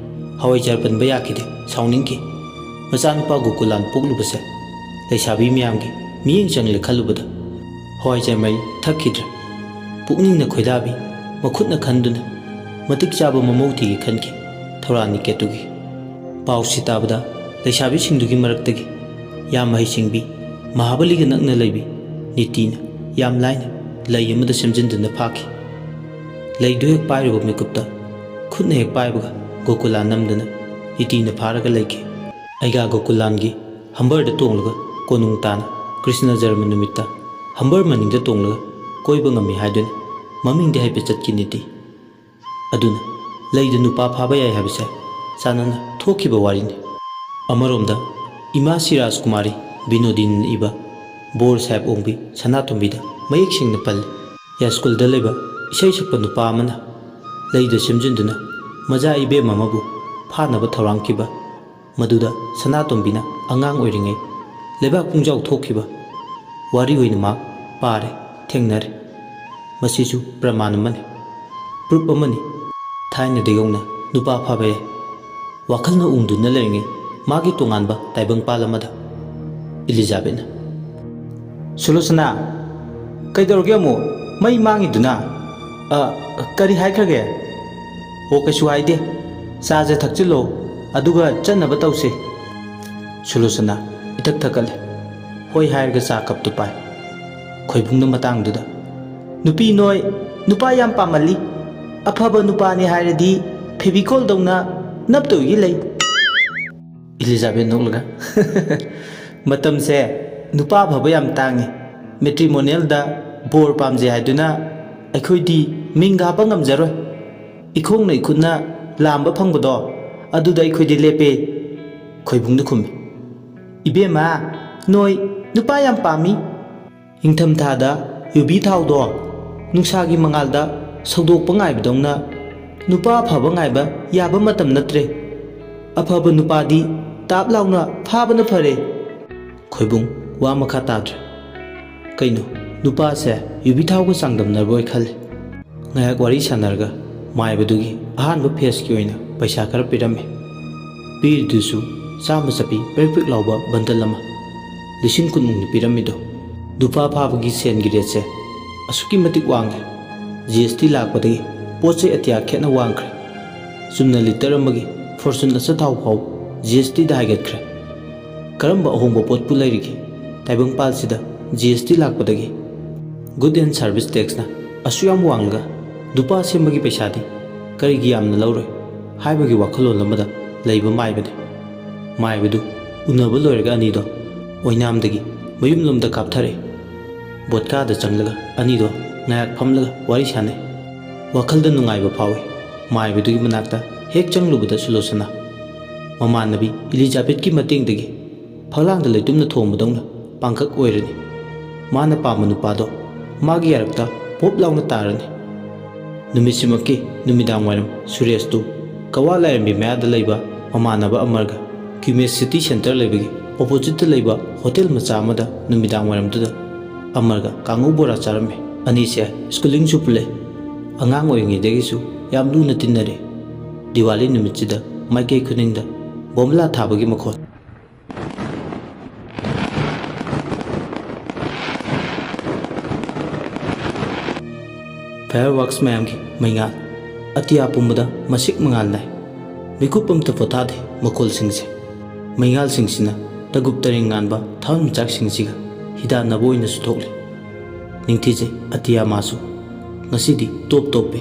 ꯍꯋꯥꯏꯖꯥꯔ ꯄꯟꯕ ꯌꯥꯈꯤꯗꯦ, ꯁꯥꯎꯅꯤꯡꯈꯤ꯫ ꯃꯆꯥꯅꯨꯄꯥ ꯒꯣꯀꯨꯂꯥꯟ ꯄꯣꯛꯂꯨꯕꯁꯦ ꯂꯩꯁꯥꯕꯤ ꯃꯌꯥꯝꯒꯤ ꯃꯤꯠꯌꯦꯡ ꯆꯪꯂꯦ ꯈꯜꯂꯨꯕꯗ ꯍꯋꯥꯏꯖꯥꯔ ꯃꯍꯤ ꯊꯛꯈꯤꯗ꯭ꯔꯦ꯫ ꯄꯨꯛꯅꯤꯡꯅ ꯈꯣꯏꯗꯥꯕꯤ, ꯃꯈꯨꯠꯅ ꯈꯟꯗꯨꯅ ꯃꯇꯤꯛ ꯆꯥꯕ ꯃꯃꯧ ꯊꯤꯒꯦ ꯈꯟꯈꯤ ꯊꯧꯔꯥꯅꯤ ꯀꯦꯇꯨꯀꯤ꯫ ꯄꯥꯎꯁꯤ ꯇꯥꯕꯗ ꯂꯩꯁꯥꯕꯤꯁꯤꯡꯗꯨꯒꯤ ꯃꯔꯛꯇꯒꯤ ꯌꯥꯝ ꯍꯩꯁꯤꯡꯕꯤ, ꯃꯍꯥꯕꯂꯤꯒ ꯅꯛꯅ ꯂꯩꯕꯤ ꯅꯤꯇꯤꯅ ꯌꯥꯝ ꯂꯥꯏꯅ ꯂꯩ ꯑꯃꯗ ꯁꯦꯝꯖꯤꯟꯗꯨꯅ ꯐꯥꯈꯤ꯫ ꯂꯩꯗꯨ ꯍꯦꯛ ꯄꯥꯏꯔꯨꯕ ꯃꯤꯀꯨꯞꯇ ꯈꯨꯠꯅ ꯍꯦꯛ ꯄꯥꯏꯕꯒ ꯒꯣꯀꯨꯂꯥꯟ ꯅꯝꯗꯨꯅ ꯅꯤꯇꯤꯅ ꯐꯥꯔꯒ ꯂꯩꯈꯤ꯫ ꯑꯩꯒꯥ ꯒꯣꯀꯨꯂꯥꯟꯒꯤ ꯍꯝꯕꯔꯗ ꯇꯣꯡꯂꯒ ꯀꯣꯅꯨꯡ ꯇꯥꯅ ꯀ꯭ꯔꯤꯁꯅ ꯖꯔꯃ ꯅꯨꯃꯤꯠꯇ ꯍꯝꯕꯔ ꯃꯅꯤꯡꯗ ꯇꯣꯡꯂꯒ ꯀꯣꯏꯕ ꯉꯝꯃꯤ ꯍꯥꯏꯗꯨꯅ ꯃꯃꯤꯡꯗꯤ ꯍꯥꯏꯐꯦꯠ ꯆꯠꯈꯤ ꯅꯤꯇꯤ꯫ ꯑꯗꯨꯅ ꯂꯩꯗ ꯅꯨꯄꯥ ꯐꯥꯕ ꯌꯥꯏ ꯍꯥꯏꯕꯁꯦ ꯆꯥꯟꯅꯅ ꯊꯣꯛꯈꯤꯕ ꯋꯥꯔꯤꯅꯤ꯫ ꯑꯃꯔꯣꯝꯗ ꯏꯃꯥ ꯁꯤꯔꯥꯖ ꯀꯨꯃꯥꯔꯤ ꯕꯤꯅꯣꯗꯤꯅꯤꯅ ꯏꯕ ꯕꯣꯔ ꯁꯥꯍꯦꯕ ꯑꯣꯡꯕꯤ ꯁꯅꯥꯇꯣꯝꯕꯤꯗ ꯃꯌꯦꯛ ꯁꯦꯡꯅ ꯄꯜꯂꯤ꯫ ꯌꯥꯏꯁ꯭ꯀꯨꯜꯗ ꯂꯩꯕ ꯏꯁꯩ ꯁꯛꯄ ꯅꯨꯄꯥ ꯑꯃꯅ ꯂꯩꯗ ꯁꯦꯝꯖꯤꯟꯗꯨꯅ ꯃꯖꯥ ꯏꯕꯦꯝ ꯑꯃꯕꯨ ꯐꯥꯅꯕ ꯊꯧꯔꯥꯡꯈꯤꯕ, ꯃꯗꯨꯗ ꯁꯅꯥꯇꯣꯝꯕꯤꯅ ꯑꯉꯥꯡ ꯑꯣꯏꯔꯤꯉꯩ ꯂꯩꯕꯥꯛ ꯄꯨꯡꯖꯥꯎ ꯊꯣꯛꯈꯤꯕ ꯋꯥꯔꯤ ꯑꯣꯏꯅ ꯃꯍꯥꯛ ꯄꯥꯔꯦ, ꯊꯦꯡꯅꯔꯦ꯫ ꯃꯁꯤꯁꯨ ꯄ꯭ꯔꯃꯥꯟ ꯑꯃꯅꯤ, ꯄ꯭ꯔꯨꯞ ꯑꯃꯅꯤ꯫ ꯊꯥꯏꯅꯗꯒꯤ ꯍꯧꯅ ꯅꯨꯄꯥ ꯐꯥꯕ ꯌꯥꯏ꯫ ꯋꯥꯈꯜꯅ ꯎꯪꯗꯨꯅ ꯂꯩꯔꯤꯉꯩ ꯃꯥꯒꯤ ꯇꯣꯉꯥꯟꯕ ꯇꯥꯏꯕꯪꯄꯥꯜ ꯑꯃꯗ ꯏꯂꯤꯖꯥꯕꯦꯠꯅ, "ꯁꯨꯂꯣꯆꯅꯥ, ꯀꯩꯗꯧꯔꯒꯦ ꯑꯃꯨꯛ? ꯃꯩ ꯃꯥꯡꯉꯤꯗꯨꯅ?" "ꯑ, ꯀꯔꯤ ꯍꯥꯏꯈ꯭ꯔꯒꯦ?" "ꯑꯣ, ꯀꯩꯁꯨ ꯍꯥꯏꯗꯦ꯫ ꯆꯥꯁꯦ ꯊꯛꯆꯤꯜꯂꯣ, ꯑꯗꯨꯒ ꯆꯠꯅꯕ ꯇꯧꯁꯤ꯫" ꯁꯨꯂꯣꯆꯅꯥ ꯏꯊꯛ ꯊꯛꯀꯠꯂꯦ꯫ ꯍꯣꯏ ꯍꯥꯏꯔꯒ ꯆꯥ ꯀꯞꯇꯨ ꯄꯥꯏ꯫ ꯈꯣꯏꯕꯨꯡꯅ ꯃꯇꯥꯡꯗꯨꯗ, "ꯅꯨꯄꯤ ꯅꯣꯏ ꯅꯨꯄꯥ ꯌꯥꯝ ꯄꯥꯝꯃꯜꯂꯤ꯫ ꯑꯐꯕ ꯅꯨꯄꯥꯅꯤ ꯍꯥꯏꯔꯗꯤ ꯐꯦꯕꯤꯀꯣꯜꯗꯧꯅ ꯅꯞꯇꯧꯒꯤ ꯂꯩ꯫" ꯏꯂꯤꯖꯥꯕꯦꯠ ꯅꯣꯛꯂꯒ, "ꯃꯇꯝꯁꯦ ꯅꯨꯄꯥ ꯑꯐꯕ ꯌꯥꯝ ꯇꯥꯡꯉꯤ꯫ ꯃꯦꯇ꯭ꯔꯤꯃꯣꯅꯤꯌꯦꯜꯗ ꯕꯣꯔ ꯄꯥꯝꯖꯩ ꯍꯥꯏꯗꯨꯅ ꯑꯩꯈꯣꯏꯗꯤ ꯃꯤꯡꯒ ꯍꯥꯞꯄ ꯉꯝꯖꯔꯣꯏ꯫ ꯏꯈꯣꯡꯅ ꯏꯈꯨꯠꯅ ꯂꯥꯝꯕ ꯐꯪꯕꯗꯣ, ꯑꯗꯨꯗ ꯑꯩꯈꯣꯏꯗꯤ ꯂꯦꯞꯄꯦ꯫" ꯈꯣꯏꯕꯨꯡꯅ ꯈꯨꯝꯃꯤ, "ꯏꯕꯦꯝꯃ, ꯅꯣꯏ ꯅꯨꯄꯥ ꯌꯥꯝ ꯄꯥꯝꯃꯤ꯫ ꯏꯪꯊꯝꯊꯥꯗ ꯌꯨꯕꯤ ꯊꯥꯎꯗꯣ ꯅꯨꯡꯁꯥꯒꯤ ꯃꯉꯥꯜꯗ ꯁꯧꯗꯣꯛꯄ ꯉꯥꯏꯕꯗꯧꯅ ꯅꯨꯄꯥ ꯑꯐꯕ ꯉꯥꯏꯕ ꯌꯥꯕ ꯃꯇꯝ ꯅꯠꯇ꯭ꯔꯦ꯫ ꯑꯐꯕ ꯅꯨꯄꯥꯗꯤ ꯇꯥꯞ ꯂꯥꯎꯅ ꯐꯥꯕꯅ ꯐꯔꯦ꯫" ꯈꯣꯏꯕꯨꯡ ꯋꯥ ꯃꯈꯥ ꯇꯥꯗ꯭ꯔꯦ꯫ ꯀꯩꯅꯣ, ꯅꯨꯄꯥꯁꯦ ꯌꯨꯕꯤ ꯊꯥꯎꯒ ꯆꯥꯡꯗꯝꯅꯔꯕꯣꯏ ꯈꯜꯂꯤ꯫ ꯉꯥꯏꯍꯥꯛ ꯋꯥꯔꯤ ꯁꯥꯟꯅꯔꯒ ꯃꯥꯏꯕꯗꯨꯒꯤ ꯑꯍꯥꯟꯕ ꯐꯦꯁꯀꯤ ꯑꯣꯏꯅ ꯄꯩꯁꯥ ꯈꯔ ꯄꯤꯔꯝꯃꯤ꯫ ꯄꯤꯔꯤꯗꯨꯁꯨ ꯆꯥꯝꯃ ꯆꯞꯄꯤ ꯄ꯭ꯔꯤꯛ ꯄ꯭ꯔꯤꯛ ꯂꯥꯎꯕ ꯕꯟꯗꯜ ꯑꯃ꯫ ꯂꯤꯁꯤꯡ ꯀꯨꯟꯃꯨꯛꯅꯤ ꯄꯤꯔꯝꯃꯤꯗꯣ꯫ ꯅꯨꯄꯥ ꯐꯥꯕꯒꯤ ꯁꯦꯟꯒꯤ ꯔꯦꯠꯁꯦ ꯑꯁꯨꯛꯀꯤ ꯃꯇꯤꯛ ꯋꯥꯡꯂꯦ꯫ ꯖꯤ ꯑꯦꯁ ꯇꯤ ꯂꯥꯛꯄꯗꯒꯤ ꯄꯣꯠ ꯆꯩ ꯑꯇꯤꯌꯥ ꯈꯦꯠꯅ ꯋꯥꯡꯈ꯭ꯔꯦ꯫ ꯆꯨꯝꯅ ꯂꯤꯇꯔ ꯑꯃꯒꯤ ꯐꯣꯔꯆꯨꯟ ꯑꯆꯥꯊꯥꯎ ꯐꯥꯎ ꯖꯤ ꯑꯦꯁ ꯇꯤꯗ ꯍꯥꯏꯒꯠꯈ꯭ꯔꯦ꯫ ꯀꯔꯝꯕ ꯑꯍꯣꯡꯕ ꯄꯣꯠꯄꯨ ꯂꯩꯔꯤꯒꯦ ꯇꯥꯏꯕꯪꯄꯥꯜꯁꯤꯗ ꯖꯤ ꯑꯦꯁ ꯇꯤ ꯂꯥꯛꯄꯗꯒꯤ? ꯒꯨꯗ ꯑꯦꯟ ꯁꯥꯔꯚꯤꯁ ꯇꯦꯛꯁꯅ ꯑꯁꯨꯛ ꯌꯥꯝ ꯋꯥꯡꯂꯒ ꯅꯨꯄꯥ ꯁꯦꯝꯕꯒꯤ ꯄꯩꯁꯥꯗꯤ ꯀꯔꯤꯒꯤ ꯌꯥꯝꯅ ꯂꯧꯔꯣꯏ ꯍꯥꯏꯕꯒꯤ ꯋꯥꯈꯜꯂꯣꯟ ꯑꯃꯗ ꯂꯩꯕ ꯃꯥꯏꯕꯅꯤ꯫ ꯃꯥꯏꯕꯗꯨ ꯎꯅꯕ ꯂꯣꯏꯔꯒ ꯑꯅꯤꯗꯣ ꯑꯣꯏꯅꯥꯝꯗꯒꯤ ꯃꯌꯨꯝꯂꯣꯝꯗ ꯀꯥꯞꯊꯔꯛꯏ꯫ ꯕꯣꯠꯀꯥꯗ ꯆꯪꯂꯒ ꯑꯅꯤꯗꯣ ꯉꯥꯏꯍꯥꯛ ꯐꯝꯂꯒ ꯋꯥꯔꯤ ꯁꯥꯟꯅꯩ꯫ ꯋꯥꯈꯜꯗ ꯅꯨꯡꯉꯥꯏꯕ ꯐꯥꯎꯏ꯫ ꯃꯥꯏꯕꯗꯨꯒꯤ ꯃꯅꯥꯛꯇ ꯍꯦꯛ ꯆꯪꯂꯨꯕꯗ ꯁꯨꯂꯣꯆꯅꯥ ꯃꯃꯥꯟꯅꯕꯤ ꯏꯂꯤꯖꯥꯕꯦꯠꯀꯤ ꯃꯇꯦꯡꯗꯒꯤ ꯐꯛꯂꯥꯡꯗ ꯂꯩꯇꯨꯝꯅ ꯊꯣꯡꯕꯗꯧꯅ ꯄꯥꯡꯈꯛ ꯑꯣꯏꯔꯅꯤ꯫ ꯃꯥꯅ ꯄꯥꯝꯕ ꯅꯨꯄꯥꯗꯣ ꯃꯥꯒꯤ ꯌꯥꯔꯛꯇ ꯄꯣꯞ ꯂꯥꯎꯅ ꯇꯥꯔꯅꯤ꯫ ꯅꯨꯃꯤꯠꯁꯤꯃꯛꯀꯤ ꯅꯨꯃꯤꯗꯥꯡ ꯋꯥꯏꯔꯝ ꯁꯨꯔꯦꯁꯇꯨ ꯀꯋꯥ ꯂꯥꯏꯔꯦꯝꯕꯤ ꯃꯌꯥꯗ ꯂꯩꯕ ꯃꯃꯥꯟꯅꯕ ꯑꯃꯔꯒ ꯀ꯭ꯌꯨꯃꯦꯁ ꯁꯤꯇꯤ ꯁꯦꯟꯇꯔ ꯂꯩꯕꯒꯤ ꯑꯣꯄꯣꯖꯤꯠꯇ ꯂꯩꯕ ꯍꯣꯇꯦꯜ ꯃꯆꯥ ꯑꯃꯗ ꯅꯨꯃꯤꯗꯥꯡ ꯋꯥꯏꯔꯝꯗꯨꯗ ꯑꯃꯔꯒ ꯀꯥꯡꯉꯧ ꯕꯣꯔꯥ ꯆꯥꯔꯝꯃꯤ꯫ ꯑꯅꯤꯁꯦ ꯁ꯭ꯀꯨꯂꯤꯡꯁꯨ ꯄꯨꯜꯂꯦ꯫ ꯑꯉꯥꯡ ꯑꯣꯏꯔꯤꯉꯩꯗꯒꯤꯁꯨ ꯌꯥꯝ ꯂꯨꯅ ꯇꯤꯟꯅꯔꯦ꯫ ꯗꯤꯋꯥꯂꯤ ꯅꯨꯃꯤꯠꯁꯤꯗ ꯃꯥꯏꯀꯩ ꯈꯨꯗꯤꯡꯗ ꯕꯣꯝꯕꯂꯥ ꯊꯥꯕꯒꯤ ꯃꯈꯣꯜ꯫ ꯐꯥꯌꯔ ꯋꯥꯔꯛꯁ ꯃꯌꯥꯝꯒꯤ ꯃꯩꯉꯥꯜ ꯑꯇꯤꯌꯥ ꯄꯨꯝꯕꯗ ꯃꯁꯤꯛ ꯃꯉꯥꯜ ꯅꯥꯏ꯫ ꯃꯤꯀꯨꯞ ꯑꯃꯇ ꯄꯣꯊꯥꯗꯦ ꯃꯈꯣꯜꯁꯤꯡꯁꯦ꯫ ꯃꯩꯉꯥꯜꯁꯤꯡꯁꯤꯅ ꯇꯒꯨꯞ ꯇꯔꯦꯡ ꯉꯥꯟꯕ ꯊꯋꯥꯟꯃꯤꯆꯥꯛꯁꯤꯡꯁꯤꯒ ꯍꯤꯗꯥꯟꯅꯕ ꯑꯣꯏꯅꯁꯨ ꯊꯣꯛꯂꯤ꯫ ꯅꯤꯡꯊꯤꯖꯩ ꯑꯇꯤꯌꯥ ꯃꯥꯁꯨ꯫ ꯉꯁꯤꯗꯤ ꯇꯣꯞ ꯇꯣꯞꯄꯦ꯫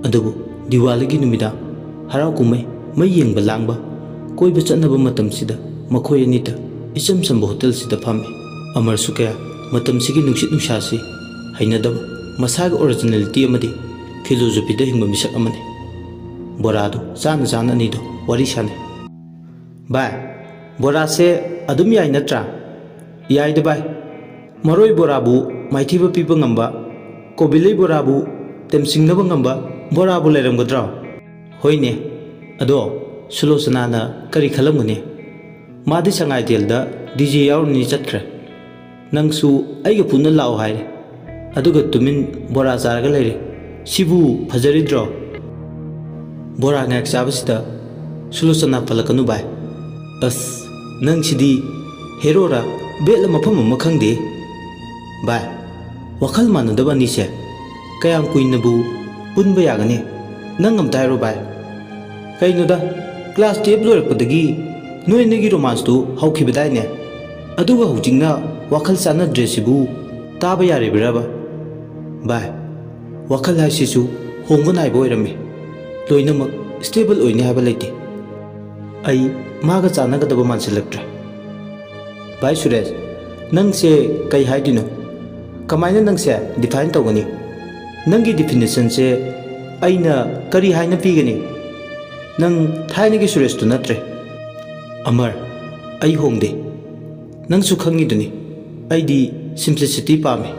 ꯑꯗꯨꯕꯨ ꯗꯤꯋꯥꯂꯤꯒꯤ ꯅꯨꯃꯤꯗꯥꯡ ꯍꯔꯥꯎ ꯀꯨꯝꯍꯩ, ꯃꯩ ꯌꯦꯡꯕ ꯂꯥꯡꯕ, ꯀꯣꯏꯕ ꯆꯠꯅꯕ ꯃꯇꯝꯁꯤꯗ ꯃꯈꯣꯏ ꯑꯅꯤꯇ ꯏꯆꯝ ꯆꯝꯕ ꯍꯣꯇꯦꯜꯁꯤꯗ ꯐꯝꯃꯤ꯫ ꯑꯃꯔꯁꯨ ꯀꯌꯥ ꯃꯇꯝꯁꯤꯒꯤ ꯅꯨꯡꯁꯤꯠ ꯅꯨꯡꯁꯥꯁꯤ ꯍꯩꯅꯗꯕ, ꯃꯁꯥꯒꯤ ꯑꯣꯔꯤꯖꯤꯅꯦꯂꯤꯇꯤ ꯑꯃꯗꯤ ꯐꯤꯂꯣꯖꯣꯐꯤꯗ ꯍꯤꯡꯕ ꯃꯤꯁꯛ ꯑꯃꯅꯤ꯫ ꯕꯣꯔꯥꯗꯨ ꯆꯥꯅ ꯆꯥꯅ ꯑꯅꯤꯗꯣ ꯋꯥꯔꯤ ꯁꯥꯅꯩ꯫ "ꯚꯥꯏ, ꯕꯣꯔꯥꯁꯦ ꯑꯗꯨꯝ ꯌꯥꯏ ꯅꯠꯇ꯭ꯔꯥ?" "ꯌꯥꯏꯗ ꯚꯥꯏ꯫ ꯃꯔꯣꯏ ꯕꯣꯔꯥꯕꯨ ꯃꯥꯏꯊꯤꯕ ꯄꯤꯕ ꯉꯝꯕ, ꯀꯣꯕꯤꯂꯩ ꯕꯣꯔꯥꯕꯨ ꯇꯦꯝꯁꯤꯡꯅꯕ ꯉꯝꯕ ꯕꯣꯔꯥꯕꯨ ꯂꯩꯔꯝꯒꯗ꯭ꯔꯣ?" "ꯍꯣꯏꯅꯦ꯫ ꯑꯗꯣ ꯁꯨꯂꯣꯆꯅꯥꯅ ꯀꯔꯤ ꯈꯜꯂꯝꯒꯅꯤ? ꯃꯥꯗꯤ ꯁꯉꯥꯏꯊꯦꯜꯗ ꯗꯤ ꯖꯦ ꯌꯥꯎꯔꯨꯅꯤ ꯆꯠꯈ꯭ꯔꯦ꯫ ꯅꯪꯁꯨ ꯑꯩꯒ ꯄꯨꯟꯅ ꯂꯥꯛꯑꯣ ꯍꯥꯏꯔꯦ꯫ ꯑꯗꯨꯒ ꯇꯨꯃꯤꯟ ꯕꯣꯔꯥ ꯆꯥꯔꯒ ꯂꯩꯔꯦ꯫ ꯁꯤꯕꯨ ꯐꯖꯔꯤꯗ꯭ꯔꯣ?" ꯕꯣꯔꯥ ꯉꯥꯏꯍꯥꯛ ꯆꯥꯕꯁꯤꯗ ꯁꯨꯂꯣꯆꯅꯥ ꯄꯜꯂꯛꯀꯅꯨ ꯚꯥꯏ꯫ ꯑꯁ, ꯅꯪꯁꯤꯗꯤ ꯍꯦꯔꯣꯔꯥ ꯕꯦꯠꯂ ꯃꯐꯝ ꯑꯃ ꯈꯪꯗꯦ꯫ ꯚꯥꯏ, ꯋꯥꯈꯜ ꯃꯥꯟꯅꯗꯕ ꯑꯅꯤꯁꯦ ꯀꯌꯥꯝ ꯀꯨꯏꯅꯕꯨ ꯄꯨꯟꯕ ꯌꯥꯒꯅꯤ? ꯅꯪ ꯑꯝꯇ ꯍꯥꯏꯔꯣ ꯚꯥꯏ꯫ ꯀꯩꯅꯣꯗ, ꯀ꯭ꯂꯥꯁ ꯇꯨꯌꯦꯜꯞ ꯂꯣꯏꯔꯛꯄꯗꯒꯤ ꯅꯣꯏ ꯑꯅꯤꯒꯤ ꯔꯣꯃꯥꯟꯁꯇꯨ ꯍꯧꯈꯤꯕꯗꯥꯏꯅꯦ? ꯑꯗꯨꯒ ꯍꯧꯖꯤꯛꯅ ꯋꯥꯈꯜ ꯆꯥꯟꯅꯗ꯭ꯔꯦ ꯁꯤꯕꯨ ꯇꯥꯕ ꯌꯥꯔꯤꯕ꯭ꯔꯕ? ꯚꯥꯏ, ꯋꯥꯈꯜ ꯍꯥꯏꯁꯤꯁꯨ ꯍꯣꯡꯕ ꯅꯥꯏꯕ ꯑꯣꯏꯔꯝꯃꯤ꯫ ꯂꯣꯏꯅꯃꯛ ꯁ꯭ꯇꯦꯕꯜ ꯑꯣꯏꯅꯤ ꯍꯥꯏꯕ ꯂꯩꯇꯦ꯫ ꯑꯩ ꯃꯥꯒ ꯆꯥꯟꯅꯒꯗꯕ ꯃꯥꯟꯁꯤꯜꯂꯛꯇ꯭ꯔꯦ꯫ ꯚꯥꯏ ꯁꯨꯔꯦꯁ, ꯅꯪꯁꯦ ꯀꯩ ꯍꯥꯏꯗꯣꯏꯅꯣ? ꯀꯃꯥꯏꯅ ꯅꯪꯁꯦ ꯗꯤꯐꯥꯏꯟ ꯇꯧꯒꯅꯤ? ꯅꯪꯒꯤ ꯗꯤꯐꯤꯅꯤꯁꯟꯁꯦ ꯑꯩꯅ ꯀꯔꯤ ꯍꯥꯏꯅ ꯄꯤꯒꯅꯤ? ꯅꯪ ꯊꯥꯏꯅꯒꯤ ꯁꯨꯔꯦꯁꯇꯨ ꯅꯠꯇ꯭ꯔꯦ꯫ ꯑꯃꯔ, ꯑꯩ ꯍꯣꯡꯗꯦ꯫ ꯅꯪꯁꯨ ꯈꯪꯉꯤꯗꯨꯅꯤ, ꯑꯩꯗꯤ simplicity ꯄꯥꯝꯃꯤ꯫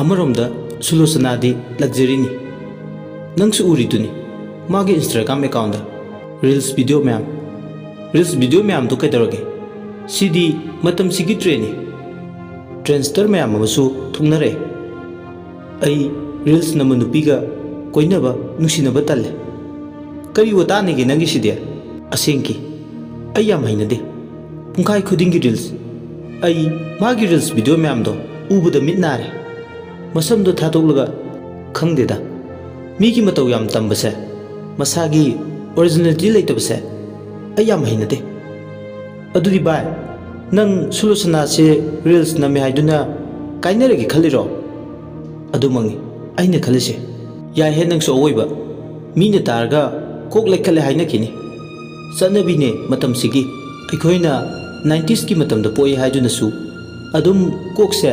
ꯑꯃꯔꯣꯝꯗ ꯁꯨꯂꯣꯆꯅꯥꯗꯤ luxuryꯅꯤ꯫ ꯅꯪꯁꯨ ꯎꯔꯤꯗꯨꯅꯤ, ꯃꯥꯒꯤ Instagram accountꯇ reels video ꯃꯌꯥꯝ꯫ Reels video ꯃꯌꯥꯝꯗꯨ ꯀꯩꯗꯧꯔꯒꯦ? ꯁꯤꯗꯤ ꯃꯇꯝꯁꯤꯒꯤ trendꯅꯤ꯫ Trendster ꯃꯌꯥꯝ ꯑꯃꯁꯨ ꯊꯨꯡꯅꯔꯛꯑꯦ꯫ ꯑꯩ reels ꯅꯝꯕ ꯅꯨꯄꯤꯒ ꯀꯣꯏꯅꯕ, ꯅꯨꯡꯁꯤꯅꯕ ꯇꯜꯂꯦ꯫ ꯀꯔꯤ ꯋꯥꯇꯥꯅꯤꯒꯦ ꯅꯪꯒꯤꯁꯤꯗꯤ? ꯑꯁꯦꯡꯀꯤ, ꯑꯩ ꯌꯥꯝ ꯍꯩꯅꯗꯦ꯫ ꯄꯨꯡꯈꯥꯏ ꯈꯨꯗꯤꯡꯒꯤ reels꯫ ꯑꯩ ꯃꯥꯒꯤ reels video ꯃꯌꯥꯝꯗꯣ ꯎꯕꯗ ꯃꯤꯠ ꯅꯥꯔꯦ꯫ ꯃꯁꯝꯗꯣ ꯊꯥꯗꯣꯛꯂꯒ, ꯈꯪꯗꯦꯗ, ꯃꯤꯒꯤ ꯃꯇꯧ ꯌꯥꯝ ꯇꯝꯕꯁꯦ, ꯃꯁꯥꯒꯤ originality ꯂꯩꯇꯕꯁꯦ ꯑꯩ ꯌꯥꯝ ꯍꯩꯅꯗꯦ꯫ ꯑꯗꯨꯗꯤ ꯚꯥꯏ, ꯅꯪ ꯁꯨꯂꯣꯆꯅꯥꯁꯦ reels ꯅꯝꯃꯦ ꯍꯥꯏꯗꯨꯅ ꯀꯥꯏꯅꯔꯒꯦ ꯈꯜꯂꯤꯔꯣ? ꯑꯗꯨꯃꯛꯅꯤ ꯑꯩꯅ ꯈꯜꯂꯤꯁꯦ꯫ ꯌꯥꯏꯍꯦ ꯅꯪꯁꯨ ꯑꯋꯣꯏꯕ꯫ ꯃꯤꯅ ꯇꯥꯔꯒ ꯀꯣꯛ ꯂꯩꯈꯠꯂꯦ ꯍꯥꯏꯅꯈꯤꯅꯤ꯫ ꯆꯠꯅꯕꯤꯅꯦ ꯃꯇꯝꯁꯤꯒꯤ꯫ ꯑꯩꯈꯣꯏꯅ ninetiesꯀꯤ ꯃꯇꯝꯗ ꯄꯣꯛꯏ ꯍꯥꯏꯗꯨꯅꯁꯨ ꯑꯗꯨꯝ ꯀꯣꯛꯁꯦ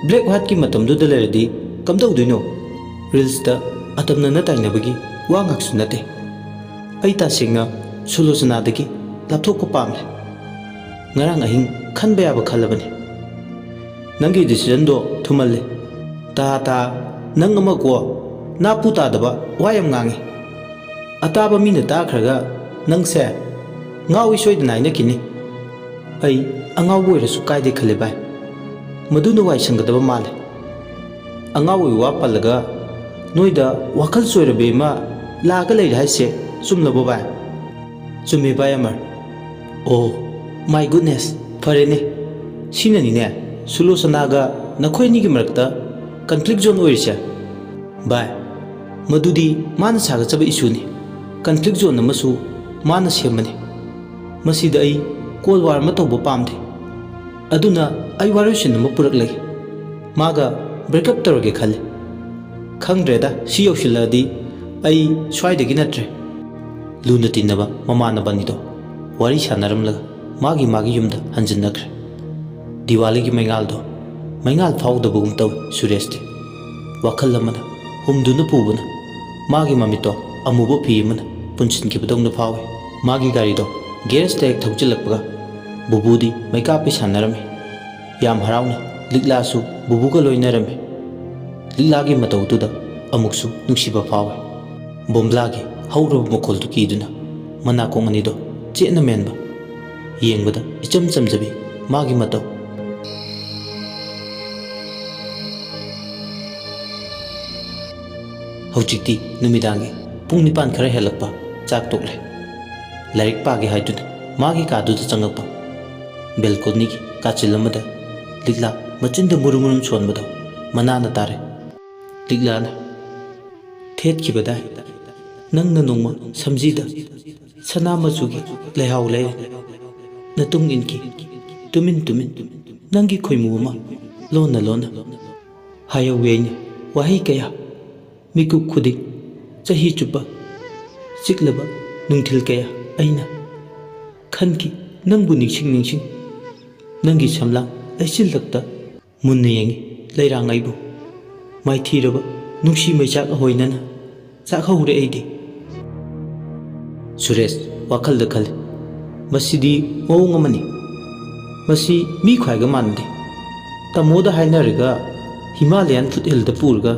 black whiteꯀꯤ ꯃꯇꯝꯗꯨꯗ ꯂꯩꯔꯗꯤ ꯀꯝꯗꯧꯗꯣꯏꯅꯣ? Reelsꯇ ꯑꯇꯝꯅꯅ ꯇꯥꯏꯅꯕꯒꯤ ꯋꯥ ꯉꯥꯛꯁꯨ ꯅꯠꯇꯦ꯫ ꯑꯩ ꯇꯁꯦꯡꯅ ꯁꯨꯂꯣꯆꯅꯥꯗꯒꯤ ꯂꯥꯞꯊꯣꯛꯄ ꯄꯥꯝꯂꯦ꯫ ꯉꯔꯥꯡ ꯑꯍꯤꯡ ꯈꯟꯕ ꯌꯥꯕ ꯈꯜꯂꯕꯅꯤ꯫ ꯅꯪꯒꯤ decisionꯗꯣ ꯊꯨꯃꯜꯂꯦ꯫ ꯇꯥ ꯇꯥ, ꯅꯪ ꯑꯃ ꯀꯣ, ꯅꯥꯄꯨ ꯇꯥꯗꯕ ꯋꯥ ꯌꯥꯝ ꯉꯥꯡꯉꯤ꯫ ꯑꯇꯥꯕ ꯃꯤꯅ ꯇꯥꯈ꯭ꯔꯒ ꯅꯪꯁꯦ ꯉꯥꯎꯏ ꯁꯣꯏꯗꯅ ꯍꯥꯏꯅꯈꯤꯅꯤ꯫ ꯑꯩ ꯑꯉꯥꯎꯕ ꯑꯣꯏꯔꯁꯨ ꯀꯥꯏꯗꯦ ꯈꯜꯂꯦ ꯚꯥꯏ꯫ ꯃꯗꯨꯅ ꯋꯥꯏ ꯁꯪꯒꯗꯕ ꯃꯥꯜꯂꯦ꯫ ꯑꯉꯥꯎꯕꯒꯤ ꯋꯥ ꯄꯜꯂꯒ ꯅꯣꯏꯗ ꯋꯥꯈꯜ ꯆꯣꯏꯔꯕꯤ ꯑꯃ ꯂꯥꯛꯑꯒ ꯂꯩꯔꯦ ꯍꯥꯏꯁꯦ ꯆꯨꯝꯂꯕꯣ ꯚꯥꯏ? ꯆꯨꯝꯃꯦ ꯚꯥꯏ ꯑꯃꯔ꯫ Oh my goodness, ꯐꯔꯦꯅꯦ꯫ ꯁꯤꯅꯅꯤꯅꯦ ꯁꯨꯂꯣꯆꯅꯥꯒ ꯅꯈꯣꯏ ꯑꯅꯤꯒꯤ ꯃꯔꯛꯇ conflict zone ꯑꯣꯏꯔꯤꯁꯦ꯫ ꯚꯥꯏ, ꯃꯗꯨꯗꯤ ꯃꯥꯅ ꯁꯥꯒꯠꯆꯕ issueꯅꯤ꯫ Conflict zone ꯑꯃꯁꯨ ꯃꯥꯅ ꯁꯦꯝꯕꯅꯤ꯫ ꯃꯁꯤꯗ ꯑꯩ cold war ꯑꯃ ꯇꯧꯕ ꯄꯥꯝꯗꯦ꯫ ꯑꯗꯨꯅ ꯑꯩ ꯋꯥꯔꯣꯏꯁꯤꯟ ꯑꯃ ꯄꯨꯔꯛꯂꯒꯦ꯫ ꯃꯥꯒ breakup ꯇꯧꯔꯒꯦ ꯈꯜꯂꯤ꯫ ꯈꯪꯗ꯭ꯔꯦꯗ, ꯁꯤ ꯌꯧꯁꯤꯜꯂꯛꯑꯗꯤ ꯑꯩ ꯁ꯭ꯋꯥꯏꯗꯒꯤ ꯅꯠꯇ꯭ꯔꯦ꯫ ꯂꯨꯅ ꯇꯤꯟꯅꯕ ꯃꯃꯥꯟꯅꯕ ꯑꯅꯤꯗꯣ ꯋꯥꯔꯤ ꯁꯥꯟꯅꯔꯝꯂꯒ ꯃꯥꯒꯤ ꯃꯥꯒꯤ ꯌꯨꯝꯗ ꯍꯟꯖꯤꯟꯅꯈ꯭ꯔꯦ꯫ ꯗꯤꯋꯥꯂꯤꯒꯤ ꯃꯩꯉꯥꯜꯗꯣ ꯃꯩꯉꯥꯜ ꯐꯥꯎꯗꯕꯒꯨꯝ ꯇꯧꯏ ꯁꯨꯔꯦꯁꯇꯤ꯫ ꯋꯥꯈꯜ ꯑꯃꯅ ꯍꯨꯝꯗꯨꯅ ꯄꯨꯕꯅ ꯃꯥꯒꯤ ꯃꯃꯤꯠꯇꯣ ꯑꯃꯨꯕ ꯐꯤ ꯑꯃꯅ ꯄꯨꯟꯁꯤꯟꯈꯤꯕꯗꯧꯅ ꯐꯥꯎꯏ꯫ ꯃꯥꯒꯤ ꯒꯥꯔꯤꯗꯣ ꯒꯦꯔꯦꯖꯇ ꯍꯦꯛ ꯊꯧꯖꯤꯜꯂꯛꯄꯒ ꯕꯨꯕꯨꯗꯤ ꯃꯩꯀꯥꯞꯄꯤ ꯁꯥꯟꯅꯔꯝꯃꯤ꯫ ꯌꯥꯝ ꯍꯔꯥꯎꯅ ꯂꯤꯛꯂꯥꯁꯨ ꯕꯨꯕꯨꯒ ꯂꯣꯏꯅꯔꯝꯃꯤ꯫ ꯂꯤꯛꯂꯥꯒꯤ ꯃꯇꯧꯗꯨꯗ ꯑꯃꯨꯛꯁꯨ ꯅꯨꯡꯁꯤꯕ ꯐꯥꯎꯏ꯫ ꯕꯣꯝꯕ꯭ꯂꯥꯒꯤ ꯍꯧꯔꯕ ꯃꯈꯣꯜꯗꯨ ꯀꯤꯗꯨꯅ ꯃꯅꯥꯀꯣꯡ ꯑꯅꯤꯗꯣ ꯆꯦꯠꯅ ꯃꯦꯟꯕ, ꯌꯦꯡꯕꯗ ꯏꯆꯝ ꯆꯝꯖꯕꯤ ꯃꯥꯒꯤ ꯃꯇꯧ꯫ ꯍꯧꯖꯤꯛꯇꯤ ꯅꯨꯃꯤꯗꯥꯡꯒꯤ ꯄꯨꯡ ꯅꯤꯄꯥꯟ ꯈꯔ ꯍꯦꯜꯂꯛꯄ, ꯆꯥꯛ ꯇꯣꯛꯂꯦ꯫ ꯂꯥꯏꯔꯤꯛ ꯄꯥꯒꯦ ꯍꯥꯏꯗꯨꯅ ꯃꯥꯒꯤ ꯀꯥꯗꯨꯗ ꯆꯪꯉꯛꯄ꯫ ꯕꯦꯜꯀꯣꯅꯤꯒꯤ ꯀꯥꯆꯤꯜ ꯑꯃꯗ ꯂꯤꯛꯂꯥ ꯃꯆꯤꯟꯗ ꯃꯨꯔꯨꯝ ꯃꯨꯔꯨꯝ ꯁꯣꯟꯕꯗꯣ ꯃꯅꯥꯅ ꯇꯥꯔꯦ꯫ ꯂꯤꯛꯂꯥꯅ ꯊꯦꯠꯈꯤꯕꯗꯥꯏ, ꯅꯪꯅ ꯅꯣꯡꯃ ꯁꯝꯖꯤꯗ ꯁꯅꯥ ꯃꯆꯨꯒꯤ ꯂꯩꯍꯥꯎ ꯂꯩꯔꯦ꯫ ꯅꯇꯨꯡ ꯏꯟꯈꯤ, ꯇꯨꯃꯤꯟ ꯇꯨꯃꯤꯟ, ꯅꯪꯒꯤ ꯈꯣꯏꯃꯨ ꯑꯃ ꯂꯣꯟꯅ ꯂꯣꯟꯅ꯫ ꯍꯥꯏꯍꯧꯋꯤ ꯑꯩꯅ ꯋꯥꯍꯩ ꯀꯌꯥ, ꯃꯤꯀꯨꯞ ꯈꯨꯗꯤꯡ, ꯆꯍꯤ ꯆꯨꯞꯄ ꯆꯤꯛꯂꯕ ꯅꯨꯡꯊꯤꯜ ꯀꯌꯥ ꯑꯩꯅ ꯈꯟꯈꯤ ꯅꯪꯕꯨ ꯅꯤꯡꯁꯤꯡ ꯅꯤꯡꯁꯤꯡ꯫ ꯅꯪꯒꯤ ꯁꯝꯂꯥꯡ ꯂꯩꯆꯤꯜꯂꯛꯇ ꯃꯨꯟꯅ ꯌꯦꯡꯉꯤ ꯂꯩꯔꯥꯡ ꯑꯩꯕꯨ꯫ ꯃꯥꯏꯊꯤꯔꯕ ꯅꯨꯡꯁꯤ ꯃꯩꯆꯥꯛ ꯑꯍꯣꯏꯅꯅ ꯆꯥꯛꯍꯧꯔꯦ ꯑꯩꯗꯤ꯫ ꯁꯨꯔꯦꯁ ꯋꯥꯈꯜꯗ ꯈꯜꯂꯤ, "ꯃꯁꯤꯗꯤ ꯃꯑꯣꯡ ꯑꯃꯅꯤ꯫ ꯃꯁꯤ ꯃꯤ ꯈ꯭ꯋꯥꯏꯒ ꯃꯥꯟꯅꯗꯦ꯫ ꯇꯥꯃꯣꯗ ꯍꯥꯏꯅꯔꯒ ꯍꯤꯃꯥꯂꯌꯥꯟ ꯐꯨꯠꯍꯤꯜꯗ ꯄꯨꯔꯒ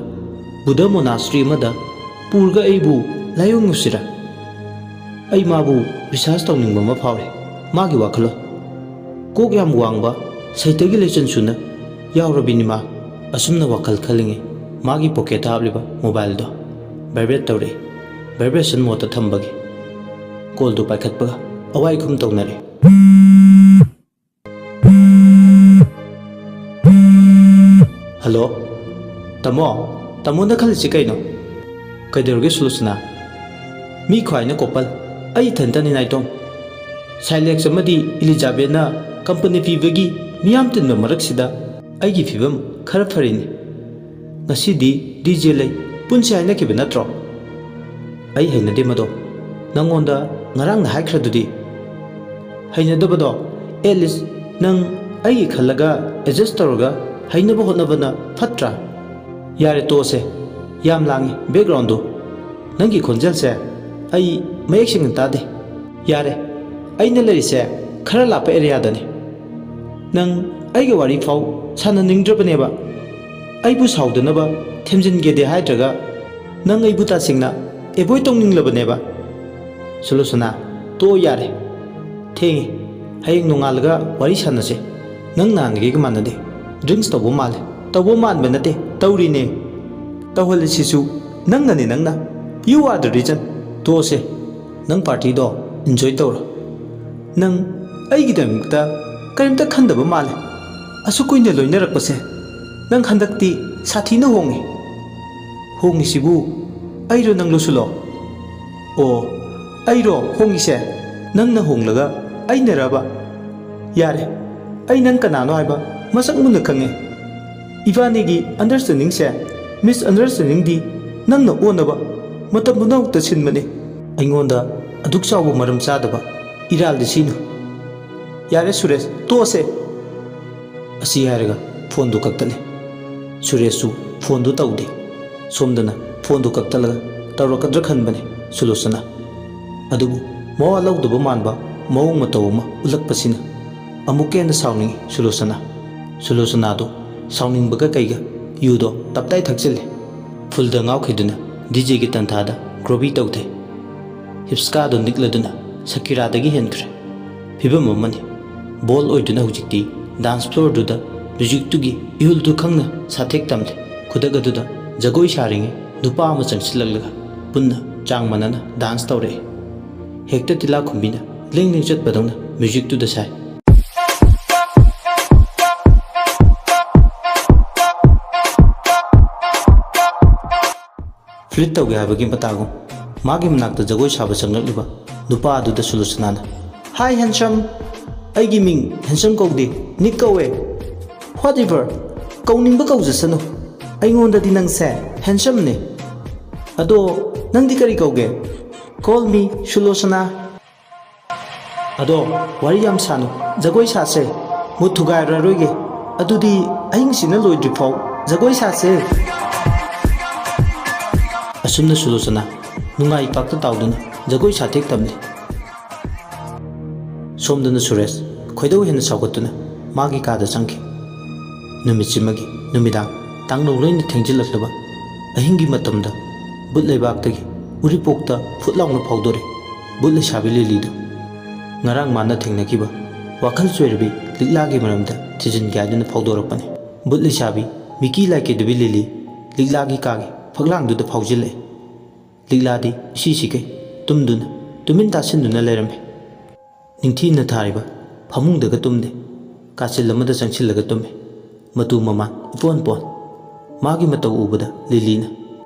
ꯕꯨꯙ ꯃꯣꯅꯥꯁꯇ꯭ꯔꯤ ꯑꯃꯗ ꯄꯨꯔꯒ ꯑꯩꯕꯨ ꯂꯥꯌꯦꯡꯉꯨꯁꯤꯔꯥ?" ꯑꯩ ꯃꯥꯕꯨ ꯔꯤꯁꯥꯔꯆ ꯇꯧꯅꯤꯡꯕ ꯑꯃ ꯐꯥꯎꯔꯦ꯫ ꯃꯥꯒꯤ ꯋꯥꯈꯜꯂꯣꯟ꯫ ꯀꯣꯛ ꯌꯥꯝ ꯋꯥꯡꯕ, ꯁꯩꯇꯒꯤ ꯂꯩꯆꯟꯁꯨꯅ ꯌꯥꯎꯔꯕꯤꯅꯤ ꯃꯥ꯫ ꯑꯁꯨꯝꯅ ꯋꯥꯈꯜ ꯈꯜꯂꯤꯉꯩ ꯃꯥꯒꯤ ꯄꯣꯀꯦꯠꯇ ꯍꯥꯞꯂꯤꯕ ꯃꯣꯕꯥꯏꯜꯗꯣ ꯚꯥꯏꯕ꯭ꯔꯦꯠ ꯇꯧꯔꯛꯏ꯫ ꯚꯥꯏꯕ꯭ꯔꯦꯁꯟ ꯃꯣꯗꯇ ꯊꯝꯕꯒꯤ ꯀꯣꯜꯗꯨ ꯄꯥꯏꯈꯠꯄꯒ ꯑꯋꯥꯏꯈꯨꯝ ꯇꯧꯅꯔꯦ꯫ "ꯍꯜꯂꯣ, ꯇꯥꯃꯣ, ꯇꯥꯃꯣꯅ ꯈꯜꯂꯤꯁꯤ ꯀꯩꯅꯣ?" "ꯀꯩꯗꯧꯔꯒꯦ ꯁꯨꯂꯣꯆꯅꯥ? ꯃꯤ ꯈ꯭ꯋꯥꯏꯅ ꯀꯣꯄꯜ, ꯑꯩ ꯏꯊꯟꯇꯅꯤ ꯅꯥꯏꯇꯣꯝ꯫ ꯁꯥꯏꯂꯦꯛꯁ ꯑꯃꯗꯤ ꯏꯂꯤꯖꯥꯕꯦꯠꯅ ꯀꯝꯄꯅꯤ ꯄꯤꯕꯒꯤ ꯃꯤꯌꯥꯝ ꯇꯤꯟꯕ ꯃꯔꯛꯁꯤꯗ ꯑꯩꯒꯤ ꯐꯤꯕꯝ ꯈꯔ ꯐꯔꯤꯅꯤ꯫ ꯉꯁꯤꯗꯤ ꯗꯤ ꯖꯦ ꯂꯩ, ꯄꯨꯟꯁꯦ ꯍꯥꯏꯅꯈꯤꯕ ꯅꯠꯇ꯭ꯔꯣ?" "ꯑꯩ ꯍꯩꯅꯗꯦ ꯃꯗꯣ꯫ ꯅꯪꯉꯣꯟꯗ ꯉꯔꯥꯡꯅ ꯍꯥꯏꯈ꯭ꯔꯗꯨꯗꯤ?" "ꯍꯩꯅꯗꯕꯗꯣ, ꯑꯦꯠ ꯂꯤꯁ ꯅꯪ ꯑꯩꯒꯤ ꯈꯜꯂꯒ ꯑꯦꯗꯖꯁ ꯇꯧꯔꯒ ꯍꯩꯅꯕ ꯍꯣꯠꯅꯕꯅ ꯐꯠꯇ꯭ꯔꯥ?" "ꯌꯥꯔꯦ, ꯇꯣꯛꯑꯁꯦ꯫ ꯌꯥꯝ ꯂꯥꯡꯉꯤ ꯕꯦꯛꯒ꯭ꯔꯥꯎꯟꯗꯣ꯫ ꯅꯪꯒꯤ ꯈꯣꯟꯖꯦꯜꯁꯦ ꯑꯩ ꯃꯌꯦꯛ ꯁꯦꯡꯅ ꯇꯥꯗꯦ꯫ ꯌꯥꯔꯦ, ꯑꯩꯅ ꯂꯩꯔꯤꯁꯦ ꯈꯔ ꯂꯥꯞꯄ ꯑꯦꯔꯤꯌꯥꯗꯅꯤ꯫ ꯅꯪ ꯑꯩꯒ ꯋꯥꯔꯤ ꯐꯥꯎ ꯁꯥꯟꯅꯅꯤꯡꯗ꯭ꯔꯕꯅꯦꯕ꯫ ꯑꯩꯕꯨ ꯁꯥꯎꯗꯅꯕ ꯊꯦꯝꯖꯤꯟꯒꯦꯗꯤ ꯍꯥꯏꯗ꯭ꯔꯒ ꯅꯪ ꯑꯩꯕꯨ ꯇꯁꯦꯡꯅ ꯑꯦꯚꯣꯏꯗ ꯇꯧꯅꯤꯡꯂꯕꯅꯦꯕ꯫ ꯁꯨꯂꯣꯆꯅꯥ, ꯇꯣꯛꯑꯣ ꯌꯥꯔꯦ꯫ ꯊꯦꯡꯉꯦ꯫ ꯍꯌꯦꯡ ꯅꯣꯡꯉꯥꯜꯂꯒ ꯋꯥꯔꯤ ꯁꯥꯟꯅꯁꯦ꯫ ꯅꯪ ꯅꯍꯥꯟꯒꯤꯒ ꯃꯥꯟꯅꯗꯦ꯫ ꯗ꯭ꯔꯤꯡꯛꯁ ꯇꯧꯕ ꯃꯥꯜꯂꯦ꯫ ꯇꯧꯕ ꯃꯥꯟꯕ ꯅꯠꯇꯦ, ꯇꯧꯔꯤꯅꯦ꯫ ꯇꯧꯍꯜꯂꯤꯁꯤꯁꯨ ꯅꯪꯅꯅꯦ, ꯅꯪꯅ꯫ You are the reason꯫ ꯇꯣꯛꯑꯁꯦ꯫ ꯅꯪ ꯄꯥꯔꯇꯤꯗꯣ ꯏꯟꯖꯣꯏ ꯇꯧꯔꯣ꯫ ꯅꯪ ꯑꯩꯒꯤꯗꯃꯛꯇ ꯀꯔꯤꯝꯇ ꯈꯟꯗꯕ ꯃꯥꯜꯂꯦ꯫ ꯑꯁꯨꯛ ꯀꯨꯏꯅ ꯂꯣꯏꯅꯔꯛꯄꯁꯦ ꯅꯪ ꯍꯟꯗꯛꯇꯤ ꯁꯥꯊꯤꯅ ꯍꯣꯡꯉꯦ꯫ ꯍꯣꯡꯉꯤꯁꯤꯕꯨ ꯑꯩꯔꯣ ꯅꯪꯂꯣ ꯁꯨꯂꯣ? ꯑꯣ, ꯑꯩꯔꯣ ꯍꯣꯡꯉꯤꯁꯦ? ꯅꯪꯅ ꯍꯣꯡꯂꯒ ꯑꯩꯅꯔꯕ? ꯌꯥꯔꯦ, ꯑꯩ ꯅꯪ ꯀꯅꯥꯅꯣ ꯍꯥꯏꯕ ꯃꯁꯛ ꯃꯨꯟꯅ ꯈꯪꯉꯦ꯫ ꯏꯕꯥꯅꯤꯒꯤ ꯑꯟꯗꯔꯁ꯭ꯇꯦꯟꯗꯤꯡꯁꯦ ꯃꯤꯁꯑꯟꯗꯔꯁ꯭ꯇꯦꯟꯗꯤꯡꯗꯤ ꯅꯪꯅ ꯑꯣꯟꯅꯕ ꯃꯇꯝ ꯄꯨꯝꯅꯃꯛꯇ ꯁꯤꯟꯕꯅꯤ꯫ ꯑꯩꯉꯣꯟꯗ ꯑꯗꯨꯛ ꯆꯥꯎꯕ ꯃꯔꯝ ꯆꯥꯗꯕ ꯏꯔꯥꯜꯗꯤ ꯁꯤꯅꯨ꯫ ꯌꯥꯔꯦ ꯁꯨꯔꯦꯁ, ꯇꯣꯛꯑꯁꯦ꯫ ꯑꯁꯤ ꯍꯥꯏꯔꯒ ꯐꯣꯟꯗꯨ ꯀꯛꯊꯠꯂꯦ꯫ ꯁꯨꯔꯦꯁꯁꯨ ꯐꯣꯟꯗꯨ ꯇꯧꯗꯦ꯫ ꯁꯣꯝꯗꯅ ꯐꯣꯟꯗꯨ ꯀꯛꯊꯠꯂꯒ ꯇꯧꯔꯛꯀꯗ꯭ꯔꯥ ꯈꯟꯕꯅꯦ ꯁꯨꯂꯣꯆꯅꯥ꯫ ꯑꯗꯨꯕꯨ ꯃꯋꯥ ꯂꯧꯗꯕ ꯃꯥꯟꯕ ꯃꯑꯣꯡ ꯃꯇꯧ ꯑꯃ ꯎꯠꯂꯛꯄꯁꯤꯅ ꯑꯃꯨꯛꯀ ꯍꯦꯟꯅ ꯁꯥꯎꯅꯤꯡꯉꯤ ꯁꯨꯂꯣꯆꯅꯥ꯫ ꯁꯨꯂꯣꯆꯅꯥꯗꯣ ꯁꯥꯎꯅꯤꯡꯕꯒ ꯀꯩꯒ ꯌꯨꯗꯣ ꯇꯞꯇꯥꯏ ꯊꯛꯆꯤꯜꯂꯦ꯫ ꯐꯨꯜꯗ ꯉꯥꯎꯈꯤꯗꯨꯅ ꯗꯤꯖꯦꯒꯤ ꯇꯟꯊꯥꯗ ꯒ꯭ꯔꯣꯕꯤ ꯇꯧꯊꯩ꯫ ꯍꯤꯞꯁꯀꯥꯗꯣ ꯅꯤꯛꯂꯗꯨꯅ ꯁꯀꯤꯔꯥꯗꯒꯤ ꯍꯦꯟꯈ꯭ꯔꯦ꯫ ꯐꯤꯕꯝ ꯑꯃꯅꯤ꯫ ꯕꯣꯜ ꯑꯣꯏꯗꯨꯅ ꯍꯧꯖꯤꯛꯇꯤ ꯗꯥꯟꯁ ꯐ꯭ꯂꯣꯔꯗꯨꯗ ꯃ꯭ꯌꯨꯖꯤꯛꯇꯨꯒꯤ ꯏꯍꯨꯜꯗꯨ ꯈꯪꯅ ꯁꯥꯊꯦꯛ ꯇꯝꯂꯦ꯫ ꯈꯨꯗꯛ ꯑꯗꯨꯗ ꯖꯒꯣꯏ ꯁꯥꯔꯤꯉꯩ ꯅꯨꯄꯥ ꯑꯃ ꯆꯪꯁꯤꯜꯂꯛꯂꯒ ꯄꯨꯟꯅ ꯆꯥꯡ ꯃꯥꯟꯅꯅ ꯗꯥꯟꯁ ꯇꯧꯔꯛꯏ꯫ ꯍꯦꯛꯇ ꯇꯤꯂꯥꯈꯨꯝꯕꯤꯅ ꯂꯦꯡ ꯂꯦꯡ ꯆꯠꯄꯗꯧꯅ ꯃ꯭ꯌꯨꯖꯤꯛꯇꯨꯗ ꯁꯥꯏ꯫ ꯐ꯭ꯂꯤꯔꯠ ꯇꯧꯒꯦ ꯍꯥꯏꯕꯒꯤ ꯃꯇꯥꯒꯨꯝ ꯃꯥꯒꯤ ꯃꯅꯥꯛꯇ ꯖꯒꯣꯏ ꯁꯥꯕ ꯆꯪꯂꯛꯂꯤꯕ ꯅꯨꯄꯥ ꯑꯗꯨꯗ ꯁꯨꯂꯣꯆꯅꯥꯅ, "Hi handsome, ꯑꯩꯒꯤ ꯃꯤꯡ ꯍꯦꯟꯁꯝ ꯀꯧꯗꯦ, ꯅꯤꯛ ꯀꯧꯋꯦ꯫ Whatever, ꯀꯧꯅꯤꯡꯕ ꯀꯧꯖꯁꯅꯨ꯫ ꯑꯩꯉꯣꯟꯗꯗꯤ ꯅꯪꯁꯦ ꯍꯦꯟꯁꯝꯅꯦ꯫ ꯑꯗꯣ ꯅꯪꯗꯤ ꯀꯔꯤ ꯀꯧꯒꯦ?" "Call me ꯁꯨꯂꯣꯆꯅꯥ꯫" "ꯑꯗꯣ ꯋꯥꯔꯤ ꯌꯥꯝ ꯁꯥꯅꯨ, ꯖꯒꯣꯏ ꯁꯥꯁꯦ꯫ ꯃꯨꯠ ꯊꯨꯒꯥꯏꯔꯔꯣꯏꯒꯦ꯫ ꯑꯗꯨꯗꯤ ꯑꯍꯤꯡꯁꯤꯅ ꯂꯣꯏꯗ꯭ꯔꯤꯐꯥꯎ ꯖꯒꯣꯏ ꯁꯥꯁꯦ꯫" ꯑꯁꯨꯝꯅ ꯁꯨꯂꯣꯆꯅꯥ ꯅꯨꯡꯉꯥꯏ ꯄꯥꯛꯇ ꯇꯥꯎꯗꯨꯅ ꯖꯒꯣꯏ ꯁꯥꯊꯦꯛ ꯇꯝꯂꯤ꯫ ꯁꯣꯝꯗꯅ ꯁꯨꯔꯦꯁ ꯈꯣꯏꯗꯧ ꯍꯦꯟꯅ ꯁꯥꯎꯒꯠꯇꯨꯅ ꯃꯥꯒꯤ ꯀꯥꯗ ꯆꯪꯈꯤ꯫ ꯅꯨꯃꯤꯠꯁꯤꯃꯒꯤ ꯅꯨꯃꯤꯗꯥꯡ ꯇꯥꯡꯂꯧ ꯂꯣꯏꯅ ꯊꯦꯡꯖꯤꯜꯂꯛꯂꯕ ꯑꯍꯤꯡꯒꯤ ꯃꯇꯝꯗ ꯕꯨꯠ ꯂꯩꯕꯥꯛꯇꯒꯤ ꯎꯔꯤꯄꯣꯛꯇ ꯐꯨꯠ ꯂꯥꯎꯅ ꯐꯥꯎꯗꯣꯔꯛꯏ ꯕꯨꯠ ꯂꯩꯁꯥꯕꯤ ꯂꯤꯂꯤꯗꯨ꯫ ꯉꯔꯥꯡ ꯃꯥꯅ ꯊꯦꯡꯅꯈꯤꯕ ꯋꯥꯈꯜ ꯆꯣꯏꯔꯕꯤ ꯂꯤꯛꯂꯥꯒꯤ ꯃꯔꯝꯗ ꯊꯤꯖꯤꯟꯒꯦ ꯍꯥꯏꯗꯨꯅ ꯐꯥꯎꯗꯣꯔꯛꯄꯅꯤ꯫ ꯕꯨꯠ ꯂꯩꯁꯥꯕꯤ ꯃꯤꯀꯤ ꯂꯥꯏꯀꯦꯗꯕꯤ ꯂꯤꯂꯤ ꯂꯤꯛꯂꯥꯒꯤ ꯀꯥꯒꯤ ꯐꯛꯂꯥꯡꯗꯨꯗ ꯐꯥꯎꯖꯤꯜꯂꯛꯏ꯫ ꯂꯤꯛꯂꯥꯗꯤ ꯏꯁꯤ ꯁꯤꯈꯩ ꯇꯨꯝꯗꯨꯅ ꯇꯨꯃꯤꯟ ꯇꯥꯁꯤꯟꯗꯨꯅ ꯂꯩꯔꯝꯃꯤ꯫ ꯅꯤꯡꯊꯤꯅ ꯊꯥꯔꯤꯕ ꯐꯃꯨꯡꯗꯒ ꯇꯨꯝꯗꯦ꯫ ꯀꯥꯆꯤꯜ ꯑꯃꯗ ꯆꯪꯁꯤꯜꯂꯒ ꯇꯨꯝꯃꯤ꯫ ꯃꯇꯨ ꯃꯃꯥꯟ ꯏꯄꯣꯟ ꯄꯣꯟ꯫ ꯃꯥꯒꯤ ꯃꯇꯧ ꯎꯕꯗ ꯂꯤꯂꯤꯅ,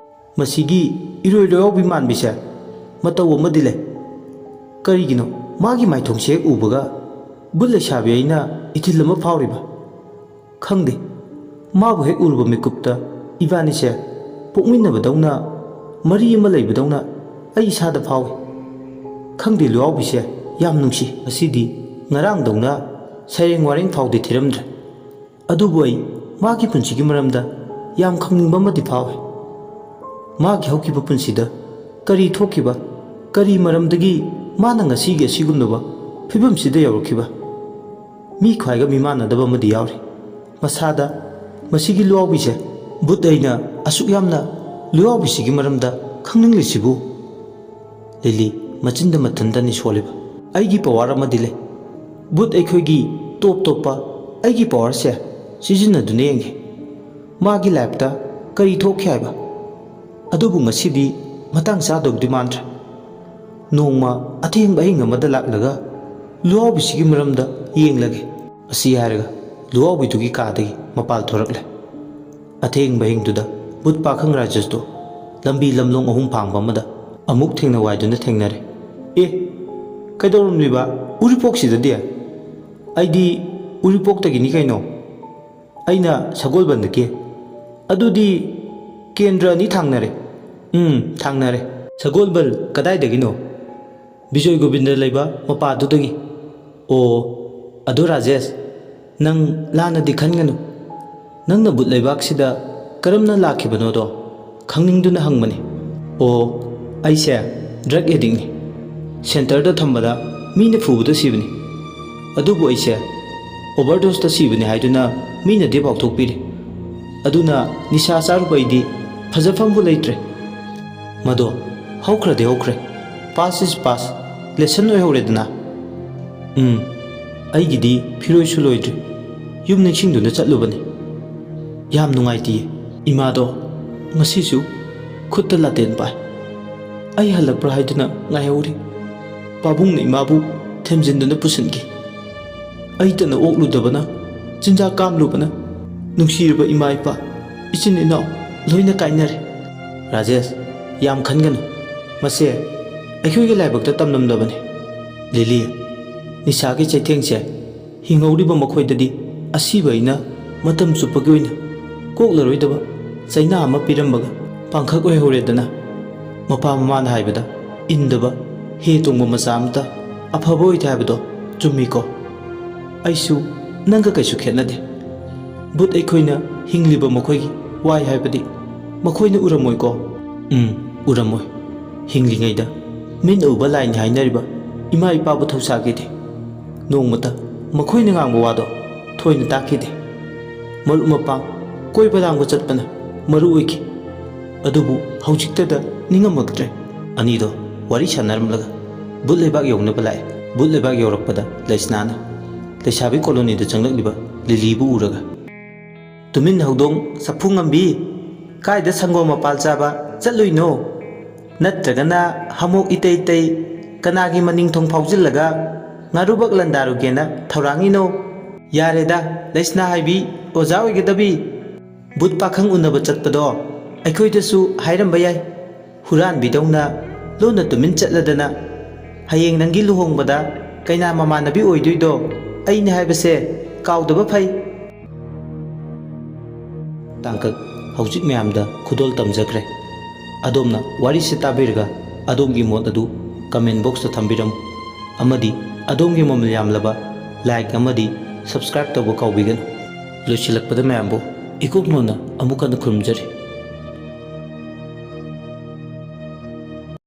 "ꯃꯁꯤꯒꯤ ꯏꯔꯣꯏ ꯂꯣꯌꯥꯎꯕꯤ ꯃꯥꯟꯕꯤꯁꯦ ꯃꯇꯧ ꯑꯃꯗꯤ ꯂꯩ꯫ ꯀꯔꯤꯒꯤꯅꯣ ꯃꯥꯒꯤ ꯃꯥꯏꯊꯣꯡꯁꯦ ꯍꯦꯛ ꯎꯕꯒ ꯕꯨꯠ ꯂꯩꯁꯥꯕꯤ ꯑꯩꯅ ꯏꯊꯤꯜ ꯑꯃ ꯐꯥꯎꯔꯤꯕ? ꯈꯪꯗꯦ, ꯃꯥꯕꯨ ꯍꯦꯛ ꯎꯔꯨꯕ ꯃꯤꯀꯨꯞꯇ ꯏꯕꯥꯅꯤꯁꯦ ꯄꯣꯛꯃꯤꯟꯅꯕꯗꯧꯅ, ꯃꯔꯤ ꯑꯃ ꯂꯩꯕꯗꯧꯅ ꯑꯩ ꯏꯁꯥꯗ ꯐꯥꯎꯏ꯫ ꯈꯪꯗꯦ, ꯂꯨꯋꯥꯎꯕꯤꯁꯦ ꯌꯥꯝ ꯅꯨꯡꯁꯤ꯫ ꯉꯁꯤꯗꯤ ꯉꯔꯥꯡꯗꯧꯅ ꯁꯩꯔꯦꯡ ꯋꯥꯔꯦꯡ ꯐꯥꯎꯗꯤ ꯊꯤꯔꯝꯗ꯭ꯔꯦ꯫ ꯑꯗꯨꯕꯨ ꯑꯩ ꯃꯥꯒꯤ ꯄꯨꯟꯁꯤꯒꯤ ꯃꯔꯝꯗ ꯌꯥꯝ ꯈꯪꯅꯤꯡꯕ ꯑꯃꯗꯤ ꯐꯥꯎꯏ꯫ ꯃꯥꯒꯤ ꯍꯧꯈꯤꯕ ꯄꯨꯟꯁꯤꯗ ꯀꯔꯤ ꯊꯣꯛꯈꯤꯕ, ꯀꯔꯤ ꯃꯔꯝꯗꯒꯤ ꯃꯥꯅ ꯉꯁꯤꯒꯤ ꯑꯁꯤꯒꯨꯝꯂꯕ ꯐꯤꯕꯝꯁꯤꯗ ꯌꯧꯔꯛꯈꯤꯕ? ꯃꯤ ꯈ꯭ꯋꯥꯏꯒ ꯃꯤꯃꯥꯟꯅꯗꯕ ꯑꯃꯗꯤ ꯌꯥꯎꯔꯤ꯫ ꯃꯁꯥꯗ ꯃꯁꯤꯒꯤ ꯂꯨꯋꯥꯎꯕꯤꯁꯦ ꯕꯨꯠ ꯑꯩꯅ ꯑꯁꯨꯛ ꯌꯥꯝꯅ ꯂꯨꯋꯥꯎꯕꯤꯁꯤꯒꯤ ꯃꯔꯝꯗ ꯈꯪꯅꯤꯡꯂꯤꯁꯤꯕꯨ?" ꯂꯤꯂꯤ ꯃꯆꯤꯟꯗ ꯃꯊꯟꯇꯅꯤ ꯁꯣꯜꯂꯤꯕ꯫ "ꯑꯩꯒꯤ ꯄꯋꯥꯔ ꯑꯃꯗꯤ ꯂꯩ꯫ ꯕꯨꯠ ꯑꯩꯈꯣꯏꯒꯤ ꯇꯣꯞ ꯇꯣꯞꯄ ꯑꯩꯒꯤ ꯄꯋꯥꯔꯁꯦ ꯁꯤꯖꯤꯟꯅꯗꯨꯅ ꯌꯦꯡꯒꯦ꯫ ꯃꯥꯒꯤ ꯂꯥꯏꯐꯇ ꯀꯔꯤ ꯊꯣꯛꯈꯤ ꯍꯥꯏꯕ? ꯑꯗꯨꯕꯨ ꯉꯁꯤꯗꯤ ꯃꯇꯥꯡ ꯆꯥꯗꯧꯗꯤ ꯃꯥꯟꯗ꯭ꯔꯦ꯫ ꯅꯣꯡꯃ ꯑꯊꯦꯡꯕ ꯑꯍꯤꯡ ꯑꯃꯗ ꯂꯥꯛꯂꯒ ꯂꯨꯋꯥꯎꯕꯤꯁꯤꯒꯤ ꯃꯔꯝꯗ ꯌꯦꯡꯂꯒꯦ꯫" ꯑꯁꯤ ꯍꯥꯏꯔꯒ ꯂꯨꯋꯥꯎꯕꯤꯗꯨꯒꯤ ꯀꯥꯗꯒꯤ ꯃꯄꯥꯜ ꯊꯣꯔꯛꯂꯦ꯫ ꯑꯊꯦꯡꯕ ꯑꯍꯤꯡꯗꯨꯗ ꯕꯨꯠ ꯄꯥꯈꯪ ꯔꯥꯖꯦꯁꯇꯣ ꯂꯝꯕꯤ ꯂꯝꯂꯣꯡ ꯑꯍꯨꯝ ꯐꯥꯡꯕ ꯑꯃꯗ ꯑꯃꯨꯛ ꯊꯦꯡꯅ ꯋꯥꯏꯗꯨꯅ ꯊꯦꯡꯅꯔꯦ꯫ "ꯑꯦ, ꯀꯩꯗꯧꯔꯝꯂꯤꯕ ꯎꯔꯤꯄꯣꯛꯁꯤꯗꯗꯤ? ꯑꯩꯗꯤ ꯎꯔꯤꯄꯣꯛꯇꯒꯤꯅꯤ ꯀꯩꯅꯣ꯫ ꯑꯩꯅ ꯁꯒꯣꯜꯕꯟꯗꯒꯤ꯫" "ꯑꯗꯨꯗꯤ ꯀꯦꯟꯗ꯭ꯔ ꯑꯅꯤ ꯊꯥꯡꯅꯔꯦ꯫" "ꯎꯝ, ꯊꯥꯡꯅꯔꯦ꯫" "ꯁꯒꯣꯜꯕꯟ ꯀꯗꯥꯏꯗꯒꯤꯅꯣ?" "ꯕꯤꯖꯣꯏ ꯒꯣꯕꯤꯟꯗ ꯂꯩꯕ ꯃꯄꯥꯗꯨꯗꯒꯤ꯫" "ꯑꯣ, ꯑꯗꯣ ꯔꯥꯖꯦꯁ, ꯅꯪ ꯂꯥꯟꯅꯗꯤ ꯈꯟꯒꯅꯨ꯫ ꯅꯪꯅ ꯕꯨꯠ ꯂꯩꯕꯥꯛꯁꯤꯗ ꯀꯔꯝꯅ ꯂꯥꯛꯈꯤꯕꯅꯣꯗꯣ ꯈꯪꯅꯤꯡꯗꯨꯅ ꯍꯪꯕꯅꯤ꯫" "ꯑꯣ, ꯑꯩꯁꯦ ꯗ꯭ꯔꯒ ꯑꯦꯗꯤꯛꯅꯤ꯫ ꯁꯦꯟꯇꯔꯗ ꯊꯝꯕꯗ ꯃꯤꯅ ꯐꯨꯕꯗ ꯁꯤꯕꯅꯤ꯫ ꯑꯗꯨꯕꯨ ꯑꯩꯁꯦ ꯑꯣꯚꯔꯗꯣꯁꯇ ꯁꯤꯕꯅꯤ ꯍꯥꯏꯗꯨꯅ ꯃꯤꯅꯗꯤ ꯄꯥꯎꯊꯣꯛꯄꯤꯔꯤ꯫ ꯑꯗꯨꯅ ꯅꯤꯁꯥ ꯆꯥꯔꯨꯕ ꯑꯩꯗꯤ ꯐꯖꯐꯝꯕꯨ ꯂꯩꯇ꯭ꯔꯦ꯫ ꯃꯗꯣ ꯍꯧꯈ꯭ꯔꯗꯤ ꯍꯧꯈ꯭ꯔꯦ꯫ Past is past꯫ ꯂꯦꯁꯟ ꯑꯣꯏꯍꯧꯔꯦꯗꯅ꯫ ꯎꯝ, ꯑꯩꯒꯤꯗꯤ ꯐꯤꯔꯣꯏꯁꯨ ꯂꯣꯏꯗ꯭ꯔꯤ꯫ ꯌꯨꯝ ꯅꯤꯡꯁꯤꯡꯗꯨꯅ ꯆꯠꯂꯨꯕꯅꯤ꯫ ꯌꯥꯝ ꯅꯨꯡꯉꯥꯏꯇꯤꯌꯦ꯫ ꯏꯃꯥꯗꯣ ꯉꯁꯤꯁꯨ ꯈꯨꯠꯇ ꯂꯥꯇꯦꯟ ꯄꯥꯏ꯫ ꯑꯩ ꯍꯜꯂꯛꯄ꯭ꯔꯥ ꯍꯥꯏꯗꯨꯅ ꯉꯥꯏꯍꯧꯔꯤ꯫ ꯄꯥꯕꯨꯡꯅ ꯏꯃꯥꯕꯨ ꯊꯦꯝꯖꯤꯟꯗꯨꯅ ꯄꯨꯁꯤꯟꯈꯤ꯫ ꯑꯩꯇꯅ ꯑꯣꯛꯂꯨꯗꯕꯅ, ꯆꯤꯟꯖꯥꯛ ꯀꯥꯝꯂꯨꯕꯅ ꯅꯨꯡꯁꯤꯔꯕ ꯏꯃꯥ ꯏꯄꯥ, ꯏꯆꯤꯟ ꯏꯅꯥꯎ ꯂꯣꯏꯅ ꯀꯥꯏꯅꯔꯦ꯫ ꯔꯥꯖꯦꯁ, ꯌꯥꯝ ꯈꯟꯒꯅꯨ꯫ ꯃꯁꯦ ꯑꯩꯈꯣꯏꯒꯤ ꯂꯥꯏꯕꯛꯇ ꯇꯝꯂꯝꯂꯕꯅꯤ꯫ ꯂꯤꯂꯤ, ꯅꯤꯁꯥꯒꯤ ꯆꯩꯊꯦꯡꯁꯦ ꯍꯤꯡꯍꯧꯔꯤꯕ ꯃꯈꯣꯏꯗꯗꯤ ꯑꯁꯤꯕ ꯑꯩꯅ ꯃꯇꯝ ꯆꯨꯞꯄꯒꯤ ꯑꯣꯏꯅ ꯀꯣꯛꯂꯔꯣꯏꯗꯕ ꯆꯩꯅꯥ ꯑꯃ ꯄꯤꯔꯝꯕꯒ ꯄꯥꯡꯈꯛ ꯑꯣꯏꯍꯧꯔꯦꯗꯅ꯫ ꯃꯄꯥ ꯃꯃꯥꯅ ꯍꯥꯏꯕꯗ ꯏꯟꯗꯕ ꯍꯦ ꯇꯣꯡꯕ ꯃꯆꯥ ꯑꯃꯇ ꯑꯐꯕ ꯑꯣꯏꯗꯦ ꯍꯥꯏꯕꯗꯣ ꯆꯨꯝꯃꯤꯀꯣ? ꯑꯩꯁꯨ ꯅꯪꯒ ꯀꯩꯁꯨ ꯈꯦꯠꯅꯗꯦ꯫ ꯕꯨꯠ ꯑꯩꯈꯣꯏꯅ ꯍꯤꯡꯂꯤꯕ ꯃꯈꯣꯏꯒꯤ ꯋꯥꯏ ꯍꯥꯏꯕꯗꯤ ꯃꯈꯣꯏꯅ ꯎꯔꯝꯃꯣꯏꯀꯣ? ꯎꯝ, ꯎꯔꯝꯃꯣꯏ꯫ ꯍꯤꯡꯂꯤꯉꯩꯗ ꯃꯤꯠꯅ ꯎꯕ ꯂꯥꯏꯅꯤ ꯍꯥꯏꯅꯔꯤꯕ ꯏꯃꯥ ꯏꯄꯥꯕꯨ ꯊꯧꯁꯥꯈꯤꯗꯦ꯫ ꯅꯣꯡꯃꯇ ꯃꯈꯣꯏꯅ ꯉꯥꯡꯕ ꯋꯥꯗꯣ ꯊꯣꯏꯅ ꯇꯥꯈꯤꯗꯦ꯫ ꯃꯔꯨꯞ ꯃꯄꯥꯡ ꯀꯣꯏꯕ ꯂꯥꯡꯕ ꯆꯠꯄꯅ ꯃꯔꯨ ꯑꯣꯏꯈꯤ꯫ ꯑꯗꯨꯕꯨ ꯍꯧꯖꯤꯛꯇꯗ ꯅꯤꯡꯉꯝꯃꯛꯇ꯭ꯔꯦ꯫ ꯑꯅꯤꯗꯣ ꯋꯥꯔꯤ ꯁꯥꯟꯅꯔꯝꯂꯒ ꯕꯨꯠ ꯂꯩꯕꯥꯛ ꯌꯧꯅꯕ ꯂꯥꯛꯑꯦ꯫ ꯕꯨꯠ ꯂꯩꯕꯥꯛ ꯌꯧꯔꯛꯄꯗ ꯂꯩꯁꯅꯥꯅ ꯂꯩꯁꯥꯕꯤ ꯀꯣꯂꯣꯅꯤꯗ ꯆꯪꯂꯛꯂꯤꯕ ꯂꯤꯂꯤꯕꯨ ꯎꯔꯒ, "ꯇꯨꯃꯤꯟ ꯍꯧꯗꯣꯡ ꯆꯐꯨ ꯉꯝꯕꯤ, ꯀꯥꯏꯗ ꯁꯪꯒꯣꯝ ꯃꯄꯥꯜ ꯆꯥꯕ ꯆꯠꯂꯨꯏꯅꯣ? ꯅꯠꯇ꯭ꯔꯒꯅ ꯍꯥꯃꯣꯛ ꯏꯇꯩ ꯇꯩ ꯀꯅꯥꯒꯤ ꯃꯅꯤꯡ ꯊꯣꯡ ꯐꯥꯎꯖꯤꯜꯂꯒ ꯉꯥꯔꯨꯕꯛ ꯂꯟꯗꯥꯔꯨꯒꯦꯅ ꯊꯧꯔꯥꯡꯉꯤꯅꯣ? ꯌꯥꯔꯦꯗ, ꯂꯩꯁꯅꯥ ꯍꯥꯏꯕꯤ ꯑꯣꯖꯥ ꯑꯣꯏꯒꯗꯕꯤ꯫ ꯕꯨꯠ ꯄꯥꯈꯪ ꯎꯅꯕ ꯆꯠꯄꯗꯣ ꯑꯩꯈꯣꯏꯗꯁꯨ ꯍꯥꯏꯔꯝꯕ ꯌꯥꯏ꯫ ꯍꯨꯔꯥꯟꯕꯤꯗꯧꯅ ꯂꯣꯟꯅ ꯇꯨꯃꯤꯟ ꯆꯠꯂꯗꯅ꯫ ꯍꯌꯦꯡ ꯅꯪꯒꯤ ꯂꯨꯍꯣꯡꯕꯗ ꯀꯩꯅꯥ ꯃꯃꯥꯟꯅꯕꯤ ꯑꯣꯏꯗꯣꯏꯗꯣ ꯑꯩꯅꯦ ꯍꯥꯏꯕꯁꯦ ꯀꯥꯎꯗꯕ ꯐꯩ꯫" ꯇꯥꯡꯀꯛ ꯍꯧꯖꯤꯛ ꯃꯌꯥꯝꯗ ꯈꯨꯗꯣꯜ ꯇꯝꯖꯈ꯭ꯔꯦ꯫ ꯑꯗꯣꯝꯅ ꯋꯥꯔꯤꯁꯤ ꯇꯥꯕꯤꯔꯒ ꯑꯗꯣꯝꯒꯤ ꯃꯣꯠ ꯑꯗꯨ comment boxꯇ ꯊꯝꯕꯤꯔꯝꯃꯨ, ꯑꯃꯗꯤ ꯑꯗꯣꯝꯒꯤ ꯃꯃꯜ ꯌꯥꯝꯂꯕ like ꯑꯃꯗꯤ subscribe ꯇꯧꯕ ꯀꯥꯎꯕꯤꯒꯅꯨ꯫ ꯂꯣꯏꯁꯤꯜꯂꯛꯄꯗ ꯃꯌꯥꯝꯕꯨ ꯏꯀꯣꯛ ꯅꯣꯟꯅ ꯑꯃꯨꯛ ꯍꯟꯅ ꯈꯨꯔꯨꯝꯖꯔꯤ꯫